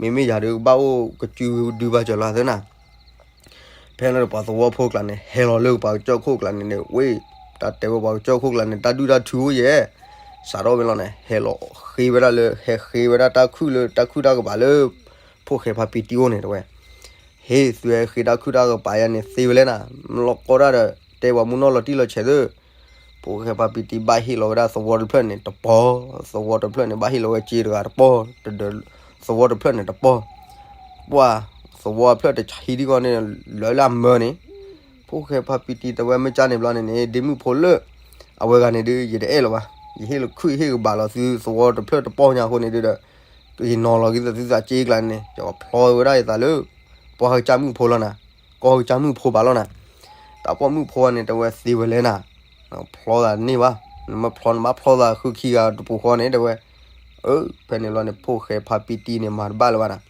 မ့မ့ၢ်ယၤဒုးကဘၣ်အိၣ်ကစုဒုဘၣ်စၢၤလီၤသၢနၤ ဖဲလၢပှၤသဝီဖိကျါန့ၣ် ဟဲလီၤလၢပှၤကစၢၢ်ခိၣ်ကျါန့ၣ်န့ၣ် ဝဲ တၢ်တဲဝဲပှၤကစၢၢ်ခိၣ်ကျါန့ၣ် တၢ်ဒုၣ်တၢ်ထုအိၣ်ယဲၢ်, စးထီၣ်ဝဲလီၤန့ၣ် ဟဲလီၤဃ့ဝဲဒၣ်လၢ ဟဲဃ့ဝဲဒၣ်တၢ်ခုၣ်လၢတၢ်ခုၣ်တၢ်ကပၤလၢ ဖိၣ်ဃဲဖါပံတံအိၣ်န့ၣ်တဲဝဲ, ဟ့ၣ်သုဟဲဃ့တၢ်ခုၣ်တၢ်ကပၤယါန့ၣ်သ့ဝဲလဲၣ်နၤ, မ့ၢ်လီၤကီတၢ်ဒီး တဲပှၤမုၢ်နီၢ်လီၤတံၢ်လီၤဆဲးသၢ ဖိၣ်ဃဲဖါပံတံဘၣ်ဟ့ၣ်လီၤဝဲဒၣ်သဝီတဖျၢၣ်န့ၣ်တပီၤ, သဝီတဖျၢၣ်န့ၣ် ဘၣ်ဟ့ၣ်လီၤဝဲစ့တဂၤတပီၤ, တဒၢး သဝီတဖျၢၣ်န့ၣ်တပီၤ, ပှၤ သဝီအဖျၢၣ်တဆံးဒံးဃီန့ၣ် လၢလၢအမၢန့ၣ်, ဖိၣ်ဃဲဖါပံတံ တဲဝဲ မ့ၢ်ကၢ်န့ၣ်ဘျီန့ၣ်န့ၣ် ဒ့မုၣ်ဖိလၢ အဝဲဂၤန့ၣ်ဒုး ယတအဲၣ်လီၤဘၣ်, ယဟ့ၣ်လီၤခုၣ်ဟ့ၣ်ကဘၣ်လီၤသုသဝီတဖျၢၣ်တပီၢ်ညါအဃိန့ၣ်ဒုးဒီး ယနီၤလီၤက့ၤသးသုသးစ့ကျါန့ၣ် ယကဖျီဝဲဒၣ်ယသးလၢ ပှၤကစၢ်မုၣ်ဖိလီၤနၤ, ကီၢ်ကစၢ်မုၣ်ဖိဘၣ်လီၤနၤ. တၢ်ပိာ်မုၣ်ဖိန့ၣ် တဲဝဲသ့ဝဲလဲၣ်နၤ, ဖျီသးန့ၢ်ဘၣ်, နမ့ၢ်ဖျီနဘၣ်ဖျီသးဃုခံဂၤတပူၤဃီန့ၣ် တဲဝဲ, အၢ ဖဲန့ၣ်ဘျီန့ၣ် ဖိၣ်ဃဲဖါပံတံန့ၣ် မၤတဘၣ်လၢၤဘၣ်နၤ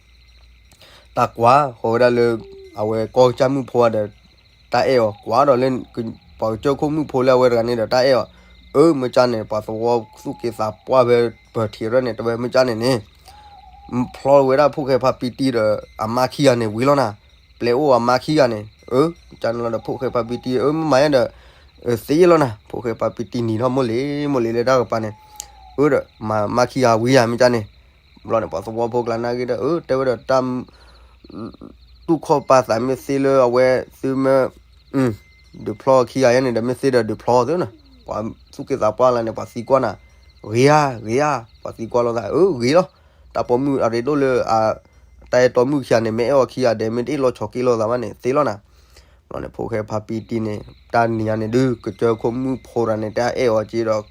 တၢ်ကွၢ်ဃီၤဝဲဒၣ်လၢ အဝဲကီၢ်ကစၢ်မုၣ်ဖိဒီး တၢ်အဲၣ်အီၤ, ကွၢ်ဒီးလၢ ပှၤကစၢၢ်ခိၣ်မုၣ်ဖိလၢအဝဲတဂၤန့ၣ်ဒီး တၢ်အဲၣ်အီၤ, အၢ မ့ၢ်ကၢ်န့ၣ် ပှၤသဝီသူၣ်က့သးပှၢ်ဖဲပၢၢ်ထံးရဲၣ်န့ၣ် တဲဝဲ မ့ၢ်ကၢ်န့ၣ်န့ၣ် ဖျီဝဲဒၣ်ဖိၣ်ဃဲဖါပံတံဒီး အမါခံဂၤန့ၣ်ဝံၤလီၤနၤ, ပျဲအိၣ်အမါခံဂၤန့ၣ်, အၢ ကၢ်န့ၣ်လီၤဒီး ဖိၣ်ဃဲဖါပံတံ အၢ မ့ၢ်မၤယဲဒီး သ့လီၤနၤ, ဖိၣ်ဃဲဖါပံတံနံၤထီၣ်မိၢ်လံၤမိၢ်လံၤလၢတၢ်ကပၤန့ၣ်, အၢ ဒီး မၤမါခံဂၤဝံၤယၤ မ့ၢ်ကၢ်န့ၣ် ဘျီန့ၣ် ပှၤသဝီဖိကျါနာ်က့ဒီး အၢ တဲဝဲဒီးတၢ် တူၢ်ခီၣ်ပာ်သးမ့ၢ်သ့လၢအဝဲသုမ့ၢ် ဒုးဖျီခံဂၤယဲန့ၣ်ဒီး မ့ၢ်သ့ဒီးဒုးဖျီသုနၤ, ပှၤသူၣ်က့သးပှၢ်လၢန့ၣ် ပှၤသံကွၢ်နၤ, ဂ့ၤဧါ ဂ့ၤဧါ, ပှၤသံကွၢ်လိာ်သး အၢ ဂ့ၤလီၤ, တၢ်ပိာ်မုၣ်အရ့ဒိၣ်လၢ တၢ်အဲၣ်တီမုၣ်ခံဂၤန့ၣ် မ့ၢ်အဲၣ်အီၤခံဂၤဒီး မ့ၢ်တအ့ၣ်လိာ်ဆိးက့လိာ်သးဘၣ်န့ၣ် သ့လီၤနၤ. ဘျီန့ၣ် ဖိၣ်ဃဲဖါပံတံန့ၣ် တၢ်နံၤညါန့ၣ်ဒုး ကစၢၢ်ခိၣ်မုၣ်ဖိတဂၤန့ၣ် တၢ်အဲၣ်အီၤက့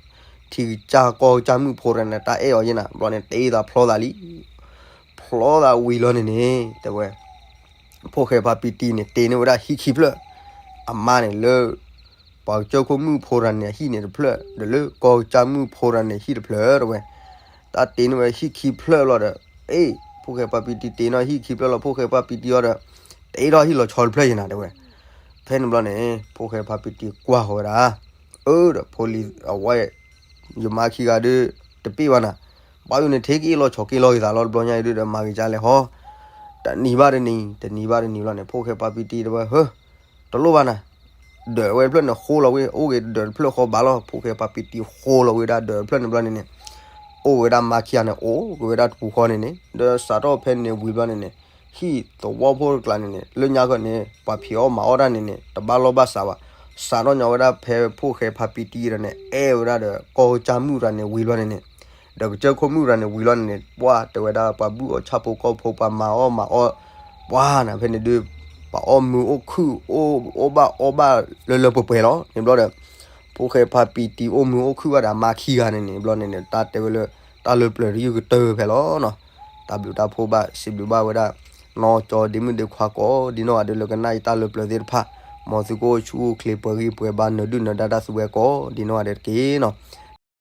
ဒီး ထံကစၢ်ကီၢ်ကစၢ်မုၣ်ဖိတဂၤန့ၣ် တၢ်အဲၣ်အီၤယဲနၤ, ဘျီန့ၣ် တ့သးဖျီသးလံ ဖျီသးဝံၤလီၤန့ၣ်န့ၣ် တဲဝဲ ဖိၣ်ဃဲဖါပံတံန့ၣ် တ့န့ၢ်ဝဲဒၣ်ဟံၣ်ခံဖျၢၣ်, အမါန့ၣ်လၢ ပှၤကစၢၢ်ခိၣ်မုၣ်ဖိတဂၤန့ၣ် အဟံၣ်န့ၣ်တဖျၢၣ် ဒီးလၢကီၢ်ကစၢ်မုၣ်ဖိတဂၤန့ၣ် ဟံၣ်တဖျၢၣ် တဲဝဲ, တၢ်တ့န့ၢ်ဝဲဟံၣ်ခံဖျၢၣ်လီၤဒီး အ့ ဖိၣ်ဃဲဖါပံတံတ့န့ၢ်ဟံၣ်ခံဖျၢၣ်လီၤ ဖိၣ်ဃဲဖါပံတံအီၤဒီး တ့ထီၣ်ဟံၣ်လီၤဆီတဖျၢၣ်ယဲနၤ တဲဝဲ. ဖဲန့ၣ်ဘျီန့ၣ် ဖိၣ်ဃဲဖါပံတံကွၢ်ဃီၤဝဲဒၣ်, အၢ ဒီးဖိလံၤအဝဲ ယမါခံဂၤဒုး တပ့ၢ်ဘၣ်နၤ, ဘၣ်ယိၣ်န့ၣ် ထဲကအ့ၣ်လိာ်ဆိးက့လိာ်က့ၤသးလီၤ တဘျီညါအံၤဒုးဒီး မၤဂ့ၤကၢ်လဲၣ်ဟီ, တနံၤဘၣ်တနံၤ တနံၤဘၣ်တနံၤလီၤန့ၣ် ဖိၣ်ဃဲဖါပံတံတဲဝဲ ဟၢ တလိၣ်ဘၣ်နၤ, ဒၢးဝဲတဖျၢၣ်န့ၣ် ဃိလီၤဝဲ အိၣ်ဂ့ၤဒၢးတဖျၢၣ်ဃီဘၣ်လီၤ ဖိၣ်ဃဲဖါပံတံဃိလီၤဝဲဒၣ်ဒၢးတဖျၢၣ်န့ၣ်ဘျီန့ၣ်န့ၣ်, အိၣ်ဝဲဒၣ်မါခံဂၤန့ၣ် အိၣ်က့ၤဝဲဒၣ်တပူၤဃီန့ၣ်န့ၣ် ဒီးစးထီၣ်ဖဲန့ၣ်ဝံၤဘျီန့ၣ်န့ၣ် ဟံၣ်သဝီဖိတကျါန့ၣ်န့ၣ် လၢညါခီန့ၣ် ပှၤဖံးအီၣ်မၤအီၣ်တၢ်န့ၣ်န့ၣ် တဘၣ်လီၢ်ဘၣ်စးဘၣ်, စးထီၣ်ညီဝဲဒၣ်ဖဲဖိၣ်ဃဲဖါပံတံဒီးန့ၣ် အဲၣ်ဝဲဒၣ်ဒီးကီၢ်ကစၢ်မုၣ်တဂၤန့ၣ်ဝံၤဘျီန့ၣ်န့ၣ်, ဒီးကစၢၢ်ခိၣ်မုၣ်တဂၤန့ၣ်ဝံၤဘျီန့ၣ်န့ၣ် ပှၢ်တဲဝဲဒၣ်ပှၤဘုၣ်အီၣ်ဆၣ်ဖိကီၢ်ဖိ ပှၤမၤအီၣ်မၤအီၣ် ပှၢ်နၤဖဲန့ၣ်ဒုး ပှၤအီၣ်မုာ်အိၣ်ခုၣ် အိၣ်ဘၣ်အီဘၣ်လၢလၢပှဲၤပှဲၤလီၤန့ၣ်ဘျီဒီး ဖိၣ်ဃဲဖါပံတံအိၣ်မုာ်အိၣ်ခုၣ်ဘၣ်ဒီးအမါခံဂၤန့ၣ်န့ၣ်ဘျီန့ၣ်န့ၣ် တၢ်တဲဝဲလၢ တၢ်လၢပျၢၤတယုၢ်ကတၢၢ်ဖဲလီၤနီၤ. တၢ်ဘျုးတၢ်ဖှိၣ်ဘၣ် စံးဘျုးဘၣ်ဝဲဒၣ် နီၢ်ကၠီဒ့မုၣ်ဒ့ခွါကိးဒ်နီၢ်ဂၤဒဲးလၢကနၣ်ယတၢ်လၢပျၢၤသ့ၣ်တဖၣ်, မ်သုကအိၣ်ဆူၣ်အိၣ်ချ့ပှဲၤဂံၢ်ပှဲၤဘါ နၢၤဒုၣ်နၢၤဒါတၢ်သုဝဲကိးဒ်နီၢ်ဂၤဒဲးတက့ၢ်နီၤ.